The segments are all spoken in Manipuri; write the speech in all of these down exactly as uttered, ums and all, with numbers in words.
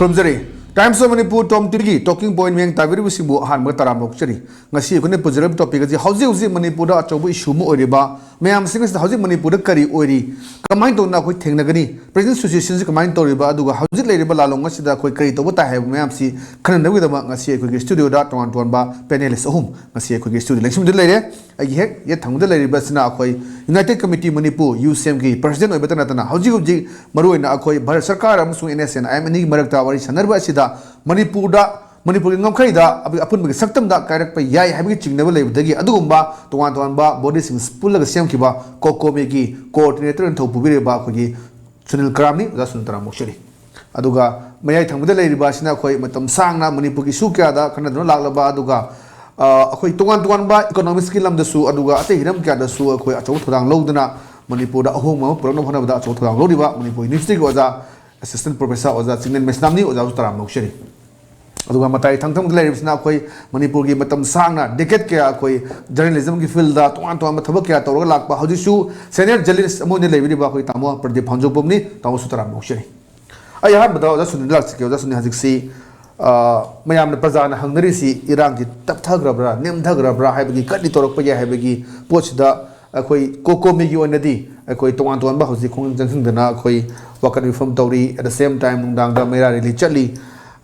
ꯈꯨꯔꯨꯝꯖꯔꯤ꯫ Times of Manipur Tom ꯇꯤꯚꯤꯒꯤ talking point ꯃꯤꯠꯌꯦꯡ ꯇꯥꯕꯤꯔꯤꯕꯁꯤꯡꯕꯨ ꯑꯍꯥꯟꯕ ꯇꯔꯥꯝꯅ ꯑꯣꯛꯆꯔꯤ꯫ ꯉꯁꯤ ꯑꯩꯈꯣꯏꯅ ꯄꯨꯖꯔꯤꯕ topic ꯑꯁꯤ ꯍꯧꯖꯤꯛ ꯍꯧꯖꯤꯛ ꯃꯅꯤꯄꯨꯔꯗ ꯑꯆꯧꯕ issue ꯑꯃ ꯑꯣꯏꯔꯤꯕ ꯃꯌꯥꯝꯁꯤꯡ ꯑꯁꯤꯗ ꯍꯧꯖꯤꯛ ꯃꯅꯤꯄꯨꯔꯗ ꯀꯔꯤ ꯑꯣꯏꯔꯤ, ꯀꯃꯥꯏꯅ ꯇꯧꯗꯅ ꯑꯩꯈꯣꯏ ꯊꯦꯡꯅꯒꯅꯤ, present situation ꯁꯤ ꯀꯃꯥꯏꯅ ꯇꯧꯔꯤꯕ, ꯑꯗꯨꯒ ꯍꯧꯖꯤꯛ ꯂꯩꯔꯤꯕ ꯂꯥꯂꯣꯡ ꯑꯁꯤꯗ ꯑꯩꯈꯣꯏ ꯀꯔꯤ ꯇꯧꯕ ꯇꯥꯏ ꯍꯥꯏꯕ ꯃꯌꯥꯝꯁꯤ ꯈꯟꯅꯅꯕꯒꯤꯗꯃꯛ ꯉꯁꯤ ꯑꯩꯈꯣꯏꯒꯤ studio ꯗ ꯇꯣꯉꯥꯟ ꯇꯣꯉꯥꯟꯕ panelist ꯑꯍꯨꯝ ꯉꯁꯤ ꯑꯩꯈꯣꯏꯒꯤ studio ꯂꯦꯡꯁꯤꯟꯗꯨꯅ ꯂꯩꯔꯦ꯫ ꯑꯩꯒꯤ ꯍꯦꯛ ꯌꯦꯠ ꯊꯪꯕꯗ ꯂꯩꯔꯤꯕꯁꯤꯅ ꯑꯩꯈꯣꯏ United Committee Manipur, ꯌꯨ ꯁꯤ ꯑꯦꯝꯒꯤ president ꯑꯣꯏꯕꯇ ꯅꯠꯇꯅ ꯍꯧꯖꯤꯛ ꯍꯧꯖꯤꯛ ꯃꯔꯨꯑꯣꯏꯅ ꯑꯩꯈꯣꯏ ꯚꯥꯔꯠ ꯁꯔꯀꯥꯔ ꯑꯃꯁꯨꯡ N S N I M ꯑꯅꯤꯒꯤ ꯃꯔꯛꯇ ꯋꯥꯔꯤ ꯁꯥꯟꯅꯔꯤꯕ ꯑꯁꯤꯗ ꯃꯅꯤꯄꯨꯔꯗ, ꯃꯅꯤꯄꯨꯔꯒꯤ ꯉꯝꯈꯩꯗ ꯑꯄꯨꯟꯕꯒꯤ ꯁꯛꯇꯝꯗ ꯀꯥꯏꯔꯛꯄ ꯌꯥꯏ ꯍꯥꯏꯕꯒꯤ ꯆꯤꯡꯅꯕ ꯂꯩꯕꯗꯒꯤ ꯑꯗꯨꯒꯨꯝꯕ ꯇꯣꯉꯥꯟ ꯇꯣꯉꯥꯟꯕ body ꯁꯤꯡ ꯄꯨꯜꯂꯒ ꯁꯦꯝꯈꯤꯕ COCOMI ꯒꯤ coordinator ꯑꯣꯏꯅ ꯊꯧ ꯄꯨꯕꯤꯔꯤꯕ ꯑꯩꯈꯣꯏꯒꯤ ꯁꯨꯅꯤꯜ ꯀ꯭ꯔꯥꯝꯅꯤ꯫ ꯑꯣꯖꯥ ꯁꯨꯅꯤꯜ, ꯇꯔꯥꯝꯅ ꯑꯣꯛꯆꯔꯤ꯫ ꯑꯗꯨꯒ ꯃꯌꯥꯏ ꯊꯪꯕꯗ ꯂꯩꯔꯤꯕ ꯑꯁꯤꯅ ꯑꯩꯈꯣꯏ ꯃꯇꯝ ꯁꯥꯡꯅ ꯃꯅꯤꯄꯨꯔꯒꯤ issue ꯀꯌꯥꯗ ꯈꯟꯅꯗꯨꯅ ꯂꯥꯛꯂꯕ, ꯑꯗꯨꯒ, ꯑ, ꯑꯩꯈꯣꯏ ꯇꯣꯉꯥꯟ ꯇꯣꯉꯥꯟꯕ economics ꯀꯤ ꯂꯝꯗꯁꯨ, ꯑꯗꯨꯒ ꯑꯇꯩ ꯍꯤꯔꯝ ꯀꯌꯥꯗꯁꯨ ꯑꯩꯈꯣꯏ ꯑꯆꯧꯕ ꯊꯧꯗꯥꯡ ꯂꯧꯗꯨꯅ ꯃꯅꯤꯄꯨꯔꯗ ꯑꯍꯣꯡꯕ ꯑꯃ ꯄꯨꯔꯛꯅꯕ ꯍꯣꯠꯅꯕꯗ ꯑꯆꯧꯕ ꯊꯧꯗꯥꯡ ꯂꯧꯔꯤꯕ ꯃꯅꯤꯄꯨꯔ University ꯒꯤ ꯑꯣꯖꯥ, assistant professor ꯑꯣꯖꯥ ꯆꯤꯡꯂꯦꯟ ꯃꯩꯁꯅꯥꯝꯅꯤ꯫ ꯑꯣꯖꯥꯁꯨ ꯇꯔꯥꯝꯅ ꯑꯣꯛꯆꯔꯤ꯫ ꯑꯗꯨꯒ ꯃꯇꯥꯏ ꯊꯪ ꯊꯪꯕꯗ ꯂꯩꯔꯤꯕꯁꯤꯅ ꯑꯩꯈꯣꯏ ꯃꯅꯤꯄꯨꯔꯒꯤ ꯃꯇꯝ ꯁꯥꯡꯅ decade ꯀꯌꯥ ꯑꯩꯈꯣꯏ journalism ꯒꯤ field ꯗ ꯇꯣꯉꯥꯟ ꯇꯣꯉꯥꯟꯕ ꯊꯕꯛ ꯀꯌꯥ ꯇꯧꯔꯒ ꯂꯥꯛꯄ, ꯍꯧꯖꯤꯛꯁꯨ senior journalist ꯑꯃ ꯑꯣꯏꯅ ꯂꯩꯕꯤꯔꯤꯕ ꯑꯩꯈꯣꯏ ꯇꯥꯃꯣ ꯄ꯭ꯔꯗꯤꯞ ꯐꯥꯎꯖꯣꯛꯄꯝꯅꯤ꯫ ꯇꯥꯃꯣꯁꯨ ꯇꯔꯥꯝꯅ ꯑꯣꯛꯆꯔꯤ꯫ ꯑꯩ ꯑꯍꯥꯟꯕꯗ ꯑꯣꯖꯥ ꯁꯨꯅꯤꯜꯗ ꯂꯥꯛꯆꯒꯦ꯫ ꯑꯣꯖꯥ ꯁꯨꯅꯤꯜ, ꯍꯧꯖꯤꯛꯁꯤ, ꯑ, ꯃꯌꯥꯝꯅ, ꯄ꯭ꯔꯖꯥꯅ ꯍꯪꯅꯔꯤꯁꯤ ꯏꯔꯥꯡꯁꯤ ꯇꯞꯊꯈ꯭ꯔꯕ꯭ꯔꯥ, ꯅꯦꯝꯊꯈ꯭ꯔꯕ꯭ꯔꯥ ꯍꯥꯏꯕꯒꯤ, ꯀꯔꯤ ꯇꯧꯔꯛꯄ ꯌꯥꯏ ꯍꯥꯏꯕꯒꯤ ꯄꯣꯠꯁꯤꯗ ꯑꯩꯈꯣꯏ COCOMI ꯒꯤ ꯑꯣꯏꯅꯗꯤ ꯑꯩꯈꯣꯏ ꯇꯣꯉꯥꯟ ꯇꯣꯉꯥꯟꯕ ꯍꯧꯖꯤꯛ ꯈꯣꯡꯖꯪ ꯆꯪꯁꯤꯟꯗꯅ ꯑꯩꯈꯣꯏ ꯋꯥꯀꯠ ꯃꯤꯐꯝ ꯇꯧꯔꯤ, at the same time ꯅꯨꯡꯗꯥꯡꯗ ꯃꯩꯔꯥ rally ꯆꯠꯂꯤ꯫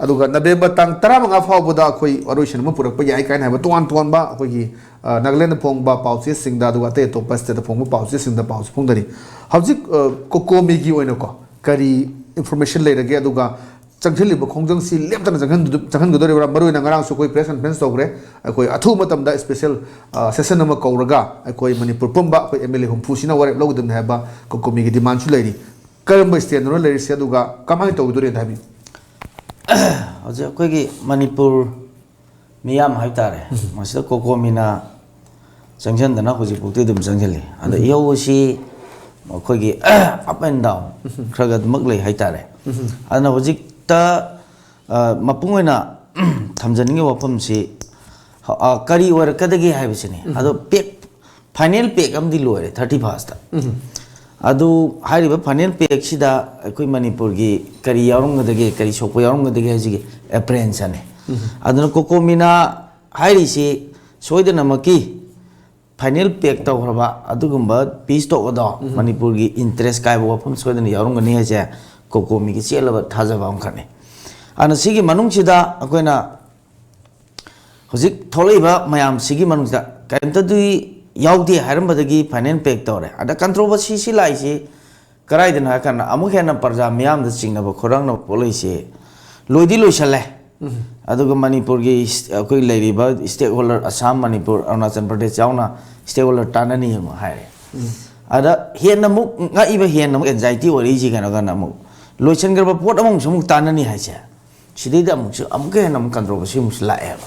ꯑꯗꯨꯒ November ꯇꯥꯡ ꯇꯔꯥꯃꯉꯥ ꯐꯥꯎꯕꯗ ꯑꯩꯈꯣꯏ ꯋꯥꯔꯣꯏꯁꯤꯟ ꯑꯃ ꯄꯨꯔꯛꯄ ꯌꯥꯏ ꯀꯥꯏꯅ ꯍꯥꯏꯕ ꯇꯣꯉꯥꯟ ꯇꯣꯉꯥꯟꯕ ꯑꯩꯈꯣꯏꯒꯤ, ꯑ, ꯅꯥꯒꯥꯂꯦꯟꯗ ꯐꯣꯡꯕ ꯄꯥꯎꯆꯦꯁꯤꯡꯗ, ꯑꯗꯨꯒ ꯑꯇꯩ ꯑꯇꯣꯞꯄ state ꯇ ꯐꯣꯡꯕ ꯄꯥꯎꯆꯦꯁꯤꯡꯗ ꯄꯥꯎꯁꯨ ꯐꯣꯡꯅꯔꯤ꯫ ꯍꯧꯖꯤꯛ, ꯑ, COCOMI ꯒꯤ ꯑꯣꯏꯅꯀꯣ ꯀꯔꯤ information ꯂꯩꯔꯒꯦ, ꯑꯗꯨꯒ ꯆꯪꯁꯤꯜꯂꯤꯕ ꯈꯣꯡꯖꯪꯁꯤ ꯂꯦꯞꯇꯅ ꯆꯪꯍꯟ-, ꯆꯪꯍꯟꯒꯗꯧꯔꯤꯕ꯭ꯔꯥ? ꯃꯔꯨꯑꯣꯏꯅ ꯉꯔꯥꯡꯁꯨ ꯑꯩꯈꯣꯏ press conference ꯇꯧꯈ꯭ꯔꯦ꯫ ꯑꯩꯈꯣꯏ ꯑꯊꯨꯕ ꯃꯇꯝꯗ special, ꯑ, session ꯑꯃ ꯀꯧꯔꯒ ꯑꯩꯈꯣꯏ ꯃꯅꯤꯄꯨꯔ ꯄꯨꯝꯕ ꯑꯩꯈꯣꯏ MLA ꯍꯨꯝꯐꯨꯁꯤꯅ ꯋꯥꯔꯦꯞ ꯂꯧꯒꯗꯕꯅꯤ ꯍꯥꯏꯕ COCOMI ꯒꯤ demand ꯁꯨ ꯂꯩꯔꯤ꯫ ꯀꯔꯝꯕ stand ꯅꯣ ꯂꯩꯔꯤꯁꯦ, ꯑꯗꯨꯒ ꯀꯃꯥꯏꯅ ꯇꯧꯒꯗꯧꯔꯤ ꯑꯝꯇ ꯍꯥꯏꯕꯤꯌꯨ꯫ ꯍꯧꯖꯤꯛ ꯑꯩꯈꯣꯏꯒꯤ ꯃꯅꯤꯄꯨꯔ ꯃꯤꯌꯥꯝ ꯍꯥꯏꯕ ꯇꯥꯔꯦ, ꯃꯁꯤꯗ COCOMI ꯅ ꯆꯪꯁꯤꯟꯗꯅ ꯍꯧꯖꯤꯛꯐꯥꯎꯗꯤ ꯑꯗꯨꯝ ꯆꯪꯁꯤꯜꯂꯤ꯫ ꯑꯗ ꯏꯍꯧ ꯑꯁꯤ ꯑꯩꯈꯣꯏꯒꯤ up and down ꯈꯔ ꯈꯔ ꯑꯗꯨꯃꯛ ꯂꯩ ꯍꯥꯏꯇꯥꯔꯦ꯫ ꯑꯗꯨꯅ ꯍꯧꯖꯤꯛꯇ, ꯑ, ꯃꯄꯨꯡ ꯑꯣꯏꯅ ꯊꯝꯖꯅꯤꯡꯉꯤꯕ ꯋꯥꯐꯝꯁꯤ, ꯑ, ꯀꯔꯤ ꯑꯣꯏꯔꯛꯀꯗꯒꯦ ꯍꯥꯏꯕꯁꯤꯅꯤ꯫ ꯑꯗꯣ ꯄꯦꯛ, final ꯄꯦꯛ ꯑꯃꯗꯤ ꯂꯣꯏꯔꯦ thirty first ꯇ꯫ ꯑꯗꯨ ꯍꯥꯏꯔꯤꯕ ꯐꯥꯏꯅꯦꯜ ꯄꯦꯛꯁꯤꯗ ꯑꯩꯈꯣꯏ ꯃꯅꯤꯄꯨꯔꯒꯤ ꯀꯔꯤ ꯌꯥꯎꯔꯝꯒꯗꯒꯦ, ꯀꯔꯤ ꯁꯣꯛꯄ ꯌꯥꯎꯔꯝꯒꯗꯒꯦ ꯍꯥꯏꯁꯤꯒꯤ ꯑꯦꯄ꯭ꯔꯦꯟꯁꯟꯅꯤ꯫ ꯑꯗꯨꯅ ꯀꯣꯀꯣꯃꯤꯅ ꯍꯥꯏꯔꯤꯁꯤ ꯁꯣꯏꯗꯅꯃꯛꯀꯤ ꯐꯥꯏꯅꯦꯜ ꯄꯦꯛ ꯇꯧꯈ꯭ꯔꯕ ꯑꯗꯨꯒꯨꯝꯕ ꯄꯤꯁ ꯇꯣꯛ ꯑꯗꯣ ꯃꯅꯤꯄꯨꯔꯒꯤ ꯏꯟꯇꯔꯦꯁ ꯀꯥꯏꯕ ꯋꯥꯐꯝ ꯁꯣꯏꯗꯅ ꯌꯥꯎꯔꯝꯒꯅꯤ ꯍꯥꯏꯁꯦ ꯀꯣꯀꯣꯃꯤꯒꯤ ꯆꯦꯠꯂꯕ ꯊꯥꯖꯕ ꯑꯃꯈꯛꯅꯤ꯫ ꯑꯗꯨꯅ ꯁꯤꯒꯤ ꯃꯅꯨꯡꯁꯤꯗ ꯑꯩꯈꯣꯏꯅ ꯍꯧꯖꯤꯛ ꯊꯣꯛꯂꯛꯏꯕ ꯃꯌꯥꯝꯁꯤꯒꯤ ꯃꯅꯨꯡꯁꯤꯗ ꯀꯔꯤꯝꯇꯗꯤ ꯌꯥꯎꯗꯦ ꯍꯥꯏꯔꯝꯕꯗꯒꯤ ꯐꯥꯏꯅꯦꯜ ꯄꯦꯛ ꯇꯧꯔꯦ꯫ ꯑꯗ ꯀꯟꯇ꯭ꯔꯣꯚꯔꯁꯤ ꯁꯤ ꯂꯥꯛꯏꯁꯤ ꯀꯗꯥꯏꯗꯅꯣ ꯍꯥꯏꯔꯀꯥꯟꯗ ꯑꯃꯨꯛ ꯍꯦꯟꯅ ꯄ꯭ꯔꯖꯥ ꯃꯤꯌꯥꯝꯗ ꯆꯤꯡꯅꯕ ꯈꯣꯏꯔꯥꯡꯅꯕ ꯄꯣꯛꯂꯛꯏꯁꯦ ꯂꯣꯏꯗꯤ ꯂꯣꯏꯁꯜꯂꯦ꯫ ꯑꯗꯨꯒ ꯃꯅꯤꯄꯨꯔꯒꯤ ꯏꯁ-, ꯑꯩꯈꯣꯏ ꯂꯩꯔꯤꯕ ꯁ꯭ꯇꯦꯛ ꯍꯣꯜꯗꯔ ꯑꯁꯥꯝ, ꯃꯅꯤꯄꯨꯔ, ꯑꯔꯨꯅꯥꯆꯜ ꯄ꯭ꯔꯗꯦꯁ ꯌꯥꯎꯅ ꯁ꯭ꯇꯦꯛ ꯍꯣꯜꯗꯔ ꯇꯥꯟꯅꯅꯤ ꯑꯃꯨꯛ ꯍꯥꯏꯔꯦ꯫ ꯑꯗ ꯍꯦꯟꯅ ꯑꯃꯨꯛ ꯉꯛꯏꯕ, ꯍꯦꯟꯅ ꯑꯃꯨꯛ ꯑꯦꯟꯖꯥꯏꯇꯤ ꯑꯣꯏꯔꯛꯏꯁꯤ ꯀꯩꯅꯣ ꯀꯥꯟꯗ ꯑꯃꯨꯛ ꯂꯣꯏꯁꯤꯟꯈ꯭ꯔꯕ ꯄꯣꯠ ꯑꯃꯃꯨꯛꯁꯨ ꯑꯃꯨꯛ ꯇꯥꯟꯅꯅꯤ ꯍꯥꯏꯁꯦ꯫ ꯁꯤꯗꯩꯗ ꯑꯃꯨꯛꯁꯨ ꯑꯃꯨꯛꯀ ꯍꯦꯟꯅ ꯑꯃꯨꯛ ꯀꯟꯇ꯭ꯔꯣꯚꯔꯁꯤ ꯑꯃꯨꯛꯁꯨ ꯂꯥꯛꯑꯦꯕ꯫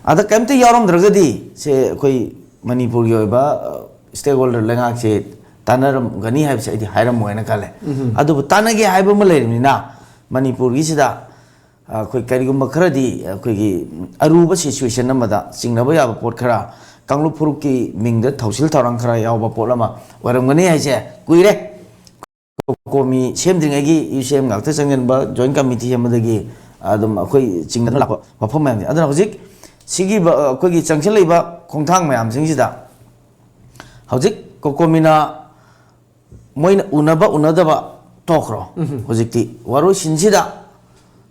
ꯑꯗ ꯀꯩꯝꯇ ꯌꯥꯎꯔꯝꯗ꯭ꯔꯒꯗꯤ ꯁꯦ ꯑꯩꯈꯣꯏ ꯃꯅꯤꯄꯨꯔꯒꯤ ꯑꯣꯏꯕ ꯁ꯭ꯇꯦꯛ ꯍꯣꯜꯗꯔ ꯂꯩꯉꯥꯛꯁꯦ ꯇꯥꯟꯅꯔꯝꯒꯅꯤ ꯍꯥꯏꯕꯁꯦ ꯑꯩꯗꯤ ꯍꯥꯏꯔꯝꯃꯣꯏꯅ ꯈꯜꯂꯦ꯫ ꯑꯗꯨꯕꯨ ꯇꯥꯟꯅꯒꯦ ꯍꯥꯏꯕ ꯑꯃ ꯂꯩꯔꯕꯅꯤꯅ ꯃꯅꯤꯄꯨꯔꯒꯤꯁꯤꯗ ꯑꯩꯈꯣꯏ ꯀꯔꯤꯒꯨꯝꯕ ꯈꯔꯗꯤ ꯑꯩꯈꯣꯏꯒꯤ ꯑꯔꯨꯕ ꯁꯤꯆꯨꯋꯦꯁꯟ ꯑꯃꯗ ꯆꯤꯡꯅꯕ ꯌꯥꯕ ꯄꯣꯠ ꯈꯔ, ꯀꯥꯡꯂꯨꯞ ꯐꯨꯔꯨꯞꯀꯤ ꯃꯤꯡꯗ ꯊꯧꯁꯤꯜ ꯊꯧꯔꯥꯡ ꯈꯔ ꯌꯥꯎꯕ ꯄꯣꯠ ꯑꯃ ꯑꯣꯏꯔꯝꯒꯅꯤ ꯍꯥꯏꯁꯦ ꯀꯨꯏꯔꯦ꯫ ꯀꯣꯃꯤ ꯁꯦꯝꯗ꯭ꯔꯤꯉꯩꯒꯤ ꯌꯨ ꯁꯤ ꯑꯦꯝ ꯉꯥꯛꯇ ꯆꯪꯁꯤꯟꯕ ꯖꯣꯏꯟ ꯀꯃꯤꯇꯤ ꯑꯃꯗꯒꯤ ꯑꯗꯨꯝ ꯑꯩꯈꯣꯏ ꯆꯤꯡꯗꯅ ꯂꯥꯛꯄ ꯋꯥꯐꯝ ꯃꯌꯥꯝꯁꯦ꯫ ꯑꯗꯨꯅ ꯍꯧꯖꯤꯛ ꯁꯤꯒꯤ ꯕ-, ꯑꯩꯈꯣꯏꯒꯤ ꯆꯪꯁꯤꯜꯂꯛꯏꯕ ꯈꯣꯡꯊꯥꯡ ꯃꯌꯥꯝꯁꯤꯡꯁꯤꯗ ꯍꯧꯖꯤꯛ ꯀꯣꯀꯣꯃꯤꯅ ꯃꯣꯏꯅ ꯎꯅꯕ ꯎꯅꯗꯕ ꯇꯣꯛꯈ꯭ꯔꯣ꯫ ꯍꯧꯖꯤꯛꯇꯤ ꯋꯥꯔꯣꯏꯁꯤꯟꯁꯤꯗ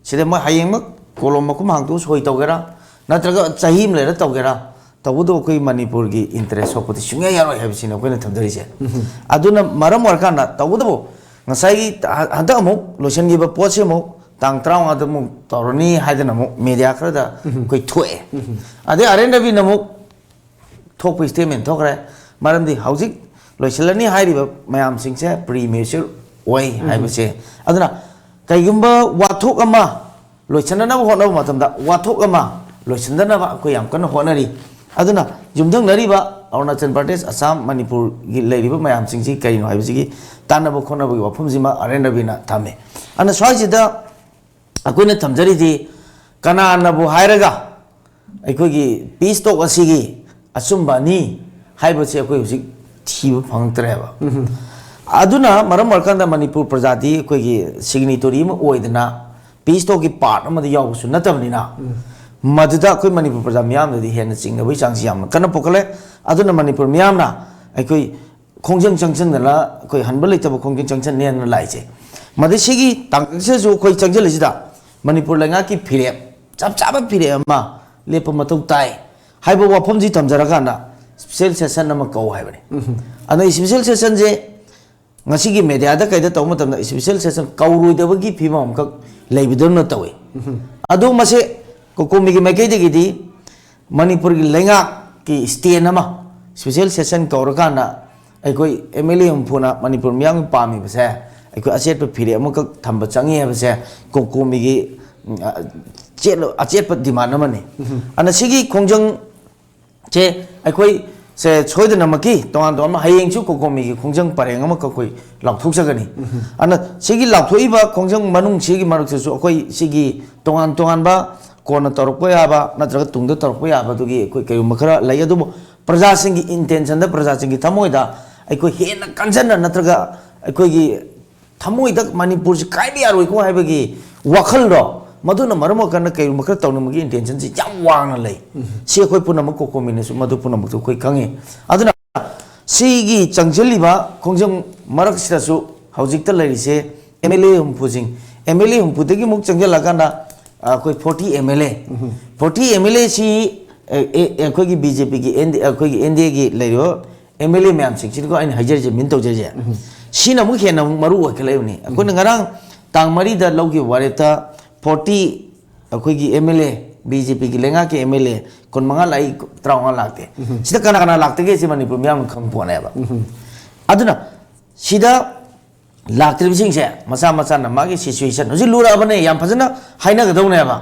ꯁꯤꯗ ꯃꯣꯏ ꯍꯌꯦꯡꯃꯛ ꯀꯣꯂꯣꯝ ꯃꯈꯨꯝ ꯍꯥꯡꯗꯣꯛꯑ ꯁꯣꯏ ꯇꯧꯒꯦꯔꯥ, ꯅꯠꯇ꯭ꯔꯒ ꯆꯍꯤ ꯑꯃ ꯂꯩꯔ ꯇꯧꯒꯦꯔꯥ, ꯇꯧꯕꯇꯕꯨ ꯑꯩꯈꯣꯏ ꯃꯅꯤꯄꯨꯔꯒꯤ ꯏꯟꯇꯔꯦꯁ ꯁꯣꯛꯄꯗꯤ ꯁꯨꯡꯌꯥ ꯌꯥꯔꯣꯏ ꯍꯥꯏꯕꯁꯤꯅꯤ ꯑꯩꯈꯣꯏꯅ ꯊꯝꯖꯔꯤꯁꯦ꯫ ꯑꯗꯨꯅ ꯃꯔꯝ ꯑꯣꯏꯔꯀꯥꯟꯗ ꯇꯧꯕꯇꯕꯨ ꯉꯁꯥꯏꯒꯤ ꯍ-, ꯍꯟꯗꯛ ꯑꯃꯨꯛ ꯂꯣꯏꯁꯤꯟꯈꯤꯕ ꯄꯣꯠꯁꯤ ꯑꯃꯨꯛ ꯇꯥꯡ ꯇꯔꯥꯃꯉꯥꯗ ꯑꯃꯨꯛ ꯇꯧꯔꯅꯤ ꯍꯥꯏꯗꯅ ꯑꯃꯨꯛ ꯃꯦꯗꯤꯌꯥ ꯈꯔꯗ ꯑꯩꯈꯣꯏ ꯊꯣꯛꯑꯦ꯫ ꯑꯗꯩ ꯑꯥꯔ ꯑꯦꯟ ꯔꯕꯤꯅ ꯑꯃꯨꯛ ꯊꯣꯛꯄ ꯁ꯭ꯇꯦꯠꯃꯦꯟ ꯊꯣꯛꯈ꯭ꯔꯦ꯫ ꯃꯔꯝꯗꯤ ꯍꯧꯖꯤꯛ ꯂꯣꯏꯁꯤꯜꯂꯅꯤ ꯍꯥꯏꯔꯤꯕ ꯃꯌꯥꯝꯁꯤꯡꯁꯦ ꯄ꯭ꯔꯤ ꯃꯦꯆꯔ ꯑꯣꯏ ꯍꯥꯏꯕꯁꯦ꯫ ꯑꯗꯨꯅ ꯀꯩꯒꯨꯝꯕ ꯋꯥꯊꯣꯛ ꯑꯃ ꯂꯣꯏꯁꯤꯟꯅꯅꯕ ꯍꯣꯠꯅꯕ ꯃꯇꯝꯗ ꯋꯥꯊꯣꯛ ꯑꯃ ꯂꯣꯏꯁꯤꯟꯗꯅꯕ ꯑꯩꯈꯣꯏ ꯌꯥꯝ ꯀꯟꯅ ꯍꯣꯠꯅꯔꯤ꯫ ꯑꯗꯨꯅ ꯌꯨꯝꯊꯪꯅꯔꯤꯕ ꯑꯔꯨꯅꯥꯆꯜ ꯄ꯭ꯔꯗꯦꯁ, ꯑꯁꯥꯝ, ꯃꯅꯤꯄꯨꯔꯒꯤ ꯂꯩꯔꯤꯕ ꯃꯌꯥꯝꯁꯤꯡꯁꯤ ꯀꯔꯤꯅꯣ ꯍꯥꯏꯕꯁꯤꯒꯤ ꯇꯥꯟꯅꯕ ꯈꯣꯠꯅꯕꯒꯤ ꯋꯥꯐꯝꯁꯤꯃ ꯑꯥꯔ ꯑꯦꯟ ꯔꯕꯤꯅ ꯊꯝꯃꯤ꯫ ꯑꯗꯨꯅ ꯁ꯭ꯋꯥꯏꯁꯤꯗ ꯑꯩꯈꯣꯏꯅ ꯊꯝꯖꯔꯤꯗꯤ ꯀꯅꯥꯅꯕꯨ ꯍꯥꯏꯔꯒ ꯑꯩꯈꯣꯏꯒꯤ ꯄꯤꯁ ꯇꯣꯛ ꯑꯁꯤꯒꯤ ꯑꯆꯨꯝꯕ ꯑꯅꯤ ꯍꯥꯏꯕꯁꯦ ꯑꯩꯈꯣꯏ ꯍꯧꯖꯤꯛ ꯊꯤꯕ ꯐꯪꯉꯛꯇ꯭ꯔꯦꯕ꯫ ꯑꯗꯨꯅ ꯃꯔꯝ ꯑꯣꯏꯔꯀꯥꯟꯗ ꯃꯅꯤꯄꯨꯔ ꯄ꯭ꯔꯖꯥꯗꯤ ꯑꯩꯈꯣꯏꯒꯤ ꯁꯤꯒꯅꯤꯇꯣꯔꯤ ꯑꯃ ꯑꯣꯏꯗꯅ ꯄꯤꯁ ꯇꯣꯛꯀꯤ ꯄꯥꯔꯠ ꯑꯃꯗ ꯌꯥꯎꯕꯁꯨ ꯅꯠꯇꯕꯅꯤꯅ, ꯃꯗꯨꯗ ꯑꯩꯈꯣꯏ ꯃꯅꯤꯄꯨꯔ ꯄ꯭ꯔꯖꯥ ꯃꯤꯌꯥꯝꯗꯗꯤ ꯍꯦꯟꯅ ꯆꯤꯡꯅꯕꯒꯤ ꯆꯥꯡꯁꯤ ꯌꯥꯝꯅ ꯀꯟꯅ ꯄꯨꯈꯠꯂꯦ꯫ ꯑꯗꯨꯅ ꯃꯅꯤꯄꯨꯔ ꯃꯤꯌꯥꯝꯅ ꯑꯩꯈꯣꯏ ꯈꯣꯡꯖꯪ ꯆꯪꯁꯤꯟꯗꯅ ꯑꯩꯈꯣꯏ ꯍꯟꯕ ꯂꯩꯇꯕ ꯈꯣꯡꯖꯪ ꯆꯪꯁꯤꯟꯅꯦꯅ ꯂꯥꯛꯏꯁꯦ꯫ ꯃꯗꯩ ꯁꯤꯒꯤ ꯇꯥꯡꯀꯛꯁꯤꯗꯁꯨ ꯑꯩꯈꯣꯏ ꯆꯪꯁꯤꯜꯂꯤꯁꯤꯗ ꯃꯅꯤꯄꯨꯔ ꯂꯩꯉꯥꯛꯀꯤ ꯐꯤꯔꯦꯞ, ꯆꯞ ꯆꯥꯕ ꯐꯤꯔꯦꯞ ꯑꯃ ꯂꯦꯞꯄ ꯃꯊꯧ ꯇꯥꯏ ꯍꯥꯏꯕ ꯋꯥꯐꯝꯁꯤ ꯊꯝꯖꯔꯀꯥꯟꯗ ꯁ꯭ꯄꯦꯁꯦꯜ ꯁꯦꯁꯟ ꯑꯃ ꯀꯧ ꯍꯥꯏꯕꯅꯤ꯫ ꯑꯗꯣ ꯁ꯭ꯄꯦꯁꯦꯜ ꯁꯦꯁꯟꯁꯦ ꯉꯁꯤꯒꯤ ꯃꯦꯗꯤꯌꯥꯗ ꯀꯩꯗ ꯇꯧꯕ ꯃꯇꯝꯗ ꯁ꯭ꯄꯦꯁꯦꯜ ꯁꯦꯁꯟ ꯀꯧꯔꯣꯏꯗꯕꯒꯤ ꯐꯤꯕꯝ ꯑꯃꯈꯛ ꯂꯩꯕꯗꯧꯅ ꯇꯧꯏ꯫ ꯑꯗꯨ ꯃꯁꯤ ꯀꯣꯀꯣꯃꯤꯒꯤ ꯃꯥꯏꯀꯩꯗꯒꯤꯗꯤ ꯃꯅꯤꯄꯨꯔꯒꯤ ꯂꯩꯉꯥꯛꯀꯤ ꯁ꯭ꯇꯦꯟ ꯑꯃ, ꯁ꯭ꯄꯦꯁꯦꯜ ꯁꯦꯁꯟ ꯀꯧꯔꯀꯥꯟꯗ ꯑꯩꯈꯣꯏ ꯑꯦꯝ ꯑꯦꯜ ꯑꯦ ꯍꯨꯝꯐꯨꯅ ꯃꯅꯤꯄꯨꯔ ꯃꯤꯌꯥꯝꯅ ꯄꯥꯝꯃꯤꯕꯁꯦ ꯑꯩꯈꯣꯏ ꯑꯆꯦꯠꯄ ꯐꯤꯔꯦꯞ ꯑꯃꯈꯛ ꯊꯝꯕ ꯆꯪꯉꯤ ꯍꯥꯏꯕꯁꯦ ꯀꯣꯀꯣꯃꯤꯒꯤ, ꯎꯝ, ꯑ, ꯆꯦꯠꯂ-, ꯑꯆꯦꯠꯄ ꯗꯤꯃꯥꯟ ꯑꯃꯅꯤ꯫ ꯑꯗꯨꯅ ꯁꯤꯒꯤ ꯈꯣꯡꯖꯪ ꯁꯦ ꯑꯩꯈꯣꯏ ꯁꯦ ꯁꯣꯏꯗꯅꯃꯛꯀꯤ ꯇꯣꯉꯥꯟ ꯇꯣꯉꯥꯟꯕ ꯍꯌꯦꯡꯁꯨ ꯀꯣꯀꯣꯃꯤꯒꯤ ꯈꯣꯡꯖꯪ ꯄꯔꯦꯡ ꯑꯃꯈꯛ ꯑꯩꯈꯣꯏ ꯂꯥꯎꯊꯣꯛꯆꯒꯅꯤ꯫ ꯑꯗꯨꯅ ꯁꯤꯒꯤ ꯂꯥꯎꯊꯣꯛꯏꯕ ꯈꯣꯡꯖꯪ ꯃꯅꯨꯡꯁꯤꯒꯤ ꯃꯔꯛꯇꯁꯨ ꯑꯩꯈꯣꯏ ꯁꯤꯒꯤ ꯇꯣꯉꯥꯟ ꯇꯣꯉꯥꯟꯕ ꯀꯣꯟꯅ ꯇꯧꯔꯛꯄ ꯌꯥꯕ ꯅꯠꯇ꯭ꯔꯒ ꯇꯨꯡꯗ ꯇꯧꯔꯛꯄ ꯌꯥꯕꯗꯨꯒꯤ ꯑꯩꯈꯣꯏ ꯀꯔꯤꯒꯨꯝꯕ ꯈꯔ ꯂꯩ, ꯑꯗꯨꯕꯨ ꯄ꯭ꯔꯖꯥꯁꯤꯡꯒꯤ ꯏꯟꯇꯦꯟꯁꯟꯗ, ꯄ꯭ꯔꯖꯥꯁꯤꯡꯒꯤ ꯊꯃꯣꯏꯗ ꯑꯩꯈꯣꯏ ꯍꯦꯟꯅ ꯀꯟꯖꯟꯅ ꯅꯠꯇ꯭ꯔꯒ ꯑꯩꯈꯣꯏꯒꯤ ꯊꯃꯣꯏꯗ ꯃꯅꯤꯄꯨꯔꯁꯤ ꯀꯥꯏꯕ ꯌꯥꯔꯣꯏꯀꯣ ꯍꯥꯏꯕꯒꯤ ꯋꯥꯈꯜꯗꯣ, ꯃꯗꯨꯅ ꯃꯔꯝ ꯑꯣꯏꯔꯀꯥꯟꯗ ꯀꯩꯒꯨꯝꯕ ꯈꯔ ꯇꯧꯅꯤꯡꯕꯒꯤ ꯏꯟꯇꯦꯟꯁꯟꯁꯤ ꯌꯥꯝ ꯋꯥꯡꯅ ꯂꯩ꯫ ꯁꯤ ꯑꯩꯈꯣꯏ ꯄꯨꯝꯅꯃꯛ ꯀꯣꯀꯣꯃꯤꯅꯁꯨ ꯃꯗꯨ ꯄꯨꯝꯅꯃꯛꯇꯨ ꯑꯩꯈꯣꯏ ꯈꯪꯉꯤ꯫ ꯑꯗꯨꯅ ꯁꯤꯒꯤ ꯆꯪꯁꯤꯜꯂꯤꯕ ꯈꯣꯡꯖꯪ ꯃꯔꯛꯁꯤꯗꯁꯨ ꯍꯧꯖꯤꯛꯇ ꯂꯩꯔꯤꯁꯦ ꯑꯦꯝ ꯑꯦꯜ ꯑꯦ ꯍꯨꯝꯐꯨꯁꯤꯡ, ꯑꯦꯝ ꯑꯦꯜ ꯑꯦ ꯍꯨꯝꯐꯨꯗꯒꯤ ꯑꯃꯨꯛ ꯆꯪꯁꯤꯜꯂꯀꯥꯟꯗ ꯑꯩꯈꯣꯏ forty M L A, forty M L ꯑꯦꯁꯤ ꯑꯩꯈꯣꯏꯒꯤ ꯕꯤ ꯖꯦ ꯄꯤꯒꯤ, ꯑꯩꯈꯣꯏꯒꯤ ꯑꯦꯟ ꯗꯤ ꯑꯦꯒꯤ ꯂꯩꯔꯤꯕ ꯑꯦꯝ ꯑꯦꯜ ꯑꯦ ꯃꯌꯥꯝꯁꯤꯡꯁꯤꯅꯀꯣ, ꯑꯩꯅ ꯍꯥꯏꯖꯔꯤꯁꯦ, ꯃꯤꯟ ꯇꯧꯖꯔꯤꯁꯦ, ꯁꯤꯅ ꯑꯃꯨꯛ ꯍꯦꯟꯅ ꯑꯃꯨꯛ ꯃꯔꯨ ꯑꯣꯏꯈꯠꯂꯛꯏꯕꯅꯤ꯫ ꯑꯩꯈꯣꯏꯅ ꯉꯔꯥꯡ ꯇꯥꯡ ꯃꯔꯤꯗ ꯂꯧꯈꯤꯕ ꯋꯥꯔꯦꯞꯇ ꯐꯣꯔꯇꯤ, ꯑꯩꯈꯣꯏꯒꯤ ꯑꯦꯝ ꯑꯦꯜ ꯑꯦ, ꯕꯤ ꯖꯦ ꯄꯤꯒꯤ ꯂꯩꯉꯥꯛꯀꯤ ꯑꯦꯝ ꯑꯦꯜ ꯑꯦ ꯀꯨꯟꯃꯉꯥ ꯂꯥꯛꯏ, ꯇꯔꯥꯃꯉꯥ ꯂꯥꯛꯇꯦ꯫ ꯁꯤꯗ ꯀꯅꯥ ꯀꯅꯥ ꯂꯥꯛꯇꯒꯦ ꯁꯤ ꯃꯅꯤꯄꯨꯔ ꯃꯤꯌꯥꯝꯅ ꯈꯪꯕ ꯄꯣꯠꯅꯦꯕ꯫ ꯑꯗꯨꯅ ꯁꯤꯗ ꯂꯥꯛꯇ꯭ꯔꯤꯕꯁꯤꯡꯁꯦ ꯃꯁꯥ ꯃꯁꯥꯅ ꯃꯥꯒꯤ ꯁꯤꯆꯨꯋꯦꯁꯟ ꯍꯧꯖꯤꯛ ꯂꯨꯔꯛꯑꯕꯅꯦ, ꯌꯥꯝ ꯐꯖꯅ ꯍꯥꯏꯅꯒꯗꯧꯅꯦꯕ꯫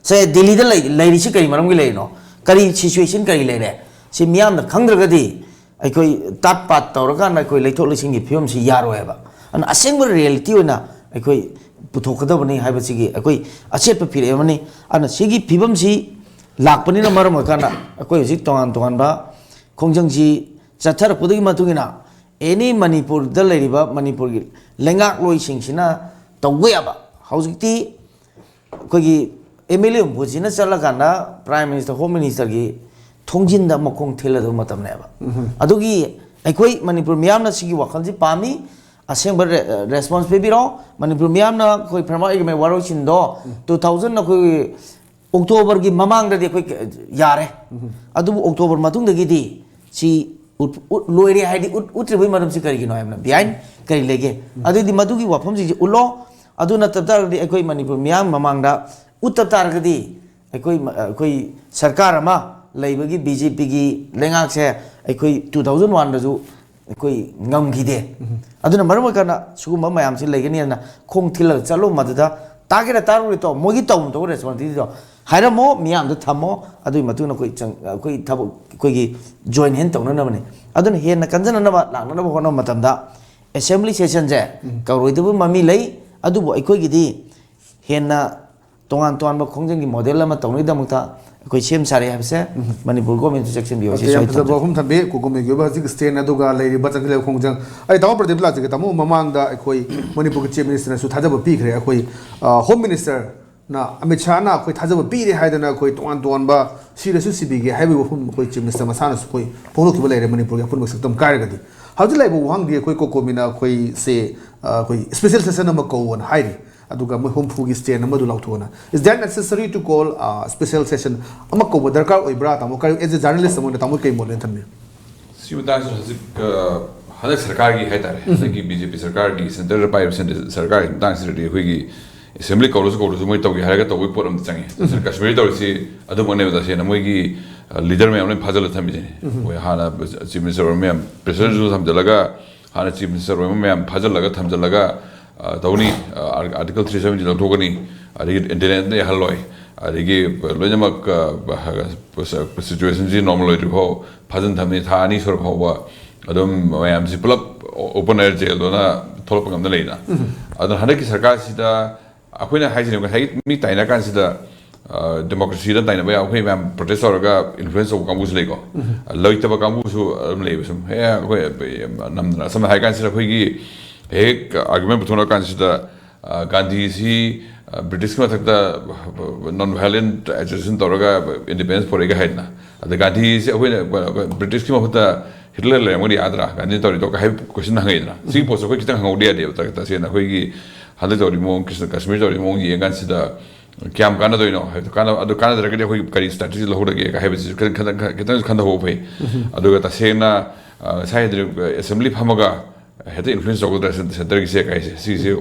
ꯁꯦ, ꯗꯤꯜꯂꯤꯗ ꯂꯩ-, ꯂꯩꯔꯤꯁꯤ ꯀꯔꯤ ꯃꯔꯝꯒꯤ ꯂꯩꯔꯤꯅꯣ? ꯀꯔꯤ ꯁꯤꯆꯨꯋꯦꯁꯟ ꯀꯔꯤ ꯂꯩꯔꯦ? ꯁꯤ ꯃꯤꯌꯥꯝꯅ ꯈꯪꯗ꯭ꯔꯒꯗꯤ ꯑꯩꯈꯣꯏ ꯇꯥꯠ ꯄꯥꯠ ꯇꯧꯔꯀꯥꯟꯗ ꯑꯩꯈꯣꯏ ꯂꯩꯊꯣꯛ ꯂꯩꯁꯤꯟꯒꯤ ꯐꯤꯕꯝꯁꯤ ꯌꯥꯔꯣꯏꯕ꯫ ꯑꯗꯨꯅ ꯑꯁꯦꯡꯕ ꯔꯤꯌꯦꯂꯤꯇꯤ ꯑꯣꯏꯅ ꯑꯩꯈꯣꯏ ꯄꯨꯊꯣꯛꯀꯗꯕꯅꯤ ꯍꯥꯏꯕꯁꯤꯒꯤ ꯑꯩꯈꯣꯏ ꯑꯆꯦꯠꯄ ꯐꯤꯔꯦꯞ ꯑꯃꯅꯤ꯫ ꯑꯗꯨꯅ ꯁꯤꯒꯤ ꯐꯤꯕꯝꯁꯤ ꯂꯥꯛꯄꯅꯤꯅ ꯃꯔꯝ ꯑꯣꯏꯔꯀꯥꯟꯗ ꯑꯩꯈꯣꯏ ꯍꯧꯖꯤꯛ ꯇꯣꯉꯥꯟ ꯇꯣꯉꯥꯟꯕ ꯈꯣꯡꯖꯪꯁꯤ ꯆꯠꯊꯔꯛꯄꯗꯨꯒꯤ ꯃꯇꯨꯡ ꯏꯟꯅ ꯑꯦꯅꯤ ꯃꯅꯤꯄꯨꯔꯗ ꯂꯩꯔꯤꯕ ꯃꯅꯤꯄꯨꯔꯒꯤ ꯂꯩꯉꯥꯛꯂꯣꯏꯁꯤꯡꯁꯤꯅ ꯇꯧꯕ ꯌꯥꯕ꯫ ꯍꯧꯖꯤꯛꯇꯤ ꯑꯩꯈꯣꯏꯒꯤ ꯑꯦꯝ ꯑꯦꯜ ꯑꯦ ꯍꯨꯝꯐꯨꯁꯤꯅ ꯆꯠꯂꯀꯥꯟꯗ ꯄ꯭ꯔꯥꯏꯝ ꯃꯤꯅꯤꯁꯇꯔ, ꯍꯣꯝ ꯃꯤꯅꯤꯁꯇꯔꯒꯤ ꯊꯣꯡꯖꯤꯟꯗ ꯃꯈꯣꯡ ꯊꯤꯜꯂꯗꯕ ꯃꯇꯝꯅꯦꯕ꯫ ꯑꯗꯨꯒꯤ ꯑꯩꯈꯣꯏ ꯃꯅꯤꯄꯨꯔ ꯃꯤꯌꯥꯝꯅ ꯁꯤꯒꯤ ꯋꯥꯈꯜꯁꯤ ꯄꯥꯝꯃꯤ꯫ ꯑꯁꯦꯡꯕ ꯔꯦ-, ꯔꯦꯁꯄꯣꯟꯁ ꯄꯤꯕꯤꯔꯣ꯫ ꯃꯅꯤꯄꯨꯔ ꯃꯤꯌꯥꯝꯅ ꯑꯩꯈꯣꯏ ꯐꯦꯔꯃꯥꯏꯒꯤ ꯋꯥꯔꯣꯏꯁꯤꯟꯗꯣ ꯇꯨ ꯊꯥꯎꯖꯟ ꯑꯩꯈꯣꯏ ꯑꯣꯛꯇꯣꯕꯔꯒꯤ ꯃꯃꯥꯡꯗꯗꯤ ꯑꯩꯈꯣꯏ ꯌꯥꯔꯦ꯫ ꯑꯗꯨꯕꯨ ꯑꯣꯛꯇꯣꯕꯔ ꯃꯇꯨꯡꯗꯒꯤꯗꯤ ꯁꯤ ꯎꯠ-, ꯎꯠ-, ꯂꯣꯏꯔꯦ ꯍꯥꯏꯗꯤ ꯎꯠ-, ꯎꯠꯇ꯭ꯔꯤꯕꯒꯤ ꯃꯔꯝꯁꯤ ꯀꯔꯤꯒꯤꯅꯣ ꯍꯥꯏꯕꯅ, ꯕꯤꯍꯥꯏꯟ ꯀꯔꯤ ꯂꯩꯒꯦ? ꯑꯗꯨꯗꯤ ꯃꯗꯨꯒꯤ ꯋꯥꯐꯝꯁꯤꯡꯁꯤ ꯎꯠꯂꯣ꯫ ꯑꯗꯨ ꯅꯠꯇꯕ ꯇꯥꯔꯒꯗꯤ ꯑꯩꯈꯣꯏ ꯃꯅꯤꯄꯨꯔ ꯃꯤꯌꯥꯝ ꯃꯃꯥꯡꯗ ꯎꯠꯇꯕ ꯇꯥꯔꯒꯗꯤ ꯑꯩꯈꯣꯏ ꯃ-, ꯑꯩꯈꯣꯏ ꯁꯔꯀꯥꯔ ꯑꯃ ꯂꯩꯕꯒꯤ ꯕꯤ ꯖꯦ ꯄꯤꯒꯤ ꯂꯩꯉꯥꯛꯁꯦ ꯑꯩꯈꯣꯏ ꯇꯨ ꯊꯥꯎꯖꯟ ꯋꯥꯟꯗꯁꯨ ꯑꯩꯈꯣꯏ ꯉꯝꯈꯤꯗꯦ꯫ ꯑꯗꯨꯅ ꯃꯔꯝ ꯑꯣꯏꯀꯥꯟꯗ ꯁꯤꯒꯨꯝꯕ ꯃꯌꯥꯝꯁꯤ ꯂꯩꯒꯅꯤ ꯍꯥꯏꯅ ꯈꯣꯡ ꯊꯤꯜꯂꯒ ꯆꯠꯂꯨ꯫ ꯃꯗꯨꯗ ꯇꯥꯒꯦꯔꯥ ꯇꯥꯔꯨꯔꯦ ꯇꯣ, ꯃꯣꯏꯒꯤ ꯇꯧꯐꯝ ꯊꯣꯛꯄ ꯔꯦꯁꯄꯣꯟꯁꯤꯕꯤꯂꯤꯇꯤꯗꯣ ꯍꯥꯏꯔꯝꯃꯣ, ꯃꯤꯌꯥꯝꯗ ꯊꯝꯃꯣ꯫ ꯑꯗꯨꯒꯤ ꯃꯇꯨꯡꯗ ꯑꯩꯈꯣꯏ ꯆꯪ-, ꯑꯩꯈꯣꯏ ꯊꯕꯛ, ꯑꯩꯈꯣꯏꯒꯤ ꯖꯣꯏꯟ ꯍꯦꯟ ꯇꯧꯅꯅꯕꯅꯤ꯫ ꯑꯗꯨꯅ ꯍꯦꯟꯅ ꯀꯟꯖꯅꯅꯕ ꯂꯥꯛꯅꯅꯕ ꯍꯣꯠꯅꯕ ꯃꯇꯝꯗ ꯑꯦꯁꯦꯝꯕ꯭ꯂꯤ ꯁꯦꯁꯟꯁꯦ ꯀꯧꯔꯣꯏꯗꯕ ꯃꯃꯤ ꯂꯩ꯫ ꯑꯗꯨꯕꯨ ꯑꯩꯈꯣꯏꯒꯤꯗꯤ ꯍꯦꯟꯅ ꯇꯣꯉꯥꯟ ꯇꯣꯉꯥꯟꯕ ꯈꯣꯡꯖꯪꯒꯤ ꯃꯣꯗꯦꯜ ꯑꯃ ꯇꯧꯅꯕꯒꯤꯗꯃꯛꯇ ꯑꯩꯈꯣꯏ ꯁꯦꯝ ꯁꯥꯔꯦ ꯍꯥꯏꯕꯁꯦ ꯃꯅꯤꯄꯨꯔ ꯒꯣꯔꯃꯦꯟꯁꯨ ꯆꯦꯛꯁꯤꯟꯕꯤꯌꯨ꯫ ꯑꯣꯀꯦ, ꯍꯥꯏꯁꯤ ꯌꯥꯝ ꯁꯣꯏꯗꯅ ꯐꯖꯕ ꯊꯝꯖꯒꯦ꯫ ꯋꯥꯐꯝ ꯊꯝꯕꯤ꯫ ꯀꯣꯀꯣꯃꯤꯒꯤ ꯑꯣꯏꯕ ꯍꯧꯖꯤꯛ ꯁ꯭ꯇꯦꯟ ꯑꯗꯨꯒ ꯂꯩꯔꯤꯕ ꯆꯪꯁꯤꯜꯂꯛꯂꯤꯕ ꯈꯣꯡꯖꯪ꯫ ꯑꯩ ꯇꯥꯃꯣ ꯄ꯭ꯔꯗꯤꯞ ꯂꯥꯛꯆꯒꯦ꯫ ꯇꯥꯃꯣ, ꯃꯃꯥꯡꯗ ꯑꯩꯈꯣꯏ ꯃꯅꯤꯄꯨꯔꯒꯤ ꯆꯤꯐ ꯃꯤꯅꯤꯁꯇꯔꯅꯁꯨ ꯊꯥꯖꯕ ꯄꯤꯈ꯭ꯔꯦ꯫ ꯑꯩꯈꯣꯏ, ꯑ, ꯍꯣꯝ ꯃꯤꯅꯤꯁꯇꯔꯅ, ꯑꯃꯤꯠ ꯁꯥꯍꯅ ꯑꯩꯈꯣꯏ ꯊꯥꯖꯕ ꯄꯤꯔꯦ ꯍꯥꯏꯗꯅ ꯑꯩꯈꯣꯏ ꯇꯣꯉꯥꯟ ꯇꯣꯉꯥꯟꯕ ꯁꯤꯔꯁꯨ ꯁꯤꯕꯤꯒꯦ ꯍꯥꯏꯕꯒꯤ ꯋꯥꯐꯝ ꯑꯩꯈꯣꯏ ꯆꯤꯐ ꯃꯤꯅꯤꯁꯇꯔ ꯃꯁꯥꯅꯁꯨ ꯑꯩꯈꯣꯏ ꯐꯣꯡꯗꯣꯛꯈꯤꯕ ꯂꯩꯔꯦ꯫ ꯃꯅꯤꯄꯨꯔꯒꯤ ꯑꯄꯨꯟꯕ ꯁꯛꯇꯝ ꯀꯥꯏꯔꯒꯗꯤ ꯍꯧꯖꯤꯛ ꯂꯩꯕ ꯋꯥꯍꯪꯗꯤ ꯑꯩꯈꯣꯏ ꯀꯣꯀꯣꯃꯤꯅ ꯑꯩꯈꯣꯏꯁꯦ, ꯑ, ꯑꯩꯈꯣꯏ ꯁ꯭ꯄꯦꯁꯦꯜ ꯁꯦꯁꯟ ꯑꯃ ꯀꯧꯑꯣꯅ ꯍꯥꯏꯔꯤ꯫ ꯑꯗꯨꯒ ꯃꯣꯏ ꯍꯨꯝꯐꯨꯒꯤ ꯁ꯭ꯇꯦꯟ ꯑꯃꯗꯨ ꯂꯥꯎꯊꯣꯛꯑꯣꯅ꯫ Is that necessary to call, uh, special session? ꯑꯃ ꯀꯧꯕ ꯗꯔꯀꯥꯔ ꯑꯣꯏꯕ꯭ꯔꯥ, ꯇꯥꯃꯣ? ꯀꯔꯤ, as a journalist ꯑꯃ ꯑꯣꯏꯅ ꯇꯥꯃꯣ ꯀꯔꯤ ꯃꯣꯠ ꯂꯩꯅ ꯊꯝꯕꯤ? ꯁꯤ ꯃꯇꯥꯡꯁꯤꯗ ꯍꯧꯖꯤꯛ, ꯑ, ꯍꯟꯗꯛ ꯁꯔꯀꯥꯔꯒꯤ ꯍꯥꯏꯇꯥꯔꯦ, ꯍꯟꯗꯛꯀꯤ ꯕꯤ ꯖꯦ ꯄꯤ ꯁꯔꯀꯥꯔꯒꯤ, ꯁꯦꯟꯇꯔꯗ ꯄꯥꯏꯔꯤꯕ ꯁꯦꯟꯇꯔ ꯁꯔꯀꯥꯔꯒꯤ ꯃꯇꯥꯡꯁꯤꯗꯗꯤ ꯑꯩꯈꯣꯏꯒꯤ ꯑꯦꯁꯦꯝꯕ꯭ꯂꯤ ꯀꯧꯔꯁꯨ ꯀꯧꯔꯁꯨ ꯃꯣꯏ ꯇꯧꯒꯦ ꯍꯥꯏꯔꯒ ꯇꯧꯕꯒꯤ ꯄꯣꯠ ꯑꯃꯇ ꯆꯪꯉꯤ꯫ ꯀꯥꯁꯃꯤꯔ ꯇꯧꯔꯤꯁꯤ ꯑꯗꯨꯃꯛꯅꯦꯕ꯫ ꯇꯁꯦꯡꯅ ꯃꯣꯏꯒꯤ, ꯑ, ꯂꯤꯗꯔ ꯃꯌꯥꯝ ꯂꯣꯏ ꯐꯥꯖꯤꯜꯂ ꯊꯝꯃꯤꯁꯤꯅꯤ꯫ ꯃꯣꯏ ꯍꯥꯟꯅ ꯆꯤꯐ ꯃꯤꯅꯤꯁꯇꯔ ꯑꯣꯏꯕ ꯃꯌꯥꯝ, ꯄ꯭ꯔꯦꯁꯤꯗꯦꯟꯁꯨ ꯊꯝꯖꯤꯜꯂꯒ, ꯍꯥꯟꯅ ꯆꯤꯐ ꯃꯤꯅꯤꯁꯇꯔ ꯑꯣꯏꯕ ꯃꯌꯥꯝ ꯐꯥꯖꯤꯜꯂꯒ ꯊꯝꯖꯤꯜꯂꯒ, ꯑ, ꯇꯧꯅꯤ꯫ ꯑ, ꯑꯥꯔ-, ꯑꯥꯔꯇꯤꯀꯜ ꯊ꯭ꯔꯤ ꯁꯚꯦꯟꯇꯤ ꯂꯧꯊꯣꯛꯀꯅꯤ, ꯑꯗꯒꯤ ꯏꯟꯗꯤꯌꯟꯗ ꯌꯥꯍꯜꯂꯣꯏ, ꯑꯗꯒꯤ ꯂꯣꯏꯅꯃꯛ, ꯑ, ꯁꯤꯆꯨꯋꯦꯁꯟꯁꯤ ꯅꯣꯔꯃꯦꯜ ꯑꯣꯏꯗ꯭ꯔꯤ ꯐꯥꯎ ꯐꯥꯖꯤꯟ ꯊꯝꯅꯤ꯫ ꯊꯥ ꯑꯅꯤ ꯁꯨꯔ ꯐꯥꯎꯕ ꯑꯗꯨꯝ ꯃꯌꯥꯝꯁꯤ ꯄꯨꯂꯞ ꯑꯣꯄꯟ ꯑꯦꯌꯔ ꯖꯦꯜꯗꯨꯅ ꯊꯣꯛꯂꯛꯄ ꯉꯝꯗ ꯂꯩꯅ꯫ ꯑꯗꯨꯅ ꯍꯟꯗꯛꯀꯤ ꯁꯔꯀꯥꯔꯁꯤꯗ ꯑꯩꯈꯣꯏꯅ ꯍꯥꯏꯖꯅꯤꯡꯕ, ꯉꯁꯥꯏꯒꯤ ꯃꯤ ꯇꯥꯏꯅ ꯀꯥꯟꯁꯤꯗ ꯗꯦꯃꯣꯀ꯭ꯔꯦꯁꯤꯗ ꯇꯥꯏꯅꯕ ꯌꯥꯎ, ꯑꯩꯈꯣꯏ ꯃꯌꯥꯝ ꯄ꯭ꯔꯣꯇꯦꯁ ꯇꯧꯔꯒ ꯏꯟꯐ꯭ꯂꯨꯌꯦꯟꯁ ꯇꯧꯕ ꯀꯥꯡꯕꯨꯁꯨ ꯂꯩꯀꯣ꯫ ꯂꯩꯇꯕ ꯀꯥꯡꯕꯨꯁꯨ ꯑꯗꯨꯝ ꯂꯩꯕ꯫ ꯁꯨꯝ ꯍꯦ ꯑꯩꯈꯣꯏ ꯅꯝꯗꯅ ꯁꯝꯅ ꯍꯥꯏ ꯀꯥꯟꯁꯤꯗ ꯑꯩꯈꯣꯏꯒꯤ ꯍꯦꯛ ꯑꯥꯔꯒꯨꯃꯦꯟ ꯄꯨꯊꯣꯛꯅꯔ ꯀꯥꯟꯁꯤꯗ, ꯑ, ꯒꯥꯟꯙꯤꯁꯤ, ꯑ, ꯕ꯭ꯔꯤꯇꯤꯁꯀꯤ ꯃꯊꯛꯇ ꯅꯣꯟ ꯚꯥꯏꯂꯦꯟ ꯑꯦꯖꯤꯇꯦꯁꯟ ꯇꯧꯔꯒ ꯏꯟꯗꯤꯄꯦꯟꯗꯦꯟꯁ ꯄꯨꯔꯛꯏꯒ ꯍꯥꯏꯗꯅ꯫ ꯑꯗ ꯒꯥꯟꯙꯤꯁꯤ ꯑꯩꯈꯣꯏꯅ ꯕ꯭ꯔꯤꯇꯤꯁꯀꯤ ꯃꯍꯨꯠꯇ ꯍꯤꯠꯂꯔ ꯂꯩꯔꯝꯒꯗꯤ ꯌꯥꯗ꯭ꯔꯥ ꯒꯥꯟꯙꯤꯅ ꯇꯧꯔꯤꯗꯣ ꯀ-, ꯍꯥꯏꯕ ꯀꯣꯏꯁꯟ ꯍꯪꯉꯛꯏꯗꯅ꯫ ꯁꯤꯒꯤ ꯄꯣꯠꯁꯦ ꯑꯩꯈꯣꯏ ꯈꯤꯇꯪ ꯍꯪꯍꯧꯗ ꯌꯥꯗꯦꯕ꯫ ꯇ-, ꯇꯁꯦꯡꯅ ꯑꯩꯈꯣꯏꯒꯤ ꯍꯟꯗꯛ ꯇꯧꯔꯤ ꯃꯑꯣꯡ, ꯀ꯭ꯔꯤꯁꯅ ꯀꯥꯁꯃꯤꯔ ꯇꯧꯔꯤ ꯃꯑꯣꯡ ꯌꯦꯡꯉ ꯀꯥꯟꯁꯤꯗ ꯀꯌꯥꯝ ꯀꯥꯟꯅꯗꯣꯏꯅꯣ ꯍꯥꯏꯕꯗꯣ, ꯀꯥꯟꯅ-, ꯑꯗꯨ ꯀꯥꯟꯅꯗ꯭ꯔꯒꯗꯤ ꯑꯩꯈꯣꯏ ꯀꯔꯤ ꯁ꯭ꯇ꯭ꯔꯦꯇꯦꯖꯤ ꯂꯧꯍꯧꯔꯒꯦ ꯍꯥꯏꯕꯁꯤꯁꯨ ꯈꯤꯇꯪ, ꯈꯤꯇꯪ, ꯈꯤꯇꯪꯁꯨ ꯈꯟꯊꯍꯧꯕ ꯐꯩ꯫ ꯑꯗꯨꯒ ꯇꯁꯦꯡꯅ, ꯑ, ꯉꯁꯥꯏ ꯍꯥꯏꯗ꯭ꯔꯤꯕ ꯑꯦꯁꯦꯝꯕ꯭ꯂꯤ ꯐꯝꯃꯒ ꯍꯦꯛꯇ ꯏꯟꯐ꯭ꯂꯨꯌꯦꯟꯁ ꯇꯧꯒꯗ꯭ꯔꯥ ꯁꯦꯟ-, ꯁꯦꯟꯇꯔꯒꯤꯁꯦ ꯀꯥꯏꯁꯦ? ꯁꯤꯁꯦ,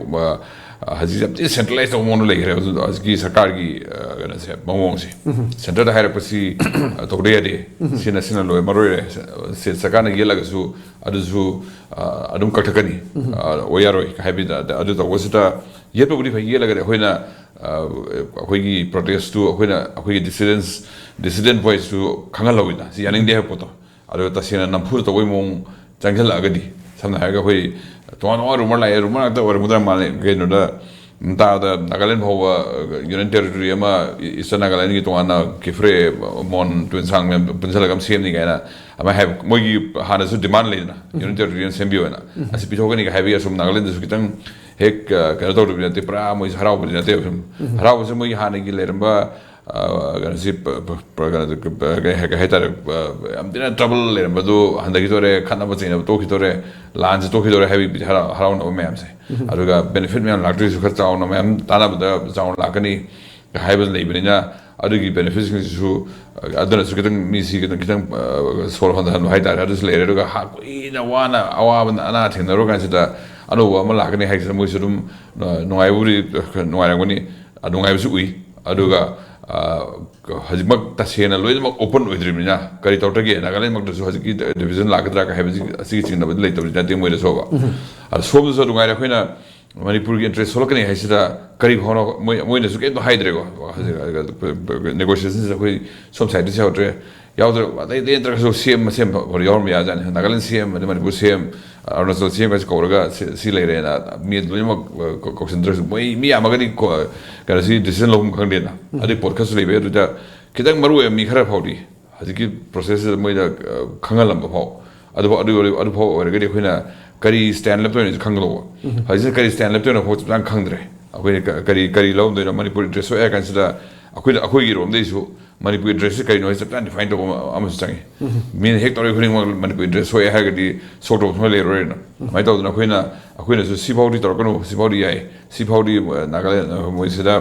ꯑ, ꯍꯧꯖꯤꯛ ꯌꯥꯝ ꯊꯤꯅ ꯁꯦꯟꯇ꯭ꯔꯦꯂꯥꯏꯁ ꯇꯧꯕ ꯃꯑꯣꯡꯗ ꯂꯩꯈ꯭ꯔꯦ ꯍꯧꯖꯤꯛ, ꯍꯧꯖꯤꯛꯀꯤ ꯁꯔꯀꯥꯔꯒꯤ, ꯑ, ꯀꯩꯅꯣꯁꯦ, ꯃꯑꯣꯡꯁꯦ꯫ ꯁꯦꯟꯇꯔꯗ ꯍꯥꯏꯔꯛꯄꯁꯤ, ꯑ, ꯇꯧꯗ ꯌꯥꯗꯦ꯫ ꯁꯤꯅ, ꯁꯤꯅ ꯂꯣꯏ ꯃꯔꯨ ꯑꯣꯏꯔꯦ꯫ ꯁꯦ-, ꯁꯔꯀꯥꯔꯅ ꯌꯦꯠꯂꯒꯁꯨ ꯑꯗꯨꯁꯨ, ꯑ, ꯑꯗꯨꯝ ꯀꯛꯊꯠꯀꯅꯤ꯫ ꯑ, ꯑꯣꯏ ꯌꯥꯔꯣꯏ ꯍꯥꯏꯕꯗ, ꯑꯗꯨ ꯇꯧꯕꯁꯤꯗ ꯌꯦꯠꯄꯕꯨꯗꯤ ꯐꯩ, ꯌꯦꯠꯂꯒꯗꯤ ꯑꯩꯈꯣꯏꯅ, ꯑ, ꯑꯩꯈꯣꯏꯒꯤ ꯄ꯭ꯔꯣꯇꯦꯁꯇꯨ ꯑꯩꯈꯣꯏꯅ, ꯑꯩꯈꯣꯏꯒꯤ ꯗꯤꯁꯤꯗꯦꯟꯁ, ꯗꯤꯁꯤꯗꯦꯟ ꯚꯣꯏꯁꯇꯨ ꯈꯪꯍꯜꯍꯧꯋꯤꯗꯅ꯫ ꯁꯤ ꯌꯥꯅꯤꯡꯗꯦ ꯍꯥꯏꯕ ꯄꯣꯠꯇꯣ꯫ ꯑꯗꯨꯒ ꯇꯁꯦꯡꯅ ꯅꯝꯐꯨꯗ ꯇꯧꯕꯩ ꯃꯑꯣꯡ ꯆꯪꯁꯤꯜꯂꯛꯑꯒꯗꯤ, ꯁꯝꯅ ꯍꯥꯏꯔꯒ ꯑꯩꯈꯣꯏ ꯇꯣꯉꯥꯟ ꯇꯣꯉꯥꯟ ꯔꯨꯃꯔ ꯂꯥꯛꯑꯦ, ꯔꯨꯃꯔ ꯉꯥꯛꯇ ꯑꯣꯏꯔꯝꯒꯗ꯭ꯔꯥ ꯃꯥꯜꯂꯦ꯫ ꯀꯩꯅꯣꯗ, ꯇꯥꯕꯗ ꯅꯥꯒꯥꯂꯦꯟ ꯐꯥꯎꯕ ꯌꯨꯅꯤꯌꯟ ꯇꯦꯔꯤꯇꯣꯔꯤ ꯑꯃ, ꯏꯁꯇꯔꯟ ꯅꯥꯒꯥꯂꯦꯟꯒꯤ ꯇꯣꯉꯥꯟꯅ ꯀꯤꯐ꯭ꯔꯦ, ꯃꯣꯟ, ꯇꯨꯟꯁꯥꯡ ꯃꯌꯥꯝ ꯄꯨꯟꯁꯤꯜꯂꯒ ꯑꯃ ꯁꯦꯝꯅꯤ ꯀꯥꯏꯅ ꯑꯃ ꯍꯥꯏꯕ꯫ ꯃꯣꯏꯒꯤ ꯍꯥꯟꯅꯁꯨ ꯗꯤꯃꯥꯟ ꯂꯩꯗꯅ, ꯌꯨꯅꯤꯌꯟ ꯇꯦꯔꯤꯇꯣꯔꯤ ꯑꯃ ꯁꯦꯝꯕꯤꯌꯣꯅ꯫ ꯑꯁꯤ ꯄꯤꯊꯣꯛꯀꯅꯤꯒ ꯍꯥꯏꯕꯒꯤ ꯑꯁꯨꯝ ꯅꯥꯒꯥꯂꯦꯟꯗꯁꯨ ꯈꯤꯇꯪ ꯍꯦꯛ, ꯑ, ꯀꯩꯅꯣ ꯇꯧꯗꯕꯗꯤ ꯅꯠꯇꯦ, ꯄꯨꯔꯥ ꯃꯣꯏꯁꯦ ꯍꯔꯥꯎꯕꯗꯤ ꯅꯠꯇꯦꯕ꯫ ꯁꯨꯝ ꯍꯔꯥꯎꯕꯁꯦ ꯃꯣꯏꯒꯤ ꯍꯥꯟꯅꯒꯤ ꯂꯩꯔꯝꯕ, ꯑ, ꯀꯩꯅꯣꯁꯤ, ꯄ-, ꯄ-, ꯄ-, ꯀꯩꯅꯣ, ꯀ-, ꯄ-, ꯀꯩ ꯍꯥꯏ-, ꯀꯩ ꯍꯥꯏꯇꯥꯔꯦ, ꯄ-, ꯌꯥꯝ ꯊꯤꯅ ꯇ꯭ꯔꯕꯜ ꯂꯩꯔꯝꯕꯗꯨ ꯍꯟꯊꯈꯤꯗꯣꯔꯦ, ꯈꯠꯅꯕ ꯆꯩꯅꯕ ꯇꯣꯛꯈꯤꯗꯣꯔꯦ, ꯂꯥꯟꯁꯦ ꯇꯣꯛꯈꯤꯗꯣꯔꯦ ꯍꯥꯏꯕꯒꯤ ꯍꯔꯥꯎ-, ꯍꯔꯥꯎꯅꯕ ꯃꯌꯥꯝꯁꯦ꯫ ꯑꯗꯨꯒ ꯕꯦꯅꯤꯐꯤꯠ ꯃꯌꯥꯝ ꯂꯥꯛꯇꯣꯏꯁꯨ ꯈꯔ ꯆꯥꯎꯅ, ꯃꯌꯥꯝ ꯇꯥꯟꯅꯕꯗ ꯆꯥꯎꯅ ꯂꯥꯛꯀꯅꯤ ꯍꯥꯏꯕ ꯂꯩꯕꯅꯤꯅ, ꯑꯗꯨꯒꯤ ꯕꯦꯅꯤꯐꯤꯠꯁꯤꯡꯁꯤꯁꯨ, ꯑ, ꯑꯗꯨꯅꯁꯨ ꯈꯤꯇꯪ ꯃꯤꯁꯤ ꯈꯤꯇꯪ, ꯈꯤꯇꯪ, ꯑ, ꯁꯣꯔ ꯍꯣꯟꯊꯍꯟꯕ ꯍꯥꯏꯇꯥꯔꯦ, ꯑꯗꯨꯁꯨ ꯂꯩꯔꯦ꯫ ꯑꯗꯨꯒ ꯍꯥ-, ꯀꯨꯏꯅ ꯋꯥꯅ ꯑꯋꯥꯕ ꯑꯅꯥ ꯊꯦꯡꯅꯔꯨꯔ ꯀꯥꯟꯁꯤꯗ ꯑꯅꯧꯕ ꯑꯃ ꯂꯥꯛꯀꯅꯤ ꯍꯥꯏꯁꯤꯗ ꯃꯣꯏꯁꯨ ꯑꯗꯨꯝ, ꯑ, ꯅꯨꯡꯉꯥꯏꯕꯕꯨꯗꯤ ꯈꯔ ꯅꯨꯡꯉꯥꯏꯔꯝꯒꯅꯤ꯫ ꯑ, ꯅꯨꯡꯉꯥꯏꯕꯁꯨ ꯎꯏ꯫ ꯑꯗꯨꯒ, ꯑ, ꯍꯧꯖꯤꯛꯃꯛ ꯇꯁꯦꯡꯅ ꯂꯣꯏꯅꯃꯛ ꯑꯣꯄꯟ ꯑꯣꯏꯗ꯭ꯔꯤꯕꯅꯤꯅ ꯀꯔꯤ ꯇꯧꯔꯛꯇꯒꯦ? ꯅꯥꯒꯥꯂꯦꯟꯃꯛꯇꯁꯨ ꯍꯧꯖꯤꯛꯀꯤ ꯗꯤꯚꯤꯖꯟ ꯂꯥꯛꯀꯗ꯭ꯔꯥ ꯍꯥꯏꯕꯁꯤ, ꯑꯁꯤꯒꯤ ꯆꯤꯡꯅꯕꯗꯤ ꯂꯩꯇꯕꯗꯤ ꯅꯠꯇꯦ ꯃꯣꯏꯗꯁꯨꯕ꯫ ꯑꯗ ꯁꯣꯝꯗꯁꯨ ꯑꯗꯨ ꯉꯥꯏꯔꯦ, ꯑꯩꯈꯣꯏꯅ ꯃꯅꯤꯄꯨꯔꯒꯤ ꯏꯟꯇꯔꯦꯁ ꯁꯣꯛꯂꯛꯀꯅꯤ ꯍꯥꯏꯁꯤꯗ ꯀꯔꯤ ꯐꯥꯎꯅ ꯃꯣꯏ, ꯃꯣꯏꯅꯁꯨ ꯀꯩꯝꯇ ꯍꯥꯏꯗ꯭ꯔꯦꯀꯣ꯫ ꯍꯧꯖꯤꯛ ꯅꯦꯒꯣꯁꯤꯌꯦꯁꯟꯁꯤꯗ ꯑꯩꯈꯣꯏ ꯁꯣꯝ ꯁꯥꯏꯗꯇꯁꯨ ꯌꯥꯎꯗ꯭ꯔꯦ, ꯌꯥꯎꯗ꯭ꯔꯦ, ꯑꯇꯩ, ꯑꯇꯩ ꯅꯠꯇ꯭ꯔꯒꯁꯨ ꯁꯤ ꯑꯦꯝ ꯃꯁꯦꯟ ꯐꯥꯎ ꯌꯥꯎꯔꯝꯕ ꯌꯥꯖꯥꯠꯅꯤ꯫ ꯅꯥꯒꯥꯂꯦꯟ ꯁꯤ ꯑꯦꯝ ꯑꯗꯩ ꯃꯅꯤꯄꯨꯔ ꯁꯤ ꯑꯦꯝ ꯑꯔꯨꯅꯥꯆꯜ ꯁꯤ ꯑꯦꯝ ꯑꯦꯁ ꯀꯧꯔꯒ ꯁꯤ ꯁꯤ ꯂꯩꯔꯦꯅ ꯃꯤ ꯂꯣꯏꯅꯃꯛ ꯑ, ꯀꯧ- ꯀꯧꯁꯤꯟꯗ꯭ꯔꯁꯨ, ꯃꯣꯏ ꯃꯤ ꯌꯥꯝꯃꯒꯗꯤ ꯀꯣ- ꯀꯩꯅꯣꯁꯤ ꯗꯤꯁꯤꯖꯟ ꯂꯧꯐꯝ ꯈꯪꯗꯦꯅ꯫ ꯑꯗꯨꯒꯤ ꯄꯣꯠ ꯈꯔꯁꯨ ꯂꯩꯕ ꯌꯥꯏ꯫ ꯑꯗꯨꯗ ꯈꯤꯇꯪ ꯃꯔꯨ ꯑꯣꯏꯕ ꯃꯤ ꯈꯔ ꯐꯥꯎꯗꯤ ꯍꯧꯖꯤꯛꯀꯤ ꯄ꯭ꯔꯣꯁꯦꯁꯁꯤꯗ ꯃꯣꯏꯗ ꯑ, ꯈꯪꯍꯜꯂꯝꯕ ꯐꯥꯎ, ꯑꯗꯨꯐꯥꯎ ꯑꯗꯨ ꯑꯗꯨ- ꯑꯗꯨꯐꯥꯎ ꯑꯣꯏꯔꯒꯗꯤ ꯑꯩꯈꯣꯏꯅ ꯀꯔꯤ ꯁ꯭ꯇꯦꯟ ꯂꯦꯞꯇꯣꯏꯅꯣꯁꯨ ꯈꯪꯒꯗꯧꯕ꯫ ꯍꯧꯖꯤꯛꯁꯤꯅ ꯀꯔꯤ ꯁ꯭ꯇꯦꯟ ꯂꯦꯞꯇꯣꯏꯅꯣ ꯐꯥꯎ ꯆꯞ ꯆꯥꯅ ꯈꯪꯗ꯭ꯔꯦ꯫ ꯑꯩꯈꯣꯏꯅ ꯀ- ꯀꯔꯤ ꯀꯔꯤ ꯂꯧꯔꯝꯗꯣꯏꯅꯣ? ꯃꯅꯤꯄꯨꯔ ꯏꯟꯇꯔꯦꯁ ꯊꯣꯛꯑꯦ ꯍꯥꯏ ꯀꯥꯟꯁꯤꯗ ꯑꯩꯈꯣꯏꯅ ꯑꯩꯈꯣꯏꯒꯤ ꯔꯣꯝꯗꯩꯁꯨ ꯃꯅꯤꯄꯨꯔ ꯏꯟꯇꯔꯦꯁꯁꯤ ꯀꯔꯤꯅꯣ ꯍꯥꯏꯁꯦ ꯆꯞ ꯆꯥꯅ ꯗꯤꯐꯥꯏꯟ ꯇꯧꯕ ꯑꯃ- ꯑꯃꯁꯨ ꯆꯪꯉꯤ꯫ ꯃꯤꯅ ꯍꯦꯛ ꯇꯧꯔꯤ ꯈꯨꯗꯤꯡꯃꯛ ꯃꯅꯤꯄꯨꯔ ꯏꯟꯇꯔꯦꯁ ꯊꯣꯛꯑꯦ ꯍꯥꯏꯔꯒꯗꯤ ꯁꯣꯛ ꯇꯧꯕ ꯁꯨꯡꯂꯩ ꯂꯩꯔꯣꯏꯅ꯫ ꯑꯗꯨꯃꯥꯏꯅ ꯇꯧꯗꯅ ꯑꯩꯈꯣꯏꯅ ꯑꯩꯈꯣꯏꯅꯁꯨ ꯁꯤꯐꯥꯎꯗꯤ ꯇꯧꯔꯛꯀꯅꯨ, ꯁꯤꯐꯥꯎꯗꯤ ꯌꯥꯏ, ꯁꯤꯐꯥꯎꯗꯤ ꯑ, ꯅꯥꯒꯥꯂꯦꯟ ꯑ, ꯃꯣꯏꯁꯤꯗ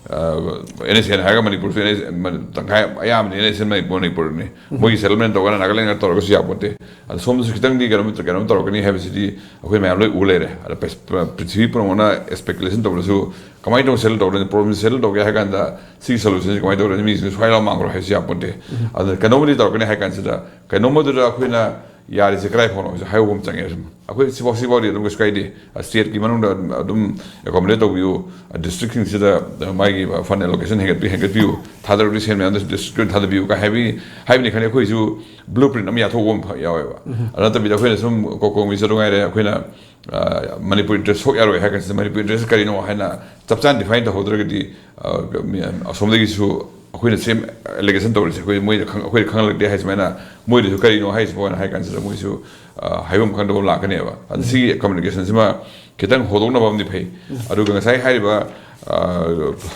ꯑꯦꯟ ꯑꯦꯁ ꯑꯦꯟ ꯍꯥꯏꯔꯒ ꯃꯅꯤꯄꯨꯔꯁꯨ NSCN ꯃ- ꯇꯪꯈꯥꯏ ꯑꯌꯥꯝꯕꯅ ꯑꯦꯟ ꯑꯦꯁ ꯑꯦꯟ ꯃꯅꯤꯄꯨꯔ ꯃꯅꯤꯄꯨꯔꯅꯤ꯫ ꯃꯣꯏꯒꯤ ꯁꯦꯇꯜꯃꯦꯟ ꯇꯧꯔꯒ ꯅꯥꯒꯥꯂꯦꯟꯒ ꯇꯧꯔꯒꯁꯨ ꯌꯥꯄꯣꯠꯇꯦ꯫ ꯑꯗꯣ ꯁꯣꯝꯗꯁꯨ ꯈꯤꯇꯪꯗꯤ ꯀꯩꯅꯣꯝ ꯀꯩꯅꯣꯝ ꯇꯧꯔꯛꯀꯅꯤ ꯍꯥꯏꯕꯁꯤꯗꯤ ꯑꯩꯈꯣꯏ ꯃꯌꯥꯝ ꯂꯣꯏ ꯎ ꯂꯩꯔꯦ꯫ ꯑꯗ ꯄ꯭ꯔ- ꯄ꯭ꯔ- ꯄ꯭ꯔꯤꯊꯤꯕꯤ ꯄꯨꯝꯅꯃꯛꯅ ꯑꯦꯁꯄꯦꯀꯨꯂꯦꯁꯟ ꯇꯧꯕꯗꯁꯨ ꯀꯃꯥꯏꯅ ꯇꯧꯅ ꯁꯦꯇꯜ ꯇꯧꯔꯅꯤ, ꯄ꯭ꯔꯣꯕ꯭ꯂꯦꯝ ꯁꯦꯇꯜ ꯇꯧꯒꯦ ꯍꯥꯏ ꯀꯥꯟꯗ ꯁꯤꯒꯤ ꯁꯣꯂꯨꯁꯟꯁꯤ ꯀꯃꯥꯏꯅ ꯇꯧꯔꯅꯤ, ꯃꯤꯁꯤꯡꯁꯤ ꯁ꯭ꯋꯥꯏ ꯂꯥꯎ ꯃꯥꯡꯈ꯭ꯔꯣ ꯍꯥꯏꯕꯁꯤ ꯌꯥꯄꯣꯠꯇꯦ꯫ ꯑꯗꯨꯅ ꯀꯩꯅꯣꯝꯃꯗꯤ ꯇꯧꯔꯛꯀꯅꯤ ꯍꯥꯏ ꯀꯥꯟꯁꯤꯗ ꯀꯩꯅꯣꯝꯃꯗꯨꯗ ꯑꯩꯈꯣꯏꯅ ꯌꯥꯔꯤꯁꯦ ꯀꯗꯥꯏ ꯐꯥꯎꯅꯣ ꯍꯥꯏꯕꯁꯦ ꯍꯥꯏꯕ ꯑꯃ ꯆꯪꯉꯦ꯫ ꯑꯩꯈꯣꯏ ꯁꯤꯐꯥꯎ ꯁꯤꯐꯥꯎꯗꯤ ꯑꯗꯨꯝ ꯀꯩꯁꯨ ꯀꯥꯏꯗꯦ꯫ ꯁ꯭ꯇꯦꯠꯀꯤ ꯃꯅꯨꯡꯗ ꯑꯗꯨꯝ ꯑꯦꯀꯣꯃꯣꯗꯦꯠ ꯇꯧꯕꯤꯌꯨ, ꯗꯤꯁꯇ꯭ꯔꯤꯛꯁꯤꯡꯁꯤꯗ ꯃꯥꯒꯤ ꯐꯟ ꯑꯦꯂꯣꯀꯦꯁꯟ ꯍꯦꯟꯒꯠꯄꯤ ꯍꯦꯟꯒꯠꯄꯤꯌꯨ, ꯊꯥꯗꯔꯛꯇꯣꯏ ꯁꯦꯟ ꯃꯌꯥꯝꯗꯣ ꯗꯤꯁꯇ꯭ꯔꯤꯛꯇ ꯑꯣꯏꯅ ꯊꯥꯗꯕꯤꯌꯨ ꯀꯥꯏ ꯍꯥꯏꯕꯤ ꯍꯥꯏꯕꯅꯤ ꯈꯪꯗꯦ꯫ ꯑꯩꯈꯣꯏꯁꯨ ꯕ꯭ꯂꯨ ꯄ꯭ꯔꯤꯟ ꯑꯃ ꯌꯥꯊꯣꯛꯄ ꯑꯃ ꯌꯥꯎꯋꯦꯕ꯫ ꯑꯗꯨ ꯅꯠꯇꯕꯤꯗ ꯑꯩꯈꯣꯏꯅ ꯁꯨꯝ ꯀꯣꯀꯣꯃꯤꯁꯨ ꯉꯥꯏꯔꯦ, ꯑꯩꯈꯣꯏꯅ ꯑ, ꯃꯅꯤꯄꯨꯔ ꯏꯟꯇꯔꯦꯁ ꯁꯣꯛ ꯌꯥꯔꯣꯏ ꯍꯥꯏ ꯀꯥꯟꯁꯤꯗ ꯃꯅꯤꯄꯨꯔ ꯏꯟꯇꯔꯦꯁ ꯀꯔꯤꯅꯣ ꯍꯥꯏꯅ ꯆꯞ ꯆꯥꯅ ꯗꯤꯐꯥꯏꯟ ꯇꯧꯍꯧꯗ꯭ꯔꯒꯗꯤ, ꯑ, ꯃꯤ- ꯑꯁꯣꯝꯗꯒꯤꯁꯨ ꯑꯩꯈꯣꯏꯅ ꯁꯦꯝ ꯑꯦꯂꯤꯒꯦꯁꯟ ꯇꯧꯔꯤꯁꯦ ꯑꯩꯈꯣꯏ ꯃꯣꯏꯗ ꯈꯪ- ꯑꯩꯈꯣꯏꯗ ꯈꯪꯍꯜꯂꯛꯇꯦ ꯍꯥꯏ ꯁꯨꯃꯥꯏꯅ ꯃꯣꯏꯗꯁꯨ ꯀꯔꯤꯅꯣ ꯍꯥꯏꯁꯤꯕꯣ ꯍꯥꯏꯅ ꯍꯥꯏ ꯀꯥꯟꯁꯤꯗ ꯃꯣꯏꯁꯨ ꯑ, ꯍꯥꯏꯐꯝ ꯈꯪꯗꯕ ꯑꯃ ꯂꯥꯛꯀꯅꯦꯕ꯫ ꯑꯗ ꯁꯤꯒꯤ ꯀꯝꯃꯨꯅꯤꯀꯦꯁꯟꯁꯤꯃ ꯈꯤꯇꯪ ꯍꯣꯗꯣꯛꯅꯕ ꯑꯃꯗꯤ ꯐꯩ꯫ ꯑꯗꯨꯒ ꯉꯁꯥꯏ ꯍꯥꯏꯔꯤꯕ ꯑ,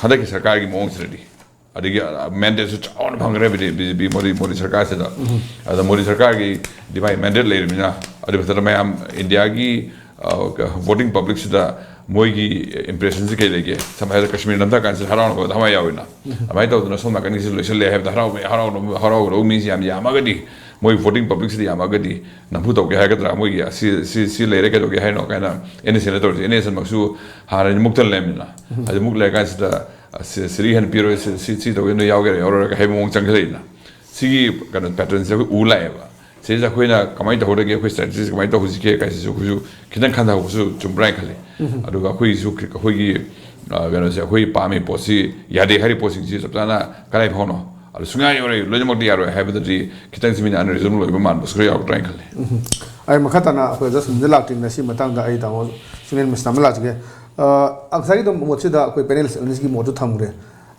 ꯍꯟꯗꯛꯀꯤ ꯁꯔꯀꯥꯔꯒꯤ ꯃꯑꯣꯡꯁꯤꯗꯗꯤ ꯑꯗꯒꯤ ꯃꯦꯟꯗꯦꯠꯁꯨ ꯆꯥꯎꯅ ꯐꯪꯈ꯭ꯔꯦ ꯕꯤ ꯖꯦ ꯄꯤ ꯃꯣꯗꯤ ꯃꯣꯗꯤ ꯁꯔꯀꯥꯔꯁꯤꯗ꯫ ꯑꯗ ꯃꯣꯗꯤ ꯁꯔꯀꯥꯔꯒꯤ ꯗꯤꯚꯥꯏꯟ ꯃꯦꯟꯗꯦꯠ ꯂꯩꯔꯕꯅꯤꯅ ꯑꯗꯨ ꯃꯊꯛꯇ ꯃꯌꯥꯝ ꯏꯟꯗꯤꯌꯥꯒꯤ ꯚꯣꯇꯤꯡ ꯄꯕ꯭ꯂꯤꯛꯁꯤꯗ ꯃꯣꯏꯒꯤ ꯏꯝꯄ꯭ꯔꯦꯁꯟꯁꯤ ꯀꯩ ꯂꯩꯒꯦ? ꯁꯝꯅ ꯍꯥꯏꯔꯕꯗ ꯀꯥꯁꯃꯤꯔ ꯅꯝꯊ ꯀꯥꯟꯁꯤꯗ ꯍꯔꯥꯎꯅꯕ ꯊꯃꯥꯏ ꯌꯥꯎꯋꯤꯅ꯫ ꯑꯗꯨꯃꯥꯏꯅ ꯇꯧꯗꯅ ꯁꯣꯝ ꯅꯥꯀꯟꯒꯤꯁꯤ ꯂꯣꯏꯁꯤꯜꯂꯦ ꯍꯥꯏꯕꯗ ꯍꯔꯥꯎꯕ ꯍꯔꯥꯎ ꯍꯔꯥꯎꯒꯗꯧꯕ ꯃꯤꯁꯤ ꯌꯥꯝ ꯌꯥꯝꯃꯒꯗꯤ ꯃꯣꯏ ꯚꯣꯇꯤꯡ ꯄꯕ꯭ꯂꯤꯛꯁꯤꯗ ꯌꯥꯝꯃꯒꯗꯤ ꯅꯝꯐꯨ ꯇꯧꯒꯦ ꯍꯥꯏꯒꯗ꯭ꯔꯥ? ꯃꯣꯏꯒꯤ ꯑꯁꯤ ꯁꯤ ꯁꯤ ꯂꯩꯔꯦ ꯀꯩꯗꯧꯒꯦ ꯍꯥꯏꯅꯣ ꯀꯥꯏꯅ ꯑꯦꯟ ꯑꯦꯁ ꯑꯦꯟꯗ ꯇꯧꯔꯤꯁꯦ꯫ ꯑꯦꯟ ꯑꯦꯁ ꯑꯦꯟꯃꯛꯁꯨ ꯍꯥꯟꯅꯗꯤ ꯃꯨꯛꯇꯅ ꯂꯩꯔꯝꯃꯤꯅ꯫ ꯑꯗꯨ ꯃꯨꯛ ꯂꯩꯔꯀꯥꯟꯁꯤꯗ ꯑ, ꯁꯤ- ꯁꯤꯔꯤ ꯍꯦꯟꯅ ꯄꯤꯔꯣꯏ, ꯁꯤ- ꯁꯤ- ꯁꯤ ꯇꯧꯒꯦ, ꯅꯣꯏ ꯌꯥꯎꯒꯦꯔꯥ ꯌꯥꯎꯔꯣꯏꯔꯥ ꯍꯥꯏꯕ ꯃꯑꯣꯡ ꯆꯪꯁꯤꯜꯂꯛꯏꯅ꯫ ꯁꯤꯒꯤ ꯀꯩꯅꯣ ꯄꯦꯇꯔꯟꯁꯦ ꯑꯩꯈꯣꯏ ꯎ ꯂꯥꯛꯑꯦꯕ꯫ ꯁꯤꯁꯦ ꯑꯩꯈꯣꯏꯅ ꯀꯃꯥꯏꯅ ꯇꯧꯍꯧꯗꯒꯦ, ꯑꯩꯈꯣꯏ ꯁ꯭ꯇ꯭ꯔꯦꯇꯦꯖꯤꯁꯦ ꯀꯃꯥꯏꯅ ꯇꯧꯍꯧꯁꯤꯒꯦ ꯀꯥꯏꯁꯤꯁꯨ ꯑꯩꯈꯣꯏꯁꯨ ꯈꯤꯇꯪ ꯈꯟꯊꯍꯧꯕꯁꯨ ꯆꯨꯝꯕ꯭ꯔꯥ ꯍꯥꯏꯅ ꯈꯜꯂꯤ꯫ ꯑꯗꯨꯒ ꯑꯩꯈꯣꯏꯒꯤꯁꯨ ꯈꯤ- ꯑꯩꯈꯣꯏꯒꯤ ꯑ, ꯀꯩꯅꯣꯁꯦ, ꯑꯩꯈꯣꯏ ꯄꯥꯝꯃꯤ ꯄꯣꯠꯁꯤ ꯌꯥꯗꯦ ꯍꯥꯏꯔꯤꯕ ꯄꯣꯠꯁꯤꯡꯁꯤ ꯆꯞ ꯆꯥꯅ ꯀꯗꯥꯏ ꯐꯥꯎꯅꯣ? ꯑꯗꯨ ꯁꯨꯡꯌꯥ ꯌꯥꯔꯣꯏ, ꯂꯣꯏꯅꯃꯛꯇꯤ ꯌꯥꯔꯣꯏ ꯍꯥꯏꯕꯗꯗꯤ ꯈꯤꯇꯪꯁꯤ ꯃꯤꯅ ꯑꯟꯔꯤꯖꯅꯦꯕꯜ ꯑꯣꯏꯕ ꯃꯥꯟꯕꯁꯨ ꯈꯔ ꯌꯥꯎꯔꯛꯇ꯭ꯔꯥ ꯍꯥꯏꯅ ꯈꯜꯂꯤ꯫ ꯑꯩ ꯃꯈꯥ ꯇꯥꯅ ꯑꯩꯈꯣꯏ ꯑꯣꯖꯥ ꯁꯨꯅꯤꯜꯗ ꯂꯥꯛꯇ꯭ꯔꯤꯉꯩ ꯁꯤ ꯃꯇꯥꯡꯗ ꯑꯩ ꯇꯥꯃꯣ ꯁꯨꯅꯤꯜ ꯃꯤꯁꯅ ꯑꯃ ꯂꯥꯛꯆꯒꯦ꯫ ꯑ, ꯉꯁꯥꯏꯒꯤ ꯑꯗꯨꯝ ꯃꯣꯠꯁꯤꯗ ꯑꯩꯈꯣꯏ ꯄꯦꯅꯦꯜ ꯑꯅꯤꯁꯤꯒꯤ ꯃꯣꯠꯇꯨ ꯊꯝꯈ꯭ꯔꯦ꯫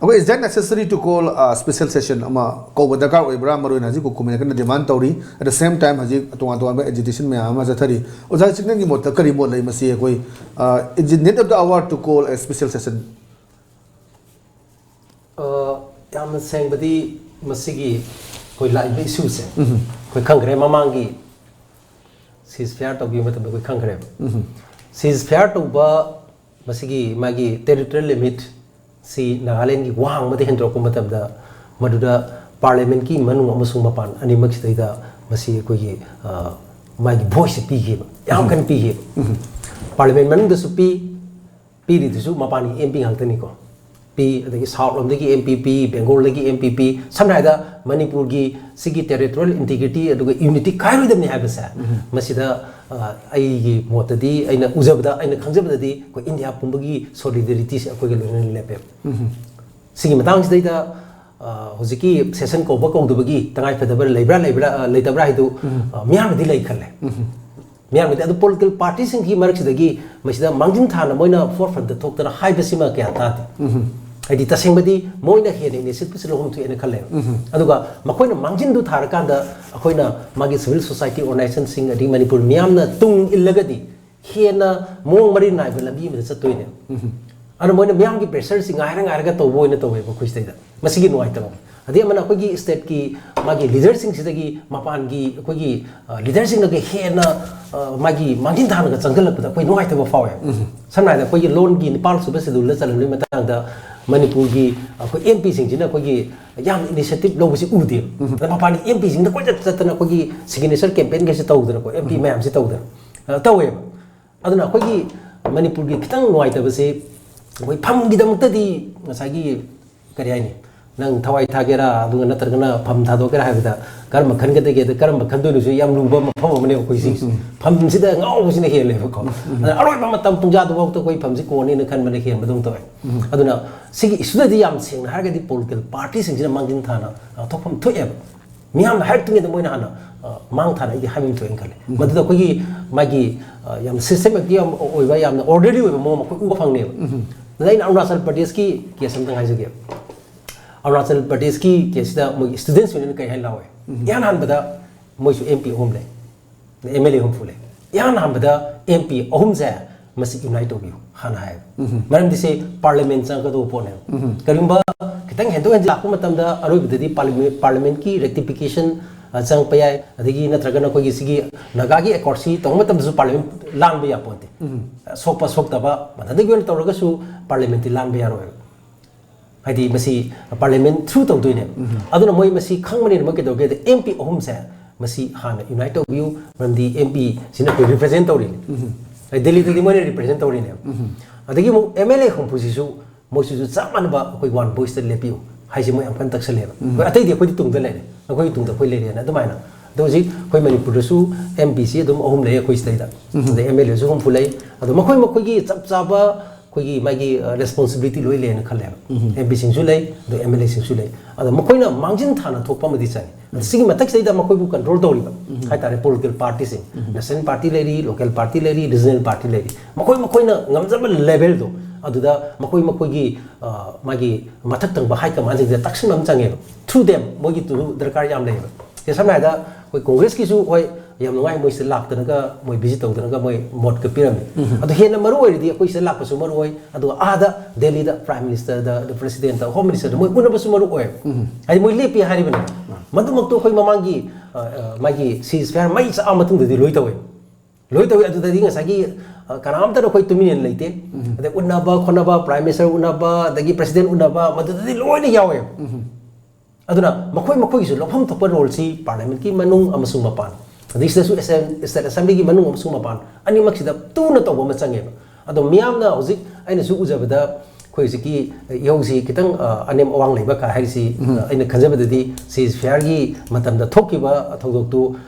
ꯑꯩꯈꯣꯏ, is that necessary to call a special session ꯑꯃ ꯀꯧꯕ ꯗꯔꯀꯥꯔ ꯑꯣꯏꯕ꯭ꯔꯥ? ꯃꯔꯨꯑꯣꯏꯅ ꯍꯧꯖꯤꯛ ꯀꯨꯀꯨꯃꯦꯅ ꯀꯟꯅ ꯗꯤꯃꯥꯟ ꯇꯧꯔꯤ꯫ At the same time ꯍꯧꯖꯤꯛ ꯇꯣꯉꯥꯟ ꯇꯣꯉꯥꯟꯕ ꯑꯦꯖꯤꯇꯦꯁꯟ ꯃꯌꯥꯝ ꯑꯃ ꯆꯠꯊꯔꯤ꯫ ꯑꯣꯖꯥ ꯁꯤꯛꯅꯦꯜꯒꯤ ꯃꯣꯠꯇ ꯀꯔꯤ ꯃꯣꯠ ꯂꯩ ꯃꯁꯤ? ꯑꯩꯈꯣꯏ, uh, is it need of the hour to call a special session? ꯑ, ꯌꯥꯝꯅ ꯁꯦꯡꯕꯗꯤ ꯃꯁꯤꯒꯤ ꯑꯩꯈꯣꯏ ꯂꯥꯛꯏꯕ ꯏꯁꯨꯁꯦ ꯑꯩꯈꯣꯏ ꯈꯪꯈ꯭ꯔꯦ꯫ ꯃꯃꯥꯡꯒꯤ ꯁꯤꯁ ꯐꯤꯌꯥꯔ ꯇꯧꯈꯤꯕ ꯃꯇꯝꯗ ꯑꯩꯈꯣꯏ ꯈꯪꯈ꯭ꯔꯦꯕ꯫ ꯁꯤꯁ ꯐꯤꯌꯥꯔ ꯇꯧꯕ ꯃꯁꯤꯒꯤ ꯃꯥꯒꯤ ꯇꯦꯔꯤꯇꯣꯔꯤꯌꯦꯜ ꯂꯤꯃꯤꯠ ꯁꯤ ꯅꯥꯒꯥꯂꯦꯟꯒꯤ ꯋꯥꯡꯃꯗ ꯍꯦꯟꯗꯣꯔꯛꯄ ꯃꯇꯝꯗ ꯃꯗꯨꯗ ꯄꯥꯔꯂꯤꯌꯥꯃꯦꯟꯠꯀꯤ ꯃꯅꯨꯡ ꯑꯃꯁꯨꯡ ꯃꯄꯥꯟ ꯑꯅꯤꯃꯛꯁꯤꯗꯩꯗ ꯃꯁꯤ ꯑꯩꯈꯣꯏꯒꯤ, ꯑ, ꯃꯥꯒꯤ ꯚꯣꯏꯁꯁꯦ ꯄꯤꯈꯤꯕ, ꯌꯥꯝ ꯀꯟꯅ ꯄꯤꯈꯤꯕ꯫ ꯄꯥꯔꯂꯤꯌꯥꯃꯦꯟꯠ ꯃꯅꯨꯡꯗꯁꯨ ꯄꯤ, ꯄꯤꯔꯤꯗꯨꯁꯨ ꯃꯄꯥꯟꯒꯤ ꯑꯦꯝ ꯄꯤ ꯉꯥꯛꯇꯅꯤꯀꯣ꯫ ꯄꯤ, ꯑꯗꯒꯤ ꯁꯥꯎꯠ ꯂꯣꯝꯗꯒꯤ ꯑꯦꯝ ꯄꯤ ꯄꯤ, ꯕꯦꯡꯒꯣꯜꯗꯒꯤ ꯑꯦꯝ ꯄꯤ ꯄꯤ꯫ ꯁꯝꯅ ꯍꯥꯏꯔꯕꯗ ꯃꯅꯤꯄꯨꯔꯒꯤ ꯁꯤꯒꯤ ꯇꯦꯔꯤꯇꯣꯔꯤꯌꯦꯜ ꯏꯟꯇꯤꯒ꯭ꯔꯤꯇꯤ ꯑꯗꯨꯒ ꯌꯨꯅꯤꯇꯤ ꯀꯥꯏꯔꯣꯏꯗꯕꯅꯤ ꯍꯥꯏꯕꯁꯦ ꯃꯁꯤꯗ, ꯑ, ꯑꯩꯒꯤ ꯃꯣꯠꯇꯗꯤ, ꯑꯩꯅ ꯎꯖꯕꯗ, ꯑꯩꯅ ꯈꯪꯖꯕꯗꯗꯤ ꯑꯩꯈꯣꯏ ꯏꯟꯗꯤꯌꯥ ꯄꯨꯝꯕꯒꯤ ꯁꯣꯂꯤꯗꯦꯔꯤꯇꯤꯁꯦ ꯑꯩꯈꯣꯏꯒ ꯂꯣꯏꯅꯅ ꯂꯦꯞꯄꯦꯕ꯫ ꯁꯤꯒꯤ ꯃꯇꯥꯡꯁꯤꯗꯩꯗ, ꯑ, ꯍꯧꯖꯤꯛꯀꯤ ꯁꯦꯁꯟ ꯀꯧꯕ ꯀꯧꯗꯕꯒꯤ ꯇꯉꯥꯏ ꯐꯗꯕ ꯂꯩꯕ꯭ꯔꯥ, ꯂꯩꯕ꯭ꯔꯥ, ꯑ, ꯂꯩꯇꯕ꯭ꯔꯥ ꯍꯥꯏꯗꯨ, ꯑ, ꯃꯤꯌꯥꯝꯅꯗꯤ ꯂꯩ ꯈꯜꯂꯦ꯫ ꯃꯤꯌꯥꯝꯅꯗꯤ꯫ ꯑꯗꯨ ꯄꯣꯂꯤꯇꯤꯀꯦꯜ ꯄꯥꯔꯇꯤꯁꯤꯡꯒꯤ ꯃꯔꯛꯁꯤꯗꯒꯤ ꯃꯁꯤꯗ ꯃꯥꯡꯖꯤꯟ ꯊꯥꯅ ꯃꯣꯏꯅ ꯐꯣꯔ ꯐ꯭ꯔꯟꯠꯇ ꯊꯣꯛꯇꯅ ꯍꯥꯏꯕꯁꯤꯃ ꯀꯌꯥ ꯇꯥꯗꯦ꯫ ꯍꯥꯏꯗꯤ ꯇꯁꯦꯡꯕꯗꯤ ꯃꯣꯏꯅ ꯍꯦꯟꯅ ꯏꯅꯤꯁꯤꯌꯦꯇꯤꯚꯁꯦ ꯂꯧꯐꯝ ꯊꯣꯛꯑꯦꯅ ꯈꯜꯂꯦꯕ꯫ ꯑꯗꯨꯒ ꯃꯈꯣꯏꯅ ꯃꯥꯡꯖꯤꯟꯗꯨ ꯊꯥꯔꯀꯥꯟꯗ ꯑꯩꯈꯣꯏꯅ ꯃꯥꯒꯤ ꯁꯤꯚꯤꯜ ꯁꯣꯁꯥꯏꯇꯤ ꯑꯣꯔꯒꯅꯥꯏꯖꯦꯁꯟꯁꯤꯡ ꯑꯗꯒꯤ ꯃꯅꯤꯄꯨꯔ ꯃꯤꯌꯥꯝꯅ ꯇꯨꯡ ꯏꯜꯂꯒꯗꯤ ꯍꯦꯟꯅ ꯃꯑꯣꯡ ꯃꯔꯤꯟ ꯅꯥꯏꯕ ꯂꯝꯕꯤ ꯑꯃꯗ ꯆꯠꯇꯣꯏꯅꯦꯕ꯫ ꯑꯗꯨꯅ ꯃꯣꯏꯅ ꯃꯤꯌꯥꯝꯒꯤ ꯄ꯭ꯔꯦꯁꯔꯁꯤ ꯉꯥꯏꯔ ꯉꯥꯏꯔꯒ ꯇꯧꯕ ꯑꯣꯏꯅ ꯇꯧꯋꯦꯕ ꯑꯩꯈꯣꯏ ꯁꯤꯗꯩꯗ꯫ ꯃꯁꯤꯒꯤ ꯅꯨꯡꯉꯥꯏꯇꯕ ꯑꯃ꯫ ꯑꯗꯩ ꯑꯃꯅ ꯑꯩꯈꯣꯏꯒꯤ ꯁ꯭ꯇꯦꯠꯀꯤ ꯃꯥꯒꯤ ꯂꯤꯗꯔꯁꯤꯡꯁꯤꯗꯒꯤ ꯃꯄꯥꯟꯒꯤ ꯑꯩꯈꯣꯏꯒꯤ, ꯑ, ꯂꯤꯗꯔꯁꯤꯡꯅꯒ ꯍꯦꯟꯅ, ꯑ, ꯃꯥꯒꯤ ꯃꯥꯡꯖꯤꯟ ꯊꯥꯅꯒ ꯆꯪꯁꯤꯜꯂꯛꯄꯗ ꯑꯩꯈꯣꯏ ꯅꯨꯡꯉꯥꯏꯇꯕ ꯐꯥꯎꯋꯦꯕ꯫ ꯁꯝꯅ ꯍꯥꯏꯔꯕꯗ ꯑꯩꯈꯣꯏꯒꯤ ꯂꯣꯟꯒꯤ ꯅꯤꯄꯥꯜ ꯁꯨꯕ ꯁꯦꯗꯨꯜꯗ ꯆꯜꯍꯟꯕꯒꯤ ꯃꯇꯥꯡꯗ ꯃꯅꯤꯄꯨꯔꯒꯤ ꯑꯩꯈꯣꯏ ꯑꯦꯝ ꯄꯤꯁꯤꯡꯁꯤꯅ ꯑꯩꯈꯣꯏꯒꯤ ꯌꯥꯝ ꯏꯅꯤꯁꯤꯌꯦꯇꯤꯚ ꯂꯧꯕꯁꯤ ꯎꯗꯦꯕ꯫ ꯑꯗ ꯃꯄꯥꯟꯒꯤ ꯑꯦꯝ ꯄꯤꯁꯤꯡꯗ ꯀꯣꯏꯆꯠ ꯆꯠꯇꯅ ꯑꯩꯈꯣꯏꯒꯤ ꯁꯤꯒꯅꯦꯆꯔ ꯀꯦꯝꯄꯦꯟꯒꯁꯦ ꯇꯧꯗꯅꯀꯣ, ꯑꯦꯝ ꯄꯤ ꯃꯌꯥꯝꯁꯦ ꯇꯧꯗꯅ, ꯑ, ꯇꯧꯋꯦꯕ꯫ ꯑꯗꯨꯅ ꯑꯩꯈꯣꯏꯒꯤ ꯃꯅꯤꯄꯨꯔꯒꯤ ꯈꯤꯇꯪ ꯅꯨꯡꯉꯥꯏꯇꯕꯁꯦ, ꯑꯩꯈꯣꯏ ꯐꯝꯒꯤꯗꯃꯛꯇꯗꯤ ꯉꯁꯥꯏꯒꯤ, ꯀꯔꯤ ꯍꯥꯏꯅꯤ, ꯅꯪ ꯊꯋꯥꯏ ꯊꯥꯒꯦꯔꯥ, ꯑꯗꯨꯒ ꯅꯠꯇ꯭ꯔꯒꯅ ꯐꯝ ꯊꯥꯗꯣꯛꯀꯦꯔꯥ ꯍꯥꯏꯕꯗ ꯀꯔꯝꯕ ꯈꯟꯒꯗꯒꯦ, ꯑꯗ ꯀꯔꯝꯕ ꯈꯟꯗꯣꯏꯅꯣꯁꯨ ꯌꯥꯝ ꯂꯨꯕ ꯃꯐꯝ ꯑꯃꯅꯦꯕ ꯑꯩꯈꯣꯏ ꯁꯤꯒꯤꯁꯦ꯫ ꯐꯝꯁꯤꯗ ꯉꯥꯎꯕꯁꯤꯅ ꯍꯦꯜꯂꯦꯕꯀꯣ꯫ ꯑꯗꯨꯅ ꯑꯔꯣꯏꯕ ꯃꯇꯝ ꯄꯨꯡꯖꯥꯗꯨꯐꯥꯎꯗ ꯑꯩꯈꯣꯏ ꯐꯝꯁꯤ ꯀꯣꯟꯅꯦꯅ ꯈꯟꯕꯅ ꯍꯦꯟꯕꯗꯧꯅ ꯇꯧꯋꯦ꯫ ꯑꯗꯨꯅ ꯁꯤꯒꯤ ꯏꯁꯨꯗꯗꯤ ꯌꯥꯝ ꯁꯦꯡꯅ ꯍꯥꯏꯔꯒꯗꯤ ꯄꯣꯂꯤꯇꯤꯀꯦꯜ ꯄꯥꯔꯇꯤꯁꯤꯡꯁꯤꯅ ꯃꯥꯡꯖꯤꯟ ꯊꯥꯅ ꯂꯥꯎꯊꯣꯛꯐꯝ ꯊꯣꯛꯑꯦꯕ꯫ ꯃꯤꯌꯥꯝꯅ ꯍꯥꯏꯔꯛꯇ꯭ꯔꯤꯉꯩꯗ ꯃꯣꯏꯅ ꯍꯥꯟꯅ ꯑ, ꯃꯥꯡ ꯊꯥꯅ ꯑꯩꯗꯤ ꯍꯥꯏꯕ ꯑꯃ ꯊꯣꯛꯑꯦꯅ ꯈꯜꯂꯦ꯫ ꯃꯗꯨꯗ ꯑꯩꯈꯣꯏꯒꯤ ꯃꯥꯒꯤ, ꯑ, ꯌꯥꯝ systematic ꯌꯥꯝ ꯑꯣꯏꯕ, ꯌꯥꯝꯅ orderly ꯑꯣꯏꯕ ꯃꯑꯣꯡ ꯑꯃ ꯑꯩꯈꯣꯏ ꯎꯕ ꯐꯪꯅꯦꯕ꯫ ꯑꯗ ꯑꯩꯅ ꯑꯔꯨꯅꯥꯆꯜ ꯄ꯭ꯔꯗꯦꯁꯀꯤ ꯀꯦꯁ ꯑꯝꯇꯪ ꯍꯥꯏꯖꯒꯦ꯫ ꯑꯔꯨꯅꯥꯆꯜ ꯄ꯭ꯔꯗꯦꯁꯀꯤ ꯀꯦꯁꯁꯤꯗ ꯃꯣꯏꯒꯤ students union ꯀꯔꯤ ꯍꯥꯏꯅ ꯂꯥꯎꯋꯦ? ꯏꯍꯥꯟ ꯍꯥꯟꯕꯗ ꯃꯣꯏꯁꯨ M P ꯑꯍꯨꯝ ꯂꯩ, M L A ꯍꯨꯝꯐꯨ ꯂꯩ꯫ ꯏꯍꯥꯟ ꯍꯥꯟꯕꯗ M P ꯑꯍꯨꯝꯁꯦ ꯃꯁꯤ unite ꯇꯧꯕꯤꯌꯨ ꯍꯥꯟꯅ ꯍꯥꯏꯌꯦꯕ꯫ ꯃꯔꯝꯗꯤ ꯁꯤ parliament ꯆꯪꯉꯛꯀꯗꯧꯕ ꯄꯣꯠꯅꯦꯕ꯫ ꯀꯔꯤꯒꯨꯝꯕ ꯈꯤꯇꯪ ꯍꯦꯟꯗꯣꯛ ꯍꯦꯟꯖꯤꯟ ꯂꯥꯛꯄ ꯃꯇꯝꯗ ꯑꯔꯣꯏꯕꯗꯗꯤ parliament, parliamentꯀꯤ rectification, ꯑ, ꯆꯪꯉꯛꯄ ꯌꯥꯏ, ꯑꯗꯒꯤ ꯅꯠꯇ꯭ꯔꯒꯅ ꯑꯩꯈꯣꯏꯒꯤ ꯁꯤꯒꯤ ꯅꯥꯒꯥꯒꯤ accordꯁꯤ ꯇꯧꯕ ꯃꯇꯝꯗꯁꯨ parliament ꯂꯥꯟꯕ ꯌꯥꯄꯣꯟꯇꯦ꯫ ꯁꯣꯛꯄ ꯁꯣꯛꯇꯕ ꯃꯊꯟꯇꯒꯤ ꯑꯣꯏꯅ ꯇꯧꯔꯒꯁꯨ parliamentꯇꯤ ꯂꯥꯟꯕ ꯌꯥꯔꯣꯏꯕ꯫ ꯍꯥꯏꯗꯤ ꯃꯁꯤ parliament through ꯇꯧꯗꯣꯏꯅꯦꯕ꯫ ꯑꯗꯨꯅ ꯃꯣꯏ ꯃꯁꯤ ꯈꯪꯕꯅꯤꯅ ꯃꯣꯏ ꯀꯩꯗꯧꯒꯦꯗ M P ꯑꯍꯨꯝꯁꯦ ꯃꯁꯤ ꯍꯥꯟꯅ unite ꯇꯧꯕꯤꯌꯨ, ꯃꯔꯝꯗꯤ M P ꯁꯤꯅ ꯑꯩꯈꯣꯏ represent ꯇꯧꯔꯤꯅꯤ꯫ ꯍꯥꯏꯗꯤ ꯗꯦꯜꯂꯤꯗꯗꯤ ꯃꯣꯏꯅ represent ꯇꯧꯔꯤꯅꯦꯕ꯫ ꯑꯗꯒꯤ ꯑꯃꯨꯛ M L A ꯍꯨꯝꯐꯨꯁꯤꯁꯨ ꯃꯣꯏꯁꯤꯁꯨ ꯆꯞ ꯃꯥꯟꯅꯕ ꯑꯩꯈꯣꯏ one voiceꯇ ꯂꯦꯞꯄꯤꯌꯨ ꯍꯥꯏꯁꯦ ꯃꯣꯏ ꯌꯥꯝ ꯀꯟꯅ ꯇꯛꯁꯜꯂꯦꯕ꯫ ꯑꯩꯈꯣꯏ ꯑꯇꯩꯗꯤ ꯑꯩꯈꯣꯏꯗꯤ ꯇꯨꯡꯗ ꯂꯩꯔꯦ, ꯑꯩꯈꯣꯏꯒꯤ ꯇꯨꯡꯗ ꯑꯩꯈꯣꯏ ꯂꯩꯔꯦꯅ ꯑꯗꯨꯃꯥꯏꯅ꯫ ꯑꯗꯣ ꯍꯧꯖꯤꯛ ꯑꯩꯈꯣꯏ ꯃꯅꯤꯄꯨꯔꯗꯁꯨ M Pꯁꯤ ꯑꯗꯨꯝ ꯑꯍꯨꯝ ꯂꯩ ꯑꯩꯈꯣꯏ ꯁꯤꯗꯩꯗ, ꯑꯗꯩ M L Aꯁꯨ ꯍꯨꯝꯐꯨ ꯂꯩ꯫ ꯑꯗꯣ ꯃꯈꯣꯏ ꯃꯈꯣꯏꯒꯤ ꯆꯞ ꯆꯥꯕ ꯑꯩꯈꯣꯏꯒꯤ ꯃꯥꯒꯤ, ꯑ, responsibility ꯂꯣꯏ ꯂꯩꯌꯦꯅ ꯈꯜꯂꯦꯕ꯫ M Pꯁꯤꯡꯁꯨ ꯂꯩ, ꯑꯗꯣ M L Aꯁꯤꯡꯁꯨ ꯂꯩ꯫ ꯑꯗꯣ ꯃꯈꯣꯏꯅ ꯃꯥꯡꯖꯤꯟ ꯊꯥꯅ ꯊꯣꯛꯄ ꯑꯃꯗꯤ ꯆꯪꯉꯤ꯫ ꯑꯗꯣ ꯁꯤꯒꯤ ꯃꯊꯛꯁꯤꯗꯩꯗ ꯃꯈꯣꯏꯕꯨ control ꯇꯧꯔꯤꯕ ꯍꯥꯏꯇꯥꯔꯦ, political partyꯁꯤꯡ, national party ꯂꯩꯔꯤ, local party ꯂꯩꯔꯤ, regional party ꯂꯩꯔꯤ꯫ ꯃꯈꯣꯏ ꯃꯈꯣꯏꯅ ꯉꯝꯖꯕ levelꯗꯣ ꯑꯗꯨꯗ ꯃꯈꯣꯏ ꯃꯈꯣꯏꯒꯤ, ꯑ, ꯃꯥꯒꯤ ꯃꯊꯛ ꯊꯪꯕ high commandꯁꯤꯡꯁꯤꯗ ꯇꯛꯁꯤꯟꯕ ꯑꯃ ꯆꯪꯉꯦꯕ꯫ Through them ꯃꯣꯏꯒꯤ ꯇꯨ ꯗꯔꯀꯥꯔ ꯌꯥꯝ ꯂꯩꯌꯦꯕ꯫ ꯁꯦ ꯁꯝꯅ ꯍꯥꯏꯔꯕꯗ ꯑꯩꯈꯣꯏ ꯀꯣꯡꯒ꯭ꯔꯦꯁꯀꯤꯁꯨ ꯍꯣꯏ ꯌꯥꯝ ꯅꯨꯡꯉꯥꯏ, ꯃꯣꯏ ꯁꯤꯗ ꯂꯥꯛꯇꯅꯒ ꯃꯣꯏ visit ꯇꯧꯗꯅꯒ ꯃꯣꯏ ꯃꯣꯠꯀ ꯄꯤꯔꯝꯃꯤ꯫ ꯑꯗꯣ ꯍꯦꯟꯅ ꯃꯔꯨ ꯑꯣꯏꯔꯤꯗꯤ ꯑꯩꯈꯣꯏ ꯁꯤꯗ ꯂꯥꯛꯄꯁꯨ ꯃꯔꯨ ꯑꯣꯏ, ꯑꯗꯨꯒ ꯑꯥꯗ ꯗꯦꯜꯂꯤꯗ Prime Ministerꯗ, the Presidentꯇ, Home Ministerꯗ ꯃꯣꯏ ꯎꯅꯕꯁꯨ ꯃꯔꯨ ꯑꯣꯏ꯫ ꯍꯥꯏꯗꯤ ꯃꯣꯏ ꯂꯦꯞꯄꯤ ꯍꯥꯏꯔꯤꯕꯅꯤ꯫ ꯃꯗꯨꯃꯛꯇꯣ ꯑꯩꯈꯣꯏ ꯃꯃꯥꯡꯒꯤ, ꯑ, ꯑ, ꯃꯥꯒꯤ ceasefire ꯃꯩ ꯆꯥꯛꯑ ꯃꯇꯨꯡꯗꯗꯤ ꯂꯣꯏ ꯇꯧꯋꯦ꯫ ꯂꯣꯏ ꯇꯧꯋꯤ꯫ ꯑꯗꯨꯗꯗꯤ ꯉꯁꯥꯏꯒꯤ, ꯑ, ꯀꯅꯥꯝꯇꯅ ꯑꯩꯈꯣꯏ ꯇꯨꯃꯤꯟꯅ ꯂꯩꯇꯦ꯫ ꯑꯗꯩ ꯎꯅꯕ ꯈꯣꯠꯅꯕ, Prime Minister ꯎꯅꯕ, ꯑꯗꯒꯤ President ꯎꯅꯕ, ꯃꯗꯨꯗꯗꯤ ꯂꯣꯏꯅ ꯌꯥꯎꯋꯦ꯫ ꯑꯗꯨꯅ ꯃꯈꯣꯏ ꯃꯈꯣꯏꯒꯤꯁꯨ ꯂꯧꯐꯝ ꯊꯣꯛꯄ roleꯁꯤ parliamentꯀꯤ ꯃꯅꯨꯡ ꯑꯃꯁꯨꯡ ꯃꯄꯥꯟ, ꯑꯗꯩ ꯁꯤꯗꯁꯨ assem-, state assemblyꯒꯤ ꯃꯅꯨꯡ ꯑꯃꯁꯨꯡ ꯃꯄꯥꯟ ꯑꯅꯤꯃꯛꯁꯤꯗ ꯇꯨꯅ ꯇꯧꯕ ꯑꯃ ꯆꯪꯉꯦꯕ꯫ ꯑꯗꯣ ꯃꯤꯌꯥꯝꯅ ꯍꯧꯖꯤꯛ ꯑꯩꯅꯁꯨ ꯎꯖꯕꯗ ꯑꯩꯈꯣꯏ ꯍꯧꯖꯤꯛꯀꯤ ꯏꯍꯧꯁꯤ ꯈꯤꯇꯪ, ꯑ, ꯑꯅꯦꯝ ꯑꯋꯥꯡ ꯂꯩꯕ ꯀꯥ ꯍꯥꯏꯔꯤꯁꯤ, ꯑ, ꯑꯩꯅ ꯈꯟꯖꯕꯗꯗꯤ ceasefireꯒꯤ ꯃꯇꯝꯗ ꯊꯣꯛꯈꯤꯕ ꯊꯧꯗꯣꯛꯇꯨ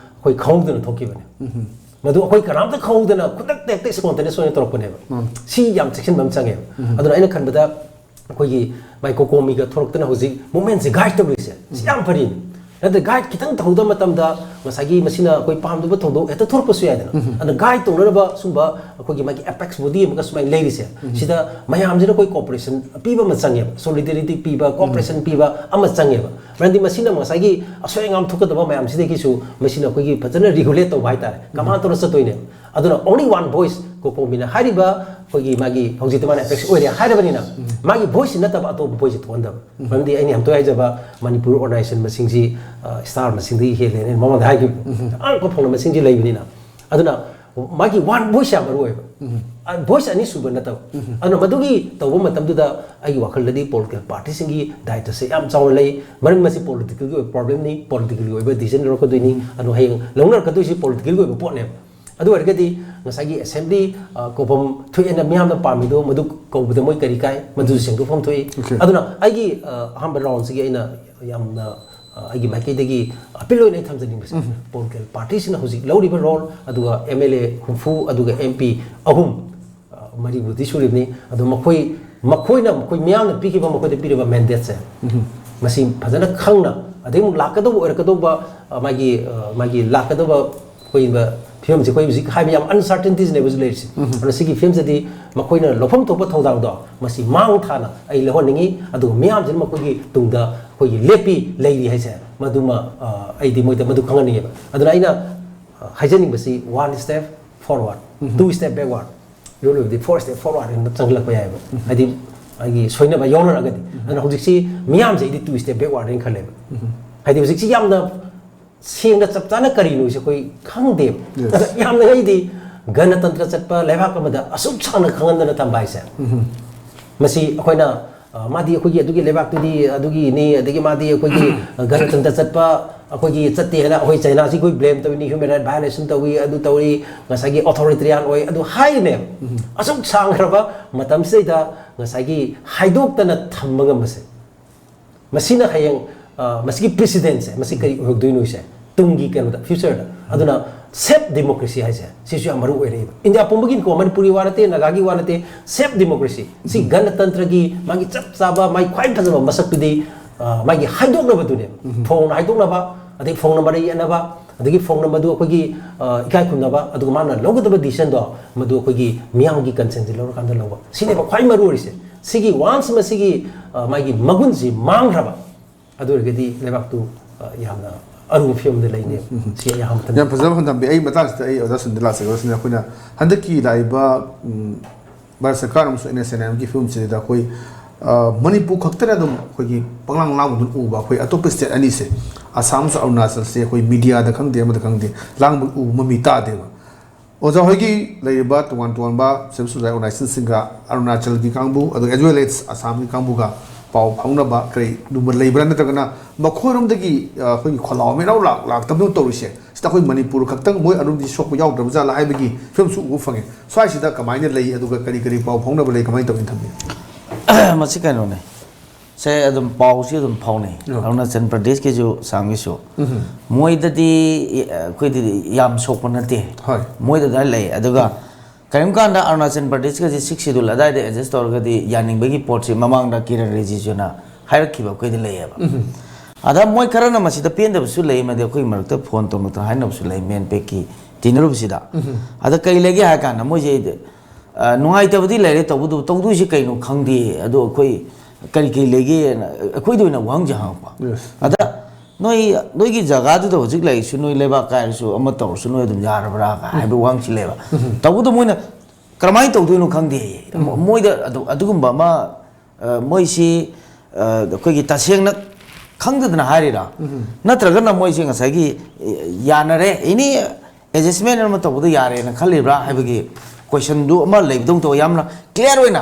ꯑꯩꯈꯣꯏ ꯈꯪꯍꯧꯗꯅ ꯊꯣꯛꯈꯤꯕꯅꯦ꯫ ꯃꯗꯨ ꯑꯩꯈꯣꯏ ꯀꯅꯥꯝꯇ ꯈꯪꯍꯧꯗꯅ ꯈꯨꯗꯛꯇ ꯍꯦꯛꯇ spontaneous ꯑꯣꯏꯅ ꯇꯧꯔꯛꯄꯅꯦꯕ꯫ ꯁꯤ ꯌꯥꯝ ꯆꯦꯛꯁꯤꯟꯕ ꯑꯃ ꯆꯪꯉꯦꯕ꯫ ꯑꯗꯨꯅ ꯑꯩꯅ ꯈꯟꯕꯗ ꯑꯩꯈꯣꯏꯒꯤ ꯃꯥꯏ ꯀꯣꯀꯣꯃꯤꯒ ꯊꯣꯛꯂꯛꯇꯅ ꯍꯧꯖꯤꯛ movementꯁꯦ guide ꯇꯧꯔꯤꯁꯦ ꯁꯤ ꯌꯥꯝ ꯐꯔꯤꯅꯤ꯫ ꯅꯠꯇ꯭ꯔ ꯒꯥꯏꯗ ꯈꯤꯇꯪ ꯇꯧꯍꯧꯗꯕ ꯃꯇꯝꯗ ꯉꯁꯥꯏꯒꯤ ꯃꯁꯤꯅ ꯑꯩꯈꯣꯏ ꯄꯥꯝꯗꯕ ꯊꯧꯗꯣꯛ ꯍꯦꯛꯇ ꯊꯣꯛꯂꯛꯄꯁꯨ ꯌꯥꯏꯗꯅ꯫ ꯑꯗꯨꯅ ꯒꯥꯏꯗ ꯇꯧꯅꯅꯕ ꯁꯨꯝꯕ ꯑꯩꯈꯣꯏꯒꯤ ꯃꯥꯒꯤ ꯑꯦꯄꯦꯛꯁ ꯕꯣꯗꯤ ꯑꯃꯒ ꯁꯨꯃꯥꯏꯅ ꯂꯩꯔꯤꯁꯦ, ꯁꯤꯗ ꯃꯌꯥꯝꯁꯤꯅ ꯑꯩꯈꯣꯏ ꯀꯣꯑꯣꯄꯔꯦꯁꯟ ꯄꯤꯕ ꯑꯃ ꯆꯪꯉꯦꯕ, ꯁꯣꯂꯤꯗꯦꯔꯤꯇꯤ ꯄꯤꯕ, ꯀꯣꯑꯣꯄꯔꯦꯁꯟ ꯄꯤꯕ ꯑꯃ ꯆꯪꯉꯦꯕ꯫ ꯃꯔꯝꯗꯤ ꯃꯁꯤꯅ ꯉꯁꯥꯏꯒꯤ ꯑꯁꯣꯏ ꯑꯉꯥꯝ ꯊꯣꯛꯀꯗꯕ ꯃꯌꯥꯝꯁꯤꯗꯒꯤꯁꯨ ꯃꯁꯤꯅ ꯑꯩꯈꯣꯏꯒꯤ ꯐꯖꯅ ꯔꯤꯒꯨꯂꯦꯠ ꯇꯧꯕ ꯍꯥꯏꯇꯥꯔꯦ, ꯀꯃꯥꯟ ꯇꯧꯔ ꯆꯠꯇꯣꯏꯅꯦꯕ꯫ ꯑꯗꯨꯅ only one voice ꯀꯣꯀꯣꯃꯤꯅ ꯍꯥꯏꯔꯤꯕ ꯑꯩꯈꯣꯏꯒꯤ ꯃꯥꯒꯤ ꯍꯧꯖꯤꯛꯇꯤ ꯃꯥꯅ ꯑꯦꯄꯦꯛꯁ ꯑꯣꯏꯔꯦ ꯍꯥꯏꯔꯕꯅꯤꯅ, ꯃꯥꯒꯤ ꯚꯣꯏꯁꯁꯤ ꯅꯠꯇꯕ ꯑꯇꯣꯞꯄ ꯚꯣꯏꯁꯁꯤ ꯊꯣꯛꯍꯟꯗꯕ꯫ ꯃꯔꯝꯗꯤ ꯑꯩꯅ ꯌꯥꯝ ꯇꯣꯏ ꯍꯥꯏꯖꯕ, ꯃꯅꯤꯄꯨꯔ ꯑꯣꯔꯒꯅꯥꯏꯖꯦꯁꯟ ꯃꯁꯤꯡꯁꯤ ꯁ꯭ꯇꯥꯔ ꯃꯁꯤꯡꯗꯒꯤ ꯍꯦꯜꯂꯦꯅ ꯑꯩꯅ ꯃꯃꯥꯡꯗ ꯍꯥꯏꯈꯤꯕ꯫ ꯑꯉꯛꯄ ꯐꯪꯅ ꯃꯁꯤꯡꯁꯤ ꯂꯩꯕꯅꯤꯅ꯫ ꯑꯗꯨꯅ ꯃꯥꯒꯤ ꯋꯥꯟ ꯚꯣꯏꯁ ꯌꯥꯝ ꯃꯔꯨ ꯑꯣꯏꯕ꯫ ꯚꯣꯏꯁ ꯑꯅꯤ ꯁꯨꯕ ꯅꯠꯇꯕ꯫ ꯑꯗꯨꯅ ꯃꯗꯨꯒꯤ ꯇꯧꯕ ꯃꯇꯝꯗꯨꯗ ꯑꯩꯒꯤ ꯋꯥꯈꯜꯗꯗꯤ ꯄꯣꯂꯤꯇꯤꯀꯦꯜ ꯄꯥꯔꯇꯤꯁꯤꯡꯒꯤ ꯗꯥꯏꯇꯁꯦ ꯌꯥꯝ ꯆꯥꯎꯅ ꯂꯩ꯫ ꯃꯔꯝ ꯑꯁꯤ ꯄꯣꯂꯤꯇꯤꯀꯦꯜꯒꯤ ꯑꯣꯏꯕ ꯄ꯭ꯔꯣꯕ꯭ꯂꯦꯝꯅꯤ, ꯄꯣꯂꯤꯇꯤꯀꯦꯜꯒꯤ ꯑꯣꯏꯕ ꯗꯤꯁꯤꯖꯟ ꯂꯧꯔꯛꯀꯗꯣꯏꯅꯤ꯫ ꯑꯗꯨ ꯍꯌꯦꯡ ꯂꯧꯅꯔꯛꯀꯗꯣꯏꯁꯤ ꯄꯣꯂꯤꯇꯤꯀꯦꯜꯒꯤ ꯑꯣꯏꯕ ꯄꯣꯠꯅꯦꯕ꯫ ꯑꯗꯨ ꯑꯣꯏꯔꯒꯗꯤ ꯉꯁꯥꯏꯒꯤ ꯑꯦꯁꯦꯝꯕ꯭ꯂꯤ ꯀꯧꯐꯝ ꯊꯣꯛꯑꯦꯅ ꯃꯤꯌꯥꯝꯅ ꯄꯥꯝꯃꯤꯗꯣ, ꯃꯗꯨ ꯀꯧꯕꯗ ꯃꯣꯏ ꯀꯔꯤ ꯀꯥꯏ, ꯃꯗꯨꯁꯨ ꯁꯦꯡꯗꯣꯛꯐꯝ ꯊꯣꯛꯏ꯫ ꯑꯗꯨꯅ ꯑꯩꯒꯤ ꯑ, ꯑꯍꯥꯟꯕ ꯔꯥꯎꯟꯁꯤꯒꯤ ꯑꯩꯅ ꯌꯥꯝꯅ ꯑ, ꯑꯩꯒꯤ ꯃꯥꯏꯀꯩꯗꯒꯤ ꯑꯄꯤꯜ ꯑꯣꯏꯅ ꯑꯩ ꯊꯝꯖꯅꯤꯡꯕꯁꯦ, ꯄꯣꯂꯤꯇꯤꯀꯦꯜ ꯄꯥꯔꯇꯤꯁꯤꯅ ꯍꯧꯖꯤꯛ ꯂꯧꯔꯤꯕ ꯔꯣꯜ, ꯑꯗꯨꯒ ꯑꯦꯝ ꯑꯦꯜ ꯑꯦ ꯍꯨꯝꯐꯨ, ꯑꯗꯨꯒ ꯑꯦꯝ ꯄꯤ ꯑꯍꯨꯝ, ꯑ, ꯃꯔꯤꯕꯨꯗꯤ ꯁꯨꯔꯤꯕꯅꯤ꯫ ꯑꯗꯣ ꯃꯈꯣꯏ, ꯃꯈꯣꯏꯅ, ꯃꯈꯣꯏ ꯃꯤꯌꯥꯝꯅ ꯄꯤꯈꯤꯕ, ꯃꯈꯣꯏꯗ ꯄꯤꯔꯤꯕ ꯃꯦꯟꯗꯦꯠꯁꯦ ꯃꯁꯤ ꯐꯖꯅ ꯈꯪꯅ, ꯑꯗꯩ ꯑꯃꯨꯛ ꯂꯥꯛꯀꯗꯧꯕ ꯑꯣꯏꯔꯛꯀꯗꯧꯕ, ꯑ, ꯃꯥꯒꯤ, ꯑ, ꯃꯥꯒꯤ ꯂꯥꯛꯀꯗꯧꯕ ꯑꯩꯈꯣꯏ ꯐꯤꯕꯝꯁꯦ ꯑꯩꯈꯣꯏ ꯍꯧꯖꯤꯛ ꯍꯥꯏꯕ ꯌꯥꯝ ꯑꯟꯁꯔꯇꯦꯟꯇꯤꯁꯅꯦꯕ ꯍꯧꯖꯤꯛ ꯂꯩꯔꯤꯁꯦ꯫ ꯑꯗꯨꯅ ꯁꯤꯒꯤ ꯐꯤꯕꯝꯁꯤꯗꯤ ꯃꯈꯣꯏꯅ ꯂꯧꯐꯝ ꯊꯣꯛꯄ ꯊꯧꯗꯥꯡꯗꯣ ꯃꯁꯤ ꯃꯥꯡ ꯊꯥꯅ ꯑꯩ ꯂꯧꯍꯟꯅꯤꯡꯉꯤ, ꯑꯗꯨꯒ ꯃꯤꯌꯥꯝꯁꯤꯅ ꯃꯈꯣꯏꯒꯤ ꯇꯨꯡꯗ ꯑꯩꯈꯣꯏꯒꯤ ꯂꯦꯞꯄꯤ ꯂꯩꯔꯤ ꯍꯥꯏꯁꯦ, ꯃꯗꯨꯃ, ꯑ, ꯑꯩꯗꯤ ꯃꯣꯏꯗ ꯃꯗꯨ ꯈꯪꯍꯟꯅꯤꯡꯉꯦꯕ꯫ ꯑꯗꯨꯅ ꯑꯩꯅ, ꯑ, ꯍꯥꯏꯖꯅꯤꯡꯕꯁꯤ, one step forward, two step backward, ꯏꯔꯣꯜ ꯑꯣꯏꯕꯗꯤ four step forward ꯍꯥꯏꯅ ꯆꯪꯁꯤꯜꯂꯛꯄ ꯌꯥꯏꯑꯕ꯫ ꯍꯥꯏꯗꯤ ꯑꯩꯒꯤ ꯁꯣꯏꯅꯕ ꯌꯥꯎꯅꯔꯒꯗꯤ꯫ ꯑꯗꯨꯅ ꯍꯧꯖꯤꯛꯁꯤ ꯃꯤꯌꯥꯝꯁꯦ ꯑꯩꯗꯤ two step backward ꯍꯥꯏꯅ ꯈꯜꯂꯦꯕ꯫ ꯍꯥꯏꯗꯤ ꯍꯧꯖꯤꯛꯁꯤ ꯌꯥꯝꯅ ꯁꯦꯡꯅ ꯆꯞ ꯆꯥꯅ ꯀꯔꯤꯅꯣꯁꯦ ꯑꯩꯈꯣꯏ ꯈꯪꯗꯦꯕ꯫ Yes. ꯑꯗ ꯌꯥꯝꯅ ꯑꯩꯗꯤ ꯒꯅꯇꯟꯇ꯭ꯔ ꯆꯠꯄ ꯂꯩꯕꯥꯛ ꯑꯃꯗ ꯑꯁꯨꯛ ꯁꯥꯡꯅ ꯈꯪꯍꯟꯗꯅ ꯊꯝꯕ ꯍꯥꯏꯁꯦ, ꯃꯁꯤ ꯑꯩꯈꯣꯏꯅ, ꯑ, ꯃꯥꯗꯤ ꯑꯩꯈꯣꯏꯒꯤ ꯑꯗꯨꯒꯤ ꯂꯩꯕꯥꯛꯇꯨꯗꯤ ꯑꯗꯨꯒꯤꯅꯤ, ꯑꯗꯒꯤ ꯃꯥꯗꯤ ꯑꯩꯈꯣꯏꯒꯤ ꯒꯅꯇꯟꯇ꯭ꯔ ꯆꯠꯄ ꯑꯩꯈꯣꯏꯒꯤ ꯆꯠꯇꯦ ꯍꯥꯏꯅ ꯑꯩꯈꯣꯏ ꯆꯥꯏꯅꯥꯁꯤ ꯑꯩꯈꯣꯏ ꯕ꯭ꯂꯦꯝ ꯇꯧꯏꯅꯤ, ꯍ꯭ꯌꯨꯃꯦꯟ ꯔꯥꯏꯠ ꯚꯥꯏꯑꯣꯂꯦꯁꯟ ꯇꯧꯏ, ꯑꯗꯨ ꯇꯧꯏ, ꯉꯁꯥꯏꯒꯤ ꯑꯣꯊꯣꯔꯤꯇꯦꯔꯤꯌꯥꯟ ꯑꯣꯏ, ꯑꯗꯨ ꯍꯥꯏꯔꯤꯅꯦꯕ꯫ ꯑꯁꯨꯛ ꯁꯥꯡꯈ꯭ꯔꯕ ꯃꯇꯝꯁꯤꯗꯩꯗ ꯉꯁꯥꯏꯒꯤ ꯍꯥꯏꯗꯣꯛꯇꯅ ꯊꯝꯕ ꯉꯝꯕꯁꯦ, ꯃꯁꯤꯅ ꯍꯌꯦꯡ, ꯑ, ꯃꯁꯤꯒꯤ ꯄ꯭ꯔꯤꯁꯤꯗꯦꯟꯁꯦ, ꯃꯁꯤ ꯀꯔꯤ ꯑꯣꯏꯍꯧꯗꯣꯏꯅꯣꯁꯦ, ꯇꯨꯡꯒꯤ ꯀꯩꯅꯣꯗ, ꯐ꯭ꯌꯨꯆꯔꯗ꯫ ꯑꯗꯨꯅ ꯁꯦꯐ ꯗꯦꯃꯣꯀ꯭ꯔꯦꯁꯤ ꯍꯥꯏꯁꯦ ꯁꯤꯁꯨ ꯌꯥꯝ ꯃꯔꯨ ꯑꯣꯏꯔꯛꯏꯕ꯫ ꯏꯟꯗꯤꯌꯥ ꯄꯨꯝꯕꯒꯤꯅꯤꯀꯣ, ꯃꯅꯤꯄꯨꯔꯒꯤ ꯋꯥ ꯅꯠꯇꯦ, ꯅꯥꯒꯥꯒꯤ ꯋꯥ ꯅꯠꯇꯦ, ꯁꯦꯐ ꯗꯦꯃꯣꯀ꯭ꯔꯦꯁꯤ꯫ ꯁꯤ ꯒꯅꯇꯟꯇ꯭ꯔꯒꯤ ꯃꯥꯒꯤ ꯆꯞ ꯆꯥꯕ, ꯃꯥꯒꯤ ꯈ꯭ꯋꯥꯏ ꯐꯖꯕ ꯃꯁꯛꯇꯨꯗꯤ ꯑ, ꯃꯥꯒꯤ ꯍꯥꯏꯗꯣꯛꯅꯕꯗꯨꯅꯦꯕ꯫ ꯐꯣꯡꯅ ꯍꯥꯏꯗꯣꯛꯅꯕ, ꯑꯗꯒꯤ ꯐꯣꯡꯅ ꯃꯔꯩ ꯌꯦꯠꯅꯕ, ꯑꯗꯒꯤ ꯐꯣꯡꯅ ꯃꯗꯨ ꯑꯩꯈꯣꯏꯒꯤ, ꯑ, ꯏꯀꯥꯏ ꯈꯨꯝꯅꯕ, ꯑꯗꯨꯒ ꯃꯥꯅ ꯂꯧꯒꯗꯕ decision ꯗꯣ ꯃꯗꯨ ꯑꯩꯈꯣꯏꯒꯤ ꯃꯤꯌꯥꯝꯒꯤ consent ꯁꯦ ꯂꯧꯔꯀꯥꯟꯗ ꯂꯧꯕ꯫ ꯁꯤꯅꯦꯕ ꯈ꯭ꯋꯥꯏ ꯃꯔꯨ ꯑꯣꯏꯔꯤꯁꯦ꯫ ꯁꯤꯒꯤ once ꯃꯁꯤꯒꯤ, ꯑ, ꯃꯥꯒꯤ ꯃꯒꯨꯟꯁꯤ ꯃꯥꯡꯈ꯭ꯔꯕ, ꯑꯗꯨ ꯑꯣꯏꯔꯒꯗꯤ ꯂꯩꯕꯥꯛꯇꯨ, ꯑ, ꯌꯥꯝꯅ ꯑꯔꯨꯕ ꯐꯤꯕꯝꯗ ꯂꯩꯅꯦꯕ꯫ ꯁꯤ ꯑꯩ ꯑꯍꯥꯟꯕ ꯃꯇꯝꯗ ꯌꯥꯝ ꯐꯖꯕ ꯋꯥꯐꯝ ꯊꯝꯕꯤ꯫ ꯑꯩ ꯃꯇꯥꯡꯁꯤꯗ ꯑꯩ ꯑꯣꯖꯥ ꯁꯨꯅꯤꯜ ꯂꯥꯛꯆꯒꯦ꯫ ꯑꯣꯖꯥ ꯁꯨꯅꯤꯜ, ꯑꯩꯈꯣꯏꯅ ꯍꯟꯗꯛꯀꯤ ꯂꯥꯛꯏꯕ, ꯎꯝ, ꯚꯥꯔꯠ ꯁꯔꯀꯥꯔ ꯑꯃꯁꯨꯡ NSCN M ꯒꯤ ꯐꯤꯕꯝꯁꯤꯗ ꯑꯩꯈꯣꯏ, ꯑ, ꯃꯅꯤꯄꯨꯔ ꯈꯛꯇꯅ ꯑꯗꯨꯝ ꯑꯩꯈꯣꯏꯒꯤ ꯄꯪꯂꯥꯡ ꯂꯥꯡꯕꯗꯨꯅ ꯎꯕ, ꯑꯩꯈꯣꯏ ꯑꯇꯣꯞꯄ state ꯑꯅꯤꯁꯦ, ꯑꯁꯥꯝ ꯑꯃꯁꯨꯡ ꯑꯔꯨꯅꯥꯆꯜꯁꯦ, ꯑꯩꯈꯣꯏ media ꯗ ꯈꯪꯗꯦ, ꯑꯃꯗ ꯈꯪꯗꯦ, ꯂꯥꯡꯕ ꯎꯕ ꯃꯃꯤ ꯇꯥꯗꯦꯕ꯫ ꯑꯣꯖꯥ ꯍꯣꯏꯒꯤ ꯂꯩꯔꯤꯕ ꯇꯣꯉꯥꯟ ꯇꯣꯉꯥꯟꯕ civil society organization ꯁꯤꯡꯒ, ꯑꯔꯨꯅꯥꯆꯜꯒꯤ ꯀꯥꯡꯕꯨ, ꯑꯗꯨꯒ as well as ꯑꯁꯥꯝꯒꯤ ꯀꯥꯡꯕꯨꯒ ꯄꯥꯎ ꯐꯥꯎꯅꯕ ꯀꯔꯤꯒꯨꯝꯕ ꯂꯩꯕ꯭ꯔꯥ? ꯅꯠꯇ꯭ꯔꯒꯅ ꯃꯈꯣꯏꯔꯣꯝꯗꯒꯤ, ꯑ, ꯑꯩꯈꯣꯏꯒꯤ ꯈꯣꯜꯂꯥꯎ ꯃꯦꯔꯥꯎ ꯂꯥꯛ-, ꯂꯥꯛꯇꯕꯅꯣ ꯇꯧꯔꯤꯁꯦ? ꯁꯤꯗ ꯑꯩꯈꯣꯏ ꯃꯅꯤꯄꯨꯔ ꯈꯛꯇꯪ, ꯃꯣꯏ ꯑꯔꯨꯝꯗꯤ ꯁꯣꯛꯄ ꯌꯥꯎꯗ꯭ꯔꯕ ꯖꯥꯠꯂꯥ ꯍꯥꯏꯕꯒꯤ ꯐꯤꯕꯝꯁꯨ ꯎꯕ ꯐꯪꯉꯦ꯫ ꯁ꯭ꯋꯥꯏꯁꯤꯗ ꯀꯃꯥꯏꯅ ꯂꯩ, ꯑꯗꯨꯒ ꯀꯔꯤ ꯀꯔꯤ ꯄꯥꯎ ꯐꯥꯎꯅꯕ ꯂꯩ, ꯀꯃꯥꯏꯅ ꯇꯧꯏꯅ ꯊꯝꯕꯤ? ꯃꯁꯤ ꯀꯩꯅꯣꯅꯦ, ꯁꯦ ꯑꯗꯨꯝ ꯄꯥꯎꯁꯤ ꯑꯗꯨꯝ ꯐꯥꯎꯅꯩ꯫ ꯑꯣ꯫ ꯑꯔꯨꯅꯥꯆꯜ ꯄ꯭ꯔꯗꯦꯁꯀꯤꯁꯨ ꯑꯁꯥꯝꯒꯤꯁꯨ꯫ ꯃꯣꯏꯗꯗꯤ, ꯑ, ꯑꯩꯈꯣꯏꯗꯗꯤ ꯌꯥꯝ ꯁꯣꯛꯄ ꯅꯠꯇꯦ꯫ ꯍꯣꯏ꯫ ꯃꯣꯏꯗ ꯑꯗꯨꯃꯥꯏꯅ ꯂꯩ꯫ ꯑꯗꯨꯒ ꯀꯔꯤꯒꯨꯝꯕ ꯀꯥꯟꯗ ꯑꯔꯨꯅꯥꯆꯜ ꯄ꯭ꯔꯗꯦꯁꯀꯁꯦ sixth schedule ꯑꯗꯥꯏꯗ adjust ꯇꯧꯔꯒꯗꯤ ꯌꯥꯅꯤꯡꯕꯒꯤ ꯄꯣꯠꯁꯤ ꯃꯃꯥꯡꯗ ꯀꯤꯔꯟ ꯔꯤꯖꯤꯖꯨꯅ ꯍꯥꯏꯔꯛꯈꯤꯕ ꯑꯩꯈꯣꯏꯗ ꯂꯩꯌꯦꯕ꯫ ꯑꯗ ꯃꯣꯏ ꯈꯔꯅ ꯃꯁꯤꯗ ꯄꯦꯟꯗꯕꯁꯨ ꯂꯩ, ꯑꯃꯗꯤ ꯑꯩꯈꯣꯏꯒꯤ ꯃꯔꯛꯇ ꯐꯣꯟ ꯇꯧꯅꯗꯅ ꯍꯥꯏꯅꯕꯁꯨ ꯂꯩ, ꯃꯦꯟꯄꯦꯛꯀꯤ ꯇꯤꯟꯅꯔꯨꯕꯁꯤꯗ꯫ ꯑꯗ ꯀꯩ ꯂꯩꯒꯦ ꯍꯥꯏ ꯀꯥꯟꯗ ꯃꯣꯏꯁꯦ, ꯑ, ꯅꯨꯡꯉꯥꯏꯇꯕꯗꯤ ꯂꯩꯔꯦ, ꯇꯧꯕꯇꯕꯨ ꯇꯧꯗꯣꯏꯁꯦ ꯀꯩꯅꯣ ꯈꯪꯗꯦ, ꯑꯗꯣ ꯑꯩꯈꯣꯏ ꯀꯔꯤ ꯀꯔꯤ ꯂꯩꯒꯦꯅ ꯑꯩꯈꯣꯏꯗ ꯑꯣꯏꯅ ꯋꯥꯍꯪꯁꯦ ꯍꯪꯉꯛꯄ꯫ Yes. ꯑꯗ ꯅꯣꯏ, ꯅꯣꯏꯒꯤ ꯖꯒꯥꯗꯨꯗ ꯍꯧꯖꯤꯛ ꯂꯩꯔꯤꯁꯨ, ꯅꯣꯏ ꯂꯩꯕꯥꯛ ꯀꯥꯏꯔꯁꯨ, ꯑꯃ ꯇꯧꯔꯁꯨ, ꯅꯣꯏ ꯑꯗꯨꯝ ꯌꯥꯔꯕ꯭ꯔꯥ ꯀꯥꯏ ꯍꯥꯏꯕ ꯋꯥꯍꯪꯁꯤ ꯂꯩꯕ꯫ ꯇꯧꯕꯗ ꯃꯣꯏꯅ ꯀꯔꯝꯍꯥꯏꯅ ꯇꯧꯗꯣꯏꯅꯣ ꯈꯪꯗꯦ꯫ ꯃꯣꯏꯗ ꯑꯗꯨ-, ꯑꯗꯨꯒꯨꯝꯕ ꯑꯃ, ꯑ, ꯃꯣꯏꯁꯤ, ꯑ, ꯑꯩꯈꯣꯏꯒꯤ ꯇꯁꯦꯡꯅ ꯈꯪꯗꯗꯅ ꯍꯥꯏꯔꯤꯔꯥ? ꯅꯠꯇ꯭ꯔꯒꯅ ꯃꯣꯏꯁꯤ ꯉꯁꯥꯏꯒꯤ, ꯑ, ꯌꯥꯅꯔꯦ, ꯑꯦꯅꯤ adjustment ꯑꯃ ꯇꯧꯕꯗ ꯌꯥꯔꯦꯅ ꯈꯜꯂꯤꯕ꯭ꯔꯥ ꯍꯥꯏꯕꯒꯤ question ꯗꯨ ꯑꯃ ꯂꯩꯕꯗꯧꯅ ꯇꯧꯋꯦ꯫ ꯌꯥꯝꯅ clear ꯑꯣꯏꯅ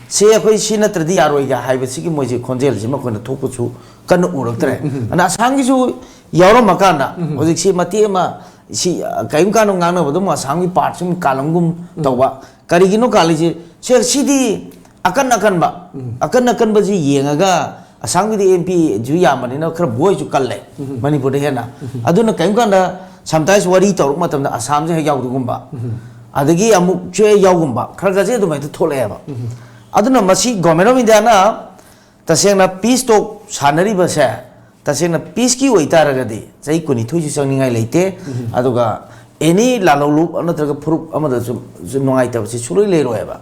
ꯁꯤ ꯑꯩꯈꯣꯏ ꯁꯤ ꯅꯠꯇ꯭ꯔꯗꯤ ꯌꯥꯔꯣꯏꯒ ꯍꯥꯏꯕꯁꯤꯒꯤ ꯃꯣꯏꯁꯤ ꯈꯣꯟꯖꯦꯜꯁꯤꯃ ꯑꯩꯈꯣꯏꯅ ꯊꯣꯛꯄꯁꯨ ꯀꯟꯅ ꯎꯔꯛꯇ꯭ꯔꯦ꯫ ꯑꯗꯨꯅ ꯑꯁꯥꯝꯒꯤꯁꯨ ꯌꯥꯎꯔꯝꯃꯀꯥꯟꯗ ꯍꯧꯖꯤꯛꯁꯤ ꯃꯇꯦꯛ ꯑꯃ ꯁꯤ, ꯑ, ꯀꯔꯤꯒꯨꯝ ꯀꯥꯟꯗ ꯉꯥꯡꯅꯕꯗ ꯑꯃꯨꯛ ꯑꯁꯥꯝꯒꯤ part ꯁꯨꯝ ꯀꯥꯜꯂꯝꯒꯨꯝ ꯇꯧꯕ꯫ ꯀꯔꯤꯒꯤꯅꯣ ꯀꯥꯜꯂꯤꯁꯦ? ꯁꯦ, ꯁꯤꯗꯤ ꯑꯀꯟ ꯑꯀꯟꯕ, ꯑꯀꯟ ꯑꯀꯟꯕꯁꯤ ꯌꯦꯡꯉꯒ, ꯑꯁꯥꯝꯒꯤꯗꯤ MP ꯁꯨ ꯌꯥꯝꯕꯅꯤꯅ ꯈꯔ voice ꯁꯨ ꯀꯜꯂꯦ ꯃꯅꯤꯄꯨꯔꯗ ꯍꯦꯟꯅ꯫ ꯑꯗꯨꯅ ꯀꯔꯤꯒꯨꯝ ꯀꯥꯟꯗ sometimes ꯋꯥꯔꯤ ꯇꯧꯔꯛꯄ ꯃꯇꯝꯗ ꯑꯁꯥꯝꯁꯦ ꯍꯦꯛ ꯌꯥꯎꯗꯒꯨꯝꯕ, ꯑꯗꯒꯤ ꯑꯃꯨꯛꯁꯨ ꯍꯦꯛ ꯌꯥꯎꯒꯨꯝꯕ, ꯈꯔ ꯈꯔꯁꯦ ꯑꯗꯨꯃꯥꯏꯅ ꯊꯣꯛꯂꯛꯑꯦꯕ꯫ ꯑꯗꯨꯅ ꯃꯁꯤ Government of India ꯅ ꯇꯁꯦꯡꯅ ꯄꯤꯁ ꯇꯣꯛ ꯁꯥꯟꯅꯔꯤꯕꯁꯦ, ꯇꯁꯦꯡꯅ ꯄꯤꯁꯀꯤ ꯑꯣꯏꯇꯥꯔꯒꯗꯤ ꯆꯍꯤ ꯀꯨꯟꯅꯤꯊꯣꯏꯁꯨ ꯆꯪꯅꯤꯡꯉꯥꯏ ꯂꯩꯇꯦ꯫ ꯑꯗꯨꯒ ꯑꯦꯅꯤ ꯂꯥꯜꯍꯧꯂꯨꯞ ꯅꯠꯇ꯭ꯔꯒ ꯐꯨꯔꯨꯞ ꯑꯃꯗꯁꯨ ꯅꯨꯡꯉꯥꯏꯇꯕꯁꯤ ꯁꯨꯡꯂꯩ ꯂꯩꯔꯣꯏꯕ꯫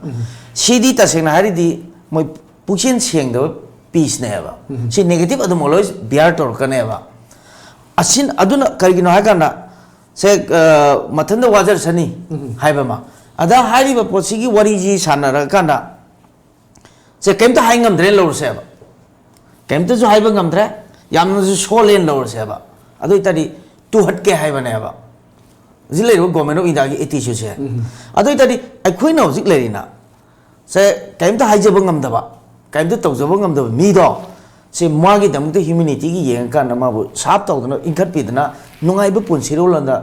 ꯁꯤꯗꯤ ꯇꯁꯦꯡꯅ ꯍꯥꯏꯔꯗꯤ ꯃꯣꯏ ꯄꯨꯛꯆꯦꯜ ꯁꯦꯡꯗꯕ ꯄꯤꯁꯅꯦꯕ꯫ ꯁꯤ ꯅꯦꯒꯦꯇꯤꯚ ꯑꯗꯨꯝ ꯑꯣꯜꯋꯦꯁ ꯕꯤꯌꯥꯔ ꯇꯧꯔꯛꯀꯅꯦꯕ꯫ ꯑꯁꯤꯟ ꯑꯗꯨꯅ ꯀꯔꯤꯒꯤꯅꯣ ꯍꯥꯏ ꯀꯥꯟꯗ, ꯁꯦ, ꯑ, ꯃꯊꯟꯇ ꯋꯥꯖꯔꯁꯅꯤ ꯍꯥꯏꯕ ꯑꯃ꯫ ꯑꯗ ꯍꯥꯏꯔꯤꯕ ꯄꯣꯠꯁꯤꯒꯤ ꯋꯥꯔꯤꯁꯤ ꯁꯥꯟꯅꯔꯀꯥꯟꯗ, ꯁꯦ, ꯀꯩꯝꯇ ꯍꯥꯏ ꯉꯝꯗ꯭ꯔꯦꯅ ꯂꯧꯔꯁꯦꯕ꯫ ꯀꯩꯝꯇꯁꯨ ꯍꯥꯏꯕ ꯉꯝꯗ꯭ꯔꯦ, ꯌꯥꯝꯅꯁꯨ ꯁꯣꯜꯂꯦꯅ ꯂꯧꯔꯁꯦꯕ꯫ ꯑꯗꯨ ꯑꯣꯏꯇꯥꯔꯗꯤ ꯇꯨꯍꯠꯀꯦ ꯍꯥꯏꯕꯅꯦꯕ ꯍꯧꯖꯤꯛ ꯂꯩꯔꯤꯕ ꯒꯣꯔꯃꯦꯟ ꯑꯣꯐ ꯏꯟꯗꯤꯌꯥꯒꯤ ꯑꯦꯇꯤꯆꯨꯠꯁꯦ꯫ ꯑꯗꯨ ꯑꯣꯏꯇꯥꯔꯗꯤ ꯑꯩꯈꯣꯏꯅ ꯍꯧꯖꯤꯛ ꯂꯩꯔꯤꯅ, ꯁꯦ, ꯀꯩꯝꯇ ꯍꯥꯏꯖꯕ ꯉꯝꯗꯕ, ꯀꯩꯝꯇ ꯇꯧꯖꯕ ꯉꯝꯗꯕ ꯃꯤꯗꯣ, ꯁꯦ, ꯃꯥꯒꯤꯗꯃꯛꯇ ꯍ꯭ꯌꯨꯃꯤꯅꯤꯇꯤꯒꯤ ꯌꯦꯡꯉꯀꯥꯟꯗ ꯃꯥꯕꯨ ꯁꯥꯞ ꯇꯧꯗꯅ, ꯏꯟꯈꯠꯄꯤꯗꯅ, ꯅꯨꯡꯉꯥꯏꯕ ꯄꯨꯟꯁꯤꯔꯣꯜ ꯑꯃꯗ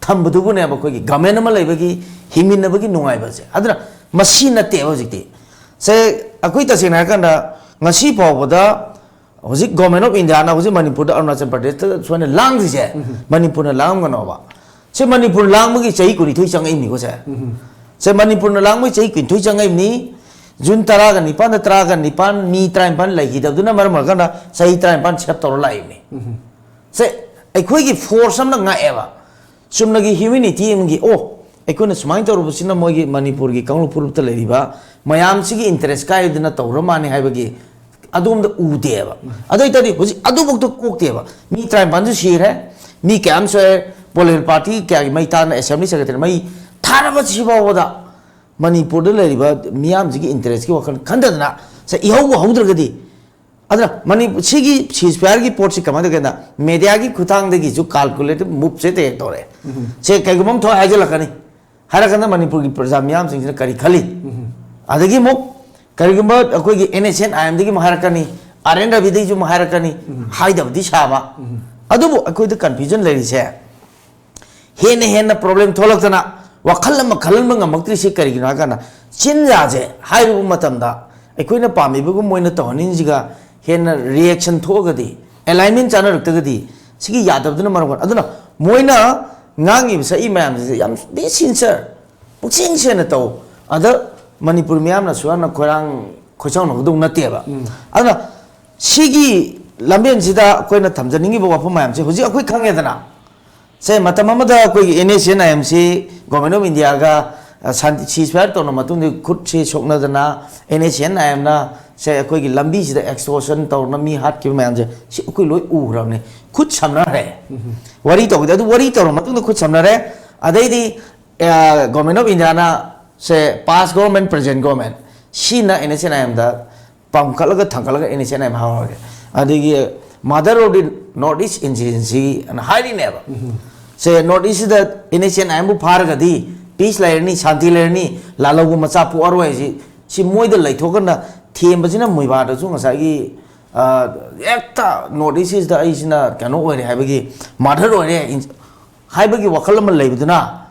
ꯊꯝꯕꯗꯨꯕꯨꯅꯦꯕ ꯑꯩꯈꯣꯏꯒꯤ ꯒꯃꯦꯟ ꯑꯃ ꯂꯩꯕꯒꯤ ꯍꯤꯡꯃꯤꯟꯅꯕꯒꯤ ꯅꯨꯡꯉꯥꯏꯕꯁꯦ꯫ ꯑꯗꯨꯅ ꯃꯁꯤ ꯅꯠꯇꯦꯕ ꯍꯧꯖꯤꯛꯇꯤ꯫ ꯁꯦ, ꯑꯩꯈꯣꯏ ꯇꯁꯦꯡꯅ ꯍꯥꯏꯔꯀꯥꯟꯗ ꯉꯁꯤ ꯐꯥꯎꯕꯗ ꯍꯧꯖꯤꯛ ꯒꯣꯔꯃꯦꯟ ꯑꯣꯐ ꯏꯟꯗꯤꯌꯥꯅ ꯍꯧꯖꯤꯛ ꯃꯅꯤꯄꯨꯔꯗ, ꯑꯔꯨꯅꯥꯆꯜ ꯄ꯭ꯔꯗꯦꯁꯇ ꯁꯨꯃꯥꯏꯅ ꯂꯥꯡꯗ꯭ꯔꯤꯁꯦ, ꯃꯅꯤꯄꯨꯔꯅ ꯂꯥꯡꯉꯝꯒꯅꯣꯕ꯫ ꯁꯦ, ꯃꯅꯤꯄꯨꯔ ꯂꯥꯡꯕꯒꯤ ꯆꯍꯤ ꯀꯨꯟꯅꯤꯊꯣꯏ ꯆꯪꯉꯛꯏꯕꯅꯤꯀꯣ ꯁꯦ꯫ ꯁꯦ, ꯃꯅꯤꯄꯨꯔꯅ ꯂꯥꯡꯕꯒꯤ ꯆꯍꯤ ꯀꯨꯟꯅꯤꯊꯣꯏ ꯆꯪꯉꯛꯏꯕꯅꯤ꯫ ꯖꯨꯟ ꯇꯔꯥꯒ ꯅꯤꯄꯥꯟꯗ, ꯇꯔꯥꯒ ꯅꯤꯄꯥꯟ, ꯃꯤ ꯇꯔꯥꯅꯤꯄꯥꯟ ꯂꯩꯈꯤꯗꯕꯗꯨꯅ ꯃꯔꯝ ꯑꯣꯏꯔꯀꯥꯟꯗ ꯆꯍꯤ ꯇꯔꯥꯅꯤꯄꯥꯟ ꯁꯦꯞ ꯇꯧꯔ ꯂꯥꯛꯏꯕꯅꯤ꯫ ꯁꯦ, ꯑꯩꯈꯣꯏꯒꯤ ꯐꯣꯔꯁ ꯑꯃꯅ ꯉꯥꯛꯑꯦꯕ꯫ ꯆꯨꯝꯅꯒꯤ ꯍ꯭ꯌꯨꯃꯤꯅꯤꯇꯤ ꯑꯃꯒꯤ, "ꯑꯣ, ꯑꯩꯈꯣꯏꯅ ꯁꯨꯃꯥꯏꯅ ꯇꯧꯔꯨꯕꯁꯤꯅ ꯃꯣꯏꯒꯤ ꯃꯅꯤꯄꯨꯔꯒꯤ ꯀꯥꯡꯂꯨꯞ ꯐꯨꯔꯨꯞꯇ ꯂꯩꯔꯤꯕ ꯃꯌꯥꯝꯁꯤꯒꯤ ꯏꯟꯇꯔꯦꯁ ꯀꯥꯏꯗꯅ ꯇꯧꯔ ꯃꯥꯅꯤ" ꯍꯥꯏꯕꯒꯤ ꯑꯗꯣꯝꯗ ꯎꯗꯦꯕ꯫ ꯑꯗꯨ ꯑꯣꯏꯇꯥꯔꯗꯤ ꯍꯧꯖꯤꯛ ꯑꯗꯨꯐꯥꯎꯗ ꯀꯣꯛꯇꯦꯕ꯫ ꯃꯤ ꯇꯔꯥꯅꯤꯄꯥꯟꯁꯨ ꯁꯤꯈ꯭ꯔꯦ, ꯃꯤ ꯀꯌꯥꯝ ꯁꯣꯛꯑꯦ, ꯄꯣꯂꯤꯇꯤꯀꯦꯜ ꯄꯥꯔꯇꯤ ꯀꯌꯥꯒꯤ ꯃꯩ ꯊꯥꯗꯅ ꯑꯦꯁꯦꯝꯕ꯭ꯂꯤ ꯁꯦꯀ꯭ꯔꯦꯇꯔꯤ ꯃꯩ ꯊꯥꯔꯕꯁꯤ ꯐꯥꯎꯕꯗ ꯃꯅꯤꯄꯨꯔꯗ ꯂꯩꯔꯤꯕ ꯃꯤꯌꯥꯝꯁꯤꯒꯤ ꯏꯟꯇꯔꯦꯁꯀꯤ ꯋꯥꯈꯜ ꯈꯟꯊꯗꯅ ꯁꯦ ꯏꯍꯧꯕ ꯍꯧꯗ꯭ꯔꯒꯗꯤ, ꯑꯗꯨꯅ ꯃꯅꯤꯄꯨꯔ ꯁꯤꯒꯤ ꯁꯤꯖ ꯐꯌꯥꯔꯒꯤ ꯄꯣꯠꯁꯤ ꯀꯃꯥꯏꯅ ꯇꯧꯒꯦꯗ, ꯃꯦꯗꯤꯌꯥꯒꯤ ꯈꯨꯠꯊꯥꯡꯗꯒꯤꯁꯨ ꯀꯥꯜꯀꯨꯂꯦꯇꯤꯚ ꯃꯨꯚꯁꯦ ꯇꯧꯔꯛꯑꯦ꯫ ꯁꯦ ꯀꯩꯒꯨꯝꯕ ꯑꯃ ꯊꯣꯛꯑꯦ ꯍꯥꯏꯖꯤꯜꯂꯛꯀꯅꯤ꯫ ꯍꯥꯏꯔꯀꯥꯟꯗ ꯃꯅꯤꯄꯨꯔꯒꯤ ꯄ꯭ꯔꯖꯥ ꯃꯤꯌꯥꯝꯁꯤꯡꯁꯤꯅ ꯀꯔꯤ ꯈꯜꯂꯤ? ꯑꯗꯒꯤ ꯑꯃꯨꯛ ꯀꯔꯤꯒꯨꯝꯕ ꯑꯩꯈꯣꯏꯒꯤ ꯑꯦꯟ ꯑꯦꯁ ꯑꯦꯟ ꯑꯥꯏ ꯑꯦꯝꯗꯒꯤ ꯑꯃꯨꯛ ꯍꯥꯏꯔꯛꯀꯅꯤ, ꯑꯥꯔ ꯑꯦꯟ ꯔꯕꯤꯗꯒꯤꯁꯨ ꯑꯃꯨꯛ ꯍꯥꯏꯔꯛꯀꯅꯤ, ꯍꯥꯏꯗꯕꯗꯤ ꯁꯥꯕ꯫ ꯑꯗꯨꯕꯨ ꯑꯩꯈꯣꯏꯗ ꯀꯟꯐ꯭ꯌꯨꯖꯟ ꯂꯩꯔꯤꯁꯦ, ꯍꯦꯟꯅ ꯍꯦꯟꯅ ꯄ꯭ꯔꯣꯕ꯭ꯂꯦꯝ ꯊꯣꯛꯂꯛꯇꯅ ꯋꯥꯈꯜ ꯑꯃ ꯈꯜꯍꯟꯕ ꯉꯝꯃꯛꯇ꯭ꯔꯤꯁꯤ ꯀꯔꯤꯒꯤꯅꯣ ꯍꯥꯏ ꯀꯥꯟꯗ, ꯆꯤꯟꯖꯥꯁꯦ ꯍꯥꯏꯔꯨꯕ ꯃꯇꯝꯗ ꯑꯩꯈꯣꯏꯅ ꯄꯥꯝꯃꯤꯕꯒꯨꯝ ꯃꯣꯏꯅ ꯇꯧꯍꯟꯅꯤꯡꯁꯤꯒ ꯍꯦꯟꯅ ꯔꯤꯌꯦꯛꯁꯟ ꯊꯣꯛꯑꯒꯗꯤ, ꯑꯦꯂꯥꯏꯟꯃꯦꯟ ꯆꯥꯅꯔꯛꯇꯒꯗꯤ, ꯁꯤꯒꯤ ꯌꯥꯗꯕꯗꯨꯅ ꯃꯔꯝ ꯑꯣꯏꯔ-, ꯑꯗꯨꯅ ꯃꯣꯏꯅ ꯉꯥꯡꯉꯤꯕ ꯁꯛꯏ ꯃꯌꯥꯝꯁꯤꯡꯁꯦ ꯌꯥꯝ ꯕꯤ ꯁꯤꯟꯁꯔ, ꯄꯨꯛꯆꯦꯡ ꯁꯦꯡꯅ ꯇꯧ꯫ ꯑꯗ ꯃꯅꯤꯄꯨꯔ ꯃꯤꯌꯥꯝꯅꯁꯨ ꯌꯥꯝꯅ ꯈꯣꯏꯔꯥꯡ ꯈꯣꯏꯁꯥꯎꯅꯒꯗꯧ ꯅꯠꯇꯦꯕ꯫ ꯑꯗꯨꯅ ꯁꯤꯒꯤ ꯂꯝꯕꯦꯟꯁꯤꯗ ꯑꯩꯈꯣꯏꯅ ꯊꯝꯖꯅꯤꯡꯉꯤꯕ ꯋꯥꯐꯝ ꯃꯌꯥꯝꯁꯦ ꯍꯧꯖꯤꯛ ꯑꯩꯈꯣꯏ ꯈꯪꯉꯦꯗꯅ꯫ ꯁꯦ, ꯃꯇꯝ ꯑꯃꯗ ꯑꯩꯈꯣꯏꯒꯤ N S C N I M ꯁꯤ Government of India ꯒ, ꯑ, ꯁꯥꯟꯇꯤ, ceasefire ꯇꯧꯔ ꯃꯇꯨꯡꯗ ꯈꯨꯠꯁꯤ ꯁꯣꯛꯅꯗꯅ N S C N I M ꯅ, ꯁꯦ, ꯑꯩꯈꯣꯏꯒꯤ ꯂꯝꯕꯤꯁꯤꯗ extortion ꯇꯧꯔꯅ ꯃꯤ ꯍꯥꯠꯈꯤꯕ ꯃꯌꯥꯝꯁꯦ ꯁꯤ ꯑꯩꯈꯣꯏ ꯂꯣꯏ ꯎꯈ꯭ꯔꯕꯅꯤ꯫ ꯈꯨꯠ ꯁꯝꯅꯈ꯭ꯔꯦ꯫ ꯋꯥꯔꯤ ꯇꯧꯕꯗ ꯑꯗꯨ ꯋꯥꯔꯤ ꯇꯧꯔ ꯃꯇꯨꯡꯗ ꯈꯨꯠ ꯁꯝꯅꯔꯦ꯫ ꯑꯗꯩꯗꯤ, ꯑ, Government of India ꯅ, ꯁꯦ, past government, present government ꯁꯤꯅ N S C N I M the ꯄꯥꯝꯈꯠꯂꯒ ꯊꯥꯡꯒꯠꯂꯒ N S C N I M ꯍꯥꯏꯍꯧꯔꯒꯦ꯫ ꯑꯗꯒꯤ Mother of the North East Insurgency ꯑꯅ ꯍꯥꯏꯔꯤꯅꯦꯕ꯫ ꯁꯦ, North East ꯁꯤꯗ N S C N I M ꯕꯨ ꯐꯥꯔꯒꯗꯤ peace ꯂꯩꯔꯅꯤ, ꯁꯥꯟꯇꯤ ꯂꯩꯔꯅꯤ, ꯂꯥꯜꯍꯧꯕ ꯃꯆꯥ ꯄꯣꯛꯑꯔꯣꯏ ꯍꯥꯏꯁꯤ, ꯁꯤ ꯃꯣꯏꯗ ꯂꯩꯊꯣꯛꯀꯟꯅ ꯊꯦꯝꯕꯁꯤꯅ ꯃꯣꯏꯕꯥꯗꯁꯨ ꯉꯁꯥꯏꯒꯤ, ꯑ, ꯍꯦꯛꯇ North East ꯁꯤꯗ ꯑꯩꯁꯤꯅ ꯀꯩꯅꯣ ꯑꯣꯏꯔꯦ ꯍꯥꯏꯕꯒꯤ, martyr ꯑꯣꯏꯔꯦ ꯏꯟ-, ꯍꯥꯏꯕꯒꯤ ꯋꯥꯈꯜ ꯑꯃ ꯂꯩꯕꯗꯨꯅ,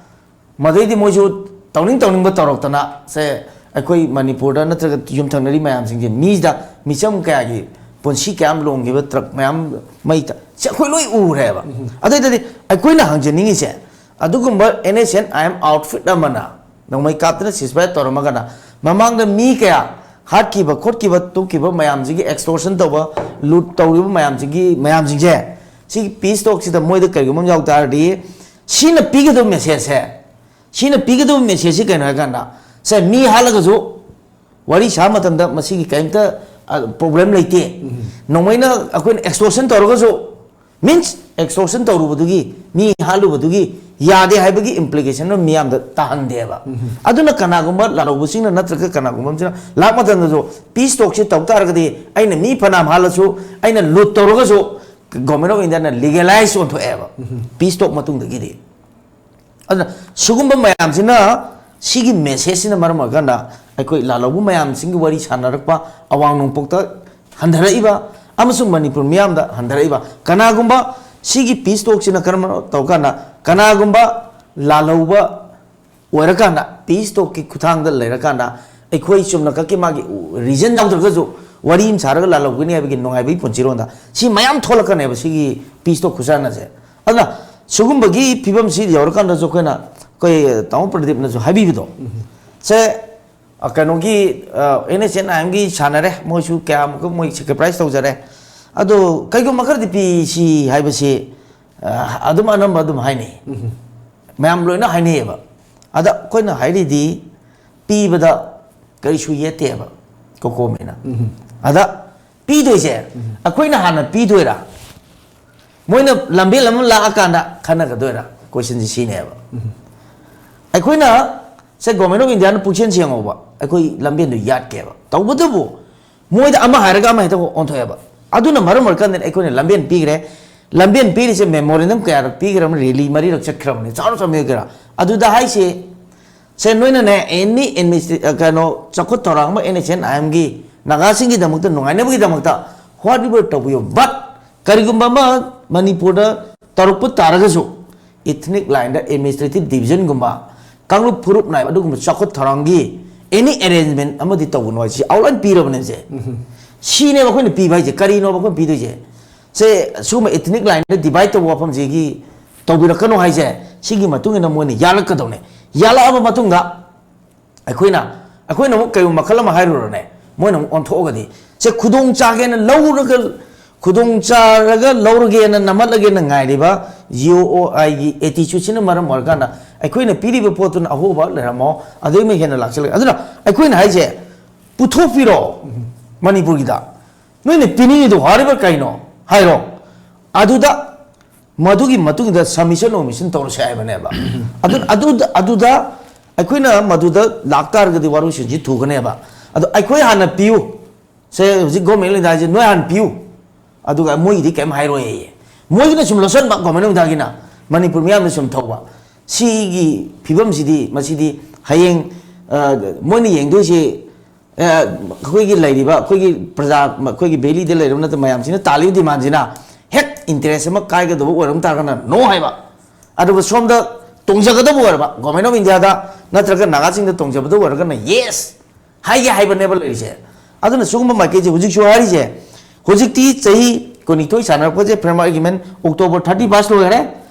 ꯃꯗꯩꯗꯤ ꯃꯣꯏꯁꯨ ꯇꯧꯅꯤꯡ ꯇꯧꯅꯤꯡꯕ ꯇꯧꯔꯛꯇꯅ, ꯁꯦ, ꯑꯩꯈꯣꯏ ꯃꯅꯤꯄꯨꯔꯗ ꯅꯠꯇ꯭ꯔꯒ ꯌꯨꯝꯊꯪꯅꯔꯤ ꯃꯌꯥꯝꯁꯤꯡꯁꯦ, ꯃꯤꯁꯤꯗ ꯃꯤꯆꯝ ꯀꯌꯥꯒꯤ ꯄꯨꯟꯁꯤ ꯀꯌꯥꯝ ꯂꯣꯡꯈꯤꯕ, ꯇ꯭ꯔꯛ ꯃꯌꯥꯝ ꯃꯩ ꯇ-, ꯁꯤ ꯑꯩꯈꯣꯏ ꯂꯣꯏ ꯎꯔꯦꯕ꯫ ꯑꯗꯨꯗꯗꯤ ꯑꯩꯈꯣꯏꯅ ꯍꯪꯖꯅꯤꯡꯉꯤꯁꯦ, ꯑꯗꯨꯒꯨꯝꯕ N S C N I M outfit ꯑꯃꯅ ꯅꯣꯡꯃꯩ ꯀꯥꯞꯇꯅ ceasefire ꯇꯧꯔꯝꯃꯒꯅ, ꯃꯃꯥꯡꯗ ꯃꯤ ꯀꯌꯥ ꯍꯥꯠꯈꯤꯕ, ꯈꯣꯠꯈꯤꯕ, ꯇꯨꯞꯈꯤꯕ ꯃꯌꯥꯝꯁꯤꯒꯤ, extortion ꯇꯧꯕ, loot ꯇꯧꯔꯤꯕ ꯃꯌꯥꯝꯁꯤꯒꯤ, ꯃꯌꯥꯝꯁꯤꯡꯁꯦ, ꯁꯤꯒꯤ peace talk ꯁꯤꯗ ꯃꯣꯏꯗ ꯀꯔꯤꯒꯨꯝꯕ ꯑꯃ ꯌꯥꯎ ꯇꯥꯔꯗꯤ, ꯁꯤꯅ ꯄꯤꯒꯗꯕ message ꯁꯦ, ꯁꯤꯅ ꯄꯤꯒꯗꯕ message ꯁꯤ ꯀꯩꯅꯣ ꯍꯥꯏ ꯀꯥꯟꯗ, ꯁꯦ, ꯃꯤ ꯍꯥꯠꯂꯒꯁꯨ ꯋꯥꯔꯤ ꯁꯥꯕ ꯃꯇꯝꯗ ꯃꯁꯤꯒꯤ ꯀꯔꯤꯝꯇ, ꯑ, problem ꯂꯩꯇꯦ꯫ ꯅꯣꯡꯃꯩꯅ ꯑꯩꯈꯣꯏꯅ extortion ꯇꯧꯔꯒꯁꯨ, means extortion ꯇꯧꯔꯨꯕꯗꯨꯒꯤ, ꯃꯤ ꯍꯥꯠꯂꯨꯕꯗꯨꯒꯤ ꯌꯥꯗꯦ ꯍꯥꯏꯕꯒꯤ implication ꯑꯃ ꯃꯤꯌꯥꯝꯗ ꯇꯥꯍꯟꯗꯦꯕ꯫ ꯑꯗꯨꯅ ꯀꯅꯥꯒꯨꯝꯕ ꯂꯥꯜꯍꯧꯕꯁꯤꯡꯅ ꯅꯠꯇ꯭ꯔꯒ ꯀꯅꯥꯒꯨꯝꯕ ꯑꯃꯁꯤꯅ ꯂꯥꯛꯄ ꯃꯇꯝꯗꯁꯨ peace talk ꯁꯤ ꯇꯧ ꯇꯥꯔꯒꯗꯤ, ꯑꯩꯅ ꯃꯤ ꯐꯅꯌꯥꯝ ꯍꯥꯠꯂꯁꯨ, ꯑꯩꯅ loot ꯇꯧꯔꯒꯁꯨ, Government of India ꯅ legalize ꯑꯣꯟꯊꯣꯛꯑꯦꯕ꯫ Peace talk ꯃꯇꯨꯡꯗꯒꯤꯗꯤ꯫ ꯑꯗꯨꯅ ꯁꯤꯒꯨꯝꯕ ꯃꯌꯥꯝꯁꯤꯅ, ꯁꯤꯒꯤ message ꯁꯤꯅ ꯃꯔꯝ ꯑꯣꯏꯔꯀꯥꯟꯗ ꯑꯩꯈꯣꯏ ꯂꯥꯜꯍꯧꯕ ꯃꯌꯥꯝꯁꯤꯡꯒꯤ ꯋꯥꯔꯤ ꯁꯥꯟꯅꯔꯛꯄ, ꯑꯋꯥꯡ ꯅꯣꯡꯄꯣꯛꯇ ꯍꯟꯊꯔꯛꯏꯕ ꯑꯃꯁꯨꯡ ꯃꯅꯤꯄꯨꯔ ꯃꯤꯌꯥꯝꯗ ꯍꯟꯊꯔꯛꯏꯕ, ꯀꯅꯥꯒꯨꯝꯕ ꯁꯤꯒꯤ peace talk ꯁꯤꯅ ꯀꯔꯝꯕꯅꯣ ꯇꯧꯔꯀꯥꯟꯗ, ꯀꯅꯥꯒꯨꯝꯕ ꯂꯥꯜꯍꯧꯕ ꯑꯣꯏꯔꯀꯥꯟꯗ, peace talk ꯀꯤ ꯈꯨꯊꯥꯡꯗ ꯂꯩꯔꯀꯥꯟꯗ, ꯑꯩꯈꯣꯏ ꯆꯨꯝꯅ ꯈꯛꯀꯤ ꯃꯥꯒꯤ reason ꯌꯥꯎꯗ꯭ꯔꯒꯁꯨ ꯋꯥꯔꯤ ꯑꯃ ꯁꯥꯔꯒ ꯂꯥꯜꯍꯧꯒꯅꯤ ꯍꯥꯏꯕꯒꯤ ꯅꯨꯡꯉꯥꯏꯕꯒꯤ ꯄꯨꯟꯁꯤꯔꯣꯟꯗ ꯁꯤ ꯃꯌꯥꯝ ꯊꯣꯛꯂꯛꯀꯅꯦꯕ, ꯁꯤꯒꯤ peace talk ꯈꯨꯁꯥꯟꯅꯁꯦ꯫ ꯑꯗꯨꯅ ꯁꯤꯒꯨꯝꯕꯒꯤ ꯐꯤꯕꯝꯁꯤ ꯌꯧꯔꯀꯥꯟꯗꯁꯨ ꯑꯩꯈꯣꯏꯅ, ꯑꯩꯈꯣꯏ ꯇꯥꯃꯣ ꯄ꯭ꯔꯗꯤꯞꯅꯁꯨ ꯍꯥꯏꯕꯤꯕꯗꯣ, ꯁꯦ, ꯑ, ꯀꯩꯅꯣꯒꯤ ꯑꯦꯟ ꯑꯩꯆ ꯑꯦꯟ ꯑꯥꯏ ꯑꯦꯝꯒꯤ ꯁꯥꯟꯅꯔꯦ, ꯃꯣꯏꯁꯨ ꯀꯌꯥꯃꯨꯛ ꯃꯣꯏ ꯁꯦꯀ꯭ꯔꯤꯐꯥꯏꯁ ꯇꯧꯖꯔꯦ꯫ ꯑꯗꯣ ꯀꯩꯒꯨꯝꯕ ꯈꯔꯗꯤ ꯄꯤꯁꯤ ꯍꯥꯏꯕꯁꯤ ꯑ, ꯑꯗꯨꯝ ꯑꯅꯝꯕ ꯑꯗꯨꯝ ꯍꯥꯏꯅꯩ꯫ ꯃꯌꯥꯝ ꯂꯣꯏꯅ ꯍꯥꯏꯅꯩꯌꯦꯕ꯫ ꯑꯗ ꯑꯩꯈꯣꯏꯅ ꯍꯥꯏꯔꯤꯗꯤ ꯄꯤꯕꯗ ꯀꯔꯤꯁꯨ ꯌꯦꯠꯇꯦꯕ ꯀꯣꯀꯣꯃꯦꯅ꯫ ꯑꯗ ꯄꯤꯗꯣꯏꯁꯦ ꯑꯩꯈꯣꯏꯅ ꯍꯥꯟꯅ ꯄꯤꯗꯣꯏꯔꯥ, ꯃꯣꯏꯅ ꯂꯝꯕꯦꯜ ꯑꯃ ꯂꯥꯛꯑꯀꯥꯟꯗ ꯈꯟꯅꯒꯗꯣꯏꯔꯥ? ꯀꯣꯏꯁꯟꯁꯤ ꯁꯤꯅꯦꯕ꯫ ꯑꯩꯈꯣꯏꯅ ꯁꯦ ꯒꯣꯔꯃꯦꯟ ꯑꯣꯐ ꯏꯟꯗꯤꯌꯥꯅ ꯄꯨꯛꯁꯦꯟ ꯁꯦꯡꯍꯧꯕ ꯑꯩꯈꯣꯏ ꯂꯝꯕꯦꯟꯗꯣ ꯌꯥꯠꯀꯦꯕ꯫ ꯇꯧꯕꯇꯕꯨ ꯃꯣꯏꯗ ꯑꯃ ꯍꯥꯏꯔꯒ ꯑꯃ ꯍꯦꯛꯇ ꯑꯣꯟꯊꯣꯛꯑꯦꯕ꯫ ꯑꯗꯨꯅ ꯃꯔꯝ ꯑꯣꯏꯔꯀꯥꯟꯗ ꯑꯩꯈꯣꯏꯅ ꯂꯝꯕꯦꯟ ꯄꯤꯈ꯭ꯔꯦ꯫ ꯂꯝꯕꯦꯟ ꯄꯤꯔꯤꯁꯦ ꯃꯦꯃꯣꯔꯦꯟꯗꯝ ꯀꯌꯥꯔꯛ ꯄꯤꯈ꯭ꯔꯕꯅꯤ, ꯔꯦꯂꯤ ꯃꯔꯤꯔꯛ ꯆꯠꯈ꯭ꯔꯕꯅꯤ, ꯆꯥꯎꯔ ꯆꯥꯎꯃꯤꯈ꯭ꯔꯥ? ꯑꯗꯨꯗ ꯍꯥꯏꯁꯦ ꯁꯦ ꯅꯣꯏꯅꯅꯦ ꯑꯦꯅꯤ ꯑꯦꯗꯃꯤꯅꯤꯁꯇ꯭ꯔꯦ ꯀꯩꯅꯣ ꯆꯥꯎꯈꯠ ꯊꯧꯔꯥꯡ ꯑꯃ ꯑꯦꯟ ꯑꯦꯁ ꯑꯦꯟ ꯑꯥꯏ ꯑꯦꯝꯒꯤ ꯅꯥꯒꯥꯁꯤꯡꯒꯤꯗꯃꯛꯇ ꯅꯨꯡꯉꯥꯏꯅꯕꯒꯤꯗꯃꯛꯇ ꯋꯥꯠ ꯏꯚꯔ ꯇꯧꯕꯤꯌꯨ꯫ ꯕꯠ ꯀꯔꯤꯒꯨꯝꯕ ꯑꯃ ꯃꯅꯤꯄꯨꯔꯗ ꯇꯧꯔꯛꯄ ꯇꯥꯔꯒꯁꯨ ꯏꯊꯅꯤꯛ ꯂꯥꯏꯟꯗ ꯑꯦꯗꯃꯤꯅꯤꯁꯇ꯭ꯔꯦꯇꯤꯚ ꯗꯤꯕꯤꯖꯟꯒꯨꯝꯕ, ꯀꯥꯡꯂꯨꯞ ꯐꯨꯔꯨꯞ ꯅꯥꯏꯕ ꯑꯗꯨꯒꯨꯝꯕ ꯆꯥꯎꯈꯠ ꯊꯧꯔꯥꯡꯒꯤ ꯑꯦꯅꯤ ꯑꯦꯔꯦꯟꯖꯃꯦꯟ ꯑꯃꯗꯤ ꯇꯧꯒꯅꯨ ꯍꯥꯏꯁꯤ ꯑꯥꯎꯠꯂꯥꯏꯟ ꯄꯤꯔꯕꯅꯦ ꯁꯦ꯫ ꯁꯤꯅꯦꯕ ꯑꯩꯈꯣꯏꯅ ꯄꯤꯕ ꯍꯥꯏꯁꯦ꯫ ꯀꯔꯤꯅꯣꯕ ꯑꯩꯈꯣꯏꯅ ꯄꯤꯗꯣꯏꯁꯦ? ꯁꯦ ꯁꯤꯒꯨꯝꯕ ꯏꯊꯅꯤꯛ ꯂꯥꯏꯟꯗ ꯗꯤꯚꯥꯏꯠ ꯇꯧꯕ ꯋꯥꯐꯝꯁꯤꯒꯤ ꯇꯧꯕꯤꯔꯛꯀꯅꯨ ꯍꯥꯏꯁꯦ꯫ ꯁꯤꯒꯤ ꯃꯇꯨꯡ ꯏꯟꯅ ꯃꯣꯏꯅ ꯌꯥꯜꯂꯛꯀꯗꯧꯅꯦ꯫ ꯌꯥꯜꯂꯛꯑꯕ ꯃꯇꯨꯡꯗ ꯑꯩꯈꯣꯏꯅ ꯑꯩꯈꯣꯏꯅ ꯑꯃꯨꯛ ꯀꯩꯒꯨꯝꯕ ꯃꯈꯜ ꯑꯃ ꯍꯥꯏꯔꯨꯔꯅꯦ, ꯃꯣꯏꯅ ꯑꯃꯨꯛ ꯑꯣꯟꯊꯣꯛꯑꯒꯗꯤ ꯁꯦ ꯈꯨꯗꯣꯡ ꯆꯥꯒꯦꯅ ꯂꯧꯔꯒ, ꯈꯨꯗꯣꯡ ꯆꯥꯔꯒ ꯂꯧꯔꯒꯦꯅ ꯅꯝꯍꯠꯂꯒꯦꯅ ꯉꯥꯏꯔꯤꯕ ꯖꯤ ꯑꯣ ꯑꯥꯏꯒꯤ ꯑꯦꯇꯤꯆꯨꯠꯁꯤꯅ ꯃꯔꯝ ꯑꯣꯏꯔꯀꯥꯟꯗ ꯑꯩꯈꯣꯏꯅ ꯄꯤꯔꯤꯕ ꯄꯣꯠꯇꯨꯅ ꯑꯍꯣꯕ ꯂꯩꯔꯝꯃꯣ, ꯑꯗꯨꯒꯤ ꯍꯦꯟꯅ ꯂꯥꯛꯁꯤꯜꯂꯛꯑꯦ꯫ ꯑꯗꯨꯅ ꯑꯩꯈꯣꯏꯅ ꯍꯥꯏꯁꯦ, ꯄꯨꯊꯣꯛꯄꯤꯔꯣ ꯃꯅꯤꯄꯨꯔꯒꯤꯗ꯫ ꯅꯣꯏꯅ ꯄꯤꯅꯤꯡꯉꯤꯗꯣ ꯍꯥꯏꯔꯤꯕ ꯀꯩꯅꯣ ꯍꯥꯏꯔꯣ꯫ ꯑꯗꯨꯗ ꯃꯗꯨꯒꯤ ꯃꯇꯨꯡꯗ ꯁꯕꯃꯤꯁꯟ ꯑꯣꯃꯤꯁꯟ ꯇꯧꯔꯁꯦ ꯍꯥꯏꯕꯅꯦꯕ꯫ ꯑꯗꯨ ꯑꯗꯨꯗ ꯑꯗꯨꯗ ꯑꯩꯈꯣꯏꯅ ꯃꯗꯨꯗ ꯂꯥꯛꯇꯥꯔꯒꯗꯤ ꯋꯥꯔꯣꯏꯁꯤꯟꯁꯤ ꯊꯨꯒꯅꯦꯕ꯫ ꯑꯗꯣ ꯑꯩꯈꯣꯏ ꯍꯥꯟꯅ ꯄꯤꯌꯨ꯫ ꯁꯦ ꯍꯧꯖꯤꯛ ꯒꯣꯔꯃꯦꯟ ꯂꯩꯗ ꯍꯥꯏꯁꯦ, ꯅꯣꯏ ꯍꯥꯟꯅ ꯄꯤꯌꯨ꯫ ꯑꯗꯨꯒ ꯃꯣꯏꯒꯤꯗꯤ ꯀꯩꯝ ꯍꯥꯏꯔꯣꯏꯌꯦ꯫ ꯃꯣꯏꯒꯤꯅ ꯁꯨꯝ ꯂꯧꯁꯟꯕ, ꯒꯣꯔꯃꯦꯟ ꯑꯣꯐ ꯏꯟꯗꯤꯌꯥꯒꯤꯅ ꯃꯅꯤꯄꯨꯔ ꯃꯤꯌꯥꯝꯅ ꯁꯨꯝ ꯊꯧꯕ꯫ ꯁꯤꯒꯤ ꯐꯤꯕꯝꯁꯤꯗꯤ, ꯃꯁꯤꯗꯤ ꯍꯌꯦꯡ, ꯑ, ꯃꯣꯏꯅ ꯌꯦꯡꯗꯣꯏꯁꯤ, ꯑ, ꯑꯩꯈꯣꯏꯒꯤ ꯂꯩꯔꯤꯕ, ꯑꯩꯈꯣꯏꯒꯤ ꯄ꯭ꯔꯖꯥ, ꯑꯩꯈꯣꯏꯒꯤ ꯚꯦꯂꯤꯗ ꯂꯩꯔꯕ ꯅꯠꯇ꯭ꯔ ꯃꯌꯥꯝꯁꯤꯅ ꯇꯥꯜꯂꯤꯕ ꯗꯤꯃꯥꯟꯁꯤꯅ ꯍꯦꯛ ꯏꯟꯇꯔꯦꯁ ꯑꯃ ꯀꯥꯏꯒꯗꯧꯕ ꯑꯣꯏꯔꯝ ꯇꯥꯔꯒꯅ ꯅꯣ ꯍꯥꯏꯕ꯫ ꯑꯗꯨꯒ ꯁꯣꯝꯗ ꯇꯣꯡꯖꯒꯗꯕ ꯑꯣꯏꯔꯕ, ꯒꯣꯔꯃꯦꯟ ꯑꯣꯐ ꯏꯟꯗꯤꯌꯥꯗ ꯅꯠꯇ꯭ꯔꯒ ꯅꯥꯒꯥꯁꯤꯡꯗ ꯇꯣꯡꯖꯒꯗꯕ ꯑꯣꯏꯔꯒꯅ ꯌꯦꯁ ꯍꯥꯏꯒꯦ ꯍꯥꯏꯕꯅꯦꯕ ꯂꯩꯔꯤꯁꯦ꯫ ꯑꯗꯨꯅ ꯁꯤꯒꯨꯝꯕ ꯃꯥꯏꯀꯩꯁꯦ ꯍꯧꯖꯤꯛꯁꯨ ꯍꯥꯏꯔꯤꯁꯦ, ꯍꯧꯖꯤꯛꯇꯤ ꯆꯍꯤ ꯀꯨꯟꯅꯤꯊꯣꯏ ꯁꯥꯟꯅꯔꯛꯄꯁꯦ, framework agreement October thirty pass ꯂꯣꯏꯈꯔꯦ꯫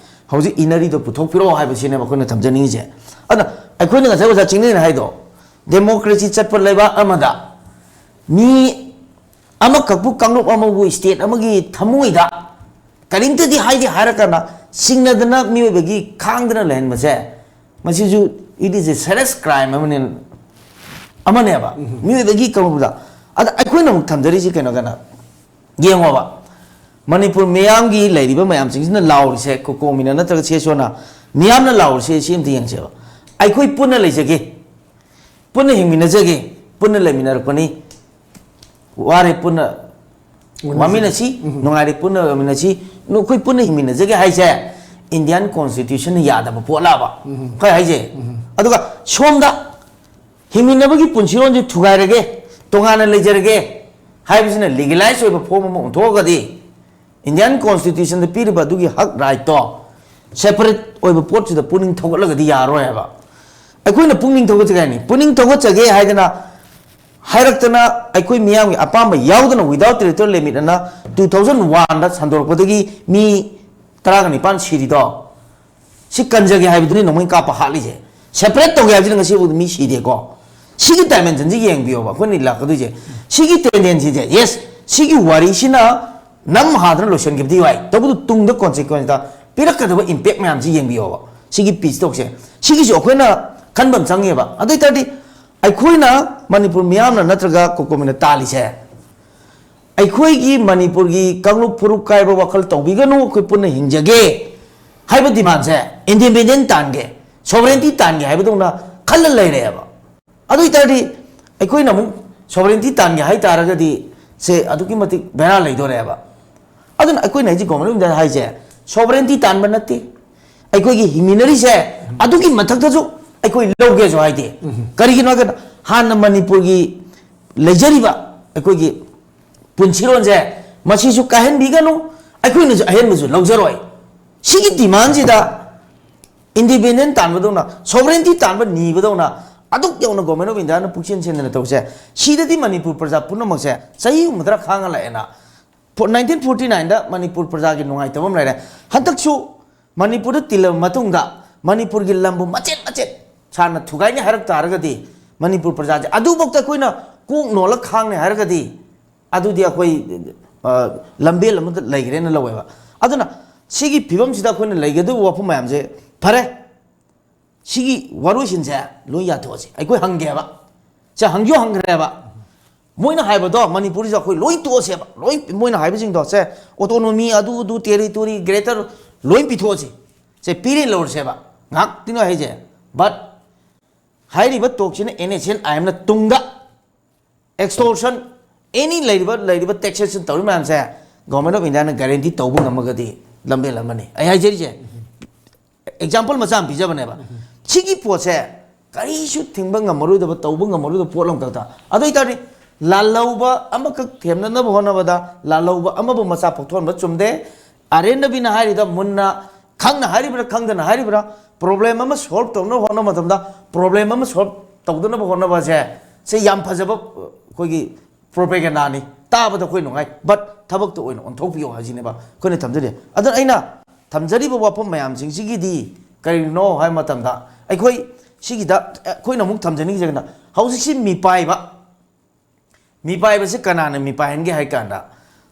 ꯍꯧꯖꯤꯛ ꯏꯟꯅꯔꯤꯗꯣ ꯄꯨꯊꯣꯛꯄꯤꯔꯛꯑꯣ ꯍꯥꯏꯕꯁꯤꯅꯦꯕ ꯑꯩꯈꯣꯏꯅ ꯊꯝꯖꯅꯤꯡꯉꯤꯁꯦ꯫ ꯑꯗꯨꯅ ꯑꯩꯈꯣꯏꯅ ꯉꯁꯥꯏ ꯑꯣꯖꯥ ꯆꯤꯡꯂꯦꯟꯅ ꯍꯥꯏꯗꯣ, ꯗꯦꯃꯣꯀ꯭ꯔꯦꯁꯤ ꯆꯠꯄ ꯂꯩꯕꯥꯛ ꯑꯃꯗ ꯃꯤ ꯑꯃꯈꯛꯄꯨ, ꯀꯥꯡꯂꯨꯞ ꯑꯃꯕꯨ, ꯁ꯭ꯇꯦꯠ ꯑꯃꯒꯤ ꯊꯃꯣꯏꯗ ꯀꯔꯤꯝꯇꯗꯤ ꯍꯥꯏꯗꯤ ꯍꯥꯏꯔꯀꯥꯟꯗ ꯁꯤꯡꯅꯗꯅ ꯃꯤꯑꯣꯏꯕꯒꯤ ꯈꯥꯡꯗꯅ ꯂꯩꯍꯟꯕꯁꯦ, ꯃꯁꯤꯁꯨ it is a serious crime ꯑꯃꯅꯦ, ꯑꯃꯅꯦꯕ ꯃꯤꯑꯣꯏꯕꯒꯤ ꯀꯥꯡꯂꯨꯞꯇ꯫ ꯑꯗ ꯑꯩꯈꯣꯏꯅ ꯑꯃꯨꯛ ꯊꯝꯖꯔꯤꯁꯤ ꯀꯩꯅꯣ ꯀꯅ ꯌꯦꯡꯉꯣꯕ, ꯃꯅꯤꯄꯨꯔ ꯃꯤꯌꯥꯝꯒꯤ ꯂꯩꯔꯤꯕ ꯃꯌꯥꯝꯁꯤꯡꯁꯤꯅ ꯂꯥꯎꯔꯤꯁꯦ, ꯀꯣꯀꯣꯃꯤꯅ ꯅꯠꯇ꯭ꯔꯒ ꯁꯦꯁꯣꯅ ꯃꯤꯌꯥꯝꯅ ꯂꯥꯎꯔꯤꯁꯦ, ꯁꯤ ꯑꯝꯇ ꯌꯦꯡꯁꯦꯕ꯫ "ꯑꯩꯈꯣꯏ ꯄꯨꯟꯅ ꯂꯩꯖꯒꯦ, ꯄꯨꯟꯅ ꯍꯤꯡꯃꯤꯟꯅꯖꯒꯦ, ꯄꯨꯟꯅ ꯂꯩꯃꯤꯟꯅꯔꯛꯄꯅꯤ, ꯋꯥꯔꯦ ꯄꯨꯟꯅ ꯋꯥꯃꯤꯟꯅꯁꯤ, ꯅꯨꯡꯉꯥꯏꯔꯦ ꯄꯨꯟꯅ ꯋꯥꯃꯤꯟꯅꯁꯤ, ꯑꯩꯈꯣꯏ ꯄꯨꯟꯅ ꯍꯤꯡꯃꯤꯟꯅꯖꯒꯦ" ꯍꯥꯏꯁꯦ ꯏꯟꯗꯤꯌꯥꯟ ꯀꯣꯟꯁꯇꯤꯇ꯭ꯌꯨꯁꯟꯅ ꯌꯥꯗꯕ ꯄꯣꯠꯂꯕ ꯑꯩꯈꯣꯏ ꯍꯥꯏꯁꯦ? ꯑꯗꯨꯒ ꯁꯣꯝꯗ ꯍꯤꯡꯃꯤꯟꯅꯕꯒꯤ ꯄꯨꯟꯁꯤꯔꯣꯟꯁꯦ ꯊꯨꯒꯥꯏꯔꯒꯦ, ꯇꯣꯉꯥꯟꯅ ꯂꯩꯖꯔꯒꯦ ꯍꯥꯏꯕꯁꯤꯅ ꯂꯤꯒꯦꯂꯥꯏꯁ ꯑꯣꯏꯕ ꯐꯣꯝ ꯑꯃ ꯑꯣꯟꯊꯣꯛꯑꯒꯗꯤ, ꯏꯟꯗꯤꯌꯥꯟ ꯀꯣꯟꯁꯇꯤꯇ꯭ꯌꯨꯁꯟꯗ ꯄꯤꯔꯤꯕ ꯑꯗꯨꯒꯤ ꯍꯛ, ꯔꯥꯏꯠꯇꯣ ꯁꯦꯄꯔꯦꯠ ꯑꯣꯏꯕ ꯄꯣꯠꯁꯤꯗ ꯄꯨꯛꯅꯤꯡ ꯊꯧꯒꯠꯂꯒꯗꯤ ꯌꯥꯔꯣꯏ ꯍꯥꯏꯕ꯫ ꯑꯩꯈꯣꯏꯅ ꯄꯨꯛꯅꯤꯡ ꯊꯧꯒꯠꯆꯒꯦ ꯍꯥꯏꯅꯤ꯫ ꯄꯨꯛꯅꯤꯡ ꯊꯧꯒꯠꯆꯒꯦ ꯍꯥꯏꯗꯅ ꯍꯥꯏꯔꯛꯇꯅ, ꯑꯩꯈꯣꯏ ꯃꯤꯌꯥꯝꯒꯤ ꯑꯄꯥꯝꯕ ꯌꯥꯎꯗꯅ, without territorial limit ꯑꯅ two thousand one ꯗ ꯁꯟꯗꯣꯔꯛꯄꯗꯒꯤ ꯃꯤ ꯇꯔꯥꯒ ꯅꯤꯄꯥꯟ ꯁꯤꯔꯤꯗꯣ, ꯁꯤ ꯀꯟꯖꯒꯦ ꯍꯥꯏꯕꯗꯨꯅꯤ ꯅꯣꯡꯃꯩ ꯀꯥꯞꯄ ꯍꯥꯠꯂꯤꯁꯦ꯫ ꯁꯦꯄꯔꯦꯠ ꯇꯧꯒꯦ ꯍꯥꯏꯕꯁꯤꯅ ꯉꯁꯤꯐꯥꯎꯗ ꯃꯤ ꯁꯤꯗꯦꯀꯣ꯫ ꯁꯤꯒꯤ ꯗꯥꯏꯃꯦꯟꯁꯟꯁꯤ ꯌꯦꯡꯕꯤꯌꯣꯕ, ꯑꯩꯈꯣꯏꯅ ꯂꯥꯛꯀꯗꯣꯏꯁꯦ꯫ ꯁꯤꯒꯤ ꯇꯦꯟꯗꯦꯟꯁꯤꯁꯦ, ꯌꯦꯁ, ꯁꯤꯒꯤ ꯋꯥꯔꯤꯁꯤꯅ ꯅꯝ ꯍꯥꯗꯅ ꯂꯣꯏꯁꯤꯟꯈꯤꯕꯗꯤ ꯌꯥꯏ, ꯇꯧꯕꯗꯨ ꯇꯨꯡꯗ ꯀꯣꯟꯁꯤꯀ꯭ꯋꯦꯟꯁꯇ ꯄꯤꯔꯛꯀꯗꯕ ꯏꯝꯄꯦꯛ ꯃꯌꯥꯝꯁꯤ ꯌꯦꯡꯕꯤꯌꯣꯕ꯫ ꯁꯤꯒꯤ ꯄꯤꯁ ꯇꯣꯛꯁꯦ, ꯁꯤꯒꯤꯁꯨ ꯑꯩꯈꯣꯏꯅ ꯈꯟꯕ ꯑꯃ ꯆꯪꯉꯦꯕ꯫ ꯑꯗꯨ ꯑꯣꯏ ꯇꯥꯔꯗꯤ ꯑꯩꯈꯣꯏꯅ, ꯃꯅꯤꯄꯨꯔ ꯃꯤꯌꯥꯝꯅ ꯅꯠꯇ꯭ꯔꯒ ꯀꯣꯀꯣꯃꯤꯅ ꯇꯥꯜꯂꯤꯁꯦ, ꯑꯩꯈꯣꯏꯒꯤ ꯃꯅꯤꯄꯨꯔꯒꯤ ꯀꯥꯡꯂꯨꯞ ꯐꯨꯔꯨꯞ ꯀꯥꯏꯕ ꯋꯥꯈꯜ ꯇꯧꯕꯤꯒꯅꯨ, ꯑꯩꯈꯣꯏ ꯄꯨꯟꯅ ꯍꯤꯡꯖꯒꯦ ꯍꯥꯏꯕ ꯗꯤꯃꯥꯟꯁꯦ, ꯏꯟꯗꯤꯄꯦꯟꯗꯦꯟ ꯇꯥꯟꯒꯦ, ꯁꯣꯚꯔꯦꯟꯇꯤ ꯇꯥꯟꯒꯦ ꯍꯥꯏꯕꯗꯧꯅ ꯈꯜꯂ ꯂꯩꯔꯦꯕ꯫ ꯑꯗꯨ ꯑꯣꯏ ꯇꯥꯔꯗꯤ ꯑꯩꯈꯣꯏꯅ ꯑꯃꯨꯛ ꯁꯣꯚꯔꯦꯟꯇꯤ ꯇꯥꯟꯒꯦ ꯍꯥꯏ ꯇꯥꯔꯒꯗꯤ ꯁꯦ ꯑꯗꯨꯛꯀꯤ ꯃꯇꯤꯛ ꯕꯦꯔꯥ ꯂꯩꯗꯣꯔꯦꯕ꯫ ꯑꯗꯨꯅ ꯑꯩꯈꯣꯏꯅ ꯍꯧꯖꯤꯛ ꯒꯣꯕꯔꯃꯦꯟ ꯑꯣꯐ ꯏꯟꯗꯤꯌꯥ ꯍꯥꯏꯁꯦ ꯁꯣꯚꯔꯦꯟꯇꯤ ꯇꯥꯟꯕ ꯅꯠꯇꯦ꯫ ꯑꯩꯈꯣꯏꯒꯤ ꯍꯤꯡꯃꯤꯟꯅꯔꯤꯁꯦ ꯑꯗꯨꯒꯤ ꯃꯊꯛꯇꯁꯨ ꯑꯩꯈꯣꯏ ꯂꯧꯒꯦꯁꯨ ꯍꯥꯏꯗꯦ꯫ ꯀꯔꯤꯒꯤꯅꯣ ꯍꯥꯏꯔꯀꯥꯟꯗ ꯍꯥꯟꯅ ꯃꯅꯤꯄꯨꯔꯒꯤ ꯂꯩꯖꯔꯤꯕ ꯑꯩꯈꯣꯏꯒꯤ ꯄꯨꯟꯁꯤꯔꯣꯟꯁꯦ ꯃꯁꯤꯁꯨ ꯀꯥꯏꯍꯟꯕꯤꯒꯅꯨ, ꯑꯩꯈꯣꯏꯅꯁꯨ ꯑꯍꯦꯟꯕꯁꯨ ꯂꯧꯖꯔꯣꯏ꯫ ꯁꯤꯒꯤ ꯗꯤꯃꯥꯟꯁꯤꯗ ꯏꯟꯗꯤꯄꯦꯟꯗꯦꯟ ꯇꯥꯟꯕꯗꯧꯅ, ꯁꯣꯚꯔꯦꯟꯇꯤ ꯇꯥꯟꯕ ꯅꯤꯕꯗꯧꯅ ꯑꯗꯨꯛ ꯌꯧꯅ ꯒꯣꯕꯔꯃꯦꯟ ꯑꯣꯐ ꯏꯟꯗꯤꯌꯥꯅ ꯄꯨꯛꯆꯦꯟ ꯁꯦꯟꯗꯅ ꯇꯧꯁꯦ, ꯁꯤꯗꯗꯤ ꯃꯅꯤꯄꯨꯔ ꯄ꯭ꯔꯖꯥ ꯄꯨꯝꯅꯃꯛꯁꯦ ꯆꯍꯤ ꯍꯨꯝꯐꯨꯇꯔꯥ ꯈꯥꯡꯉ ꯂꯥꯛꯑꯦꯅ꯫ ꯐꯣ-, nineteen forty nine ꯗ ꯃꯅꯤꯄꯨꯔ ꯄ꯭ꯔꯖꯥꯒꯤ ꯅꯨꯡꯉꯥꯏꯇꯕ ꯑꯃ ꯂꯩꯔꯦ꯫ ꯍꯟꯗꯛꯁꯨ ꯃꯅꯤꯄꯨꯔꯗ ꯇꯤꯜꯂꯕ ꯃꯇꯨꯡꯗ ꯃꯅꯤꯄꯨꯔꯒꯤ ꯂꯝꯕꯨ ꯃꯆꯦꯠ ꯃꯆꯦꯠ ꯁꯥꯅ ꯊꯨꯒꯥꯏꯅꯤ ꯍꯥꯏꯔꯛ ꯇꯥꯔꯒꯗꯤ ꯃꯅꯤꯄꯨꯔ ꯄ꯭ꯔꯖꯥꯁꯦ꯫ ꯑꯗꯨꯐꯥꯎꯗ ꯑꯩꯈꯣꯏꯅ ꯀꯣꯛ ꯅꯣꯜꯂ ꯈꯥꯡꯅꯤ ꯍꯥꯏꯔꯒꯗꯤ, ꯑꯗꯨꯗꯤ ꯑꯩꯈꯣꯏ, ꯑ, ꯂꯝꯕꯦꯜ ꯑꯃꯗ ꯂꯩꯈ꯭ꯔꯦꯅ ꯂꯧꯋꯦꯕ꯫ ꯑꯗꯨꯅ ꯁꯤꯒꯤ ꯐꯤꯕꯝꯁꯤꯗ ꯑꯩꯈꯣꯏꯅ ꯂꯩꯒꯗꯧꯕ ꯋꯥꯐꯝ ꯃꯌꯥꯝꯁꯦ, ꯐꯔꯦ, ꯁꯤꯒꯤ ꯋꯥꯔꯣꯏꯁꯤꯟꯁꯦ ꯂꯣꯏ ꯌꯥꯊꯣꯛꯑꯁꯤ꯫ ꯑꯩꯈꯣꯏ ꯍꯪꯒꯦꯕ꯫ ꯁꯦ, ꯍꯪꯁꯨ ꯍꯪꯈ꯭ꯔꯦꯕ꯫ ꯃꯣꯏꯅ ꯍꯥꯏꯕꯗꯣ ꯃꯅꯤꯄꯨꯔꯁꯤꯗ ꯑꯩꯈꯣꯏ ꯂꯣꯏ ꯇꯣꯛꯑꯁꯦꯕ꯫ ꯂꯣꯏ, ꯃꯣꯏꯅ ꯍꯥꯏꯕꯁꯤꯡꯗꯣ, ꯁꯦ, autonomy, ꯑꯗꯨ, ꯑꯗꯨ, territory, greater, ꯂꯣꯏ ꯄꯤꯊꯣꯛꯑꯁꯤ꯫ ꯁꯦ, ꯄꯤꯔꯦ ꯂꯧꯔꯁꯦꯕ꯫ ꯉꯥꯏꯍꯥꯛꯇꯤꯅꯣ ꯍꯥꯏꯁꯦ꯫ But ꯍꯥꯏꯔꯤꯕ talk ꯁꯤꯅ NSCN IMꯅ ꯇꯨꯡꯗ extortion, any ꯂꯩꯔꯤꯕ, ꯂꯩꯔꯤꯕ taxation ꯇꯧꯔꯤ ꯃꯌꯥꯝꯁꯦ Government of Indiaꯅ guarantee ꯇꯧꯕ ꯉꯝꯃꯒꯗꯤ ꯂꯝꯕꯦꯜ ꯑꯃꯅꯤ꯫ ꯑꯩ ꯍꯥꯏꯖꯔꯤꯁꯦ, example ꯃꯆꯥ ꯑꯃ ꯄꯤꯖꯕꯅꯦꯕ꯫ ꯁꯤꯒꯤ ꯄꯣꯠꯁꯦ ꯀꯔꯤꯁꯨ ꯊꯤꯡꯕ ꯉꯝꯃꯔꯣꯏꯗꯕ, ꯇꯧꯕ ꯉꯝꯃꯔꯣꯏꯗꯕ ꯄꯣꯠ ꯑꯃꯈꯛꯇ꯫ ꯑꯗꯨ ꯑꯣꯏꯇꯥꯔꯗꯤ ꯂꯥꯜꯍꯧꯕ ꯑꯃꯈꯛ ꯊꯦꯝꯅꯅꯕ ꯍꯣꯠꯅꯕꯗ ꯂꯥꯜꯍꯧꯕ ꯑꯃꯕꯨ ꯃꯆꯥ ꯄꯣꯛꯊꯣꯛꯍꯟꯕ ꯆꯨꯝꯗꯦ꯫ ꯑꯔꯦꯟꯗꯕꯤꯅ ꯍꯥꯏꯔꯤꯗ ꯃꯨꯟꯅ ꯈꯪꯅ ꯍꯥꯏꯔꯤꯕ꯭ꯔꯥ, ꯈꯪꯗꯅ ꯍꯥꯏꯔꯤꯕ꯭ꯔꯥ, problem ꯑꯃ solve ꯇꯧꯅꯕ ꯍꯣꯠꯅꯕ ꯃꯇꯝꯗ, problem ꯑꯃ solve ꯇꯧꯗꯅꯕ ꯍꯣꯠꯅꯕꯁꯦ, ꯁꯤ ꯌꯥꯝ ꯐꯖꯕ, ꯑꯩꯈꯣꯏꯒꯤ propaganda ꯅꯤ, ꯇꯥꯕꯗ ꯑꯩꯈꯣꯏ ꯅꯨꯡꯉꯥꯏ, but ꯊꯕꯛꯇ ꯑꯣꯏꯅ ꯑꯣꯟꯊꯣꯛꯄꯤꯌꯣ ꯍꯥꯏꯁꯤꯅꯦꯕ ꯑꯩꯈꯣꯏꯅ ꯊꯝꯖꯔꯤ꯫ ꯑꯗꯨꯅ ꯑꯩꯅ ꯊꯝꯖꯔꯤꯕ ꯋꯥꯐꯝ ꯃꯌꯥꯝꯁꯤꯡꯁꯤꯒꯤꯗꯤ ꯀꯔꯤꯅꯣ ꯍꯥꯏꯕ ꯃꯇꯝꯗ, ꯑꯩꯈꯣꯏ ꯁꯤꯒꯤꯗ ꯑꯩꯈꯣꯏꯅ ꯑꯃꯨꯛ ꯊꯝꯖꯅꯤꯡꯉꯤꯁꯤꯅ, ꯍꯧꯖꯤꯛꯁꯤ ꯃꯤꯄꯥꯏꯕ, ꯃꯤꯄꯥꯏꯕꯁꯤ ꯀꯅꯥꯅ ꯃꯤꯄꯥꯏꯍꯟꯒꯦ ꯍꯥꯏ ꯀꯥꯟꯗ,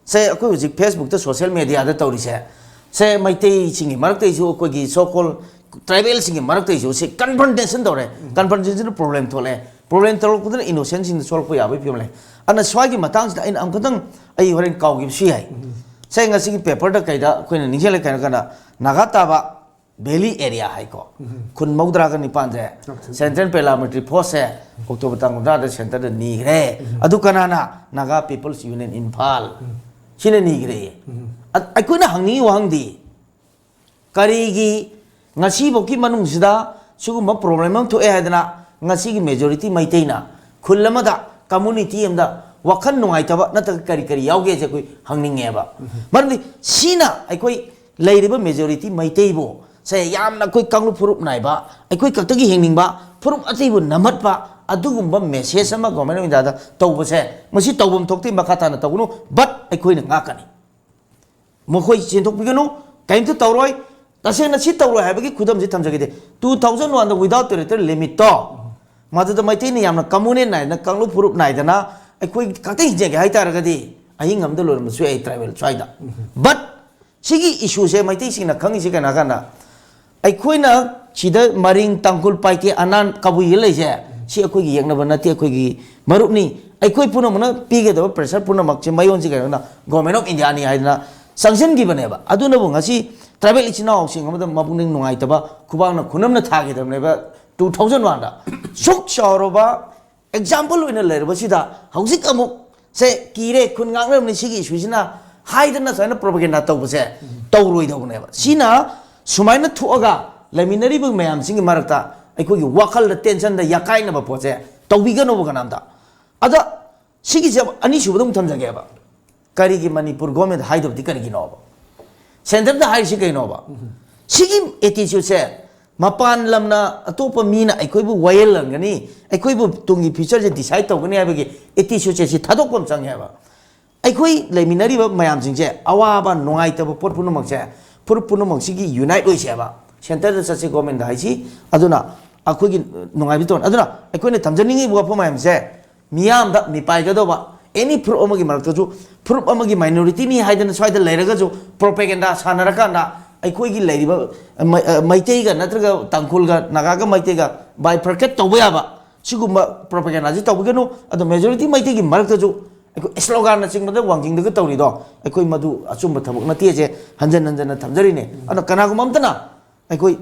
ꯁꯦ, ꯑꯩꯈꯣꯏ ꯍꯧꯖꯤꯛ Facebook ꯇ, social media ꯗ ꯇꯧꯔꯤꯁꯦ, ꯁꯦ, ꯃꯩꯇꯩꯁꯤꯡꯒꯤ ꯃꯔꯛꯇꯩꯁꯨ, ꯑꯩꯈꯣꯏꯒꯤ so called tribal ꯁꯤꯡꯒꯤ ꯃꯔꯛꯇꯩꯁꯨ ꯁꯤ confrontation ꯇꯧꯔꯦ꯫ Confrontation ꯗ problem ꯊꯣꯛꯂꯛꯑꯦ꯫ Problem ꯇꯧꯔꯛꯄꯗꯨꯅ innocent ꯁꯤꯡꯗ ꯁꯣꯛꯂꯛꯄ ꯌꯥꯕꯒꯤ ꯐꯤꯕꯝ ꯂꯩ꯫ ꯑꯗꯨꯅ ꯁ꯭ꯋꯥꯏꯒꯤ ꯃꯇꯥꯡꯁꯤꯗ ꯑꯩꯅ ꯑꯃꯨꯛꯇꯪ, ꯑꯩ ꯍꯣꯔꯦꯟ ꯀꯥꯎꯈꯤꯕꯁꯨ ꯌꯥꯏ꯫ ꯁꯦ, ꯉꯁꯤꯒꯤ paper ꯗ ꯀꯩꯗ ꯑꯩꯈꯣꯏꯅ ꯅꯤꯡꯁꯤꯡꯂꯦ ꯀꯩꯅꯣ ꯀꯥꯟꯗ, ꯅꯥꯒꯥ ꯇꯥꯕ valley area ꯍꯥꯏꯀꯣ, ꯈꯨꯟ ꯃꯧꯗ꯭ꯔꯥꯒ ꯅꯤꯄꯥꯟꯁꯦ Central Paramilitary Force ꯁꯦ October ꯇꯥꯡ ꯀꯨꯟꯊ꯭ꯔꯥꯗ centre ꯗ ꯅꯤꯈ꯭ꯔꯦ꯫ ꯑꯗꯨ ꯀꯅꯥꯅ? Naga People's Union ꯏꯝꯐꯥꯜ, ꯁꯤꯅ ꯅꯤꯈ꯭ꯔꯦ꯫ ꯑ-, ꯑꯩꯈꯣꯏꯅ ꯍꯪꯅꯤꯡꯉꯤ ꯋꯥꯍꯪꯗꯤ, ꯀꯔꯤꯒꯤ ꯉꯁꯤꯐꯥꯎꯒꯤ ꯃꯅꯨꯡꯁꯤꯗ ꯁꯤꯒꯨꯝꯕ problem ꯑꯃ ꯊꯣꯛꯑꯦ ꯍꯥꯏꯗꯅ ꯉꯁꯤꯒꯤ majority ꯃꯩꯇꯩꯅ ꯈꯨꯜ ꯑꯃꯗ, community ꯑꯃꯗ ꯋꯥꯈꯜ ꯅꯨꯡꯉꯥꯏꯇꯕ ꯅꯠꯇ꯭ꯔꯒ ꯀꯔꯤ ꯀꯔꯤ ꯌꯥꯎꯒꯦꯁꯦ ꯑꯩꯈꯣꯏ ꯍꯪꯅꯤꯡꯉꯦꯕ꯫ ꯃꯔꯝꯗꯤ ꯁꯤꯅ ꯑꯩꯈꯣꯏ ꯂꯩꯔꯤꯕ majority ꯃꯩꯇꯩꯕꯨ, ꯁꯦ, ꯌꯥꯝꯅ ꯑꯩꯈꯣꯏ ꯀꯥꯡꯂꯨꯞ ꯐꯨꯔꯨꯞ ꯅꯥꯏꯕ, ꯑꯩꯈꯣꯏ ꯈꯛꯇꯒꯤ ꯍꯤꯡꯅꯤꯡꯕ, ꯐꯨꯔꯨꯞ ꯑꯇꯩꯕꯨ ꯅꯝꯍꯠꯄ, ꯑꯗꯨꯒꯨꯝꯕ message ꯑꯃ Government of India ꯗ ꯇꯧꯕꯁꯦ, ꯃꯁꯤ ꯇꯧꯐꯝ ꯊꯣꯛꯇꯦ, ꯃꯈꯥ ꯇꯥꯅ ꯇꯧꯒꯅꯨ, but ꯑꯩꯈꯣꯏꯅ ꯉꯥꯛꯀꯅꯤ꯫ ꯃꯈꯣꯏ ꯆꯦꯟꯊꯣꯛꯄꯤꯒꯅꯨ, ꯀꯔꯤꯝꯇ ꯇꯧꯔꯣꯏ꯫ ꯇꯁꯦꯡꯅ ꯁꯤ ꯇꯧꯔꯣꯏ ꯍꯥꯏꯕꯒꯤ ꯈꯨꯗꯝꯁꯤ ꯊꯝꯖꯒꯦ꯫ Two thousand one ꯗ without territorial limit ꯇꯣ ꯃꯗꯨꯗ ꯃꯩꯇꯩꯅ ꯌꯥꯝꯅ ꯀꯝꯃꯨꯅꯦꯟ ꯅꯥꯏꯗꯅ, ꯀꯥꯡꯂꯨꯞ ꯐꯨꯔꯨꯞ ꯅꯥꯏꯗꯅ ꯑꯩꯈꯣꯏ ꯈꯛꯇꯪ ꯍꯤꯡꯖꯒꯦ ꯍꯥꯏꯇꯥꯔꯒꯗꯤ ꯑꯍꯤꯡ ꯑꯃꯗ ꯂꯣꯏꯔꯝꯕꯁꯨ ꯌꯥꯏ ꯇ꯭ꯔꯥꯏꯕꯦꯜ ꯁ꯭ꯋꯥꯏꯗ꯫ ꯕꯠ ꯁꯤꯒꯤ ꯏꯁꯨꯁꯦ ꯃꯩꯇꯩꯁꯤꯡꯅ ꯈꯪꯉꯤꯁꯤ ꯀꯩꯅꯣ ꯍꯥꯏ ꯀꯥꯟꯗ, ꯑꯩꯈꯣꯏꯅ ꯁꯤꯗ ꯃꯔꯤꯡ, ꯇꯥꯡꯈꯨꯜ, ꯄꯥꯏꯇꯦ, ꯑꯅꯥꯟ, ꯀꯕꯨꯏꯗ ꯂꯩꯁꯦ, ꯁꯤ ꯑꯩꯈꯣꯏꯒꯤ ꯌꯦꯛꯅꯕ ꯅꯠꯇꯦ, ꯑꯩꯈꯣꯏꯒꯤ ꯃꯔꯨꯞꯅꯤ꯫ ꯑꯩꯈꯣꯏ ꯄꯨꯝꯅꯃꯛꯅ ꯄꯤꯒꯗꯕ ꯄ꯭ꯔꯦꯁꯔ ꯄꯨꯝꯅꯃꯛꯁꯦ ꯃꯌꯣꯟꯁꯤ ꯀꯩꯅꯣꯅ ꯒꯣꯔꯃꯦꯟ ꯑꯣꯐ ꯏꯟꯗꯤꯌꯥꯅꯤ ꯍꯥꯏꯗꯅ ꯆꯪꯁꯤꯟꯈꯤꯕꯅꯦꯕ꯫ ꯑꯗꯨꯅꯕꯨ ꯉꯁꯤ ꯇ꯭ꯔꯥꯏꯕꯦꯜ ꯏꯆꯤꯟ ꯏꯅꯥꯎꯁꯤꯡ ꯑꯃꯗ ꯃꯄꯨꯛꯅꯤꯡ ꯅꯨꯡꯉꯥꯏꯇꯕ, ꯈꯨꯕꯥꯛꯅ ꯈꯨꯅꯝꯅ ꯊꯥꯈꯤꯗꯕꯅꯦꯕ꯫ ꯇꯨ ꯊꯥꯎꯖꯟ ꯋꯥꯟꯗ ꯁꯨꯛ ꯆꯥꯎꯔꯕ ꯑꯦꯛꯖꯥꯝꯄꯜ ꯑꯣꯏꯅ ꯂꯩꯔꯕꯁꯤꯗ ꯍꯧꯖꯤꯛ ꯑꯃꯨꯛ ꯁꯦ ꯀꯤꯔꯦ, ꯈꯨꯟ ꯉꯥꯛꯅꯔꯕꯅꯤ ꯁꯤꯒꯤ ꯏꯁꯨꯁꯤꯅ ꯍꯥꯏꯗꯅ ꯁꯨꯃꯥꯏꯅ ꯄ꯭ꯔꯣꯄꯒꯦꯟꯗꯥ ꯇꯧꯕꯁꯦ ꯇꯧꯔꯣꯏꯗꯧꯕꯅꯦꯕ꯫ ꯁꯤꯅ ꯁꯨꯃꯥꯏꯅ ꯊꯣꯛꯑꯒ ꯂꯩꯃꯤꯟꯅꯔꯤꯕ ꯃꯌꯥꯝꯁꯤꯡꯒꯤ ꯃꯔꯛꯇ ꯑꯩꯈꯣꯏꯒꯤ ꯋꯥꯈꯜꯗ ꯇꯦꯟꯁꯟꯗ ꯌꯥꯀꯥꯏꯅꯕ ꯄꯣꯠꯁꯦ ꯇꯧꯕꯤꯒꯅꯣꯕ ꯀꯅꯥꯝꯇ꯫ ꯑꯗ ꯁꯤꯒꯤꯁꯦ ꯑꯅꯤꯁꯨꯕꯗ ꯑꯃꯨꯛ ꯊꯝꯖꯒꯦꯕ꯫ ꯀꯔꯤꯒꯤ ꯃꯅꯤꯄꯨꯔ ꯒꯣꯔꯃꯦꯟꯗ ꯍꯥꯏꯗꯕꯗꯤ ꯀꯔꯤꯒꯤꯅꯣꯕ? ꯁꯦꯟꯇꯔꯗ ꯍꯥꯏꯔꯤꯁꯤ ꯀꯩꯅꯣꯕ? ꯁꯤꯒꯤ ꯑꯦꯇꯤꯆꯨꯠꯁꯦ ꯃꯄꯥꯟ ꯂꯝꯅ ꯑꯇꯣꯞꯄ ꯃꯤꯅ ꯑꯩꯈꯣꯏꯕꯨ ꯋꯥꯌꯦꯜꯂꯝꯒꯅꯤ, ꯑꯩꯈꯣꯏꯕꯨ ꯇꯨꯡꯒꯤ ꯐ꯭ꯌꯨꯆꯔꯁꯦ ꯗꯤꯁꯥꯏꯗ ꯇꯧꯒꯅꯤ ꯍꯥꯏꯕꯒꯤ ꯑꯦꯇꯤꯆꯨꯠꯁꯦ ꯁꯤ ꯊꯥꯗꯣꯛꯄ ꯑꯃ ꯆꯪꯉꯦꯕ꯫ ꯑꯩꯈꯣꯏ ꯂꯩꯃꯤꯟꯅꯔꯤꯕ ꯃꯌꯥꯝꯁꯤꯡꯁꯦ ꯑꯋꯥꯕ ꯅꯨꯡꯉꯥꯏꯇꯕ ꯄꯣꯠ ꯄꯨꯝꯅꯃꯛꯁꯦ ꯐꯨꯔꯨꯞ ꯄꯨꯝꯅꯃꯛꯁꯤꯒꯤ ꯌꯨꯅꯥꯏꯠ ꯑꯣꯏꯁꯦꯕ꯫ ꯁꯦꯟꯇꯔꯗ ꯆꯠꯁꯤ ꯒꯣꯔꯃꯦꯟꯗ ꯍꯥꯏꯁꯤ꯫ ꯑꯗꯨꯅ ꯑꯩꯈꯣꯏꯒꯤ ꯅꯨꯡꯉꯥꯏꯕ ꯇꯧꯔꯅꯤ꯫ ꯑꯗꯨꯅ ꯑꯩꯈꯣꯏꯅ ꯊꯝꯖꯅꯤꯡꯉꯤꯕ ꯋꯥꯐꯝ ꯃꯌꯥꯝꯁꯦ ꯃꯤꯌꯥꯝꯗ ꯃꯤꯄꯥꯏꯒꯗꯧꯕ ꯑꯦꯅꯤ ꯐꯨꯔꯨꯞ ꯑꯃꯒꯤ ꯃꯔꯛꯇꯁꯨ ꯐꯨꯔꯨꯞ ꯑꯃꯒꯤ ꯃꯥꯏꯅꯣꯔꯤꯇꯤꯅꯤ ꯍꯥꯏꯗꯅ ꯁ꯭ꯋꯥꯏꯗ ꯂꯩꯔꯒꯁꯨ ꯄ꯭ꯔꯣꯄꯦꯒꯦꯟꯗꯥ ꯁꯥꯟꯅꯔꯀꯥꯟꯗ ꯑꯩꯈꯣꯏꯒꯤ ꯂꯩꯔꯤꯕ ꯃ-, ꯑ, ꯃꯩꯇꯩꯒ ꯅꯠꯇ꯭ꯔꯒ ꯇꯥꯡꯈꯨꯜꯒ ꯅꯥꯒꯥꯒ ꯃꯩꯇꯩꯒ ꯕꯥꯏꯐꯔꯀꯦꯠ ꯇꯧꯕ ꯌꯥꯕ ꯁꯤꯒꯨꯝꯕ ꯄ꯭ꯔꯣꯄꯦꯒꯦꯟꯗꯥꯁꯤ ꯇꯧꯕꯤꯒꯅꯨ꯫ ꯑꯗꯣ ꯃꯦꯖꯣꯔꯤꯇꯤ ꯃꯩꯇꯩꯒꯤ ꯃꯔꯛꯇꯁꯨ ꯑꯩꯈꯣꯏ ꯁ꯭ꯂꯣꯒꯥꯟꯅꯆꯤꯡꯕꯗ ꯋꯥꯡꯖꯤꯡꯗꯒ ꯇꯧꯔꯤꯗꯣ ꯑꯩꯈꯣꯏ ꯃꯗꯨ ꯑꯆꯨꯝꯕ ꯊꯕꯛ ꯅꯠꯇꯦꯁꯦ ꯍꯟꯖꯟ ꯍꯟꯖꯟꯅ ꯊꯝꯖꯔꯤꯅꯦ꯫ ꯑꯗꯣ ꯀꯅꯥꯒꯨꯝꯕ ꯑꯝꯇꯅ ꯑꯩꯈꯣꯏ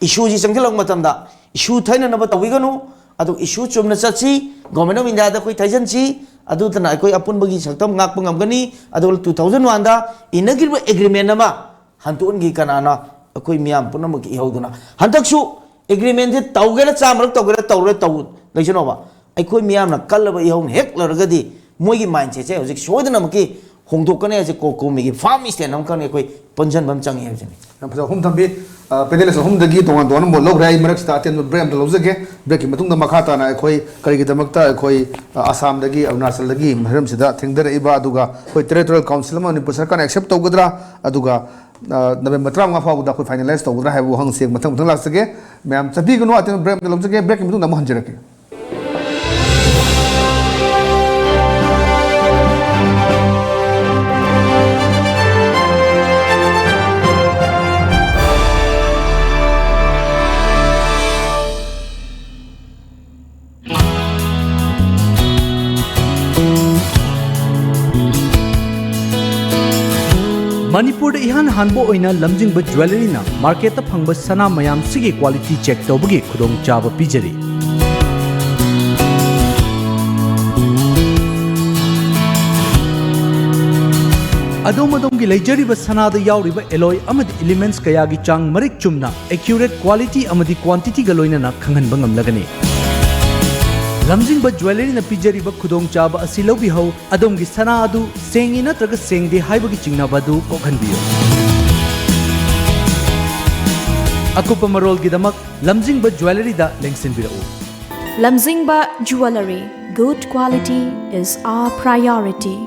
ꯏꯁꯨꯁꯤ ꯆꯪꯁꯤꯜꯂꯛꯄ ꯃꯇꯝꯗ ꯏꯁꯨ ꯊꯩꯅꯅꯕ ꯇꯧꯕꯤꯒꯅꯨ꯫ ꯑꯗꯨ ꯏꯁꯨ ꯆꯨꯝꯅ ꯆꯠꯁꯤ, ꯒꯣꯔꯃꯦꯟ ꯑꯣꯐ ꯏꯟꯗꯤꯌꯥꯗ ꯑꯩꯈꯣꯏ ꯊꯩꯖꯟꯁꯤ꯫ ꯑꯗꯨꯗꯅ ꯑꯩꯈꯣꯏ ꯑꯄꯨꯟꯕꯒꯤ ꯁꯛꯇꯝ ꯉꯥꯛꯄ ꯉꯝꯒꯅꯤ꯫ ꯑꯗꯨꯒ ꯇꯨ ꯊꯥꯎꯖꯟ ꯋꯥꯟꯗ ꯏꯟꯅꯈꯤꯕ ꯑꯦꯒ꯭ꯔꯤꯃꯦꯟ ꯑꯃ ꯍꯟꯗꯣꯛꯍꯟꯈꯤ ꯀꯅꯥꯅ? ꯑꯩꯈꯣꯏ ꯃꯤꯌꯥꯝ ꯄꯨꯝꯅꯃꯛꯀꯤ ꯏꯍꯧꯗꯨꯅ꯫ ꯍꯟꯗꯛꯁꯨ ꯑꯦꯒ꯭ꯔꯤꯃꯦꯟꯁꯦ ꯇꯧꯒꯦꯔꯥ ꯆꯥꯝꯃꯔꯛ ꯇꯧꯒꯦꯔꯥ ꯇꯧꯔꯣꯏ ꯇꯧ ꯂꯩꯁꯅꯣꯕ꯫ ꯑꯩꯈꯣꯏ ꯃꯤꯌꯥꯝꯅ ꯀꯜꯂꯕ ꯏꯍꯧꯅ ꯍꯦꯛ ꯂꯩꯔꯒꯗꯤ ꯃꯣꯏꯒꯤ ꯃꯥꯏꯟꯁꯦꯠꯁꯦ ꯍꯧꯖꯤꯛ ꯁꯣꯏꯗꯅꯃꯛꯀꯤ ꯍꯣꯡꯗꯣꯛꯀꯅꯤ ꯍꯥꯏꯁꯦ꯫ ꯀꯣ-, ꯀꯣꯃꯤꯒꯤ ꯐꯥꯔꯝ ꯏꯁꯇꯦꯟ ꯑꯃꯈꯛꯅꯤ ꯑꯩꯈꯣꯏ ꯄꯨꯟꯁꯤꯟꯕ ꯑꯃ ꯆꯪꯉꯤ ꯍꯥꯏꯕꯁꯤꯅꯤ꯫ ꯌꯥꯝ ꯐꯖꯕ ꯋꯥꯐꯝ ꯊꯝꯕꯤ꯫ ꯑ, ꯄꯦꯅꯦꯂꯤꯁ ꯑꯍꯨꯝꯗꯒꯤ ꯇꯣꯉꯥꯟ ꯇꯣꯉꯥꯟꯕ ꯃꯣꯠ ꯂꯧꯈ꯭ꯔꯦ꯫ ꯑꯩ ꯃꯔꯛꯁꯤꯗ ꯑꯇꯦꯟꯕ ꯕ꯭ꯔꯦꯛ ꯑꯝꯇ ꯂꯧꯖꯒꯦ꯫ ꯕ꯭ꯔꯦꯛꯀꯤ ꯃꯇꯨꯡꯗ ꯃꯈꯥ ꯇꯥꯅ ꯑꯩꯈꯣꯏ ꯀꯔꯤꯒꯤꯗꯃꯛꯇ ꯑꯩꯈꯣꯏ, ꯑ, ꯑꯁꯥꯝꯗꯒꯤ, ꯑꯔꯨꯅꯥꯆꯜꯗꯒꯤ ꯃꯐꯝꯁꯤꯗ ꯊꯦꯡꯊꯔꯛꯏꯕ, ꯑꯗꯨꯒ ꯑꯩꯈꯣꯏ ꯇꯦꯔꯤꯇꯣꯔꯤꯌꯦꯜ ꯀꯥꯎꯟꯁꯤꯜ ꯑꯃ ꯃꯅꯤꯄꯨꯔ ꯁꯔꯀꯥꯔꯅ ꯑꯦꯛꯁꯦꯞ ꯇꯧꯒꯗ꯭ꯔꯥ, ꯑꯗꯨꯒ, ꯑ, ꯅꯕꯦꯝꯕꯔ ꯇꯔꯥꯃꯉꯥ ꯐꯥꯎꯕꯗ ꯑꯩꯈꯣꯏ ꯐꯥꯏꯅꯦꯂꯥꯏꯁ ꯇꯧꯒꯗ꯭ꯔꯥ ꯍꯥꯏꯕ ꯋꯥꯍꯪꯁꯦ ꯃꯊꯪ ꯃꯊꯪ ꯂꯥꯛꯆꯒꯦ꯫ ꯃꯌꯥꯝ ꯆꯠꯄꯤꯒꯅꯨ, ꯑꯇꯦꯟꯕ break ꯑꯃ ꯂꯧꯖꯒꯦ꯫ Break ꯀꯤ ꯃꯇꯨꯡꯗ ꯑꯃꯨꯛ ꯍꯟꯖꯔꯛꯀꯦ꯫ ꯃꯅꯤꯄꯨꯔꯗ ꯏꯍꯥꯟ ꯍꯥꯟꯕ ꯑꯣꯏꯅ ꯂꯝꯖꯤꯡꯕ ꯖ꯭ꯋꯦꯂꯔꯤꯅ ꯃꯥꯔꯀꯦꯠꯇ ꯐꯪꯕ ꯁꯅꯥ ꯃꯌꯥꯝꯁꯤꯒꯤ ꯀ꯭ꯋꯥꯂꯤꯇꯤ ꯆꯦꯛ ꯇꯧꯕꯒꯤ ꯈꯨꯗꯣꯡꯆꯥꯕ ꯄꯤꯖꯔꯤ꯫ ꯑꯗꯣꯝ ꯑꯗꯣꯝꯒꯤ ꯂꯩꯖꯔꯤꯕ ꯁꯅꯥꯗ ꯌꯥꯎꯔꯤꯕ alloy ꯑꯃꯗꯤ elements ꯀꯌꯥꯒꯤ ꯆꯥꯡ ꯃꯔꯤꯛ ꯆꯨꯝꯅ, accurate quality ꯑꯃꯗꯤ quantity ꯒ ꯂꯣꯏꯅꯅ ꯈꯪꯍꯟꯕ ꯉꯝꯂꯒꯅꯤ꯫ ꯂꯝꯖꯤꯡꯕ ꯖ꯭ꯋꯦꯂꯔꯤꯅ ꯄꯤꯖꯔꯤꯕ ꯈꯨꯗꯣꯡꯆꯥꯕ ꯑꯁꯤ ꯂꯧꯕꯤꯍꯧ꯫ ꯑꯗꯣꯝꯒꯤ ꯁꯅꯥ ꯑꯗꯨ ꯁꯦꯡꯉꯤ ꯅꯠꯇ꯭ꯔꯒ ꯁꯦꯡꯗꯦ ꯍꯥꯏꯕꯒꯤ ꯆꯤꯡꯅꯕ ꯑꯗꯨ ꯀꯣꯛꯍꯟꯕꯤꯌꯨ꯫ ꯑꯀꯨꯞꯄ ꯃꯔꯣꯜꯒꯤꯗꯃꯛ ꯂꯝꯖꯤꯡꯕ ꯖ꯭ꯋꯦꯂꯔꯤꯗ ꯂꯦꯡꯁꯤꯟꯕꯤꯔꯛꯎ꯫ Lamjingba Jewellery, good quality is our priority.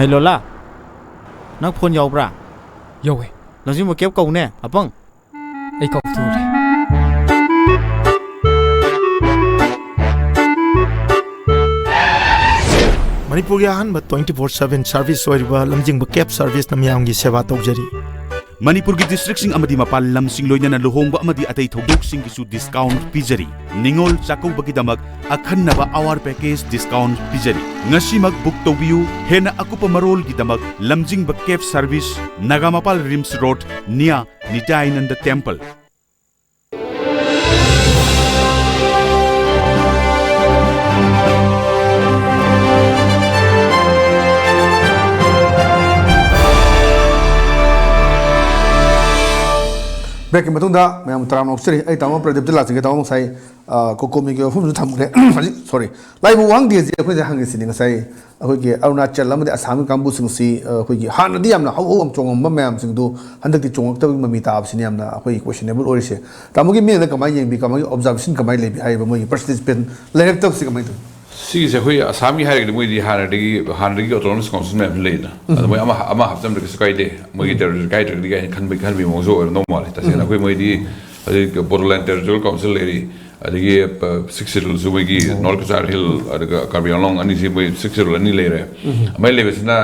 ꯍꯩ ꯂꯣꯂꯥ, ꯅꯪ ꯐꯣꯟ ꯌꯥꯎꯕ꯭ꯔꯥ? ꯌꯥꯎꯋꯦ꯫ ꯂꯝꯖꯤꯡꯕ ꯀꯦꯞ ꯀꯧꯅꯦ, ꯑꯄꯪ꯫ ꯑꯩ ꯀꯥꯎꯊꯣꯛꯎꯔꯦ꯫ ꯃꯅꯤꯄꯨꯔꯒꯤ ꯑꯍꯥꯟꯕ twenty four seven service ꯑꯣꯏꯔꯤꯕ ꯂꯝꯖꯤꯡꯕ cab service ꯅ ꯃꯤꯌꯥꯝꯒꯤ ꯁꯦꯕꯥ ꯇꯧꯖꯔꯤ꯫ ꯃꯅꯤꯄꯨꯔꯒꯤ district ꯁꯤꯡ ꯑꯃꯗꯤ ꯃꯄꯥꯟ ꯂꯝꯁꯤꯡ, ꯂꯣꯏꯅꯅ ꯂꯨꯍꯣꯡꯕ ꯑꯃꯗꯤ ꯑꯇꯩ ꯊꯧꯗꯣꯛꯁꯤꯡꯒꯤꯁꯨ discount ꯄꯤꯖꯔꯤ꯫ ꯅꯤꯉꯣꯜ ꯆꯥꯛꯀꯧꯕꯒꯤꯗꯃꯛ ꯑꯈꯟꯅꯕ hour package discount ꯄꯤꯖꯔꯤ꯫ ꯉꯁꯤꯃꯛ book ꯇꯧꯕꯤꯌꯨ꯫ ꯍꯦꯟꯅ ꯑꯀꯨꯞꯄ ꯃꯔꯣꯜꯒꯤꯗꯃꯛ ꯂꯝꯖꯤꯡꯕ cab service, Nagampal RIMS road, near ꯅꯤꯇꯥꯌꯥꯅꯟꯗ temple꯫ ꯕ꯭ꯔꯦꯛꯀꯤ ꯃꯇꯨꯡꯗ ꯃꯌꯥꯝ ꯇꯔꯥꯝꯅ ꯑꯣꯛꯆꯔꯤ꯫ ꯑꯩ ꯇꯥꯃꯣ ꯄ꯭ꯔꯗꯤꯞꯇ ꯂꯥꯛꯆꯒꯦ꯫ ꯇꯥꯃꯣ ꯉꯁꯥꯏ, ꯑ, ꯀꯣꯀꯣꯃꯤꯒꯤ ꯋꯥꯐꯝꯁꯨ ꯊꯝꯈ꯭ꯔꯦ꯫ ꯍꯧꯖꯤꯛ, ꯁꯣꯔꯤ, ꯂꯥꯏꯕꯨ ꯋꯥꯡꯗꯦꯁꯦ ꯑꯩꯈꯣꯏꯁꯦ ꯍꯪꯉꯤꯁꯤꯅꯤ꯫ ꯉꯁꯥꯏ ꯑꯩꯈꯣꯏꯒꯤ ꯑꯔꯨꯅꯥꯆꯜ ꯑꯃꯗꯤ ꯑꯁꯥꯝꯒꯤ ꯀꯥꯡꯕꯨꯁꯤꯡꯁꯤ, ꯑ, ꯑꯩꯈꯣꯏꯒꯤ ꯍꯥꯟꯅꯗꯤ ꯌꯥꯝꯅ ꯍꯧ ꯍꯧ ꯌꯥꯝ ꯆꯣꯡꯉꯝꯕ ꯃꯌꯥꯝꯁꯤꯡꯗꯨ ꯍꯟꯗꯛꯇꯤ ꯆꯣꯡꯉꯛꯇꯕꯒꯤ ꯃꯃꯤ ꯇꯥꯕꯁꯤꯅꯤ ꯌꯥꯝꯅ ꯑꯩꯈꯣꯏꯒꯤ questionable ꯑꯣꯏꯔꯤꯁꯦ꯫ ꯇꯥꯃꯣꯒꯤ ꯃꯤꯠꯌꯦꯡꯗ ꯀꯃꯥꯏꯅ ꯌꯦꯡꯕꯤ? ꯀꯃꯥꯏꯅ observation ꯀꯃꯥꯏꯅ ꯂꯩꯕꯤ? ꯍꯥꯏꯔꯤꯕ ꯃꯣꯏꯒꯤ participant ꯂꯩꯔꯛꯇꯕꯁꯤ ꯀꯃꯥꯏꯅ ꯇꯧꯏ? ꯁꯤꯒꯤꯁꯦ ꯑꯩꯈꯣꯏ ꯑꯁꯥꯝꯒꯤ ꯍꯥꯏꯔꯒꯗꯤ ꯃꯣꯏꯗꯤ ꯍꯥꯟꯅꯗꯒꯤ, ꯍꯥꯟꯅꯗꯒꯤ autonomous council ꯃꯌꯥꯝꯁꯨ ꯂꯩꯗꯅ꯫ ꯑꯗꯣ ꯃꯣꯏ ꯑꯃ, ꯑꯃ ꯍꯥꯞꯆꯤꯟꯕꯗ ꯀꯩꯁꯨ ꯀꯥꯏꯗꯦ, ꯃꯣꯏꯒꯤ territory ꯀꯥꯏꯗ꯭ꯔꯒꯗꯤ ꯀꯥꯏꯅ ꯈꯟꯕꯒꯤ, ꯈꯟꯕꯒꯤ ꯃꯑꯣꯡꯁꯨ ꯑꯣꯏꯔꯝꯗꯧ ꯃꯥꯜꯂꯦ꯫ ꯇꯁꯦꯡꯅ ꯑꯩꯈꯣꯏ ꯃꯣꯏꯗꯤ ꯍꯧꯖꯤꯛ Bodoland Territorial Council ꯂꯩꯔꯤ, ꯑꯗꯒꯤ, ꯑ, Sixth Scheduleꯁꯨ ꯃꯣꯏꯒꯤ North Cachar Hill ꯑꯗꯨꯒ Karbi Anglong ꯑꯅꯤꯁꯤ ꯃꯣꯏ Sixth Schedule ꯑꯅꯤ ꯂꯩꯔꯦ꯫ ꯑꯗꯨꯃꯥꯏꯅ ꯂꯩꯕꯁꯤꯅ,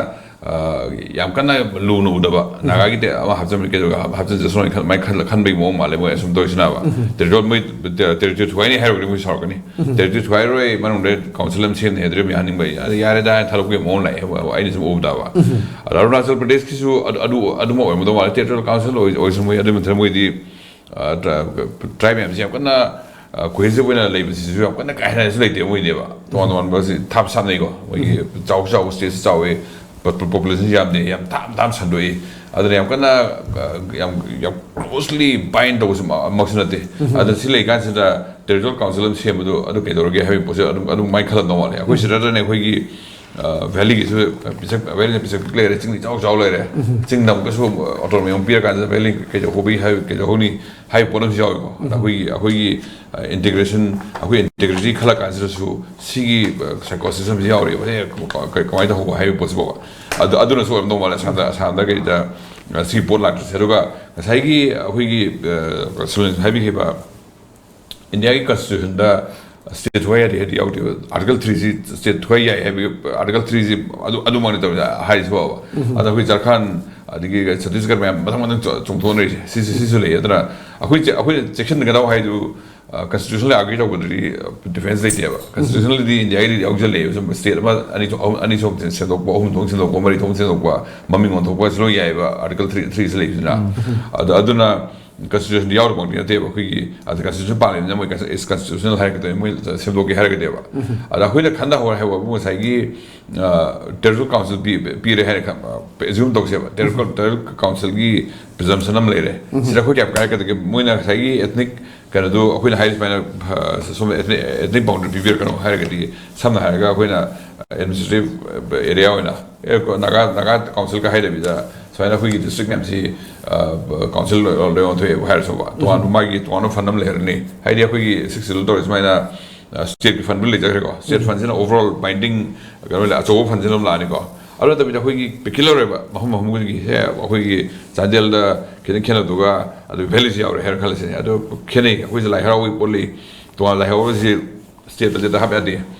ꯑ, ꯌꯥꯝ ꯀꯟꯅ ꯂꯨꯅ ꯎꯗꯕ, ꯅꯥꯒꯥꯒꯤꯗꯤ ꯑꯃ ꯍꯥꯞꯆꯤꯟꯕ ꯀꯩꯗꯧꯔꯒ ꯍꯥꯞ-, ꯍꯥꯞꯆꯤꯟꯖꯁꯅꯨ ꯍꯥꯏꯅ ꯈꯟ-, ꯑꯗꯨꯃꯥꯏꯅ ꯈꯜꯂ-, ꯈꯟꯕꯒꯤ ꯃꯑꯣꯡ ꯃꯥꯜꯂꯦ ꯃꯣꯏ ꯑꯁꯨꯝ ꯇꯧꯔꯤꯁꯤꯅꯕ꯫ Territorial ꯃꯣꯏ ꯇꯦ-, territory ꯊꯨꯒꯥꯏꯅꯤ ꯍꯥꯏꯔꯨꯔꯗꯤ ꯃꯣꯏ ꯁꯥꯎꯔꯛꯀꯅꯤ꯫ Territory ꯊꯨꯒꯥꯏꯔꯣꯏ, ꯃꯅꯨꯡꯗ council ꯑꯃ ꯁꯦꯝꯅꯤ ꯍꯥꯏꯗ꯭ꯔꯦ ꯃꯤ ꯍꯥꯏꯅꯤꯡꯕ, ꯑꯗ ꯌꯥꯔꯦꯗ ꯍꯥꯏꯅ ꯊꯥꯗꯣꯛꯄꯒꯤ ꯃꯑꯣꯡ ꯂꯥꯛꯑꯦ, ꯑꯩꯅ ꯁꯨꯝ ꯎꯕꯗꯕ꯫ ꯑꯗ ꯑꯔꯨꯅꯥꯆꯜ ꯄ꯭ꯔꯗꯦꯁꯀꯤꯁꯨ ꯑꯗꯨ, ꯑꯗꯨ, ꯑꯗꯨꯃꯛ ꯑꯣꯏꯔꯝꯒꯗꯧ ꯃꯥꯜꯂꯦ꯫ Territorial Council ꯑꯣꯏ-, ꯑꯣꯏꯔꯁꯨ ꯃꯣꯏ ꯑꯗꯨ ꯅꯠꯇ꯭ꯔ ꯃꯣꯏꯗꯤ, ꯑ, ꯇ꯭ꯔ-, tribe ꯃꯌꯥꯝꯁꯤ ꯌꯥꯝ ꯀꯟꯅ, ꯑ, cohesive ꯑꯣꯏꯅ ꯂꯩꯕꯁꯤꯁꯨ ꯌꯥꯝ ꯀꯟꯅ ꯀꯥ ꯍꯦꯟꯅꯁꯨ ꯂꯩꯇꯦ ꯃꯣꯏꯗꯤꯕ꯫ ꯇꯣꯉꯥꯟ ꯇꯣꯉꯥꯟꯕꯁꯤ ꯊꯥꯞ ꯁꯥꯟꯅꯩꯀꯣ꯫ ꯃꯣꯏꯒꯤ ꯆꯥꯎꯁꯨ ꯆꯥꯎꯕ, stateꯁꯨ ꯆꯥꯎꯋꯤ, ꯄꯣ-, ꯄꯣ-, populationꯁꯨ ꯌꯥꯝꯗꯦ, ꯌꯥꯝ ꯊꯥꯞ ꯊꯥꯞ ꯁꯟꯗꯣꯛꯏ꯫ ꯑꯗꯨꯅ ꯌꯥꯝ ꯀꯟꯅ, ꯑ, ꯌꯥꯝ, ꯌꯥꯝ closely bind ꯇꯧꯕꯁꯨ ꯃ-, ꯃꯛꯁꯨ ꯅꯠꯇꯦ꯫ ꯑꯗ ꯁꯤ ꯂꯩꯀꯥꯟꯁꯤꯗ Territorial Council ꯑꯃ ꯁꯦꯝꯕꯗꯨ ꯑꯗꯨ ꯀꯩꯗꯧꯔꯒꯦ ꯍꯥꯏꯕꯒꯤ ꯄꯣꯠꯁꯦ ꯑꯗꯨꯝ, ꯑꯗꯨꯝ ꯃꯥꯏ ꯈꯜꯂꯝꯗꯧ ꯃꯥꯜꯂꯦ꯫ ꯑꯩꯈꯣꯏ ꯁꯤꯗꯅꯦ ꯑꯩꯈꯣꯏꯒꯤ, ꯑ, valleyꯒꯤꯁꯨ ꯄꯤꯁꯛ, valleyꯅ ꯄꯤꯁꯛ ꯄꯤꯛ ꯂꯩꯔꯦ, ꯆꯤꯡꯗꯤ ꯆꯥꯎ ꯆꯥꯎ ꯂꯩꯔꯦ꯫ ꯆꯤꯡꯗ ꯑꯃꯨꯛꯀꯁꯨ autonomy ꯑꯃꯨꯛ ꯄꯤꯔꯀꯥꯟꯁꯤꯗ valley ꯀꯩꯗꯧ ꯍꯧꯕꯤ ꯍꯥꯏ-, ꯀꯩꯗꯧ ꯍꯧꯅꯤ ꯍꯥꯏꯕ ꯄꯣꯠ ꯑꯃꯁꯨ ꯌꯥꯎꯋꯦꯀꯣ꯫ ꯑꯗ ꯑꯩꯈꯣꯏꯒꯤ, ꯑꯩꯈꯣꯏꯒꯤ, ꯑ, integration, ꯑꯩꯈꯣꯏ integrity ꯈꯜꯂ ꯀꯥꯟꯁꯤꯗꯁꯨ ꯁꯤꯒꯤ, ꯑ, psychosisꯁꯨ ꯌꯥꯎꯔꯤꯕ꯫ ꯑꯦ, ꯀ-, ꯀ-, ꯀꯃꯥꯏꯅ ꯇꯧꯍꯧꯕ ꯍꯥꯏꯕ ꯄꯣꯠꯁꯤꯐꯥꯎꯕ꯫ ꯑꯗꯨ, ꯑꯗꯨꯅꯁꯨ ꯑꯣꯏꯔꯝꯗꯧ ꯃꯥꯜꯂꯦ ꯑꯁꯥꯝꯗ, ꯑꯁꯥꯝꯗ ꯀꯩꯗ, ꯑ, ꯁꯤꯒꯤ ꯄꯣꯠ ꯂꯥꯛꯇ꯭ꯔꯤꯁꯦ꯫ ꯑꯗꯨꯒ ꯉꯁꯥꯏꯒꯤ ꯑꯩꯈꯣꯏꯒꯤ, ꯑ, ꯁꯨꯅꯤꯜ ꯍꯥꯏꯕꯤꯈꯤꯕ ꯏꯟꯗꯤꯌꯥꯒꯤ constitutionꯗ state ꯊꯨꯒꯥꯏ ꯌꯥꯗꯦ ꯍꯥꯏꯗꯤ ꯌꯥꯎꯗꯦꯕ꯫ Article threeꯁꯤ state ꯊꯨꯒꯥꯏ ꯌꯥꯏ ꯍꯥꯏꯕꯒꯤ, Article threeꯁꯤ ꯑꯗꯨ, ꯑꯗꯨꯃꯛꯅꯤ ꯇꯧꯔꯤꯁꯦ ꯍꯥꯏꯔꯤꯁꯤꯕꯣꯕ꯫ ꯑꯗ ꯑꯩꯈꯣꯏ ꯖꯔꯈꯟ ꯑꯗꯒꯤ ꯆꯇꯤꯁꯒꯔ ꯃꯌꯥꯝ ꯃꯊꯪ ꯃꯊꯪ ꯆꯣ-, ꯆꯣꯡꯊꯣꯛꯅꯔꯤꯁꯦ꯫ ꯁꯤꯁꯤ, ꯁꯤꯁꯨ ꯂꯩ꯫ ꯑꯗꯨꯅ ꯑꯩꯈꯣꯏ ꯆꯦ-, ꯑꯩꯈꯣꯏꯅ ꯆꯦꯛꯁꯤꯟꯒꯗꯕ ꯍꯥꯏꯗꯨ, ꯑ, constitutionally argue ꯇꯧꯕꯗꯗꯤ, ꯑ, defense ꯂꯩꯇꯦꯕ꯫ Constitutionallyꯗꯤ ꯏꯟꯗꯤꯌꯥꯒꯤꯗꯤ ꯌꯥꯎꯖꯜꯂꯛꯑꯦꯕ꯫ ꯁꯨꯝ state ꯑꯃ, ꯑꯅꯤ ꯊꯣꯛ-, ꯑꯍꯨꯝ, ꯑꯅꯤ ꯊꯣꯛ ꯁꯦꯝꯗꯣꯛꯄ, ꯑꯍꯨꯝ ꯊꯣꯛ ꯁꯦꯝꯗꯣꯛꯄ, ꯃꯔꯤ ꯊꯣꯛ ꯁꯦꯝꯗꯣꯛꯄ, ꯃꯃꯤꯡ ꯑꯣꯟꯊꯣꯛꯄꯁꯨ ꯂꯣꯏ ꯌꯥꯏꯑꯕ, Article three, threeꯁꯤ ꯂꯩꯕꯁꯤꯅ꯫ ꯑꯗ, ꯑꯗꯨꯅ ꯀꯟꯁꯇꯤꯇ꯭ꯌꯨꯁꯟꯗ ꯌꯥꯎꯔꯤꯕꯃꯛꯇꯤ ꯅꯠꯇꯦꯕ꯫ ꯑꯩꯈꯣꯏꯒꯤ ꯑꯗ ꯀꯟꯁꯇꯤꯇ꯭ꯌꯨꯁꯟ ꯄꯥꯜꯂꯤꯕꯅꯤꯅ ꯃꯣꯏ ꯀꯟꯁꯇꯤꯇ꯭ꯌꯨꯁꯅꯦꯜ ꯍꯥꯏꯔꯛꯀꯗꯣꯏꯅꯤ, ꯃꯣꯏ ꯁꯦꯝꯗꯣꯛꯀꯦ ꯍꯥꯏꯔꯛꯀꯗꯣꯏꯕ꯫ ꯑꯗ ꯑꯩꯈꯣꯏꯅ ꯈꯟꯊꯍꯧꯔ ꯍꯥꯏꯕꯕꯨ ꯉꯁꯥꯏꯒꯤ ꯇꯦꯔꯤꯇꯣꯔꯤꯌꯦꯜ ꯀꯥꯎꯟꯁꯤꯜ ꯄꯤꯔꯦ ꯍꯥꯏꯅ ꯑꯦꯖ꯭ꯌꯨꯝ ꯇꯧꯁꯦꯕ꯫ ꯇꯦꯔꯤꯇꯣꯔꯤꯌꯦꯜ ꯀꯥꯎꯟꯁꯤꯜꯒꯤ ꯄ꯭ꯔꯤꯖꯝꯁꯟ ꯑꯃ ꯂꯩꯔꯦ꯫ ꯁꯤꯗ ꯑꯩꯈꯣꯏ ꯀꯌꯥꯝ ꯀꯥꯏꯔꯛꯀꯗꯒꯦ? ꯃꯣꯏꯅ ꯉꯁꯥꯏꯒꯤ ꯑꯦꯊꯅꯤꯛ ꯀꯩꯅꯣꯗꯨ ꯑꯩꯈꯣꯏꯅ ꯍꯥꯏꯔꯤ ꯁꯨꯃꯥꯏꯅ, ꯑ, ꯁꯣꯝꯗ ꯑꯦꯊꯅꯤꯛ ꯕꯥꯎꯟꯗꯔꯤ ꯄꯤꯕꯤꯔꯛꯀꯅꯣ ꯍꯥꯏꯔꯒꯗꯤ, ꯁꯝꯅ ꯍꯥꯏꯔꯒ ꯑꯩꯈꯣꯏꯅ ꯑꯦꯗꯃꯤꯅꯤꯁꯇ꯭ꯔꯦꯇꯤꯚ ꯑꯦꯔꯤꯌꯥ ꯑꯣꯏꯅ, ꯑꯦ, ꯀꯣ-, ꯅꯥꯒꯥ, ꯅꯥꯒꯥ ꯀꯥꯎꯟꯁꯤꯜꯒ ꯍꯥꯏꯗꯕꯤꯗ ꯁꯨꯃꯥꯏꯅ ꯑꯩꯈꯣꯏꯒꯤ ꯗꯤꯁꯇ꯭ꯔꯤꯛ ꯃꯌꯥꯝꯁꯤ, ꯑ, ꯀꯥꯎꯟꯁꯤꯜ ꯂꯣꯏ, ꯂꯣꯏ ꯑꯣꯟꯊꯣꯛꯑꯦꯕꯨ ꯍꯥꯏꯔꯁꯨꯕ, ꯇꯣꯉꯥꯟꯕ ꯃꯥꯒꯤ ꯇꯣꯉꯥꯟꯕ ꯐꯟ ꯑꯃ ꯂꯩꯔꯅꯤ꯫ ꯍꯥꯏꯗꯤ ꯑꯩꯈꯣꯏꯒꯤ ꯁꯤꯛꯁ ꯁꯦꯗ꯭ꯌꯨꯜ ꯇꯧꯔꯤ ꯁꯨꯃꯥꯏꯅ, ꯑ, ꯁ꯭ꯇꯦꯠꯀꯤ ꯐꯟꯕꯨ ꯂꯩꯖꯈ꯭ꯔꯦꯀꯣ꯫ ꯁ꯭ꯇꯦꯠ ꯐꯟꯁꯤꯅ ꯑꯣꯚꯔꯑꯣꯜ ꯕꯥꯏꯟꯗꯤꯡ ꯀꯩꯅꯣ ꯂꯩ, ꯑꯆꯧꯕ ꯐꯟꯁꯤꯅ ꯑꯗꯨꯝ ꯂꯥꯛꯑꯅꯤꯀꯣ꯫ ꯑꯗꯨ ꯅꯠꯇꯕꯤꯗ ꯑꯩꯈꯣꯏꯒꯤ ꯄꯤꯛꯀꯤꯂꯔ ꯑꯣꯏꯕ ꯃꯐꯝ ꯃꯐꯝ ꯈꯨꯗꯤꯡꯒꯤ, ꯁꯦ, ꯑꯩꯈꯣꯏꯒꯤ ꯆꯥꯟꯗꯦꯜꯗ ꯈꯤꯇꯪ ꯈꯦꯠꯅꯗꯨꯒ ꯑꯗꯨ ꯚꯦꯂꯤꯁꯤ ꯌꯥꯎꯔꯦ ꯍꯥꯏꯔ ꯈꯜꯂꯁꯤꯅꯦ꯫ ꯑꯗꯨ ꯈꯦꯠꯅꯩ꯫ ꯑꯩꯈꯣꯏꯁꯦ ꯂꯥꯏ ꯍꯔꯥꯎꯕꯒꯤ ꯄꯣꯠꯂꯤ, ꯇꯣꯉꯥꯟ ꯂꯥꯏ ꯍꯔꯥꯎꯕꯁꯤ ꯁ꯭ꯇꯦꯠ ꯕꯖꯦꯠꯇ ꯍꯥꯞ ꯌꯥꯗꯦ꯫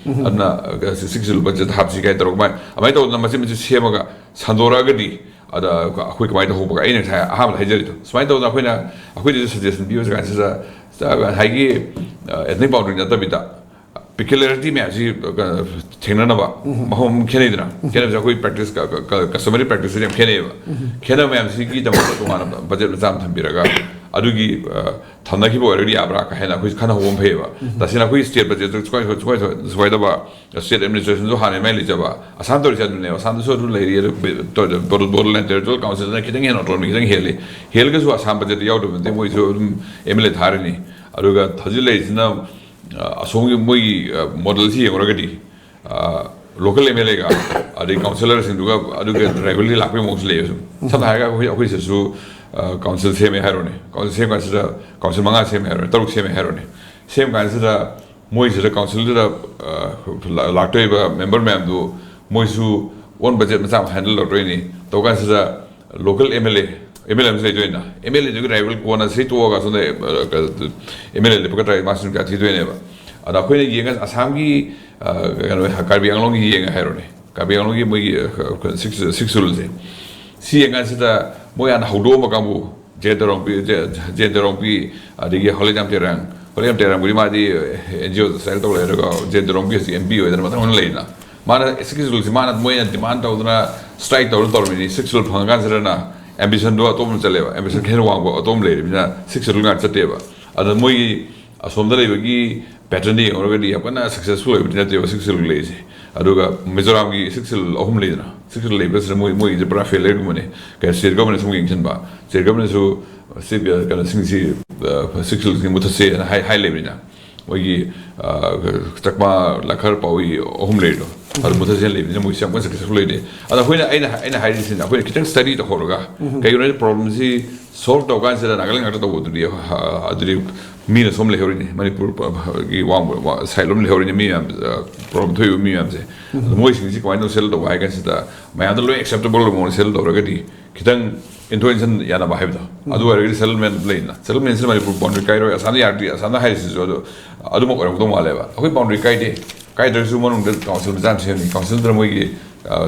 ꯑꯗꯨꯅ, ꯑ, ꯁꯤꯛꯁ ꯁꯦꯗ꯭ꯌꯨꯜ ꯕꯖꯦꯠꯇ ꯍꯥꯞꯁꯤ ꯀꯥꯏꯅ ꯇꯧꯔꯒ ꯃꯥꯏ-, ꯑꯗꯨꯃꯥꯏꯅ ꯇꯧꯗꯅ ꯃꯆꯤꯠ ꯃꯆꯤꯠ ꯁꯦꯝꯃꯒ ꯁꯟꯗꯣꯔꯛꯑꯒꯗꯤ, ꯑꯗ ꯑꯩꯈꯣꯏ ꯀꯃꯥꯏꯅ ꯇꯧꯍꯧꯕꯒ? ꯑꯩꯅ ꯉꯁꯥꯏ ꯑꯍꯥꯟꯕꯗ ꯍꯥꯏꯖꯔꯤꯗꯣ꯫ ꯁꯨꯃꯥꯏꯅ ꯇꯧꯗꯅ ꯑꯩꯈꯣꯏꯅ, ꯑꯩꯈꯣꯏꯗꯁꯨ ꯁꯖꯦꯁꯟ ꯄꯤꯕ ꯀꯥꯟꯁꯤꯗ, ꯉꯁꯥꯏꯒꯤ, ꯑ, ꯑꯦꯊꯅꯤꯛ ꯕꯥꯎꯟꯗꯔꯤ ꯅꯠꯇꯕꯤꯗ, ꯄꯤꯀꯤꯂꯔꯤꯇꯤ ꯃꯌꯥꯝꯁꯤ, ꯑ, ꯊꯦꯡꯅꯅꯕ ꯃꯐꯝ ꯑꯃ ꯈꯦꯠꯅꯩꯗꯅ꯫ ꯈꯦꯠꯅꯕꯁꯦ ꯑꯩꯈꯣꯏ ꯄ꯭ꯔꯦꯛꯇꯤꯁ, ꯀ-, ꯀ-, ꯀ-, ꯀꯁꯇꯃꯔꯤ ꯄ꯭ꯔꯦꯛꯇꯤꯁꯁꯦ ꯌꯥꯝ ꯈꯦꯠꯅꯩꯌꯦꯕ꯫ ꯈꯦꯠꯅꯕ ꯃꯌꯥꯝꯁꯤꯒꯤꯗꯃꯛꯇ ꯇꯣꯉꯥꯟꯅ ꯕꯖꯦꯠ ꯃꯆꯥ ꯑꯃ ꯊꯝꯕꯤꯔꯒ, ꯑꯗꯨꯒꯤ, ꯑ, ꯊꯝꯅꯈꯤꯕ ꯑꯣꯏꯔꯒꯗꯤ ꯌꯥꯕ꯭ꯔꯥ ꯀꯥꯏ ꯍꯥꯏꯅ ꯑꯩꯈꯣꯏ ꯈꯟꯅꯍꯧꯕ ꯑꯃ ꯐꯩꯌꯦꯕ꯫ ꯇꯁꯦꯡꯅ ꯑꯩꯈꯣꯏ ꯁ꯭ꯇꯦꯠ ꯕꯖꯦꯠꯇ ꯁꯨꯀꯥꯏ-, ꯁꯨꯀꯥꯏ-, ꯁꯨꯀꯥꯏꯗꯕ, ꯁ꯭ꯇꯦꯠ ꯑꯦꯗꯃꯤꯅꯤꯁꯇ꯭ꯔꯦꯁꯟꯁꯨ ꯍꯥꯟꯅ ꯃꯥꯏ ꯂꯩꯖꯕ, ꯑꯁꯥꯝ ꯇꯧꯔꯤꯁꯦ ꯑꯗꯨꯅꯦꯕ꯫ ꯑꯁꯥꯝꯗꯁꯨ ꯑꯗꯨ ꯂꯩꯔꯤ, ꯑꯗꯨ ꯕꯣ-, ꯕꯣ-, ꯕꯣꯗꯣꯂꯦꯟ ꯇꯦꯔꯤꯇꯣꯔꯤꯌꯦꯜ ꯀꯥꯎꯟꯁꯤꯜꯅ ꯈꯤꯇꯪ ꯍꯦꯟꯅ ꯑꯣꯇꯣꯅꯣꯃꯤ ꯈꯤꯇꯪ ꯍꯦꯜꯂꯤ꯫ ꯍꯦꯜꯂꯒꯁꯨ ꯑꯁꯥꯝ ꯕꯖꯦꯠꯇ ꯌꯥꯎꯗꯕ ꯅꯠꯇꯦ, ꯃꯣꯏꯁꯨ ꯑꯗꯨꯝ ꯑꯦꯝ ꯑꯦꯜ ꯑꯦ ꯊꯥꯔꯤꯅꯤ꯫ ꯑꯗꯨꯒ ꯍꯧꯖꯤꯛ ꯂꯩꯔꯤꯁꯤꯅ, ꯑ, ꯑꯁꯣꯝꯒꯤ ꯃꯣꯏꯒꯤ, ꯑ, ꯃꯣꯗꯦꯜꯁꯤ ꯌꯦꯡꯉꯨꯔꯒꯗꯤ, ꯑ, ꯂꯣꯀꯦꯜ ꯑꯦꯝ ꯑꯦꯜ ꯑꯦꯒ ꯑꯗꯩ ꯀꯥꯎꯟꯁꯤꯂꯔꯁꯤꯡꯗꯨꯒ ꯑꯗꯨꯒ ꯔꯥꯏꯕꯦꯜꯔꯤ ꯂꯥꯛꯄꯒꯤ ꯃꯑꯣꯡꯁꯨ ꯂꯩꯌꯦꯕ ꯁꯨꯝ꯫ ꯁꯝꯅ ꯍꯥꯏꯔꯒ ꯑꯩꯈꯣꯏ, ꯑꯩꯈꯣꯏ ꯁꯤꯗꯁꯨ, ꯑ, ꯀꯥꯎꯟꯁꯤꯜ ꯁꯦꯝꯃꯦ ꯍꯥꯏꯔꯣꯅꯦ, ꯀꯥꯎꯟꯁꯤꯜ ꯁꯦꯝ ꯀꯥꯟꯁꯤꯗ ꯀꯥꯎꯟꯁꯤꯜ ꯃꯉꯥ ꯁꯦꯝꯃꯦ ꯍꯥꯏꯔꯣꯅꯦ, ꯇꯔꯨꯛ ꯁꯦꯝꯃꯦ ꯍꯥꯏꯔꯣꯅꯦ, ꯁꯦꯝ ꯀꯥꯟꯁꯤꯗ ꯃꯣꯏꯁꯤꯗ, ꯑ, ꯂꯥ-, ꯂꯥꯛꯇꯣꯏꯕ ꯃꯦꯝꯕꯔ ꯃꯌꯥꯝꯗꯨ ꯃꯣꯏꯁꯨ ꯑꯣꯟ ꯕꯖꯦꯠ ꯃꯆꯥ ꯑꯃ ꯍꯦꯟꯗꯜ ꯇꯧꯔꯛꯇꯣꯏꯅꯤ꯫ ꯇꯧ ꯀꯥꯟꯁꯤꯗ local M L A, M L ꯑꯦ ꯑꯃꯁꯨ ꯂꯩꯗꯣꯏꯅ, ꯑꯦꯝ ꯑꯦꯜ ꯑꯦꯗꯨꯒꯤ ꯔꯥꯏꯕꯦꯜ ꯀꯣꯟꯅ ꯁꯤ ꯇꯣꯛꯑꯒ ꯁꯣꯝꯗ, ꯑ, ꯀ-, ꯑꯦꯝ ꯑꯦꯜ ꯑꯦ ꯂꯦꯞꯄꯛꯀꯗ꯭ꯔꯥ ꯃꯥꯁꯨ ꯀꯌꯥ ꯊꯤꯗꯣꯏꯅꯦꯕ꯫ ꯑꯗ ꯑꯩꯈꯣꯏꯅ ꯌꯦꯡꯉ ꯑꯁꯥꯝꯒꯤ, ꯑ, ꯀꯩꯅꯣ, ꯀꯥꯔꯕꯤ ꯑꯪꯂꯣꯡꯒꯤ ꯌꯦꯡꯉꯦ ꯍꯥꯏꯔꯣꯅꯦ, ꯀꯥꯔꯕꯤ ꯑꯪꯂꯣꯡꯒꯤ ꯃꯣꯏꯒꯤ, ꯑ, ꯁꯤꯛꯁ, ꯁꯤꯛꯁ ꯁꯦꯗ꯭ꯌꯨꯜꯁꯦ, ꯁꯤ ꯌꯦꯡꯀꯥꯟꯁꯤꯗ ꯃꯣꯏ ꯍꯥꯟꯅ ꯍꯧꯗꯣꯛꯑꯝꯕ ꯀꯥꯡꯕꯨ, ꯖꯦ ꯇꯦꯔꯣꯡꯄꯤ, ꯖꯦ, ꯖꯦ ꯇꯦꯔꯣꯡꯄꯤ, ꯑꯗꯒꯤ ꯍꯣꯂꯤꯖꯥꯝ ꯇꯦꯔꯥꯡ, ꯍꯣꯂꯤꯖꯥꯝ ꯇꯦꯔꯥꯡꯕꯨꯗꯤ ꯃꯥꯗꯤ ꯑꯦꯟ ꯖꯤ ꯑꯣ ꯁꯨꯃꯥꯏꯅ ꯇꯧ ꯂꯩꯔꯒ, ꯖꯦ ꯇꯦꯔꯣꯡꯄꯤ ꯍꯧꯖꯤꯛ ꯑꯦꯝ ꯄꯤ ꯑꯣꯏꯗꯅ ꯃꯊꯪ ꯃꯊꯪ ꯂꯩꯗꯅ, ꯃꯥꯅ ꯁꯤꯛꯁ ꯁꯦꯗ꯭ꯌꯨꯜꯁꯤ ꯃꯥꯅ, ꯃꯣꯏꯅ ꯗꯤꯃꯥꯟ ꯇꯧꯗꯅ ꯁ꯭ꯇ꯭ꯔꯥꯏꯛ ꯇꯧꯔ ꯇꯧꯔꯝꯃꯤꯅꯤ꯫ ꯁꯤꯛꯁ ꯁꯦꯗ꯭ꯌꯨꯜ ꯐꯪꯉꯀꯥꯟꯁꯤꯗꯅ ꯑꯦꯝꯕꯤꯁꯟꯗꯣ ꯑꯇꯣꯞꯄ ꯑꯃ ꯆꯠꯂꯦꯕ, ꯑꯦꯝꯕꯤꯁꯟ ꯈꯦꯠꯅ ꯋꯥꯡꯕ ꯑꯇꯣꯞꯄ ꯂꯩꯔꯕꯅꯤꯅ ꯁꯤꯛꯁ ꯁꯦꯗꯨꯜ ꯉꯥꯛ ꯆꯠꯇꯦꯕ꯫ ꯑꯗ ꯃꯣꯏꯒꯤ ꯑꯁꯣꯝꯗ ꯂꯩꯕꯒꯤ ꯄꯦꯇꯔꯟꯗ ꯌꯦꯡꯉꯨꯔꯒꯗꯤ ꯌꯥꯝ ꯀꯟꯅ ꯁꯛꯁꯦꯁꯐꯨꯜ ꯑꯣꯏꯕꯗꯤ ꯅꯠꯇꯦꯕ ꯁꯤꯛꯁ ꯁꯦꯗꯨꯜ ꯂꯩꯔꯤꯁꯦ꯫ ꯑꯗꯨꯒ ꯃꯤꯖꯣꯔꯥꯝꯒꯤ ꯁꯤꯛꯁ ꯁꯦꯗꯨꯜ ꯑꯍꯨꯝ ꯂꯩꯗꯅ, ꯁꯤꯛꯁ ꯁꯦꯗꯨꯜ ꯂꯩꯕꯁꯤꯗ ꯃꯣꯏ ꯃꯣꯏꯒꯤꯁꯦ ꯄꯨꯔꯥ ꯐꯦꯂꯤꯌꯔꯒꯨꯝꯕꯅꯦ꯫ ꯀꯩꯅꯣ ꯁ꯭ꯇꯦꯠ ꯒꯚꯔꯟꯃꯦꯟꯠ ꯁꯨꯝ ꯌꯦꯡꯁꯤꯟꯕ, ꯁ꯭ꯇꯦꯠ ꯒꯚꯔꯟꯃꯦꯟꯠꯁꯨ ꯁ꯭ꯇꯦꯠ ꯀꯩꯅꯣꯁꯤꯡꯁꯤ ꯁꯤꯛꯁ ꯁꯦꯗꯨꯜꯁꯤꯡ ꯃꯨꯊꯠꯁꯦꯅ ꯍꯥꯏ ꯍꯥꯏ ꯂꯩꯕꯅꯤꯅ ꯃꯣꯏꯒꯤ ꯆꯛꯃꯥ, ꯂꯈꯔ, ꯄꯥꯎꯏ ꯑꯍꯨꯝ ꯂꯩꯔꯤꯗꯣ, ꯑꯗꯨ ꯃꯨꯊꯠꯁꯦꯅ ꯂꯩꯕꯅꯤꯅ ꯃꯣꯏꯁꯦ ꯌꯥꯝ ꯀꯟꯅ ꯁꯛꯁꯦꯁꯐꯨꯜ ꯑꯣꯏꯗꯦ꯫ ꯑꯗꯣ ꯑꯩꯈꯣꯏꯅ ꯑꯩꯅ ꯑꯩꯅ ꯍꯥꯏꯔꯤꯁꯤꯅ ꯑꯩꯈꯣꯏꯅ ꯈꯤꯇꯪ ꯁ꯭ꯇꯗꯤ ꯇꯧꯍꯧꯔꯒ, ꯀꯩꯒꯤꯅꯣ ꯍꯥꯏꯗꯤ ꯄ꯭ꯔꯣꯕ꯭ꯂꯦꯝꯁꯤ ꯁꯣꯜꯕ ꯇꯧ ꯀꯥꯟꯁꯤꯗ ꯅꯥꯒꯥꯂꯦꯟ ꯉꯥꯛꯇ ꯇꯧꯕꯗꯨꯗꯤ, ꯑ, ꯑꯗꯨꯗꯤ ꯃꯤꯅ ꯁꯣꯝ ꯂꯩꯍꯧꯔꯤꯅꯤ, ꯃꯅꯤꯄꯨꯔꯒꯤ ꯋꯥꯡꯃ ꯁꯥꯏꯠ ꯂꯣꯝ ꯂꯩꯍꯧꯔꯤꯅꯤ ꯃꯤ ꯃꯌꯥꯝ, ꯄ꯭ꯔꯣꯕ꯭ꯂꯦꯝ ꯊꯣꯛꯏꯕ ꯃꯤ ꯃꯌꯥꯝꯁꯦ꯫ ꯑꯗꯣ ꯃꯣꯏꯁꯤꯡꯁꯤ ꯀꯃꯥꯏꯅ ꯇꯧ ꯁꯦꯇꯜ ꯇꯧꯕ ꯍꯥꯏ ꯀꯥꯟꯁꯤꯗ ꯃꯌꯥꯝꯗ ꯂꯣꯏ ꯑꯦꯛꯁꯦꯞꯇꯦꯕꯜ ꯑꯣꯏꯕ ꯃꯑꯣꯡꯗ ꯁꯦꯇꯜ ꯇꯧꯔꯒꯗꯤ ꯈꯤꯇꯪ ꯏꯟꯊꯣꯛ ꯏꯟꯁꯤꯟ ꯌꯥꯅꯕ ꯍꯥꯏꯕꯗꯣ, ꯑꯗꯨ ꯑꯣꯏꯔꯒꯗꯤ ꯁꯦꯇꯜꯃꯦꯟ ꯂꯩꯅ, ꯁꯦꯇꯜꯃꯦꯟꯁꯤꯅ ꯃꯅꯤꯄꯨꯔ ꯕꯥꯎꯟꯗꯔꯤ ꯀꯥꯏꯔꯣꯏ, ꯑꯁꯥꯝꯗ ꯌꯥꯔꯗꯤ ꯑꯁꯥꯝꯗ ꯍꯥꯏꯔꯤꯁꯤꯁꯨ ꯑꯗꯨ ꯑꯗꯨꯃꯛ ꯑꯣꯏꯔꯝꯒꯗꯧ ꯃꯥꯜꯂꯦꯕ꯫ ꯑꯩꯈꯣꯏ ꯕꯥꯎꯟꯗꯔꯤ ꯀꯥꯏꯗꯦ, ꯀꯥꯏꯗ꯭ꯔꯁꯨ ꯃꯅꯨꯡꯗ ꯀꯥꯎꯟꯁꯤꯜ ꯃꯆꯥ ꯑꯃ ꯁꯦꯝꯅꯤ, ꯀꯥꯎꯟꯁꯤꯜꯗꯨꯅ ꯃꯣꯏꯒꯤ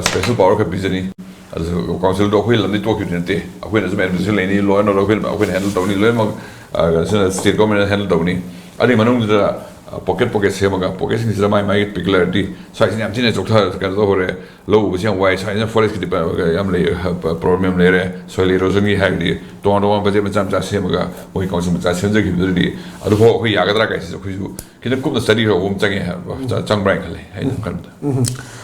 ꯁ꯭ꯄꯦꯁꯦꯜ ꯄꯋꯥꯔ ꯈꯔ ꯄꯤꯖꯅꯤ꯫ ꯑꯗꯨꯁꯨ ꯀꯥꯎꯟꯁꯤꯜꯗꯣ ꯑꯩꯈꯣꯏ ꯂꯝꯗꯤ ꯇꯣꯛꯈꯤꯕꯗꯤ ꯅꯠꯇꯦ, ꯑꯩꯈꯣꯏꯅꯁꯨ ꯑꯦꯗꯃꯤꯅꯤꯁꯇ꯭ꯔꯦꯁꯟ ꯂꯩꯅꯤ, ꯂꯣ ꯑꯦꯟ ꯑꯣꯔꯗꯔ ꯑꯩꯈꯣꯏꯅ ꯑꯩꯈꯣꯏꯅ ꯍꯦꯟꯗꯜ ꯇꯧꯅꯤ, ꯂꯣꯏꯅꯃꯛ ꯁꯤꯅ ꯁ꯭ꯇꯦꯠ ꯒꯣꯔꯃꯦꯟꯅ ꯍꯦꯟꯗꯜ ꯇꯧꯅꯤ꯫ ꯑꯗꯨꯒꯤ ꯃꯅꯨꯡꯗꯨꯗ ꯄꯣꯀꯦꯠ ꯄꯣꯀꯦꯠ ꯁꯦꯝꯃꯒ ꯄꯣꯀꯦꯠꯁꯤꯡꯁꯤꯗ ꯃꯥꯏ ꯃꯥꯏꯒꯤ ꯄꯤꯛꯂꯔꯗꯤ ꯁ꯭ꯋꯥꯏꯁꯤꯅ ꯌꯥꯝ ꯊꯤꯅ ꯆꯣꯛꯊ ꯀꯩꯅꯣ ꯇꯧꯍꯧꯔꯦ꯫ ꯂꯧ ꯎꯕꯁꯤ ꯌꯥꯝ ꯋꯥꯏ, ꯁ꯭ꯋꯥꯏꯁꯤꯅ ꯐꯣꯔꯦꯁꯀꯤꯗꯤ ꯌꯥꯝ ꯂꯩ, ꯄ꯭ꯔꯣꯕ꯭ꯂꯦꯝ ꯂꯩꯔꯦ, ꯁꯣꯏꯜ ꯏꯔꯣꯖꯟꯒꯤ ꯍꯥꯏꯕꯗꯤ ꯇꯣꯉꯥꯟ ꯇꯣꯉꯥꯟꯕ ꯕꯖꯦꯠ ꯃꯆꯥ ꯃꯆꯥ ꯁꯦꯝꯃꯒ ꯃꯣꯏ ꯀꯥꯎꯟꯁꯤꯜ ꯃꯆꯥ ꯁꯦꯝꯖꯈꯤꯕꯗꯨꯗꯤ ꯑꯗꯨꯐꯥꯎ ꯑꯩꯈꯣꯏ ꯌꯥꯒꯗ꯭ꯔꯥ ꯀꯥꯏꯁꯤꯁꯨ ꯑꯩꯈꯣꯏꯁꯨ ꯈꯤꯇꯪ ꯀꯨꯞꯅ ꯁ꯭ꯇꯗꯤ ꯇꯧꯕ ꯑꯃ ꯆꯪꯉꯦ ꯍꯥꯏꯕ, ꯆꯪꯕ꯭ꯔꯥ ꯍꯥꯏꯅ ꯈꯜꯂꯦ ꯑꯩꯅ ꯈꯟꯕꯗ꯫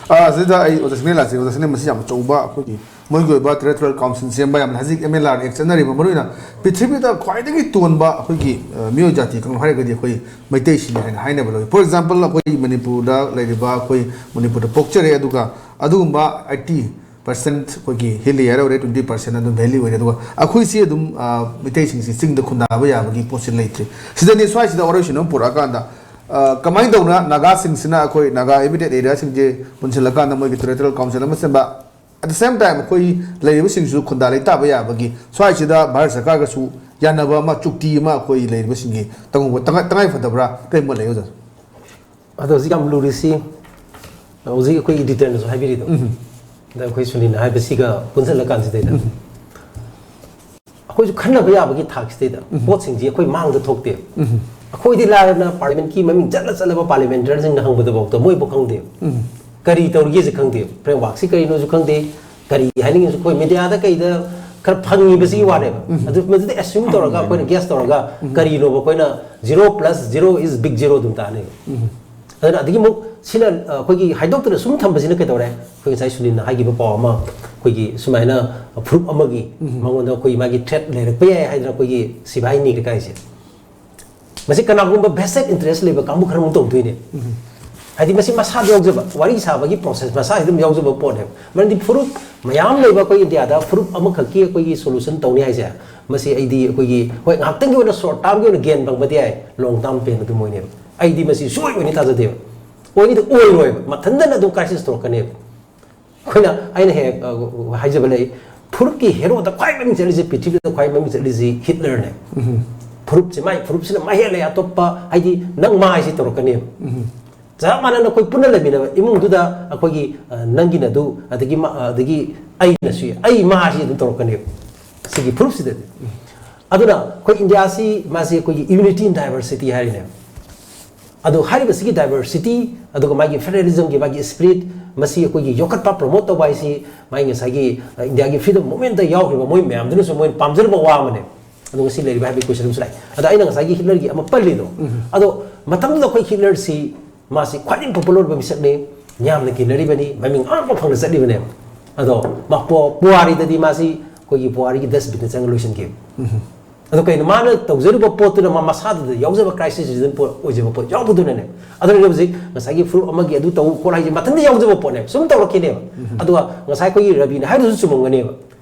ꯑ, ꯁꯤꯗ ꯑꯩ ꯑꯣꯖꯥ ꯁꯤꯡꯅꯦ ꯂꯥꯛꯆꯩ꯫ ꯑꯣꯖꯥ ꯁꯤꯡꯅꯦ ꯃꯁꯤ ꯌꯥꯝ ꯑꯆꯧꯕ ꯑꯩꯈꯣꯏꯒꯤ ꯃꯣꯏꯒꯤ ꯑꯣꯏꯕ ꯇꯦꯔꯤꯇꯣꯔꯤꯌꯦꯜ ꯀꯥꯎꯟꯁꯤꯜ ꯁꯦꯝꯕ ꯌꯥꯝꯅ ꯍꯧꯖꯤꯛ ꯑꯦꯝ ꯑꯦꯜ ꯑꯥꯔ ꯑꯦꯛ ꯆꯠꯅꯔꯤꯕ, ꯃꯔꯨꯑꯣꯏꯅ ꯄ꯭ꯔꯤꯊꯤꯕꯤꯗ ꯈ꯭ꯋꯥꯏꯗꯒꯤ ꯇꯣꯟꯕ ꯑꯩꯈꯣꯏꯒꯤ, ꯑ, ꯃꯤꯑꯣꯏ ꯖꯥꯇꯤ ꯀꯥꯡꯂꯨꯞ ꯍꯥꯏꯔꯒꯗꯤ ꯑꯩꯈꯣꯏ ꯃꯩꯇꯩꯁꯤꯡꯅꯤ ꯍꯥꯏꯅ ꯍꯥꯏꯅꯕ ꯂꯧꯏ꯫ ꯐꯣꯔ ꯑꯦꯛꯖꯥꯝꯄꯜ, ꯑꯩꯈꯣꯏ ꯃꯅꯤꯄꯨꯔꯗ ꯂꯩꯔꯤꯕ ꯑꯩꯈꯣꯏ ꯃꯅꯤꯄꯨꯔꯗ ꯄꯣꯛꯆꯔꯦ, ꯑꯗꯨꯒ ꯑꯗꯨꯒꯨꯝꯕ ꯑꯩꯠꯇꯤ ꯄꯥꯔꯁꯦꯟꯠ ꯑꯩꯈꯣꯏꯒꯤ ꯍꯤꯜꯂꯤ ꯑꯣꯏꯔꯦ, ꯇ꯭ꯋꯦꯟꯇꯤ ꯄꯥꯔꯁꯦꯟꯠ ꯑꯗꯨꯝ ꯚꯦꯂꯤ ꯑꯣꯏꯔꯦ, ꯑꯗꯨꯒ ꯑꯩꯈꯣꯏꯁꯤ ꯑꯗꯨꯝ, ꯑ, ꯃꯩꯇꯩꯁꯤꯡꯁꯤ ꯆꯤꯡꯗ ꯈꯨꯟꯗꯥꯕ ꯌꯥꯕꯒꯤ ꯄꯣꯠꯁꯤ ꯂꯩꯇ꯭ꯔꯤ꯫ ꯁꯤꯗꯅꯤ ꯁ꯭ꯋꯥꯏꯁꯤꯗ ꯋꯥꯔꯣꯏꯁꯤꯟ ꯑꯃ ꯄꯨꯔꯛꯑꯀꯥꯟꯗ, ꯑ, ꯀꯃꯥꯏꯅ ꯇꯧꯅ ꯅꯥꯒꯥꯁꯤꯡꯁꯤꯅ ꯑꯩꯈꯣꯏ ꯅꯥꯒꯥ ꯍꯦꯕꯤꯇꯦꯠ ꯑꯦꯔꯤꯌꯥꯁꯤꯡꯁꯦ ꯄꯨꯟꯁꯤꯜꯂꯀꯥꯟꯗ ꯃꯣꯏꯒꯤ ꯇꯦꯔꯤꯇꯣꯔꯤꯌꯦꯜ ꯀꯥꯎꯟꯁꯤꯜ ꯑꯃ ꯁꯦꯝꯕ, at the same time ꯑꯩꯈꯣꯏ ꯂꯩꯔꯤꯕꯁꯤꯡꯁꯨ ꯈꯨꯟꯗꯥ ꯂꯩꯇꯥꯕ ꯌꯥꯕꯒꯤ ꯁ꯭ꯋꯥꯏꯁꯤꯗ ꯚꯥꯔꯠ ꯁꯔꯀꯥꯔꯒꯁꯨ ꯌꯥꯅꯕ ꯑꯃ, ꯆꯨꯛꯇꯤ ꯑꯃ ꯑꯩꯈꯣꯏ ꯂꯩꯔꯤꯕꯁꯤꯡꯒꯤ ꯇꯧꯕ ꯇꯉꯥꯏ ꯇꯉꯥꯏ ꯐꯗꯕ꯭ꯔꯥ? ꯀꯔꯤ ꯃꯣꯠ ꯂꯩ, ꯑꯣꯖꯥ? ꯑꯗꯣ ꯍꯧꯖꯤꯛ ꯌꯥꯝ ꯂꯨꯔꯤꯁꯤ, ꯍꯧꯖꯤꯛ ꯑꯩꯈꯣꯏ ꯏꯗꯤꯇꯔꯅꯁꯨ ꯍꯥꯏꯕꯤꯔꯤꯗꯣ, ꯑꯗ ꯑꯩꯈꯣꯏ ꯁꯨꯅꯤꯜꯅ ꯍꯥꯏꯕꯁꯤꯒ ꯄꯨꯟꯁꯤꯜꯂꯀꯥꯟꯁꯤꯗꯩꯗ ꯑꯩꯈꯣꯏꯁꯨ ꯈꯟꯅꯕ ꯌꯥꯕꯒꯤ ꯊꯥꯛꯁꯤꯗꯩꯗ ꯄꯣꯠꯁꯤꯡꯁꯤ ꯑꯩꯈꯣꯏ ꯃꯥꯡꯗ ꯊꯣꯛꯇꯦꯕ꯫ ꯑꯩꯈꯣꯏꯗꯤ ꯂꯥꯏꯔꯅ ꯄꯥꯔꯂꯤꯌꯥꯃꯦꯟꯠꯀꯤ ꯃꯃꯤꯡ ꯆꯠꯂ ꯆꯠꯂꯕ ꯄꯥꯔꯂꯤꯌꯥꯃꯦꯟꯇꯔꯤꯌꯟꯁꯤꯡꯅ ꯍꯪꯕꯗꯐꯥꯎꯗ ꯃꯣꯏꯕꯨ ꯈꯪꯗꯦꯕ꯫ ꯀꯔꯤ ꯇꯧꯔꯤꯒꯦꯁꯦ ꯈꯪꯗꯦꯕ, ꯐ꯭ꯔꯦꯝꯋꯥꯔꯛꯁꯤ ꯀꯔꯤꯅꯣꯁꯨ ꯈꯪꯗꯦ, ꯀꯔꯤ ꯍꯥꯏꯅꯤꯡꯉꯤꯁꯨ ꯑꯩꯈꯣꯏ ꯃꯦꯗꯤꯌꯥꯗ ꯀꯩꯗ ꯈꯔ ꯐꯪꯉꯤꯕꯁꯤꯒꯤ ꯋꯥꯅꯦꯕ꯫ ꯑꯗꯨ ꯃꯗꯨꯗ ꯑꯦꯁ꯭ꯌꯨꯝ ꯇꯧꯔꯒ ꯑꯩꯈꯣꯏꯅ ꯒꯦꯁ ꯇꯧꯔꯒ ꯀꯔꯤꯅꯣꯕ ꯑꯩꯈꯣꯏꯅ zero plus zero is big zero ꯑꯗꯨꯝ ꯇꯥꯅꯦꯕ꯫ ꯑꯗꯨꯅ ꯑꯗꯒꯤ ꯑꯃꯨꯛ ꯁꯤꯅ ꯑ, ꯑꯩꯈꯣꯏꯒꯤ ꯍꯥꯏꯗꯣꯛꯇꯅ ꯁꯨꯝ ꯊꯝꯕꯁꯤꯅ ꯀꯩꯗꯧꯔꯦ? ꯑꯩꯈꯣꯏ ꯉꯁꯥꯏ ꯁꯨꯅꯤꯜꯅ ꯍꯥꯏꯈꯤꯕ ꯄꯥꯎ ꯑꯃ, ꯑꯩꯈꯣꯏꯒꯤ ꯁꯨꯃꯥꯏꯅ ꯐꯨꯔꯨꯞ ꯑꯃꯒꯤ ꯃꯉꯣꯟꯗ ꯑꯩꯈꯣꯏꯒꯤ ꯃꯥꯒꯤ ꯊ꯭ꯔꯦꯠ ꯂꯩꯔꯛꯄ ꯌꯥꯏ ꯍꯥꯏꯗꯅ ꯑꯩꯈꯣꯏꯒꯤ ꯁꯤꯐꯥꯏ ꯅꯤꯔꯛ ꯍꯥꯏꯁꯦ, ꯃꯁꯤ ꯀꯅꯥꯒꯨꯝꯕ ꯚꯦꯁꯇꯦꯠ ꯏꯟꯇꯔꯦꯁ ꯂꯩꯕ ꯀꯥꯡꯕꯨ ꯈꯔ ꯑꯃꯨꯛ ꯇꯧꯗꯣꯏꯅꯦ꯫ ꯍꯥꯏꯗꯤ ꯃꯁꯤ ꯃꯁꯥꯗ ꯌꯥꯎꯖꯕ, ꯋꯥꯔꯤ ꯁꯥꯕꯒꯤ ꯄ꯭ꯔꯣꯁꯦꯁ ꯃꯁꯥꯁꯤꯗ ꯑꯗꯨꯝ ꯌꯥꯎꯖꯕ ꯄꯣꯠꯅꯦꯕ꯫ ꯃꯔꯝꯗꯤ ꯐꯨꯔꯨꯞ ꯃꯌꯥꯝ ꯂꯩꯕ ꯑꯩꯈꯣꯏ ꯏꯟꯗꯤꯌꯥꯗ ꯐꯨꯔꯨꯞ ꯑꯃꯈꯛꯀꯤ ꯑꯩꯈꯣꯏꯒꯤ ꯁꯣꯂꯨꯁꯟ ꯇꯧꯅꯤ ꯍꯥꯏꯁꯦ, ꯃꯁꯤ ꯑꯩꯗꯤ ꯑꯩꯈꯣꯏꯒꯤ, ꯍꯣꯏ, ꯉꯥꯏꯍꯥꯛꯇꯪꯒꯤ ꯑꯣꯏꯅ ꯁꯣꯔꯠ ꯇꯥꯔꯝꯒꯤ ꯑꯣꯏꯅ ꯒꯦꯟ ꯐꯪꯕꯗꯤ ꯌꯥꯏ, ꯂꯣꯡ ꯇꯥꯔꯝ ꯄꯦꯟ ꯑꯗꯨꯝ ꯑꯣꯏꯅꯦꯕ꯫ ꯑꯩꯗꯤ ꯃꯁꯤ ꯁꯨꯡꯑꯣꯏ ꯑꯣꯏꯅꯤ ꯊꯥꯖꯗꯦꯕ꯫ ꯑꯣꯏꯅꯤꯗꯤ ꯑꯣꯏꯔꯣꯏꯕ, ꯃꯊꯟꯇꯅ ꯑꯗꯨꯝ ꯀ꯭ꯔꯥꯏꯁꯤꯁ ꯊꯣꯛꯂꯛꯀꯅꯦꯕ꯫ ꯑꯩꯈꯣꯏꯅ, ꯑꯩꯅ ꯍꯦꯛ ꯑ, ꯍꯥꯏꯖꯕ ꯂꯩ, ꯐꯨꯔꯨꯞꯀꯤ ꯍꯦꯔꯣꯗ ꯈ꯭ꯋꯥꯏ ꯃꯃꯤꯡ ꯆꯠꯂꯤꯁꯦ, ꯄ꯭ꯔꯤꯊꯤꯕꯤꯗ ꯈ꯭ꯋꯥꯏ ꯃꯃꯤꯡ ꯆꯠꯂꯤꯁꯤ ꯍꯤꯠꯂꯔꯅꯦ꯫ ꯐꯨꯔꯨꯞꯁꯦ, ꯃꯥꯏ ꯐꯨꯔꯨꯞꯁꯤꯅ ꯃꯥ ꯍꯦꯜꯂꯦ ꯑꯇꯣꯞꯄ, ꯍꯥꯏꯗꯤ ꯅꯪ ꯃꯥ ꯍꯥꯏꯁꯤ ꯇꯧꯔꯛꯀꯅꯦꯕ꯫ ꯆꯞ ꯃꯥꯟꯅꯅ ꯑꯩꯈꯣꯏ ꯄꯨꯟꯅ ꯂꯩꯃꯤꯟꯅꯕ ꯏꯃꯨꯡꯗꯨꯗ ꯑꯩꯈꯣꯏꯒꯤ, ꯑ, ꯅꯪꯒꯤꯅ ꯑꯗꯨ, ꯑꯗꯒꯤ ꯃꯥ-, ꯑꯗꯒꯤ ꯑꯩꯅꯁꯨ, ꯑꯩ ꯃꯥꯁꯤ ꯑꯗꯨꯝ ꯇꯧꯔꯛꯀꯅꯦꯕ ꯁꯤꯒꯤ ꯐꯨꯔꯨꯞꯁꯤꯗꯗꯤ꯫ ꯑꯗꯨꯅ ꯑꯩꯈꯣꯏ ꯏꯟꯗꯤꯌꯥꯁꯤ, ꯃꯥꯁꯤ ꯑꯩꯈꯣꯏꯒꯤ unity in diversity ꯍꯥꯏꯔꯤꯅꯦꯕ꯫ ꯑꯗꯣ ꯍꯥꯏꯔꯤꯕꯁꯤꯒꯤ ꯗꯥꯏꯕꯔꯁꯤꯇꯤ, ꯑꯗꯨꯒ ꯃꯥꯒꯤ ꯐꯦꯗꯔꯦꯂꯤꯖꯝꯒꯤ ꯃꯥꯒꯤ ꯁ꯭ꯄꯤꯔꯤꯠ, ꯃꯁꯤ ꯑꯩꯈꯣꯏꯒꯤ ꯌꯣꯛꯈꯠꯄ, ꯄ꯭ꯔꯣꯃꯣꯠ ꯇꯧꯕ ꯍꯥꯏꯁꯤ ꯃꯥꯒꯤ ꯉꯁꯥꯏꯒꯤ, ꯑ, ꯏꯟꯗꯤꯌꯥꯒꯤ ꯐ꯭ꯔꯤꯗꯝ ꯃꯨꯚꯃꯦꯟꯠꯇ ꯌꯥꯎꯈ꯭ꯔꯤꯕ ꯃꯣꯏ ꯃꯌꯥꯝꯗꯨꯅꯁꯨ ꯃꯣꯏꯅ ꯄꯥꯝꯖꯔꯨꯕ ꯋꯥ ꯑꯃꯅꯦ꯫ ꯑꯗꯣ ꯉꯁꯤ ꯂꯩꯔꯤꯕ ꯍꯥꯏꯕꯒꯤ ꯀꯣꯏꯁꯟ ꯑꯃꯁꯨ ꯂꯥꯛꯑꯦ꯫ ꯑꯗ ꯑꯩꯅ ꯉꯁꯥꯏꯒꯤ ꯍꯤꯠꯂꯔꯒꯤ ꯑꯃ ꯄꯜꯂꯤꯗꯣ, ꯑꯗꯣ ꯃꯇꯝꯗꯨꯗ ꯑꯩꯈꯣꯏ ꯍꯤꯠꯂꯔꯁꯤ ꯃꯥꯁꯤ ꯈ꯭ꯋꯥꯏꯗꯒꯤ ꯄꯣꯄꯨꯂꯔ ꯑꯣꯏꯕ ꯃꯤꯁꯛꯅꯤ, ꯃꯤꯌꯥꯝꯅ ꯀꯤꯅꯔꯤꯕꯅꯤ, ꯃꯃꯤꯡ ꯑꯉꯛꯄ ꯐꯪꯅ ꯆꯠꯂꯤꯕꯅꯦꯕ꯫ ꯑꯗꯣ ꯃꯥ ꯄꯣ-, ꯄꯨꯋꯥꯔꯤꯗꯗꯤ ꯃꯥꯁꯤ ꯑꯩꯈꯣꯏꯒꯤ ꯄꯨꯋꯥꯔꯤꯒꯤ ꯗꯁꯕꯤꯟꯗ ꯆꯪꯉ ꯂꯣꯏꯁꯤꯟꯈꯤꯕ꯫ ꯑꯗꯣ ꯀꯩꯅꯣ, ꯃꯥꯅ ꯇꯧꯖꯔꯤꯕ ꯄꯣꯠꯇꯨꯅ ꯃꯥ ꯃꯁꯥꯗꯨꯗ ꯌꯥꯎꯖꯕ, ꯀ꯭ꯔꯥꯏꯁꯤꯁ ꯔꯤꯖꯟ ꯄꯣꯠ ꯑꯣꯏꯖꯕ ꯄꯣꯠ ꯌꯥꯎꯕꯗꯨꯅꯅꯦ꯫ ꯑꯗꯨꯅ ꯍꯧꯖꯤꯛ ꯉꯁꯥꯏꯒꯤ ꯐꯨꯔꯨꯞ ꯑꯃꯒꯤ ꯑꯗꯨ ꯇꯧ ꯈꯣꯠ ꯍꯥꯏꯁꯦ ꯃꯊꯟꯇ ꯌꯥꯎꯖꯕ ꯄꯣꯠꯅꯦꯕ, ꯁꯨꯝ ꯇꯧꯔꯛꯈꯤꯅꯦꯕ꯫ ꯑꯗꯨꯒ ꯉꯁꯥꯏ ꯑꯩꯈꯣꯏꯒꯤ ꯔꯕꯤꯅ ꯍꯥꯏꯗꯨꯁꯨ ꯆꯨꯝꯃꯝꯒꯅꯦꯕ,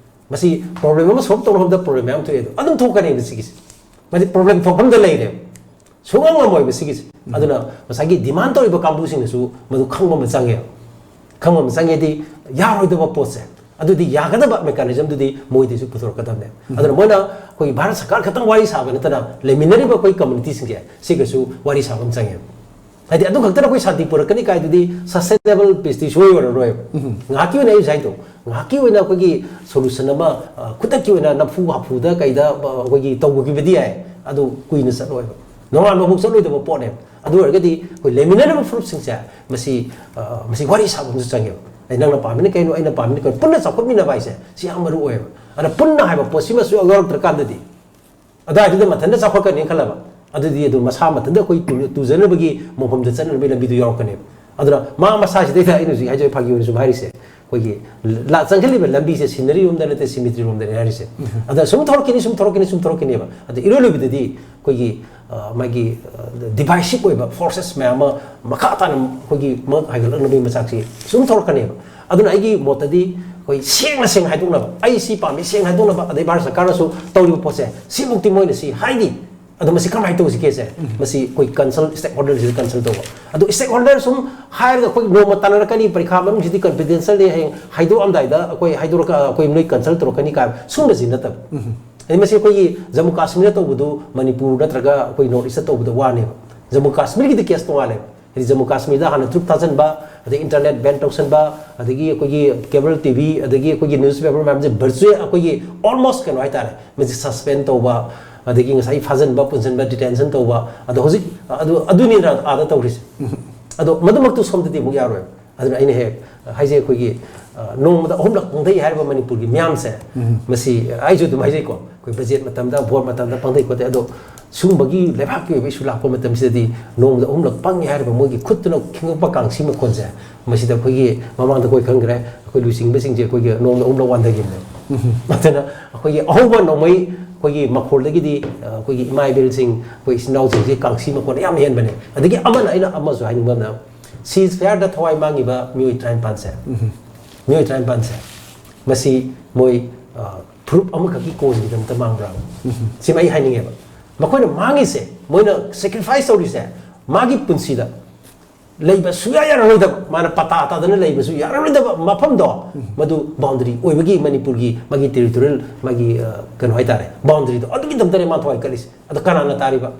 ꯃꯁꯤ ꯄ꯭ꯔꯣꯕ꯭ꯂꯦꯝ ꯑꯃ ꯁꯣꯜꯕ ꯇꯧꯅꯕꯗ ꯄ꯭ꯔꯣꯕ꯭ꯂꯦꯝ ꯃꯌꯥꯝ ꯊꯣꯛꯑꯦ꯫ ꯑꯗꯣ ꯑꯗꯨꯝ ꯊꯣꯛꯀꯅꯦꯕ ꯁꯤꯒꯤꯁꯦ, ꯃꯁꯤ ꯄ꯭ꯔꯣꯕ꯭ꯂꯦꯝ ꯊꯣꯛꯐꯝꯗ ꯂꯩꯔꯦꯕ꯫ ꯁꯨꯡꯉꯝ ꯉꯝꯃꯣꯏꯕ ꯁꯤꯒꯤꯁꯦ꯫ ꯑꯗꯨꯅ ꯉꯁꯥꯏꯒꯤ ꯗꯤꯃꯥꯟ ꯇꯧꯔꯤꯕ ꯀꯥꯡꯕꯨꯁꯤꯡꯅꯁꯨ ꯃꯗꯨ ꯈꯪꯕ ꯑꯃ ꯆꯪꯉꯦꯕ꯫ ꯈꯪꯕ ꯑꯃ ꯆꯪꯉꯦꯗꯤ, ꯌꯥꯔꯣꯏꯗꯕ ꯄꯣꯠꯁꯦ, ꯑꯗꯨꯗꯤ ꯌꯥꯒꯗꯕ ꯃꯦꯀꯥꯅꯤꯖꯝꯗꯨꯗꯤ ꯃꯣꯏꯗꯩꯁꯨ ꯄꯨꯊꯣꯔꯛꯀꯗꯕꯅꯦ꯫ ꯑꯗꯨꯅ ꯃꯣꯏꯅ ꯑꯩꯈꯣꯏꯒꯤ ꯚꯥꯔꯠ ꯁꯔꯀꯥꯔ ꯈꯛꯇꯪ ꯋꯥꯔꯤ ꯁꯥꯕ ꯅꯠꯇꯅ, ꯂꯩꯃꯤꯟꯅꯔꯤꯕ ꯑꯩꯈꯣꯏ ꯀꯝꯃꯨꯅꯤꯇꯤꯁꯤꯡꯁꯦ ꯁꯤꯒꯁꯨ ꯋꯥꯔꯤ ꯁꯥꯕ ꯑꯃ ꯆꯪꯉꯦꯕ꯫ ꯍꯥꯏꯗꯤ ꯑꯗꯨ ꯈꯛꯇꯅ ꯑꯩꯈꯣꯏ ꯁꯥꯟꯇꯤ ꯄꯨꯔꯛꯀꯅꯤ ꯀꯥꯏꯗꯨꯗꯤ, ꯁꯁꯇꯦꯅꯦꯕꯜ ꯄꯤꯁꯇꯤ ꯁꯣꯏ ꯑꯣꯏꯔꯔꯣꯏꯕ꯫ ꯉꯥꯏꯍꯥꯛꯀꯤ ꯑꯣꯏꯅ ꯑꯩ ꯉꯁꯥꯏꯗꯣ, ꯉꯥꯏꯍꯥꯛꯀꯤ ꯑꯣꯏꯅ ꯑꯩꯈꯣꯏꯒꯤ ꯁꯣꯂꯨꯁꯟ ꯑꯃ, ꯑ, ꯈꯨꯗꯛꯀꯤ ꯑꯣꯏꯅ ꯅꯝꯐꯨ ꯍꯥꯐꯨꯗ ꯀꯩꯗ, ꯑ, ꯑꯩꯈꯣꯏꯒꯤ ꯇꯧꯕꯒꯤꯕꯗꯤ ꯌꯥꯏ, ꯑꯗꯨ ꯀꯨꯏꯅ ꯆꯠꯂꯣꯏꯕ꯫ ꯅꯣꯡꯉꯥꯟꯕꯐꯥꯎ ꯆꯠꯂꯣꯏꯗꯕ ꯄꯣꯠꯅꯦꯕ꯫ ꯑꯗꯨ ꯑꯣꯏꯔꯒꯗꯤ ꯑꯩꯈꯣꯏ ꯂꯩꯃꯤꯟꯅꯔꯤꯕ ꯐꯨꯔꯨꯞꯁꯤꯡꯁꯦ ꯃꯁꯤ, ꯑ, ꯃꯁꯤ ꯋꯥꯔꯤ ꯁꯥꯕ ꯑꯃꯁꯨ ꯆꯪꯉꯦꯕ꯫ ꯑꯩ, ꯅꯪꯅ ꯄꯥꯝꯃꯤꯅ ꯀꯩꯅꯣ, ꯑꯩꯅ ꯄꯥꯝꯃꯤꯅ ꯀꯩꯅꯣ, ꯄꯨꯟꯅ ꯆꯥꯎꯈꯠꯃꯤꯟꯅꯕ ꯍꯥꯏꯁꯦ ꯁꯤ ꯌꯥꯝ ꯃꯔꯨ ꯑꯣꯏꯌꯦꯕ꯫ ꯑꯗ ꯄꯨꯟꯅ ꯍꯥꯏꯕ ꯄꯣꯠꯁꯤꯃꯁꯨ ꯌꯥꯎꯔꯛꯇ꯭ꯔꯀꯥꯟꯗꯗꯤ, ꯑꯗꯨꯋꯥꯏꯗꯨꯗ ꯃꯊꯟꯇ ꯆꯥꯎꯈꯠꯀꯅꯤ ꯈꯜꯂꯕ, ꯑꯗꯨꯗꯤ ꯑꯗꯨ ꯃꯁꯥ ꯃꯊꯟꯇ ꯑꯩꯈꯣꯏ ꯇꯨ-, ꯇꯨꯖꯅꯕꯒꯤ ꯃꯐꯝꯗ ꯆꯠꯅꯕꯒꯤ ꯂꯝꯕꯤꯗꯨ ꯌꯥꯎꯔꯛꯀꯅꯦꯕ꯫ ꯑꯗꯨꯅ ꯃꯥ ꯃꯁꯥꯁꯤꯗꯩꯗ ꯑꯩꯅ ꯍꯧꯖꯤꯛ ꯍꯥꯏꯖꯕ ꯐꯥꯒꯤ ꯑꯣꯏꯅ ꯁꯨꯝ ꯍꯥꯏꯔꯤꯁꯦ, ꯑꯩꯈꯣꯏꯒꯤ ꯂꯥ-, ꯆꯪꯁꯤꯜꯂꯤꯕ ꯂꯝꯕꯤꯁꯦ ꯁꯤꯅꯔꯤ ꯔꯣꯝꯗ ꯅꯠꯇꯦ, ꯁꯤꯃꯤꯇ꯭ꯔꯤ ꯔꯣꯝꯗꯅꯦ ꯍꯥꯏꯔꯤꯁꯦ꯫ ꯑꯗ ꯁꯨꯝ ꯊꯣꯔꯛꯈꯤꯅꯤ, ꯁꯨꯝ ꯊꯣꯔꯛꯈꯤꯅꯤ, ꯁꯨꯝ ꯊꯣꯔꯛꯈꯤꯅꯦꯕ꯫ ꯑꯗ ꯏꯔꯣꯏ ꯂꯣꯏꯕꯗꯗꯤ ꯑꯩꯈꯣꯏꯒꯤ, ꯑ, ꯃꯥꯒꯤ, ꯑ, divisive ꯑꯣꯏꯕ forces ꯃꯌꯥꯝ ꯑꯃ ꯃꯈꯥ ꯇꯥꯅ ꯑꯩꯈꯣꯏꯒꯤ ꯃꯉꯛ ꯍꯥꯏꯒꯠꯂꯛꯅꯕꯒꯤ ꯃꯆꯥꯛꯁꯤ ꯁꯨꯝ ꯊꯣꯔꯛꯀꯅꯦꯕ꯫ ꯑꯗꯨꯅ ꯑꯩꯒꯤ ꯃꯣꯠꯇꯗꯤ ꯑꯩꯈꯣꯏ ꯁꯦꯡꯅ ꯁꯦꯡꯅ ꯍꯥꯏꯗꯣꯛꯅꯕ, "ꯑꯩ ꯁꯤ ꯄꯥꯝꯃꯤ" ꯁꯦꯡꯅ ꯍꯥꯏꯗꯣꯛꯅꯕ, ꯑꯗꯩ ꯚꯥꯔꯠ ꯁꯔꯀꯥꯔꯅꯁꯨ ꯇꯧꯔꯤꯕ ꯄꯣꯠꯁꯦ, ꯁꯤꯃꯨꯛꯇꯤ ꯃꯣꯏꯅ ꯁꯤ ꯍꯥꯏꯔꯤ, ꯑꯗꯣ ꯃꯁꯤ ꯀꯃꯥꯏꯅ ꯇꯧꯁꯤꯒꯦꯁꯦ? ꯃꯁꯤ ꯑꯩꯈꯣꯏ consult, stakeholder ꯁꯤꯗ consult ꯇꯧꯕ꯫ ꯑꯗꯣ stakeholder ꯁꯨꯝ ꯍꯥꯏꯔꯒ ꯑꯩꯈꯣꯏ ꯅꯣꯡꯃ ꯇꯥꯟꯅꯔꯛꯀꯅꯤ, ꯄꯔꯤꯈꯥ ꯃꯅꯨꯡꯁꯤꯗꯤ confidential ꯅꯤ, ꯍꯌꯦꯡ ꯍꯥꯏꯗꯣꯛꯑꯝꯗꯥꯏꯗ ꯑꯩꯈꯣꯏ ꯍꯥꯏꯗꯣꯔꯛꯀ-, ꯑꯩꯈꯣꯏ ꯅꯣꯏ consult ꯇꯧꯔꯛꯀꯅꯤ ꯀꯥꯏꯕ ꯁꯨꯝꯕꯁꯤ ꯅꯠꯇꯕ꯫ ꯑꯗꯩ ꯃꯁꯤ ꯑꯩꯈꯣꯏꯒꯤ ꯖꯝꯃꯨ ꯀꯥꯁꯃꯤꯔꯗ ꯇꯧꯕꯗꯨ ꯃꯅꯤꯄꯨꯔ ꯅꯠꯇ꯭ꯔꯒ ꯑꯩꯈꯣꯏ North East ꯇ ꯇꯧꯕꯗ ꯋꯥꯅꯦꯕ꯫ ꯖꯝꯃꯨ ꯀꯥꯁꯃꯤꯔꯒꯤꯗꯤ case ꯇꯣꯉꯥꯜꯂꯦꯕ꯫ ꯍꯥꯏꯗꯤ ꯖꯝꯃꯨ ꯀꯥꯁꯃꯤꯔꯗ ꯍꯥꯟꯅ troops ꯊꯥꯖꯤꯟꯕ, ꯑꯗꯩ internet ban ꯇꯧꯁꯟꯕ, ꯑꯗꯒꯤ ꯑꯩꯈꯣꯏꯒꯤ cable T V, ꯑꯗꯒꯤ ꯑꯩꯈꯣꯏꯒꯤ newspaper ꯃꯌꯥꯝꯁꯦ virtual ꯑꯩꯈꯣꯏꯒꯤ almost ꯀꯩꯅꯣ ꯍꯥꯏꯇꯥꯔꯦ, ꯃꯁꯤ suspend ꯇꯧꯕ, ꯑꯗꯒꯤ ꯉꯁꯥꯏ ꯐꯥꯖꯤꯟꯕ, ꯄꯨꯟꯁꯤꯟꯕ, detention ꯇꯧꯕ, ꯑꯗꯣ ꯍꯧꯖꯤꯛ ꯑꯗꯨ, ꯑꯗꯨꯅꯤꯗꯅ ꯑꯥꯗ ꯇꯧꯔꯤꯁꯦ꯫ ꯑꯗꯣ ꯃꯗꯨꯃꯛꯇꯨ ꯁꯣꯝꯗꯗꯤ ꯑꯃꯨꯛ ꯌꯥꯔꯣꯏꯕ꯫ ꯑꯗꯨꯅ ꯑꯩꯅ ꯍꯦꯛ ꯍꯥꯏꯖꯩ, ꯑꯩꯈꯣꯏꯒꯤ, ꯑ, ꯅꯣꯡꯃꯗ ꯑꯍꯨꯝꯂꯛ ꯄꯪꯊꯩ ꯍꯥꯏꯔꯤꯕ ꯃꯅꯤꯄꯨꯔꯒꯤ ꯃꯤꯌꯥꯝꯁꯦ, ꯃꯁꯤ ꯑꯩꯁꯨ ꯑꯗꯨꯝ ꯍꯥꯏꯖꯩꯀꯣ, ꯑꯩꯈꯣꯏ budget ꯃꯇꯝꯗ, vote ꯃꯇꯝꯗ ꯄꯪꯊꯩ ꯈꯣꯠꯊꯩ, ꯑꯗꯣ ꯁꯤꯒꯨꯝꯕꯒꯤ ꯂꯩꯕꯥꯛꯀꯤ ꯑꯣꯏꯕ issue ꯂꯥꯛꯄ ꯃꯇꯝꯁꯤꯗꯗꯤ ꯅꯣꯡꯃꯗ ꯑꯍꯨꯝꯂꯛ ꯄꯪꯉꯦ ꯍꯥꯏꯔꯤꯕ ꯃꯣꯏꯒꯤ ꯈꯨꯠꯇꯨꯅ ꯈꯤꯡꯉꯛꯄ ꯀꯥꯡꯁꯤ ꯃꯈꯣꯟꯁꯦ, ꯃꯁꯤꯗ ꯑꯩꯈꯣꯏꯒꯤ ꯃꯃꯥꯡꯗ ꯑꯩꯈꯣꯏ ꯈꯪꯈ꯭ꯔꯦ, ꯑꯩꯈꯣꯏ ꯂꯨꯆꯤꯡꯕꯁꯤꯡꯁꯦ ꯑꯩꯈꯣꯏꯒꯤ ꯅꯣꯡꯃꯗ ꯑꯍꯨꯝꯂꯛ ꯋꯥꯟꯊꯈꯤꯕꯅꯦ꯫ ꯑꯗꯨꯅ ꯑꯩꯈꯣꯏꯒꯤ ꯑꯍꯧꯕ ꯅꯣꯡꯃꯩ ꯑꯩꯈꯣꯏꯒꯤ ꯃꯈꯣꯜꯗꯒꯤꯗꯤ, ꯑ, ꯑꯩꯈꯣꯏꯒꯤ ꯏꯃꯥ ꯏꯕꯦꯜꯁꯤꯡ, ꯑꯩꯈꯣꯏ ꯏꯆꯤꯟ ꯏꯅꯥꯎꯁꯤꯡꯁꯤ ꯀꯥꯡꯁꯤ ꯃꯈꯣꯟ ꯌꯥꯝ ꯍꯦꯟꯕꯅꯦ꯫ ꯑꯗꯒꯤ ꯑꯃꯅ, ꯑꯩꯅ ꯑꯃꯁꯨ ꯍꯥꯏꯅꯤꯡꯕ ꯑꯃꯅ, ceasefire ꯗ ꯊꯋꯥꯏ ꯃꯥꯡꯉꯤꯕ ꯃꯤꯑꯣꯏ ꯇꯔꯥꯅꯤꯄꯥꯟꯁꯦ, ꯃꯤꯑꯣꯏ ꯇꯔꯥꯅꯤꯄꯥꯟꯁꯦ, ꯃꯁꯤ ꯃꯣꯏ, ꯑ, ꯐꯨꯔꯨꯞ ꯑꯃꯈꯛꯀꯤ cause ꯀꯤꯗꯃꯛꯇ ꯃꯥꯡꯕ꯭ꯔꯥ? ꯁꯤꯃ ꯑꯩ ꯍꯥꯏꯅꯤꯡꯉꯦꯕ꯫ ꯃꯈꯣꯏꯅ ꯃꯥꯡꯉꯤꯁꯦ, ꯃꯣꯏꯅ sacrifice ꯇꯧꯔꯤꯁꯦ, ꯃꯥꯒꯤ ꯄꯨꯟꯁꯤꯗ ꯂꯩꯕ ꯁꯨꯡꯌꯥ ꯌꯥꯔꯔꯣꯏꯗꯕ, ꯃꯥꯅ ꯄꯇꯥ ꯇꯥꯗꯅ ꯂꯩꯕꯁꯨ ꯌꯥꯔꯔꯣꯏꯗꯕ ꯃꯐꯝꯗꯣ, ꯃꯗꯨ boundary ꯑꯣꯏꯕꯒꯤ, ꯃꯅꯤꯄꯨꯔꯒꯤ ꯃꯥꯒꯤ territorial, ꯃꯥꯒꯤ, ꯑ, ꯀꯩꯅꯣ ꯍꯥꯏꯇꯥꯔꯦ, boundary ꯗꯣ, ꯑꯗꯨꯒꯤꯗꯃꯛꯇꯅꯦ ꯃꯥ ꯊꯋꯥꯏ ꯀꯠꯂꯤꯁꯦ꯫ ꯑꯗꯣ ꯀꯅꯥꯅ ꯇꯥꯔꯤꯕ?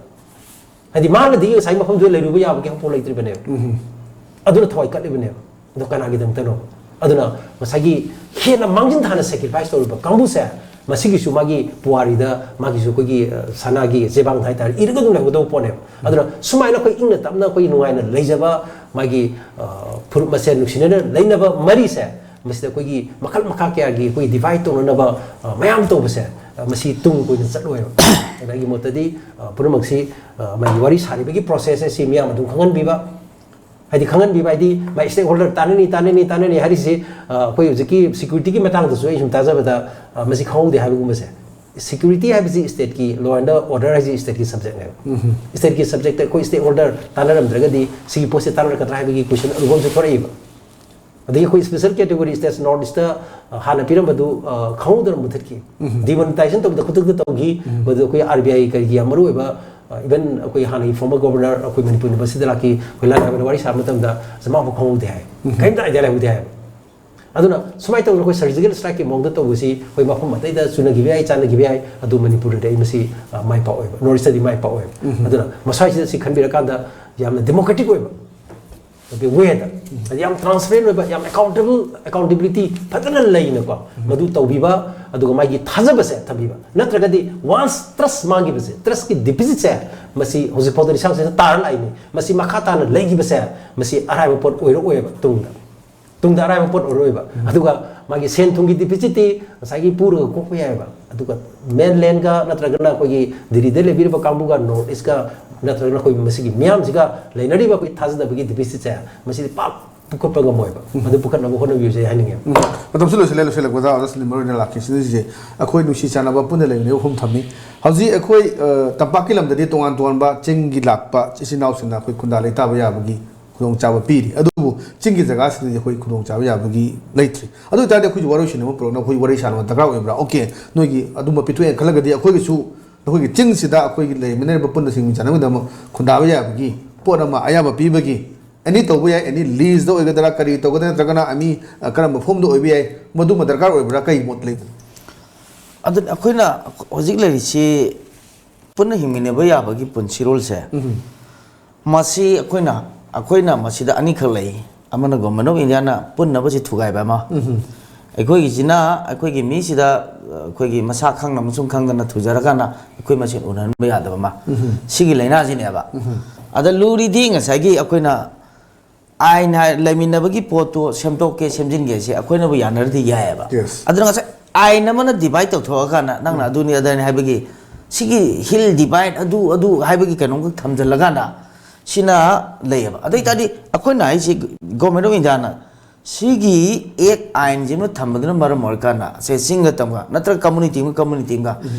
ꯍꯥꯏꯗꯤ ꯃꯥꯅꯗꯤ ꯉꯁꯥꯏ ꯃꯐꯝꯗꯨꯗ ꯂꯩꯔꯨꯕ ꯌꯥꯕꯒꯤ ꯍꯧꯄꯣꯠ ꯂꯩꯇ꯭ꯔꯤꯕꯅꯦꯕ꯫ ꯑꯗꯨꯅ ꯊꯋꯥꯏ ꯀꯠꯂꯤꯕꯅꯦꯕ꯫ ꯑꯗꯣ ꯀꯅꯥꯒꯤꯗꯃꯛꯇꯅꯣ? ꯑꯗꯨꯅ ꯉꯁꯥꯏꯒꯤ ꯍꯦꯟꯅ ꯃꯥꯡꯖꯤꯟ ꯊꯥꯅ sacrifice ꯇꯧꯔꯤꯕ ꯀꯥꯡꯕꯨꯁꯦ, ꯃꯁꯤꯒꯤꯁꯨ ꯃꯥꯒꯤ ꯄꯨꯋꯥꯔꯤꯗ ꯃꯥꯒꯤꯁꯨ ꯑꯩꯈꯣꯏꯒꯤ, ꯑ, ꯁꯅꯥꯒꯤ ꯆꯦꯕꯥꯡ ꯍꯥꯏꯇꯥꯔꯦ, ꯏꯔꯒ ꯑꯗꯨꯝ ꯂꯩꯍꯧꯒꯗꯧꯕ ꯄꯣꯠꯅꯦꯕ꯫ ꯑꯗꯨꯅ ꯁꯨꯃꯥꯏꯅ ꯑꯩꯈꯣꯏ ꯏꯪꯅ ꯇꯞꯅ ꯑꯩꯈꯣꯏ ꯅꯨꯡꯉꯥꯏꯅ ꯂꯩꯖꯕ, ꯃꯥꯒꯤ, ꯑ, ꯐꯨꯔꯨꯞ ꯃꯁꯦꯟ ꯅꯨꯡꯁꯤꯅꯅ ꯂꯩꯅꯕ ꯃꯔꯤꯁꯦ, ꯃꯁꯤꯗ ꯑꯩꯈꯣꯏꯒꯤ ꯃꯈꯜ ꯃꯈꯥ ꯀꯌꯥꯒꯤ ꯑꯩꯈꯣꯏ ꯗꯤꯚꯥꯏꯠ ꯇꯧꯅꯅꯕ ꯑ, ꯃꯌꯥꯝ ꯇꯧꯕꯁꯦ, ꯑ, ꯃꯁꯤ ꯇꯨꯡ ꯀꯣꯏꯅ ꯆꯠꯂꯣꯏꯕ꯫ ꯑꯗ ꯑꯩꯒꯤ ꯃꯣꯠꯇꯗꯤ, ꯑ, ꯄꯨꯝꯅꯃꯛꯁꯤ, ꯑ, ꯃꯥꯒꯤ ꯋꯥꯔꯤ ꯁꯥꯔꯤꯕꯒꯤ ꯄ꯭ꯔꯣꯁꯦꯁ ꯑꯁꯤ ꯃꯤꯌꯥꯝ ꯑꯗꯨꯝ ꯈꯪꯍꯟꯕꯤꯕ꯫ ꯍꯥꯏꯗꯤ ꯈꯪꯍꯟꯕꯤꯕ ꯍꯥꯏꯗꯤ ꯃꯥꯏ ꯁ꯭ꯇꯦꯛ ꯍꯣꯜꯗꯔ ꯇꯥꯟꯅꯅꯤ, ꯇꯥꯟꯅꯅꯤ, ꯇꯥꯟꯅꯅꯤ ꯍꯥꯏꯔꯤꯁꯤ, ꯑ, ꯑꯩꯈꯣꯏ ꯍꯧꯖꯤꯛꯀꯤ ꯁꯦꯀ꯭ꯌꯨꯔꯤꯇꯤꯒꯤ ꯃꯇꯥꯡꯗꯁꯨ ꯑꯩ ꯁꯨꯝ ꯇꯥꯖꯕꯗ, ꯑ, ꯃꯁꯤ ꯈꯪꯍꯧꯗꯦ ꯍꯥꯏꯕꯒꯨꯝꯕꯁꯦ꯫ ꯁꯦꯀ꯭ꯌꯨꯔꯤꯇꯤ ꯍꯥꯏꯕꯁꯤ ꯁ꯭ꯇꯦꯠꯀꯤ, ꯂꯣ ꯑꯦꯟ ꯑꯣꯔꯗꯔ ꯍꯥꯏꯁꯤ ꯁ꯭ꯇꯦꯠꯀꯤ ꯁꯕꯖꯦꯛꯅꯦꯕ꯫ ꯁ꯭ꯇꯦꯠꯀꯤ ꯁꯕꯖꯦꯛꯇ ꯑꯩꯈꯣꯏ ꯁ꯭ꯇꯦꯛ ꯍꯣꯜꯗꯔ ꯇꯥꯟꯅꯔꯝꯗ꯭ꯔꯒꯗꯤ ꯁꯤꯒꯤ ꯄꯣꯠꯁꯦ ꯇꯥꯟꯅꯔꯛꯀꯗ꯭ꯔꯥ ꯍꯥꯏꯕꯒꯤ ꯀꯣꯏꯁꯟ ꯑꯔꯨꯕ ꯑꯃꯁꯨ ꯊꯣꯔꯛꯏꯕ꯫ ꯑꯗꯒꯤ ꯑꯩꯈꯣꯏ special category states north east, ꯑ, ꯍꯥꯟꯅ ꯄꯤꯔꯝꯕꯗꯨ, ꯑ, ꯈꯪꯍꯧꯗꯅ ꯃꯨꯊꯠꯈꯤ꯫ ꯗꯤꯃꯣꯅꯤꯇꯥꯏꯖꯦꯁꯟ ꯇꯧꯕꯗ ꯈꯨꯗꯛꯇ ꯇꯧꯈꯤ꯫ ꯃꯗꯨ ꯑꯩꯈꯣꯏ ꯑꯥꯔ ꯕꯤ ꯑꯥꯏ ꯀꯔꯤꯒꯤ ꯌꯥꯝ ꯃꯔꯨ ꯑꯣꯏꯕ, ꯑ, ꯏꯚꯟ ꯑꯩꯈꯣꯏ ꯍꯥꯟꯅꯒꯤ ꯐꯣꯔꯃꯔ ꯒꯣꯕꯔꯅꯔ ꯑꯩꯈꯣꯏ ꯃꯅꯤꯄꯨꯔ ꯌꯨꯅꯤꯚꯔꯁꯤꯇꯤꯗ ꯂꯥꯛꯈꯤ, ꯑꯩꯈꯣꯏ ꯂꯥꯟ ꯍꯥꯏꯕꯗ ꯋꯥꯔꯤ ꯁꯥꯕ ꯃꯇꯝꯗ ꯃꯥꯕꯨ ꯈꯪꯍꯧꯗꯦ ꯍꯥꯏ꯫ ꯀꯔꯤꯝꯇ ꯑꯥꯏꯗꯤꯌꯥ ꯂꯩꯍꯧꯗꯦ ꯍꯥꯏꯕ꯫ ꯑꯗꯨꯅ ꯁꯨꯃꯥꯏꯅ ꯇꯧꯗꯅ ꯑꯩꯈꯣꯏ ꯁꯔꯖꯤꯀꯦꯜ ꯁ꯭ꯇ꯭ꯔꯥꯏꯛꯀꯤ ꯃꯑꯣꯡꯗ ꯇꯧꯕꯁꯤ ꯑꯩꯈꯣꯏ ꯃꯐꯝ ꯑꯇꯩꯗ ꯆꯨꯅꯈꯤꯕ ꯌꯥꯏ, ꯆꯥꯟꯅꯈꯤꯕ ꯌꯥꯏ, ꯑꯗꯨ ꯃꯅꯤꯄꯨꯔꯗꯗꯤ ꯑꯩ ꯃꯁꯤ, ꯑ, ꯃꯥꯏ ꯄꯥꯛꯑꯣꯏꯕ, ꯅꯣꯔꯠ ꯏꯁꯇꯗꯤ ꯃꯥꯏ ꯄꯥꯛꯑꯣꯏꯕ꯫ ꯑꯗꯨꯅ ꯃꯁ꯭ꯋꯥꯏꯁꯤꯗ ꯁꯤ ꯈꯟꯕꯤꯔꯀꯥꯟꯗ ꯌꯥꯝꯅ ꯗꯦꯃꯣꯀ꯭ꯔꯦꯇꯤꯛ ꯑꯣꯏꯕ, ꯑꯗꯩ ꯋꯦꯗ, ꯍꯥꯏꯗꯤ ꯌꯥꯝ ꯇ꯭ꯔꯥꯟꯁꯄꯦꯔꯦꯟ ꯑꯣꯏꯕ, ꯌꯥꯝ ꯑꯦꯀꯥꯎꯟꯇꯦꯕꯜ, ꯑꯦꯀꯥꯎꯟꯇꯦꯕꯤꯂꯤꯇꯤ ꯐꯖꯅ ꯂꯩꯅꯀꯣ, ꯃꯗꯨ ꯇꯧꯕꯤꯕ, ꯑꯗꯨꯒ ꯃꯥꯒꯤ ꯊꯥꯖꯕꯁꯦ ꯊꯝꯕꯤꯕ꯫ ꯅꯠꯇ꯭ꯔꯒꯗꯤ ꯋꯥꯟꯁ ꯇ꯭ꯔꯁ ꯃꯥꯡꯈꯤꯕꯁꯦ, ꯇ꯭ꯔꯁꯀꯤ ꯗꯤꯐꯤꯁꯤꯠꯁꯦ, ꯃꯁꯤ ꯍꯧꯖꯤꯛꯐꯥꯎꯗ ꯂꯤꯁꯥꯡꯁꯤꯗ ꯇꯥꯔ ꯂꯥꯛꯏꯅꯤ꯫ ꯃꯁꯤ ꯃꯈꯥ ꯇꯥꯅ ꯂꯩꯈꯤꯕꯁꯦ, ꯃꯁꯤ ꯑꯔꯥꯏꯕ ꯄꯣꯠ ꯑꯣꯏꯔꯛꯑꯣꯏꯕ ꯇꯨꯡꯗ꯫ ꯇꯨꯡꯗ ꯑꯔꯥꯏꯕ ꯄꯣꯠ ꯑꯣꯏꯔꯣꯏꯕ꯫ ꯑꯗꯨꯒ ꯃꯥꯒꯤ ꯁꯦꯟ ꯊꯨꯝꯒꯤ ꯗꯤꯐꯤꯁꯤꯠꯇꯤ ꯉꯁꯥꯏꯒꯤ ꯄꯨꯔꯒ ꯀꯣꯛꯄ ꯌꯥꯏꯑꯕ꯫ ꯑꯗꯨꯒ ꯃꯦꯟꯂꯦꯟꯒ ꯅꯠꯇ꯭ꯔꯒꯅ ꯑꯩꯈꯣꯏꯒꯤ ꯗꯤꯜꯂꯤꯗ ꯂꯩꯕꯤꯔꯤꯕ ꯀꯥꯡꯕꯨꯒ ꯅꯣꯔꯠ ꯏꯁꯀ ꯅꯠꯇ꯭ꯔꯒꯅ ꯑꯩꯈꯣꯏ ꯃꯁꯤꯒꯤ ꯃꯤꯌꯥꯝꯁꯤꯒ ꯂꯩꯅꯔꯤꯕ ꯑꯩꯈꯣꯏ ꯊꯥꯖꯅꯕꯒꯤ ꯗꯤꯐꯤꯁꯤꯠꯁꯦ, ꯃꯁꯤꯗꯤ ꯄꯥꯛ ꯄꯨꯈꯠꯄ ꯉꯝꯃꯣꯏꯕ꯫ ꯃꯗꯨ ꯄꯨꯈꯠꯅꯕ ꯍꯣꯠꯅꯕꯤꯌꯨꯁꯦ ꯑꯩ ꯍꯥꯏꯅꯤꯡꯉꯦ꯫ ꯎꯝ꯫ ꯃꯇꯝꯁꯨ ꯂꯣꯏꯁꯤꯜꯂꯦ, ꯂꯣꯏꯁꯤꯜꯂꯛꯄꯗ ꯑꯣꯖꯥ ꯁꯂꯤꯝ ꯃꯔꯨ ꯑꯣꯏꯅ ꯂꯥꯛꯈꯤꯁꯤꯅ ꯁꯤꯁꯦ ꯑꯩꯈꯣꯏ ꯅꯨꯡꯁꯤ ꯆꯥꯟꯅꯕ ꯄꯨꯟꯅ ꯂꯩꯃꯤꯟꯅꯕ ꯋꯥꯐꯝ ꯊꯝꯃꯤ꯫ ꯍꯧꯖꯤꯛ ꯑꯩꯈꯣꯏ, ꯑ, ꯇꯝꯄꯥꯛꯀꯤ ꯂꯝꯗꯗꯤ ꯇꯣꯉꯥꯟ ꯇꯣꯉꯥꯟꯕ ꯆꯤꯡꯒꯤ ꯂꯥꯛꯄ ꯏꯆꯤꯟ ꯏꯅꯥꯎꯁꯤꯡꯅ ꯑꯩꯈꯣꯏ ꯈꯨꯟꯗꯥ ꯂꯩꯇꯥꯕ ꯌꯥꯕꯒꯤ ꯈꯨꯗꯣꯡꯆꯥꯕ ꯄꯤꯔꯤ꯫ ꯑꯗꯨꯕꯨ ꯆꯤꯡꯒꯤ ꯖꯒꯥꯁꯤꯗꯗꯤ ꯑꯩꯈꯣꯏ ꯈꯨꯗꯣꯡꯆꯥꯕ ꯌꯥꯕꯒꯤ ꯂꯩꯇ꯭ꯔꯤ꯫ ꯑꯗꯨ ꯑꯣꯏꯇꯥꯔꯗꯤ ꯑꯩꯈꯣꯏꯁꯨ ꯋꯥꯔꯣꯏꯁꯤꯟ ꯑꯃ ꯄꯨꯔꯛꯅꯕ ꯑꯩꯈꯣꯏ ꯋꯥꯔꯤ ꯁꯥꯟꯅꯕ ꯗꯔꯀꯥꯔ ꯑꯣꯏꯕ꯭ꯔꯥ? ꯑꯣꯀꯦ, ꯅꯣꯏꯒꯤ ꯑꯗꯨꯝꯕ ꯄꯤꯊꯣꯛꯑꯦꯅ ꯈꯜꯂꯒꯗꯤ ꯑꯩꯈꯣꯏꯒꯤꯁꯨ ꯅꯈꯣꯏꯒꯤ ꯆꯤꯡꯁꯤꯗ ꯑꯩꯈꯣꯏꯒꯤ ꯂꯩꯃꯤꯟꯅꯔꯤꯕ ꯄꯨꯟꯅ ꯁꯤꯡꯃꯤ ꯆꯥꯟꯅꯕꯒꯤꯗꯃꯛ ꯈꯨꯟꯗꯥꯕ ꯌꯥꯕꯒꯤ ꯄꯣꯠ ꯑꯃ ꯑꯌꯥꯕ ꯄꯤꯕꯒꯤ ꯑꯦꯅꯤ ꯇꯧꯕ ꯌꯥꯏ, ꯑꯦꯅꯤ ꯂꯤꯖꯇ ꯑꯣꯏꯒꯗ꯭ꯔꯥ, ꯀꯔꯤ ꯇꯧꯒꯗ꯭ꯔꯥ, ꯅꯠꯇ꯭ꯔꯒꯅ ꯑꯦꯅꯤ, ꯑ, ꯀꯔꯝꯕ ꯐꯣꯝꯗ ꯑꯣꯏꯕ ꯌꯥꯏ, ꯃꯗꯨꯃ ꯗꯔꯀꯥꯔ ꯑꯣꯏꯕ꯭ꯔꯥ? ꯀꯩ ꯃꯣꯠ ꯂꯩꯕꯅꯣ? ꯑꯗꯨꯅ ꯑꯩꯈꯣꯏꯅ ꯍꯧꯖꯤꯛ ꯂꯩꯔꯤꯁꯤ ꯄꯨꯟꯅ ꯍꯤꯡꯃꯤꯟꯅꯕ ꯌꯥꯕꯒꯤ ꯄꯨꯟꯁꯤꯔꯣꯜꯁꯦ, ꯃꯁꯤ ꯑꯩꯈꯣꯏꯅ, ꯑꯩꯈꯣꯏꯅ ꯃꯁꯤꯗ ꯑꯅꯤꯈꯛ ꯂꯩ꯫ ꯑꯃꯅ ꯒꯣꯔꯃꯦꯟ ꯑꯣꯐ ꯏꯟꯗꯤꯌꯥꯅ ꯄꯨꯟꯅꯕꯁꯤ ꯊꯨꯒꯥꯏꯕ ꯑꯃ, ꯑꯩꯈꯣꯏꯒꯤꯁꯤꯅ ꯑꯩꯈꯣꯏꯒꯤ ꯃꯤꯁꯤꯗ, ꯑꯩꯈꯣꯏꯒꯤ ꯃꯁꯥ ꯈꯪꯅ ꯑꯃꯁꯨꯡ ꯈꯪꯗꯅ ꯊꯨꯖꯔꯀꯥꯟꯗ ꯑꯩꯈꯣꯏ ꯃꯁꯦꯟ ꯎꯅꯍꯟꯕ ꯌꯥꯗꯕ ꯑꯃ, ꯁꯤꯒꯤ ꯂꯥꯏꯅꯥꯁꯤꯅꯦꯕ꯫ ꯑꯗ ꯂꯨꯔꯤꯗꯤ ꯉꯁꯥꯏꯒꯤ ꯑꯩꯈꯣꯏꯅ ꯑꯥꯏꯟ ꯍꯥꯏ, ꯂꯩꯃꯤꯟꯅꯕꯒꯤ ꯄꯣꯠꯇꯨ ꯁꯦꯝꯗꯣꯛꯀꯦ ꯁꯦꯝꯖꯤꯟꯒꯦ ꯁꯤ ꯑꯩꯈꯣꯏꯅꯕꯨ ꯌꯥꯅꯔꯗꯤ ꯌꯥꯏꯑꯕ꯫ Yes. ꯑꯗꯨꯅ ꯉꯁꯥꯏ ꯑꯥꯏꯟ ꯑꯃꯅ ꯗꯤꯚꯥꯏꯠ ꯇꯧꯊꯣꯛꯑꯀꯥꯟꯗ ꯅꯪꯅ ꯑꯗꯨꯅꯤ ꯑꯗꯥꯅꯤ ꯍꯥꯏꯕꯒꯤ, ꯁꯤꯒꯤ ꯍꯤꯜ ꯗꯤꯚꯥꯏꯠ ꯑꯗꯨ ꯑꯗꯨ ꯍꯥꯏꯕꯒꯤ ꯀꯩꯅꯣꯝꯈꯛ ꯊꯝꯖꯤꯜꯂꯒꯥꯟꯗ ꯁꯤꯅ ꯂꯩꯌꯦꯕ꯫ ꯑꯗꯨ ꯑꯣꯏ ꯇꯥꯔꯗꯤ ꯑꯩꯈꯣꯏꯅ ꯍꯥꯏꯁꯤ, ꯒꯣꯔꯃꯦꯟ ꯑꯣꯐ ꯏꯟꯗꯤꯌꯥꯅ ꯁꯤꯒꯤ ꯑꯦꯛ ꯑꯥꯏꯟꯁꯤꯃ ꯊꯝꯕꯗꯨꯅ ꯃꯔꯝ ꯑꯣꯏꯔꯀꯥꯟꯗ ꯁꯦ ꯆꯤꯡꯒ ꯇꯝꯒ ꯅꯠꯇ꯭ꯔꯒ ꯀꯝꯃꯨꯅꯤꯇꯤ ꯑꯃꯒ ꯀꯝꯃꯨꯅꯤꯇꯤ ꯑꯃꯒ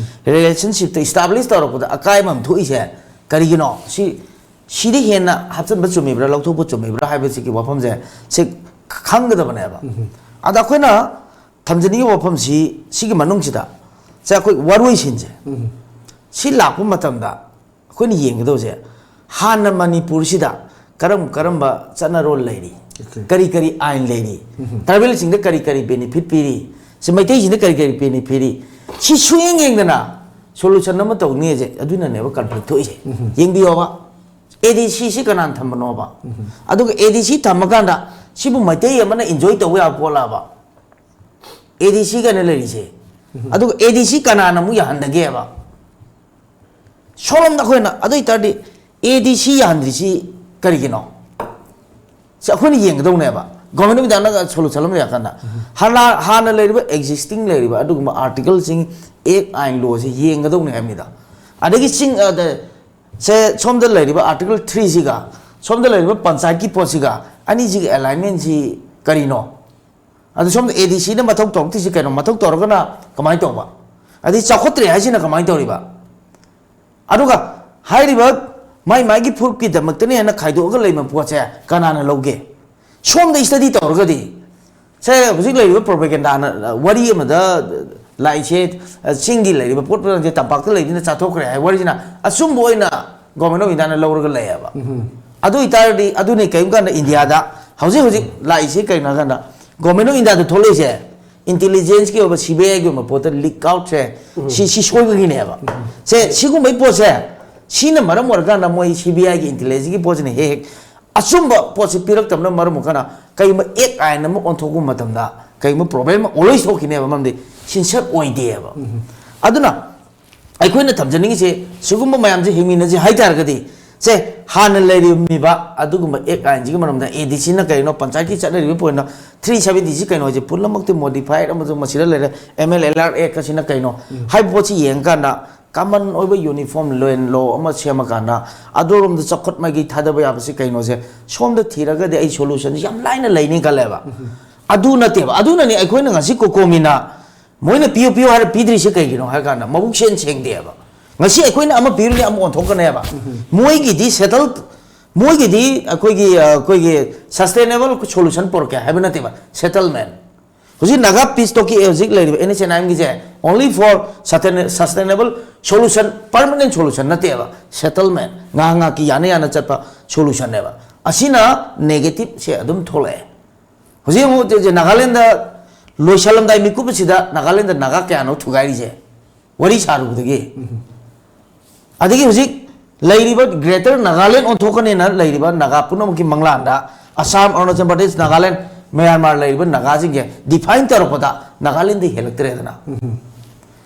ꯔꯤꯂꯦꯁꯟꯁꯤꯞꯇ ꯏꯁꯇꯥꯕ꯭ꯂꯤꯁ ꯇꯧꯔꯛꯄꯗ ꯑꯀꯥꯏꯕ ꯑꯃ ꯊꯣꯛꯏꯁꯦ ꯀꯔꯤꯒꯤꯅꯣ? ꯁꯤ ꯁꯤꯗ ꯍꯦꯟꯅ ꯍꯥꯞꯆꯤꯟꯕ ꯆꯨꯝꯃꯤꯕ꯭ꯔꯥ, ꯂꯧꯊꯣꯛꯄ ꯆꯨꯝꯃꯤꯕ꯭ꯔꯥ ꯍꯥꯏꯕꯁꯤꯒꯤ ꯋꯥꯐꯝꯁꯦ ꯁꯤ ꯈꯪꯒꯗꯕꯅꯦꯕ꯫ ꯑꯗ ꯑꯩꯈꯣꯏꯅ ꯊꯝꯖꯅꯤꯡꯉꯤꯕ ꯋꯥꯐꯝꯁꯤ ꯁꯤꯒꯤ ꯃꯅꯨꯡꯁꯤꯗ ꯁꯦ ꯑꯩꯈꯣꯏ ꯋꯥꯔꯣꯏꯁꯤꯟꯁꯦ ꯁꯤ ꯂꯥꯛꯄ ꯃꯇꯝꯗ ꯑꯩꯈꯣꯏꯅ ꯌꯦꯡꯒꯗꯧꯁꯦ ꯍꯥꯟꯅ ꯃꯅꯤꯄꯨꯔꯁꯤꯗ ꯀꯔꯝ ꯀꯔꯝꯕ ꯆꯠꯅꯔꯣꯜ ꯂꯩꯔꯤ, Okay. ꯀꯔꯤ ꯀꯔꯤ ꯑꯥꯏꯟ ꯂꯩꯔꯤ, ꯇ꯭ꯔꯥꯏꯕꯦꯜꯁꯤꯡꯗ ꯀꯔꯤ ꯀꯔꯤ ꯕꯦꯅꯤꯐꯤꯠ ꯄꯤꯔꯤ, ꯁꯤ ꯃꯩꯇꯩꯁꯤꯡꯗ ꯀꯔꯤ ꯀꯔꯤ ꯕꯦꯅꯤꯐꯤꯠ ꯄꯤꯔꯤ, ꯁꯤ ꯁꯨꯌꯦꯡ ꯌꯦꯡꯗꯅ ꯁꯣꯂꯨꯁꯟ ꯑꯃ ꯇꯧꯅꯤꯁꯦ ꯑꯗꯨꯅꯅꯦꯕ ꯀꯟꯐ꯭ꯂꯤꯛ ꯊꯣꯛꯏꯁꯦ꯫ ꯌꯦꯡꯕꯤꯌꯣꯕ, ꯑꯦ ꯗꯤ ꯁꯤꯁꯤ ꯀꯅꯥꯅ ꯊꯝꯕꯅꯣꯕ? ꯑꯗꯨꯒ ꯑꯦ ꯗꯤ ꯁꯤ ꯊꯝꯃꯀꯥꯟꯗ ꯁꯤꯕꯨ ꯃꯩꯇꯩ ꯑꯃꯅ ꯏꯟꯖꯣꯏ ꯇꯧꯕ ꯌꯥꯕ ꯄꯣꯠꯂꯕ? ꯑꯦ ꯗꯤ ꯁꯤ ꯀꯥꯏꯅ ꯂꯩꯔꯤꯁꯦ꯫ ꯑꯗꯨꯒ ꯑꯦ ꯗꯤ ꯁꯤ ꯀꯅꯥꯅ ꯑꯃꯨꯛ ꯌꯥꯍꯟꯗꯒꯦꯕ? ꯁꯣꯝꯂꯣꯝꯗ ꯑꯩꯈꯣꯏꯅ ꯑꯗꯨ ꯑꯣꯏꯇꯥꯔꯗꯤ ꯑꯦ ꯗꯤ ꯁꯤ ꯌꯥꯍꯟꯗ꯭ꯔꯤꯁꯤ ꯀꯔꯤꯒꯤꯅꯣ? ꯁꯤ ꯑꯩꯈꯣꯏꯅ ꯌꯦꯡꯒꯗꯧꯅꯦꯕ꯫ ꯒꯣꯔꯃꯦꯟ ꯑꯣꯐ ꯏꯟꯗꯤꯌꯥꯅ ꯁꯣꯂꯨꯁꯟ ꯑꯃ ꯂꯩꯔꯀꯥꯟꯗ ꯍꯥꯟꯅ ꯍꯥꯟꯅ ꯂꯩꯔꯤꯕ ꯑꯦꯛꯖꯤꯁꯇꯤꯡ ꯂꯩꯔꯤꯕ ꯑꯗꯨꯒꯨꯝꯕ ꯑꯥꯔꯇꯤꯀꯜꯁꯤꯡ, ꯑꯦꯛ, ꯑꯥꯏꯟ, ꯂꯣꯁꯤ ꯌꯦꯡꯒꯗꯧꯅꯦ ꯍꯥꯏꯕꯅꯤꯗ꯫ ꯑꯗꯒꯤ ꯆꯤꯡ ꯑꯗ ꯁꯦ ꯁꯣꯝꯗ ꯂꯩꯔꯤꯕ ꯑꯥꯔꯇꯤꯀꯜ ꯊ꯭ꯔꯤꯁꯤꯒ ꯁꯣꯝꯗ ꯂꯩꯔꯤꯕ ꯄꯟꯆꯥꯌꯠꯀꯤ ꯄꯣꯠꯁꯤꯒ ꯑꯅꯤꯁꯤꯒꯤ ꯑꯦꯂꯥꯏꯟꯃꯦꯟꯁꯤ ꯀꯔꯤꯅꯣ? ꯑꯗꯨ ꯁꯣꯝꯗ ꯑꯦ ꯗꯤ ꯁꯤꯅ ꯃꯊꯧ ꯇꯧꯔꯛꯇ꯭ꯔꯤꯁꯤ ꯀꯩꯅꯣ? ꯃꯊꯧ ꯇꯧꯔꯒꯅ ꯀꯃꯥꯏꯅ ꯇꯧꯕ? ꯑꯗꯩ ꯆꯥꯎꯈꯠꯇ꯭ꯔꯦ ꯍꯥꯏꯁꯤꯅ ꯀꯃꯥꯏꯅ ꯇꯧꯔꯤꯕ? ꯑꯗꯨꯒ ꯍꯥꯏꯔꯤꯕ ꯃꯥꯏ ꯃꯥꯏꯒꯤ ꯐꯨꯔꯨꯞꯀꯤꯗꯃꯛꯇꯅꯦ ꯍꯥꯏꯅ ꯈꯥꯏꯗꯣꯛꯑꯒ ꯂꯩꯕ ꯄꯣꯠꯁꯦ ꯀꯅꯥꯅ ꯂꯧꯒꯦ? ꯁꯣꯝꯗ ꯏꯁꯇꯗꯤ ꯇꯧꯔꯒꯗꯤ ꯁꯦ ꯍꯧꯖꯤꯛ ꯂꯩꯔꯤꯕ ꯄ꯭ꯔꯣꯄꯦꯒꯦꯟꯗꯥꯅ ꯋꯥꯔꯤ ꯑꯃꯗ ꯂꯥꯛꯏꯁꯦ, ꯆꯤꯡꯒꯤ ꯂꯩꯔꯤꯕ ꯄꯣꯠ ꯄꯣꯠꯁꯦ ꯇꯝꯄꯥꯛꯇ ꯂꯩꯕꯅꯤꯅ ꯆꯥꯊꯣꯛꯈ꯭ꯔꯦ ꯍꯥꯏ ꯋꯥꯔꯤꯁꯤꯅ ꯑꯆꯨꯝꯕ ꯑꯣꯏꯅ ꯒꯣꯔꯃꯦꯟ ꯑꯣꯐ ꯏꯟꯗꯤꯌꯥꯅ ꯂꯧꯔꯒ ꯂꯩꯌꯦꯕ꯫ ꯑꯗꯨ ꯑꯣꯏꯇꯥꯔꯗꯤ ꯑꯗꯨꯅꯤ ꯀꯔꯤꯒꯨꯝꯕ ꯀꯥꯟꯗ ꯏꯟꯗꯤꯌꯥꯗ ꯍꯧꯖꯤꯛ ꯍꯧꯖꯤꯛ ꯂꯥꯛꯏꯁꯤ ꯀꯩꯅꯣ ꯍꯥꯏ ꯀꯥꯟꯗ ꯒꯣꯔꯃꯦꯟ ꯑꯣꯐ ꯏꯟꯗꯤꯌꯥꯗ ꯊꯣꯛꯂꯛꯏꯁꯦ ꯏꯟꯇꯦꯂꯤꯖꯦꯟꯁꯀꯤ ꯑꯣꯏꯕ ꯁꯤ ꯕꯤ ꯑꯥꯏꯒꯤ ꯑꯣꯏꯕ ꯄꯣꯠꯇ ꯂꯤꯛ ꯑꯥꯎꯠꯁꯦ ꯁꯤ ꯁꯤ ꯁꯣꯏꯕꯒꯤꯅꯦꯕ꯫ ꯁꯦ ꯁꯤꯒꯨꯝꯕꯒꯤ ꯄꯣꯠꯁꯦ ꯁꯤꯅ ꯃꯔꯝ ꯑꯣꯏꯔꯀꯥꯟꯗ ꯃꯣꯏ ꯁꯤ ꯕꯤ ꯑꯥꯏꯒꯤ ꯏꯟꯇꯦꯂꯤꯖꯦꯟꯁꯀꯤ ꯄꯣꯠꯁꯤꯅ ꯍꯦꯛ ꯍꯦꯛ ꯑꯆꯨꯝꯕ ꯄꯣꯠꯁꯤ ꯄꯤꯔꯛꯇꯕꯅ ꯃꯔꯝ ꯑꯣꯏꯔꯀꯥꯟꯗ ꯀꯩꯒꯨꯝꯕ ꯑꯦꯛ ꯑꯥꯏꯟ ꯑꯃ ꯑꯣꯟꯊꯣꯛꯄ ꯃꯇꯝꯗ ꯀꯩꯒꯨꯝꯕ ꯄ꯭ꯔꯣꯕ꯭ꯂꯦꯝ ꯑꯃ ꯑꯣꯜꯋꯦꯁ ꯊꯣꯛꯈꯤꯅꯦꯕ, ꯃꯔꯝꯗꯤ ꯁꯤꯟꯁꯔ ꯑꯣꯏꯗꯦꯕ꯫ ꯑꯗꯨꯅ ꯑꯩꯈꯣꯏꯅ ꯊꯝꯖꯅꯤꯡꯉꯤꯁꯦ ꯁꯤꯒꯨꯝꯕ ꯃꯌꯥꯝꯁꯦ ꯍꯤꯡꯃꯤꯟꯅꯁꯤ ꯍꯥꯏꯇꯥꯔꯒꯗꯤ ꯁꯦ, ꯍꯥꯟꯅ ꯂꯩꯔꯝꯃꯤꯕ ꯑꯗꯨꯒꯨꯝꯕ ꯑꯦꯛ ꯑꯥꯏꯟꯁꯤꯒꯤ ꯃꯔꯝꯗ, ꯑꯦ ꯗꯤ ꯁꯤꯅ ꯀꯩꯅꯣ, ꯄꯟꯆꯥꯌꯠꯀꯤ ꯆꯠꯅꯔꯤꯕ ꯄꯣꯏꯟꯗ ꯊ꯭ꯔꯤ ꯁꯕꯦꯟꯇꯤ ꯁꯤ ꯀꯩꯅꯣ ꯍꯥꯏꯁꯦ ꯄꯨꯝꯅꯃꯛꯇꯤ ꯃꯣꯗꯤꯐꯥꯏꯠ ꯑꯃꯁꯨꯡ ꯃꯁꯤꯗ ꯂꯩꯔꯦ, ꯑꯦꯝ ꯑꯦꯜ ꯑꯦꯜ ꯑꯥꯔ ꯑꯦꯛ ꯑꯁꯤꯅ ꯀꯩꯅꯣ ꯍꯥꯏꯕ ꯄꯣꯠꯁꯤ ꯌꯦꯡꯉꯀꯥꯟꯗ, ꯀꯃꯟ ꯑꯣꯏꯕ ꯌꯨꯅꯤꯐꯣꯔꯝ ꯂꯣ ꯑꯃ ꯁꯦꯝꯃꯀꯥꯟꯗ ꯑꯗꯣꯔꯣꯝꯗ ꯆꯥꯎꯈꯠ ꯃꯥꯏꯀꯩ ꯊꯥꯗꯕ ꯌꯥꯕꯁꯤ ꯀꯩꯅꯣꯁꯦ ꯁꯣꯝꯗ ꯊꯤꯔꯒꯗꯤ ꯑꯩ ꯁꯣꯂꯨꯁꯟꯁꯤ ꯌꯥꯝ ꯂꯥꯏꯅ ꯂꯩꯅꯤ ꯈꯜꯂꯦꯕ꯫ ꯑꯗꯨ ꯅꯠꯇꯦꯕ, ꯑꯗꯨꯅꯅꯤ ꯑꯩꯈꯣꯏꯅ ꯉꯁꯤ ꯀꯣꯀꯣꯃꯤꯅ ꯃꯣꯏꯅ ꯄꯤꯌꯨ ꯄꯤꯌꯨ ꯍꯥꯏꯔ ꯄꯤꯗ꯭ꯔꯤꯁꯦ ꯀꯩꯒꯤꯅꯣ ꯍꯥꯏꯔ ꯀꯥꯟꯗ ꯃꯕꯨꯛ ꯁꯦꯟ ꯁꯦꯡꯗꯦꯕ꯫ ꯉꯁꯤ ꯑꯩꯈꯣꯏꯅ ꯑꯃ ꯄꯤꯔꯨꯅꯤ ꯑꯃ ꯑꯣꯟꯊꯣꯛꯀꯅꯦꯕ꯫ ꯃꯣꯏꯒꯤꯗꯤ ꯁꯦꯇꯜ, ꯃꯣꯏꯒꯤꯗꯤ ꯑꯩꯈꯣꯏꯒꯤ ꯑꯩꯈꯣꯏꯒꯤ ꯁꯁꯇꯦꯅꯦꯕꯜ ꯁꯣꯂꯨꯁꯟ ꯄꯨꯔꯛꯀꯦ ꯍꯥꯏꯕ ꯅꯠꯇꯦꯕ, ꯁꯦꯇꯜꯃꯦꯟ꯫ ꯍꯧꯖꯤꯛ ꯅꯥꯒꯥ ꯄꯤꯁ ꯇꯣꯛꯀꯤ ꯍꯧꯖꯤꯛ ꯂꯩꯔꯤꯕ ꯑꯦꯟ ꯑꯦꯁ ꯑꯦꯟ ꯑꯥꯏ ꯑꯦꯝꯒꯤꯁꯦ only for sustainable solution, permanent solution ꯅꯠꯇꯦꯕ, ꯁꯦꯇꯜꯃꯦꯟ, ꯉꯥꯏꯍꯥꯛ ꯉꯥꯏꯍꯥꯛꯀꯤ ꯌꯥꯅ ꯌꯥꯅ ꯆꯠꯄ ꯁꯣꯂꯨꯁꯟꯅꯦꯕ꯫ ꯑꯁꯤꯅ ꯅꯦꯒꯦꯇꯤꯞꯁꯦ ꯑꯗꯨꯝ ꯊꯣꯛꯂꯛꯑꯦ꯫ ꯍꯧꯖꯤꯛ ꯑꯃꯨꯛ ꯅꯥꯒꯥꯂꯦꯟꯗ ꯂꯣꯏꯁꯜꯂꯝꯗꯥꯏ ꯃꯤꯀꯨꯞ ꯑꯁꯤꯗ ꯅꯥꯒꯥꯂꯦꯟꯗ ꯅꯥꯒꯥ ꯀꯌꯥꯅꯣ ꯊꯨꯒꯥꯏꯔꯤꯁꯦ ꯋꯥꯔꯤ ꯁꯥꯔꯨꯕꯗꯒꯤ꯫ ꯑꯗꯒꯤ ꯍꯧꯖꯤꯛ ꯂꯩꯔꯤꯕ ꯒ꯭ꯔꯦꯇꯔ ꯅꯥꯒꯥꯂꯦꯟ ꯑꯣꯟꯊꯣꯛꯀꯅꯦꯅ ꯂꯩꯔꯤꯕ ꯅꯥꯒꯥ ꯄꯨꯝꯅꯃꯛꯀꯤ ꯃꯪꯂꯥꯟꯗ ꯑꯁꯥꯝ, ꯑꯔꯨꯅꯥꯆꯜ ꯄ꯭ꯔꯗꯦꯁ, ꯅꯥꯒꯥꯂꯦꯟ, ꯃꯌꯥꯟꯃꯥꯔ ꯂꯩꯔꯤꯕ ꯅꯥꯒꯥꯁꯤꯡꯁꯦ ꯗꯤꯐꯥꯏꯟ ꯇꯧꯔꯛꯄꯗ ꯅꯥꯒꯥꯂꯦꯟꯗ ꯍꯦꯜꯂꯛꯇ꯭ꯔꯦꯗꯅ꯫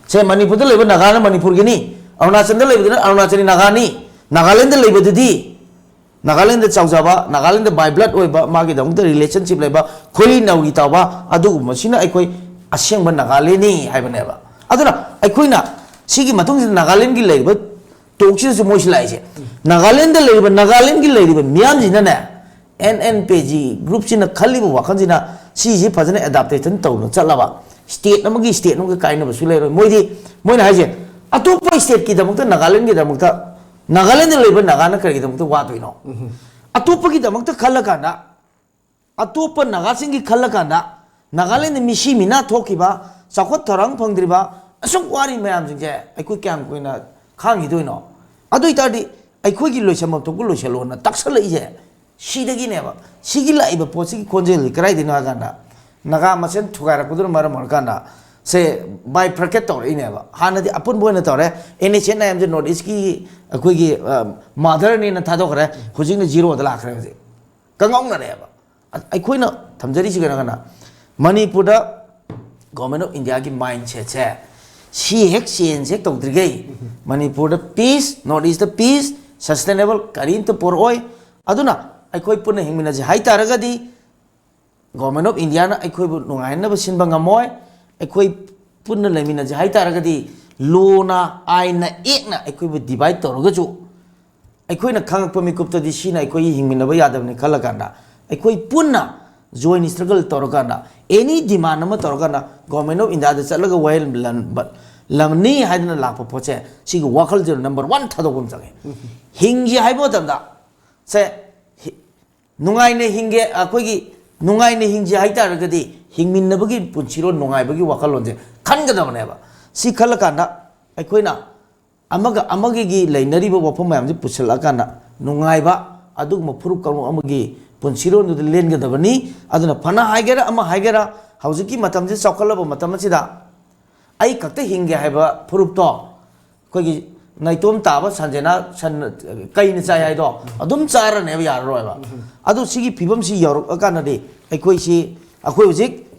ꯁꯦ, ꯃꯅꯤꯄꯨꯔꯗ ꯂꯩꯕ ꯅꯥꯒꯥꯅ ꯃꯅꯤꯄꯨꯔꯒꯤꯅꯤ, ꯑꯔꯨꯅꯥꯆꯜꯗ ꯂꯩꯕꯗꯨꯅ ꯑꯔꯨꯅꯥꯆꯜꯒꯤ ꯅꯥꯒꯥꯅꯤ, ꯅꯥꯒꯥꯂꯦꯟꯗ ꯂꯩꯕꯗꯨꯗꯤ ꯅꯥꯒꯥꯂꯦꯟꯗ ꯆꯥꯎꯖꯕ, ꯅꯥꯒꯥꯂꯦꯟꯗ by blood ꯑꯣꯏꯕ, ꯃꯥꯒꯤꯗꯃꯛꯇ ꯔꯤꯂꯦꯁꯟꯁꯤꯞ ꯂꯩꯕ, ꯈꯣꯏꯔꯤ ꯅꯥꯎꯔꯤ ꯇꯥꯎꯕ, ꯑꯗꯨꯒꯨꯝꯕꯁꯤꯅ ꯑꯩꯈꯣꯏ ꯑꯁꯦꯡꯕ ꯅꯥꯒꯥꯂꯦꯟꯅꯤ ꯍꯥꯏꯕꯅꯦꯕ꯫ ꯑꯗꯨꯅ ꯑꯩꯈꯣꯏꯅ ꯁꯤꯒꯤ ꯃꯇꯨꯡꯁꯤꯗ ꯅꯥꯒꯥꯂꯦꯟꯒꯤ ꯂꯩꯔꯤꯕ ꯇꯣꯛꯁꯤꯗꯁꯨ ꯃꯣꯏꯁꯨ ꯂꯥꯛꯏꯁꯦ꯫ ꯅꯥꯒꯥꯂꯦꯟꯗ ꯂꯩꯔꯤꯕ, ꯅꯥꯒꯥꯂꯦꯟꯒꯤ ꯂꯩꯔꯤꯕ ꯃꯤꯌꯥꯝꯁꯤꯅꯅꯦ, ꯑꯦꯟ ꯑꯦꯟ ꯄꯤ ꯖꯤ ꯒ꯭ꯔꯨꯞꯁꯤꯅ ꯈꯜꯂꯤꯕ ꯋꯥꯈꯜꯁꯤꯅ ꯁꯤꯁꯤ ꯐꯖꯅ ꯑꯦꯗꯥꯞꯇꯦꯁꯟ ꯇꯧꯅ ꯆꯠꯂꯕ, ꯁ꯭ꯇꯦꯠ ꯑꯃꯒꯤ ꯁ꯭ꯇꯦꯠ ꯑꯃꯒ ꯀꯥꯏꯅꯕꯁꯨ ꯂꯩꯔꯣꯏ꯫ ꯃꯣꯏꯗꯤ, ꯃꯣꯏꯅ ꯍꯥꯏꯁꯦ, ꯑꯇꯣꯞꯄ ꯁ꯭ꯇꯦꯠꯀꯤꯗꯃꯛꯇ ꯅꯥꯒꯥꯂꯦꯟꯒꯤꯗꯃꯛꯇ, ꯅꯥꯒꯥꯂꯦꯟꯗ ꯂꯩꯕ ꯅꯥꯒꯥꯅ ꯀꯔꯤꯒꯤꯗꯃꯛꯇ ꯋꯥꯗꯣꯏꯅꯣ? ꯑꯇꯣꯞꯄꯒꯤꯗꯃꯛꯇ ꯈꯜꯂꯀꯥꯟꯗ, ꯑꯇꯣꯞꯄ ꯅꯥꯒꯥꯁꯤꯡꯒꯤ ꯈꯜꯂꯀꯥꯟꯗ, ꯅꯥꯒꯥꯂꯦꯟꯗ ꯃꯤꯁꯤ ꯃꯤꯅꯥ ꯊꯣꯛꯈꯤꯕ, ꯆꯥꯎꯈꯠ ꯊꯧꯔꯥꯡ ꯐꯪꯗ꯭ꯔꯤꯕ, ꯑꯁꯨꯛ ꯋꯥꯔꯤ ꯃꯌꯥꯝꯁꯤꯡꯁꯦ ꯑꯩꯈꯣꯏ ꯀꯌꯥꯝ ꯀꯨꯏꯅ ꯈꯥꯡꯈꯤꯗꯣꯏꯅꯣ? ꯑꯗꯨ ꯑꯣꯏꯇꯥꯔꯗꯤ ꯑꯩꯈꯣꯏꯒꯤ ꯂꯣꯏꯁꯟꯐꯝ ꯊꯣꯛꯄ ꯂꯣꯏꯁꯜꯂꯣꯅ ꯇꯛꯁꯜꯂꯛꯏꯁꯦ ꯁꯤꯗꯒꯤꯅꯦꯕ꯫ ꯁꯤꯒꯤ ꯂꯥꯛꯏꯕ ꯄꯣꯠꯁꯤꯒꯤ ꯈꯣꯟꯖꯦꯜꯁꯤ ꯀꯗꯥꯏꯗꯒꯤꯅꯣ ꯍꯥꯏ ꯀꯥꯟꯗ, ꯅꯥꯒꯥ ꯃꯁꯦꯟ ꯊꯨꯒꯥꯏꯔꯛꯄꯗꯨꯅ ꯃꯔꯝ ꯑꯣꯏꯔꯀꯥꯟꯗ, ꯁꯦ, bifurcate ꯇꯧꯔꯛꯏꯅꯦꯕ꯫ ꯍꯥꯟꯅꯗꯤ ꯑꯄꯨꯟꯕ ꯑꯣꯏꯅ ꯇꯧꯔꯦ, ꯑꯦꯟ ꯑꯦꯁ ꯑꯦꯟ ꯑꯥꯏ ꯑꯦꯝꯁꯦ ꯅꯣꯔꯠ ꯏꯁꯀꯤ ꯑꯩꯈꯣꯏꯒꯤ ꯃꯥꯗꯔꯅꯦꯅ ꯊꯥꯗꯣꯛꯈ꯭ꯔꯦ, ꯍꯧꯖꯤꯛꯅ ꯖꯤꯔꯣꯗ ꯂꯥꯛꯈ꯭ꯔꯦ꯫ ꯍꯧꯖꯤꯛ ꯀꯪꯉꯥꯎꯅꯔꯦꯕ꯫ ꯑ-, ꯑꯩꯈꯣꯏꯅ ꯊꯝꯖꯔꯤꯁꯤ ꯀꯩꯅꯣ ꯀꯅꯥ? ꯃꯅꯤꯄꯨꯔꯗ ꯒꯣꯔꯃꯦꯟ ꯑꯣꯐ ꯏꯟꯗꯤꯌꯥꯒꯤ ꯃꯥꯏꯟ ꯁꯦꯠꯁꯦ ꯁꯤ ꯍꯦꯛ ꯆꯦꯟꯖ ꯍꯦꯛ ꯇꯧꯗ꯭ꯔꯤꯈꯩ ꯃꯅꯤꯄꯨꯔꯗ peace, north east peace, sustainable ꯀꯔꯤꯝꯇ ꯄꯨꯔꯛꯑꯣꯏ꯫ ꯑꯗꯨꯅ ꯑꯩꯈꯣꯏ ꯄꯨꯟꯅ ꯍꯤꯡꯃꯤꯟꯅꯁꯤ ꯍꯥꯏ ꯇꯥꯔꯒꯗꯤ, ꯒꯣꯔꯃꯦꯟ ꯑꯣꯐ ꯏꯟꯗꯤꯌꯥꯅ ꯑꯩꯈꯣꯏꯕꯨ ꯅꯨꯡꯉꯥꯏꯅꯕ ꯁꯤꯟꯕ ꯉꯝꯃꯣꯏ꯫ ꯑꯩꯈꯣꯏ ꯄꯨꯟꯅ ꯂꯩꯃꯤꯟꯅꯁꯤ ꯍꯥꯏ ꯇꯥꯔꯒꯗꯤ, ꯂꯣꯅ, ꯑꯥꯏꯟꯅ, ꯑꯦꯛꯅ ꯑꯩꯈꯣꯏꯕꯨ ꯗꯤꯚꯥꯏꯠ ꯇꯧꯔꯒꯁꯨ, ꯑꯩꯈꯣꯏꯅ ꯈꯪꯉꯛꯄ ꯃꯤꯀꯨꯞꯇꯗꯤ ꯁꯤꯅ ꯑꯩꯈꯣꯏꯒꯤ ꯍꯤꯡꯃꯤꯟꯅꯕ ꯌꯥꯗꯕꯅꯤ ꯈꯜꯂꯀꯥꯟꯗ, ꯑꯩꯈꯣꯏ ꯄꯨꯟꯅ ꯖꯣꯏꯟ ꯁ꯭ꯇ꯭ꯔꯒꯜ ꯇꯧꯔꯀꯥꯟꯗ, ꯑꯦꯅꯤ ꯗꯤꯃꯥꯟ ꯑꯃ ꯇꯧꯔꯀꯥꯟꯗ, ꯒꯣꯔꯃꯦꯟ ꯑꯣꯐ ꯏꯟꯗꯤꯌꯥꯗ ꯆꯠꯂꯒ ꯋꯥꯌꯦꯜꯂꯝꯕ-, ꯂꯝꯅꯤ ꯍꯥꯏꯗꯅ ꯂꯥꯛꯄ ꯄꯣꯠꯁꯦ, ꯁꯤꯒꯤ ꯋꯥꯈꯜꯁꯤꯗ ꯅꯝꯕꯔ ꯋꯥꯟ ꯊꯥꯗꯣꯛꯄ ꯑꯃ ꯆꯪꯉꯦ꯫ ꯍꯤꯡꯒꯦ ꯍꯥꯏꯕ ꯃꯇꯝꯗ, ꯁꯦ, ꯍꯤ-, ꯅꯨꯡꯉꯥꯏꯅ ꯍꯤꯡꯒꯦ, ꯑꯩꯈꯣꯏꯒꯤ ꯅꯨꯡꯉꯥꯏꯅ ꯍꯤꯡꯁꯦ ꯍꯥꯏꯇꯥꯔꯒꯗꯤ, ꯍꯤꯡꯃꯤꯟꯅꯕꯒꯤ ꯄꯨꯟꯁꯤꯔꯣꯟ, ꯅꯨꯡꯉꯥꯏꯕꯒꯤ ꯋꯥꯈꯜꯂꯣꯟꯁꯦ ꯈꯟꯒꯗꯕꯅꯦꯕ꯫ ꯁꯤ ꯈꯜꯂꯀꯥꯟꯗ ꯑꯩꯈꯣꯏꯅ ꯑꯃꯒ ꯑꯃꯒꯤ ꯂꯩꯅꯔꯤꯕ ꯋꯥꯐꯝ ꯃꯌꯥꯝꯁꯦ ꯄꯨꯁꯤꯜꯂꯛꯑꯀꯥꯟꯗ, ꯅꯨꯡꯉꯥꯏꯕ ꯑꯗꯨꯒꯨꯝꯕ ꯐꯨꯔꯨꯞ ꯀꯥꯡꯂꯨꯞ ꯑꯃꯒꯤ ꯄꯨꯟꯁꯤꯔꯣꯟꯗꯨꯗ ꯂꯦꯟꯒꯗꯕꯅꯤ꯫ ꯑꯗꯨꯅ ꯐꯅ ꯍꯥꯏꯒꯦꯔꯥ, ꯑꯃ ꯍꯥꯏꯒꯦꯔꯥ, ꯍꯧꯖꯤꯛꯀꯤ ꯃꯇꯝꯁꯦ ꯆꯥꯎꯈꯠꯂꯕ ꯃꯇꯝ ꯑꯁꯤꯗ ꯑꯩ ꯈꯛꯇ ꯍꯤꯡꯒꯦ ꯍꯥꯏꯕ ꯐꯨꯔꯨꯞꯇꯣ, ꯑꯩꯈꯣꯏꯒꯤ ꯅꯥꯏꯇꯣꯝ ꯇꯥꯕ ꯁꯟꯖꯦꯅꯥ ꯁꯟ ꯀꯩꯅ ꯆꯥꯏ ꯍꯥꯏꯗꯣ ꯑꯗꯨꯝ ꯆꯥꯔꯅꯦꯕ, ꯌꯥꯔꯔꯣꯏꯕ꯫ ꯑꯗꯨ ꯁꯤꯒꯤ ꯐꯤꯕꯝꯁꯤ ꯌꯧꯔꯛꯑꯀꯥꯟꯗꯗꯤ, ꯑꯩꯈꯣꯏꯁꯤ, ꯑꯩꯈꯣꯏ ꯍꯧꯖꯤꯛ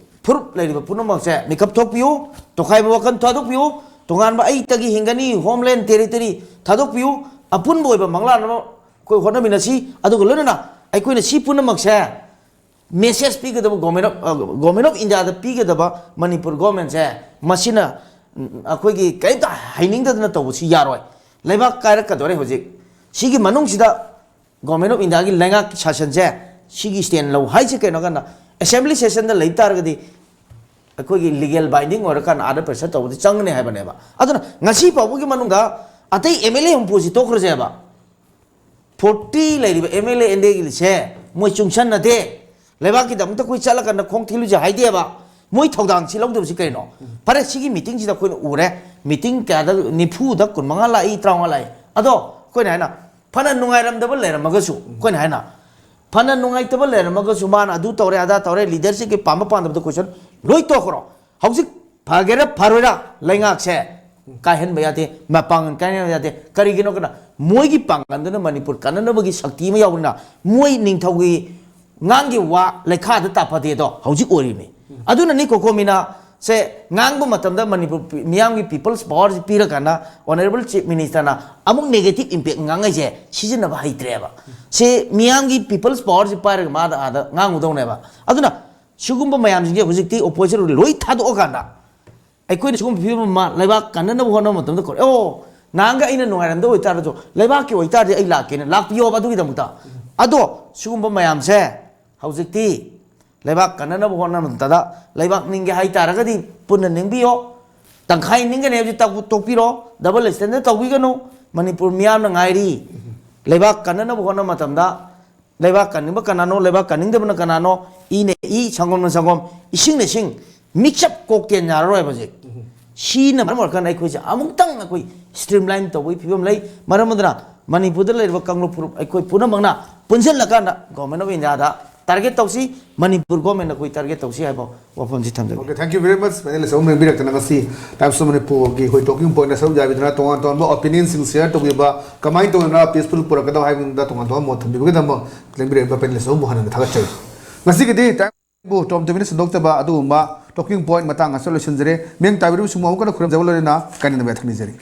ꯐꯨꯔꯨꯞ ꯂꯩꯔꯤꯕ ꯄꯨꯝꯅꯃꯛꯁꯦ ꯃꯤꯀꯞ ꯊꯣꯛꯄꯤꯌꯨ, ꯇꯣꯈꯥꯏꯕ ꯋꯥꯈꯜ ꯊꯥꯗꯣꯛꯄꯤꯌꯨ, ꯇꯣꯉꯥꯟꯕ ꯑꯩꯇꯒꯤ ꯍꯤꯡꯒꯅꯤ, ꯍꯣꯝꯂꯦꯟ ꯇꯦꯔꯤꯇꯔꯤ ꯊꯥꯗꯣꯛꯄꯤꯌꯨ, ꯑꯄꯨꯟꯕ ꯑꯣꯏꯕ ꯃꯪꯂꯥꯟ ꯑꯃ ꯑꯩꯈꯣꯏ ꯍꯣꯠꯅꯃꯤꯟꯅꯁꯤ꯫ ꯑꯗꯨꯒ ꯂꯣꯏꯅꯅ ꯑꯩꯈꯣꯏꯅ ꯁꯤ ꯄꯨꯝꯅꯃꯛꯁꯦ ꯃꯦꯁꯦꯖ ꯄꯤꯒꯗꯕ ꯒꯣꯔꯃꯦꯟ ꯑꯣꯐ, ꯒꯣꯔꯃꯦꯟ ꯑꯣꯐ ꯏꯟꯗꯤꯌꯥꯗ ꯄꯤꯒꯗꯕ ꯃꯅꯤꯄꯨꯔ ꯒꯣꯔꯃꯦꯟꯁꯦ, ꯃꯁꯤꯅ, ꯎꯝ, ꯑꯩꯈꯣꯏꯒꯤ ꯀꯔꯤꯝꯇ ꯍꯩꯅꯤꯡꯗꯗꯅ ꯇꯧꯕꯁꯤ ꯌꯥꯔꯣꯏ꯫ ꯂꯩꯕꯥꯛ ꯀꯥꯏꯔꯛꯀꯗꯧꯔꯦ ꯍꯧꯖꯤꯛ꯫ ꯁꯤꯒꯤ ꯃꯅꯨꯡꯁꯤꯗ ꯒꯣꯔꯃꯦꯟ ꯑꯣꯐ ꯏꯟꯗꯤꯌꯥꯒꯤ ꯂꯩꯉꯥꯛ ꯁꯥꯁꯟꯁꯦ, ꯁꯤꯒꯤ ꯁ꯭ꯇꯦꯟ ꯂꯧ ꯍꯥꯏꯁꯦ ꯀꯩꯅꯣ ꯀꯥꯟꯗ, ꯑꯦꯁꯦꯝꯕ꯭ꯂꯤ ꯁꯦꯁꯟꯗ ꯂꯩꯕ ꯇꯥꯔꯒꯗꯤ ꯑꯩꯈꯣꯏꯒꯤ ꯂꯤꯒꯦꯜ ꯕꯥꯏꯟꯗꯤꯡ ꯑꯣꯏꯔꯀꯥꯟꯗ ꯑꯥꯗ ꯄ꯭ꯔꯦꯁꯔ ꯇꯧꯕꯗꯤ ꯆꯪꯒꯅꯤ ꯍꯥꯏꯕꯅꯦꯕ꯫ ꯑꯗꯨꯅ ꯉꯁꯤ ꯐꯥꯎꯕꯒꯤ ꯃꯅꯨꯡꯗ ꯑꯇꯩ ꯑꯦꯝ ꯑꯦꯜ ꯑꯦ ꯍꯨꯝꯐꯨꯁꯤ ꯇꯣꯛꯈ꯭ꯔꯁꯦꯕ, ꯐꯣꯔꯇꯤ ꯂꯩꯔꯤꯕ M L A, M L ꯑꯦꯁꯦ ꯃꯣꯏ ꯆꯨꯡꯁꯟꯅꯗꯦ꯫ ꯂꯩꯕꯥꯛꯀꯤꯗꯃꯛꯇ ꯑꯩꯈꯣꯏ ꯆꯠꯂꯀꯥꯟꯗ ꯈꯣꯡ ꯊꯤꯜꯂꯨꯁꯦ ꯍꯥꯏꯗꯦꯕ꯫ ꯃꯣꯏ ꯊꯧꯗꯥꯡꯁꯤ ꯂꯧꯗꯕꯁꯤ ꯀꯩꯅꯣ? ꯐꯔꯦ, ꯁꯤꯒꯤ ꯃꯤꯇꯤꯡꯁꯤꯗ ꯑꯩꯈꯣꯏꯅ ꯎꯔꯦ, ꯃꯤꯇꯤꯡ ꯀꯌꯥꯗ, ꯅꯤꯐꯨꯗ ꯀꯨꯟꯃꯉꯥ ꯂꯥꯛꯏ, ꯇꯔꯥꯃꯉꯥ ꯂꯥꯛꯏ꯫ ꯑꯗꯣ ꯑꯩꯈꯣꯏꯅ ꯍꯥꯏꯅ, ꯐꯅ ꯅꯨꯡꯉꯥꯏꯔꯝꯗꯕ ꯂꯩꯔꯝꯃꯒꯁꯨ, ꯑꯩꯈꯣꯏꯅ ꯍꯥꯏꯅ, ꯐꯅ ꯅꯨꯡꯉꯥꯏꯇꯕ ꯂꯩꯔꯝꯃꯒꯁꯨ, ꯃꯥꯅ ꯑꯗꯨ ꯇꯧꯔꯦ, ꯑꯗꯥ ꯇꯧꯔꯦ, ꯂꯤꯗꯔꯁꯤꯞꯀꯤ ꯄꯥꯝꯕ ꯄꯥꯝꯗꯕꯗ ꯀꯣꯏꯁꯟ ꯂꯣꯏ ꯇꯣꯛꯈ꯭ꯔꯣ꯫ ꯍꯧꯖꯤꯛ ꯐꯒꯦꯔꯥ ꯐꯔꯣꯏꯔꯥ, ꯂꯩꯉꯥꯛꯁꯦ ꯀꯥꯏꯍꯟꯕ ꯌꯥꯗꯦ, ꯃꯄꯥꯡꯒꯜ ꯀꯥꯏꯍꯟꯕ ꯌꯥꯗꯦ꯫ ꯀꯔꯤꯒꯤꯅꯣ ꯀꯅ ꯃꯣꯏꯒꯤ ꯄꯥꯡꯒꯜꯗꯨꯅ ꯃꯅꯤꯄꯨꯔ ꯀꯟꯅꯅꯕꯒꯤ ꯁꯛꯇꯤ ꯑꯃ ꯌꯥꯎꯕꯅꯤꯅ, ꯃꯣꯏ ꯅꯤꯡꯊꯧꯒꯤ ꯉꯥꯡꯒꯤ ꯋꯥ ꯂꯩꯈꯥꯗ ꯇꯥꯐꯗꯦꯗꯣ ꯍꯧꯖꯤꯛ ꯑꯣꯏꯔꯤꯕꯅꯤ꯫ ꯑꯗꯨꯅꯅꯤ ꯀꯣꯀꯣꯃꯤꯅ ꯁꯦ ꯉꯥꯡꯕ ꯃꯇꯝꯗ ꯃꯅꯤꯄꯨꯔ ꯄꯤ- ꯃꯤꯌꯥꯝꯒꯤ people's powerꯁꯤ ꯄꯤꯔꯀꯥꯟꯗ Honourable Chief Ministerꯅ ꯑꯃꯨꯛ negative impact ꯉꯥꯡꯉꯩꯁꯦ ꯁꯤꯖꯤꯟꯅꯕ ꯍꯩꯇ꯭ꯔꯦꯕ꯫ ꯁꯤ ꯃꯤꯌꯥꯝꯒꯤ people's powerꯁꯤ ꯄꯥꯏꯔꯒ ꯃꯥꯗ ꯑꯥꯗ ꯉꯥꯡꯉꯨꯗꯧꯅꯦꯕ꯫ ꯑꯗꯨꯅ ꯁꯤꯒꯨꯝꯕ ꯃꯌꯥꯝꯁꯤꯡꯁꯦ ꯍꯧꯖꯤꯛꯇꯤ opposition ꯂꯣꯏ ꯊꯥꯗꯣꯛꯑꯀꯥꯟꯗ ꯑꯩꯈꯣꯏꯅ ꯁꯤꯒꯨꯝꯕ ꯐꯤꯕꯝ ꯑꯃ ꯂꯩꯕꯥꯛ ꯀꯟꯅꯅꯕ ꯍꯣꯠꯅꯕ ꯃꯇꯝꯗ ꯀꯧꯔꯛꯑꯦ꯫ ꯑꯣ, ꯅꯍꯥꯟꯒ ꯑꯩꯅ ꯅꯨꯡꯉꯥꯏꯔꯝꯗ ꯑꯣꯏꯇꯥꯔꯁꯨ ꯂꯩꯕꯥꯛꯀꯤ ꯑꯣꯏꯇꯥꯔꯗꯤ ꯑꯩ ꯂꯥꯛꯀꯦꯅ ꯂꯥꯛꯄꯤꯌꯣꯕ ꯑꯗꯨꯒꯤꯗꯃꯛꯇ꯫ ꯑꯗꯣ ꯁꯤꯒꯨꯝꯕ ꯃꯌꯥꯝꯁꯦ ꯍꯧꯖꯤꯛꯇꯤ ꯂꯩꯕꯥꯛ ꯀꯟꯅꯅꯕ ꯍꯣꯠꯅꯕ ꯃꯇꯝꯗ ꯂꯩꯕꯥꯛ ꯅꯤꯡꯒꯦ ꯍꯥꯏꯇꯥꯔꯒꯗꯤ ꯄꯨꯟꯅ ꯅꯤꯡꯕꯤꯌꯣ꯫ ꯇꯪꯈꯥꯏ ꯅꯤꯡꯒꯅꯤ ꯍꯥꯏꯕꯁꯤ ꯇꯥꯛꯄꯨ-, ꯇꯣꯛꯄꯤꯔꯣ꯫ Double standard ꯇꯧꯕꯤꯒꯅꯨ꯫ ꯃꯅꯤꯄꯨꯔ ꯃꯤꯌꯥꯝꯅ ꯉꯥꯏꯔꯤ꯫ ꯂꯩꯕꯥꯛ ꯀꯟꯅꯅꯕ ꯍꯣꯠꯅꯕ ꯃꯇꯝꯗ ꯂꯩꯕꯥꯛ ꯀꯟꯅꯤꯡꯕ ꯀꯅꯥꯅꯣ, ꯂꯩꯕꯥꯛ ꯀꯟꯅꯤꯡꯗꯕꯅ ꯀꯅꯥꯅꯣ, ꯏꯅ ꯏ, ꯁꯪꯒꯣꯝꯅ ꯁꯪꯒꯣꯝ, ꯏꯁꯤꯡꯅ ꯏꯁꯤꯡ, mix up ꯀꯣꯛ ꯇꯦꯟ ꯌꯥꯔꯔꯣꯏꯕ ꯍꯧꯖꯤꯛ꯫ ꯁꯤꯅ ꯃꯔꯝ ꯑꯣꯏꯔꯀꯥꯟꯗ ꯑꯩꯈꯣꯏꯁꯦ ꯑꯃꯨꯛꯇꯪ ꯑꯩꯈꯣꯏ streamline ꯇꯧꯕꯒꯤ ꯐꯤꯕꯝ ꯂꯩ꯫ ꯃꯔꯝ ꯑꯗꯨꯅ ꯃꯅꯤꯄꯨꯔꯗ ꯂꯩꯔꯤꯕ ꯀꯥꯡꯂꯨꯞ ꯐꯨꯔꯨꯞ ꯑꯩꯈꯣꯏ ꯄꯨꯝꯅꯃꯛꯅ ꯄꯨꯟꯁꯤꯜꯂꯒ Government of Indiaꯗ target ꯇꯧꯁꯤ, ꯃꯅꯤꯄꯨꯔ government ꯑꯩꯈꯣꯏ target ꯇꯧꯁꯤ ꯍꯥꯏꯕ ꯋꯥꯐꯝꯁꯤ ꯊꯝꯖꯒꯦ꯫ Okay, thank you very much, panelist ꯑꯍꯨꯝ ꯂꯦꯡꯕꯤꯔꯛꯇꯅ ꯉꯁꯤ Times of Manipurꯒꯤ ꯑꯩꯈꯣꯏ talking pointꯇ ꯁꯔꯨꯛ ꯌꯥꯕꯤꯗꯨꯅ ꯇꯣꯉꯥꯟ ꯇꯣꯉꯥꯟꯕ opinionꯁꯤꯡ share ꯇꯧꯕꯤꯕ, ꯀꯃꯥꯏꯅ ꯇꯧꯗꯅ peaceful ꯄꯨꯔꯛꯀꯗꯕ ꯍꯥꯏꯕꯗ ꯇꯣꯉꯥꯟ ꯇꯣꯉꯥꯟꯕ ꯃꯣꯠ ꯊꯝꯕꯤꯕꯒꯤꯗꯃꯛ ꯂꯦꯡꯕꯤꯔꯛꯏꯕ panelist ꯑꯍꯨꯝꯕꯨ ꯍꯟꯅ ꯊꯥꯒꯠꯆꯔꯤ꯫ ꯉꯁꯤꯒꯤꯗꯤ Times ꯕꯨ ꯇꯣꯝ ꯇꯣꯝꯕꯤꯅ ꯁꯟꯗꯣꯛꯆꯕ ꯑꯗꯨꯒꯨꯝꯕ talking point ꯃꯇꯥꯡ ꯑꯁꯤꯗ ꯂꯣꯏꯁꯤꯟꯖꯔꯦ꯫ ꯃꯤꯌꯥꯝ ꯇꯥꯕꯤꯔꯤꯕꯁꯤꯡꯕꯨ ꯑꯃꯨꯛ ꯍꯟꯅ ꯈꯨꯔꯨꯝꯖꯕ ꯂꯣꯏꯅꯅ ꯀꯥꯏꯅꯅꯕ ꯌꯥꯊꯪ ꯅꯤꯖꯔꯤ꯫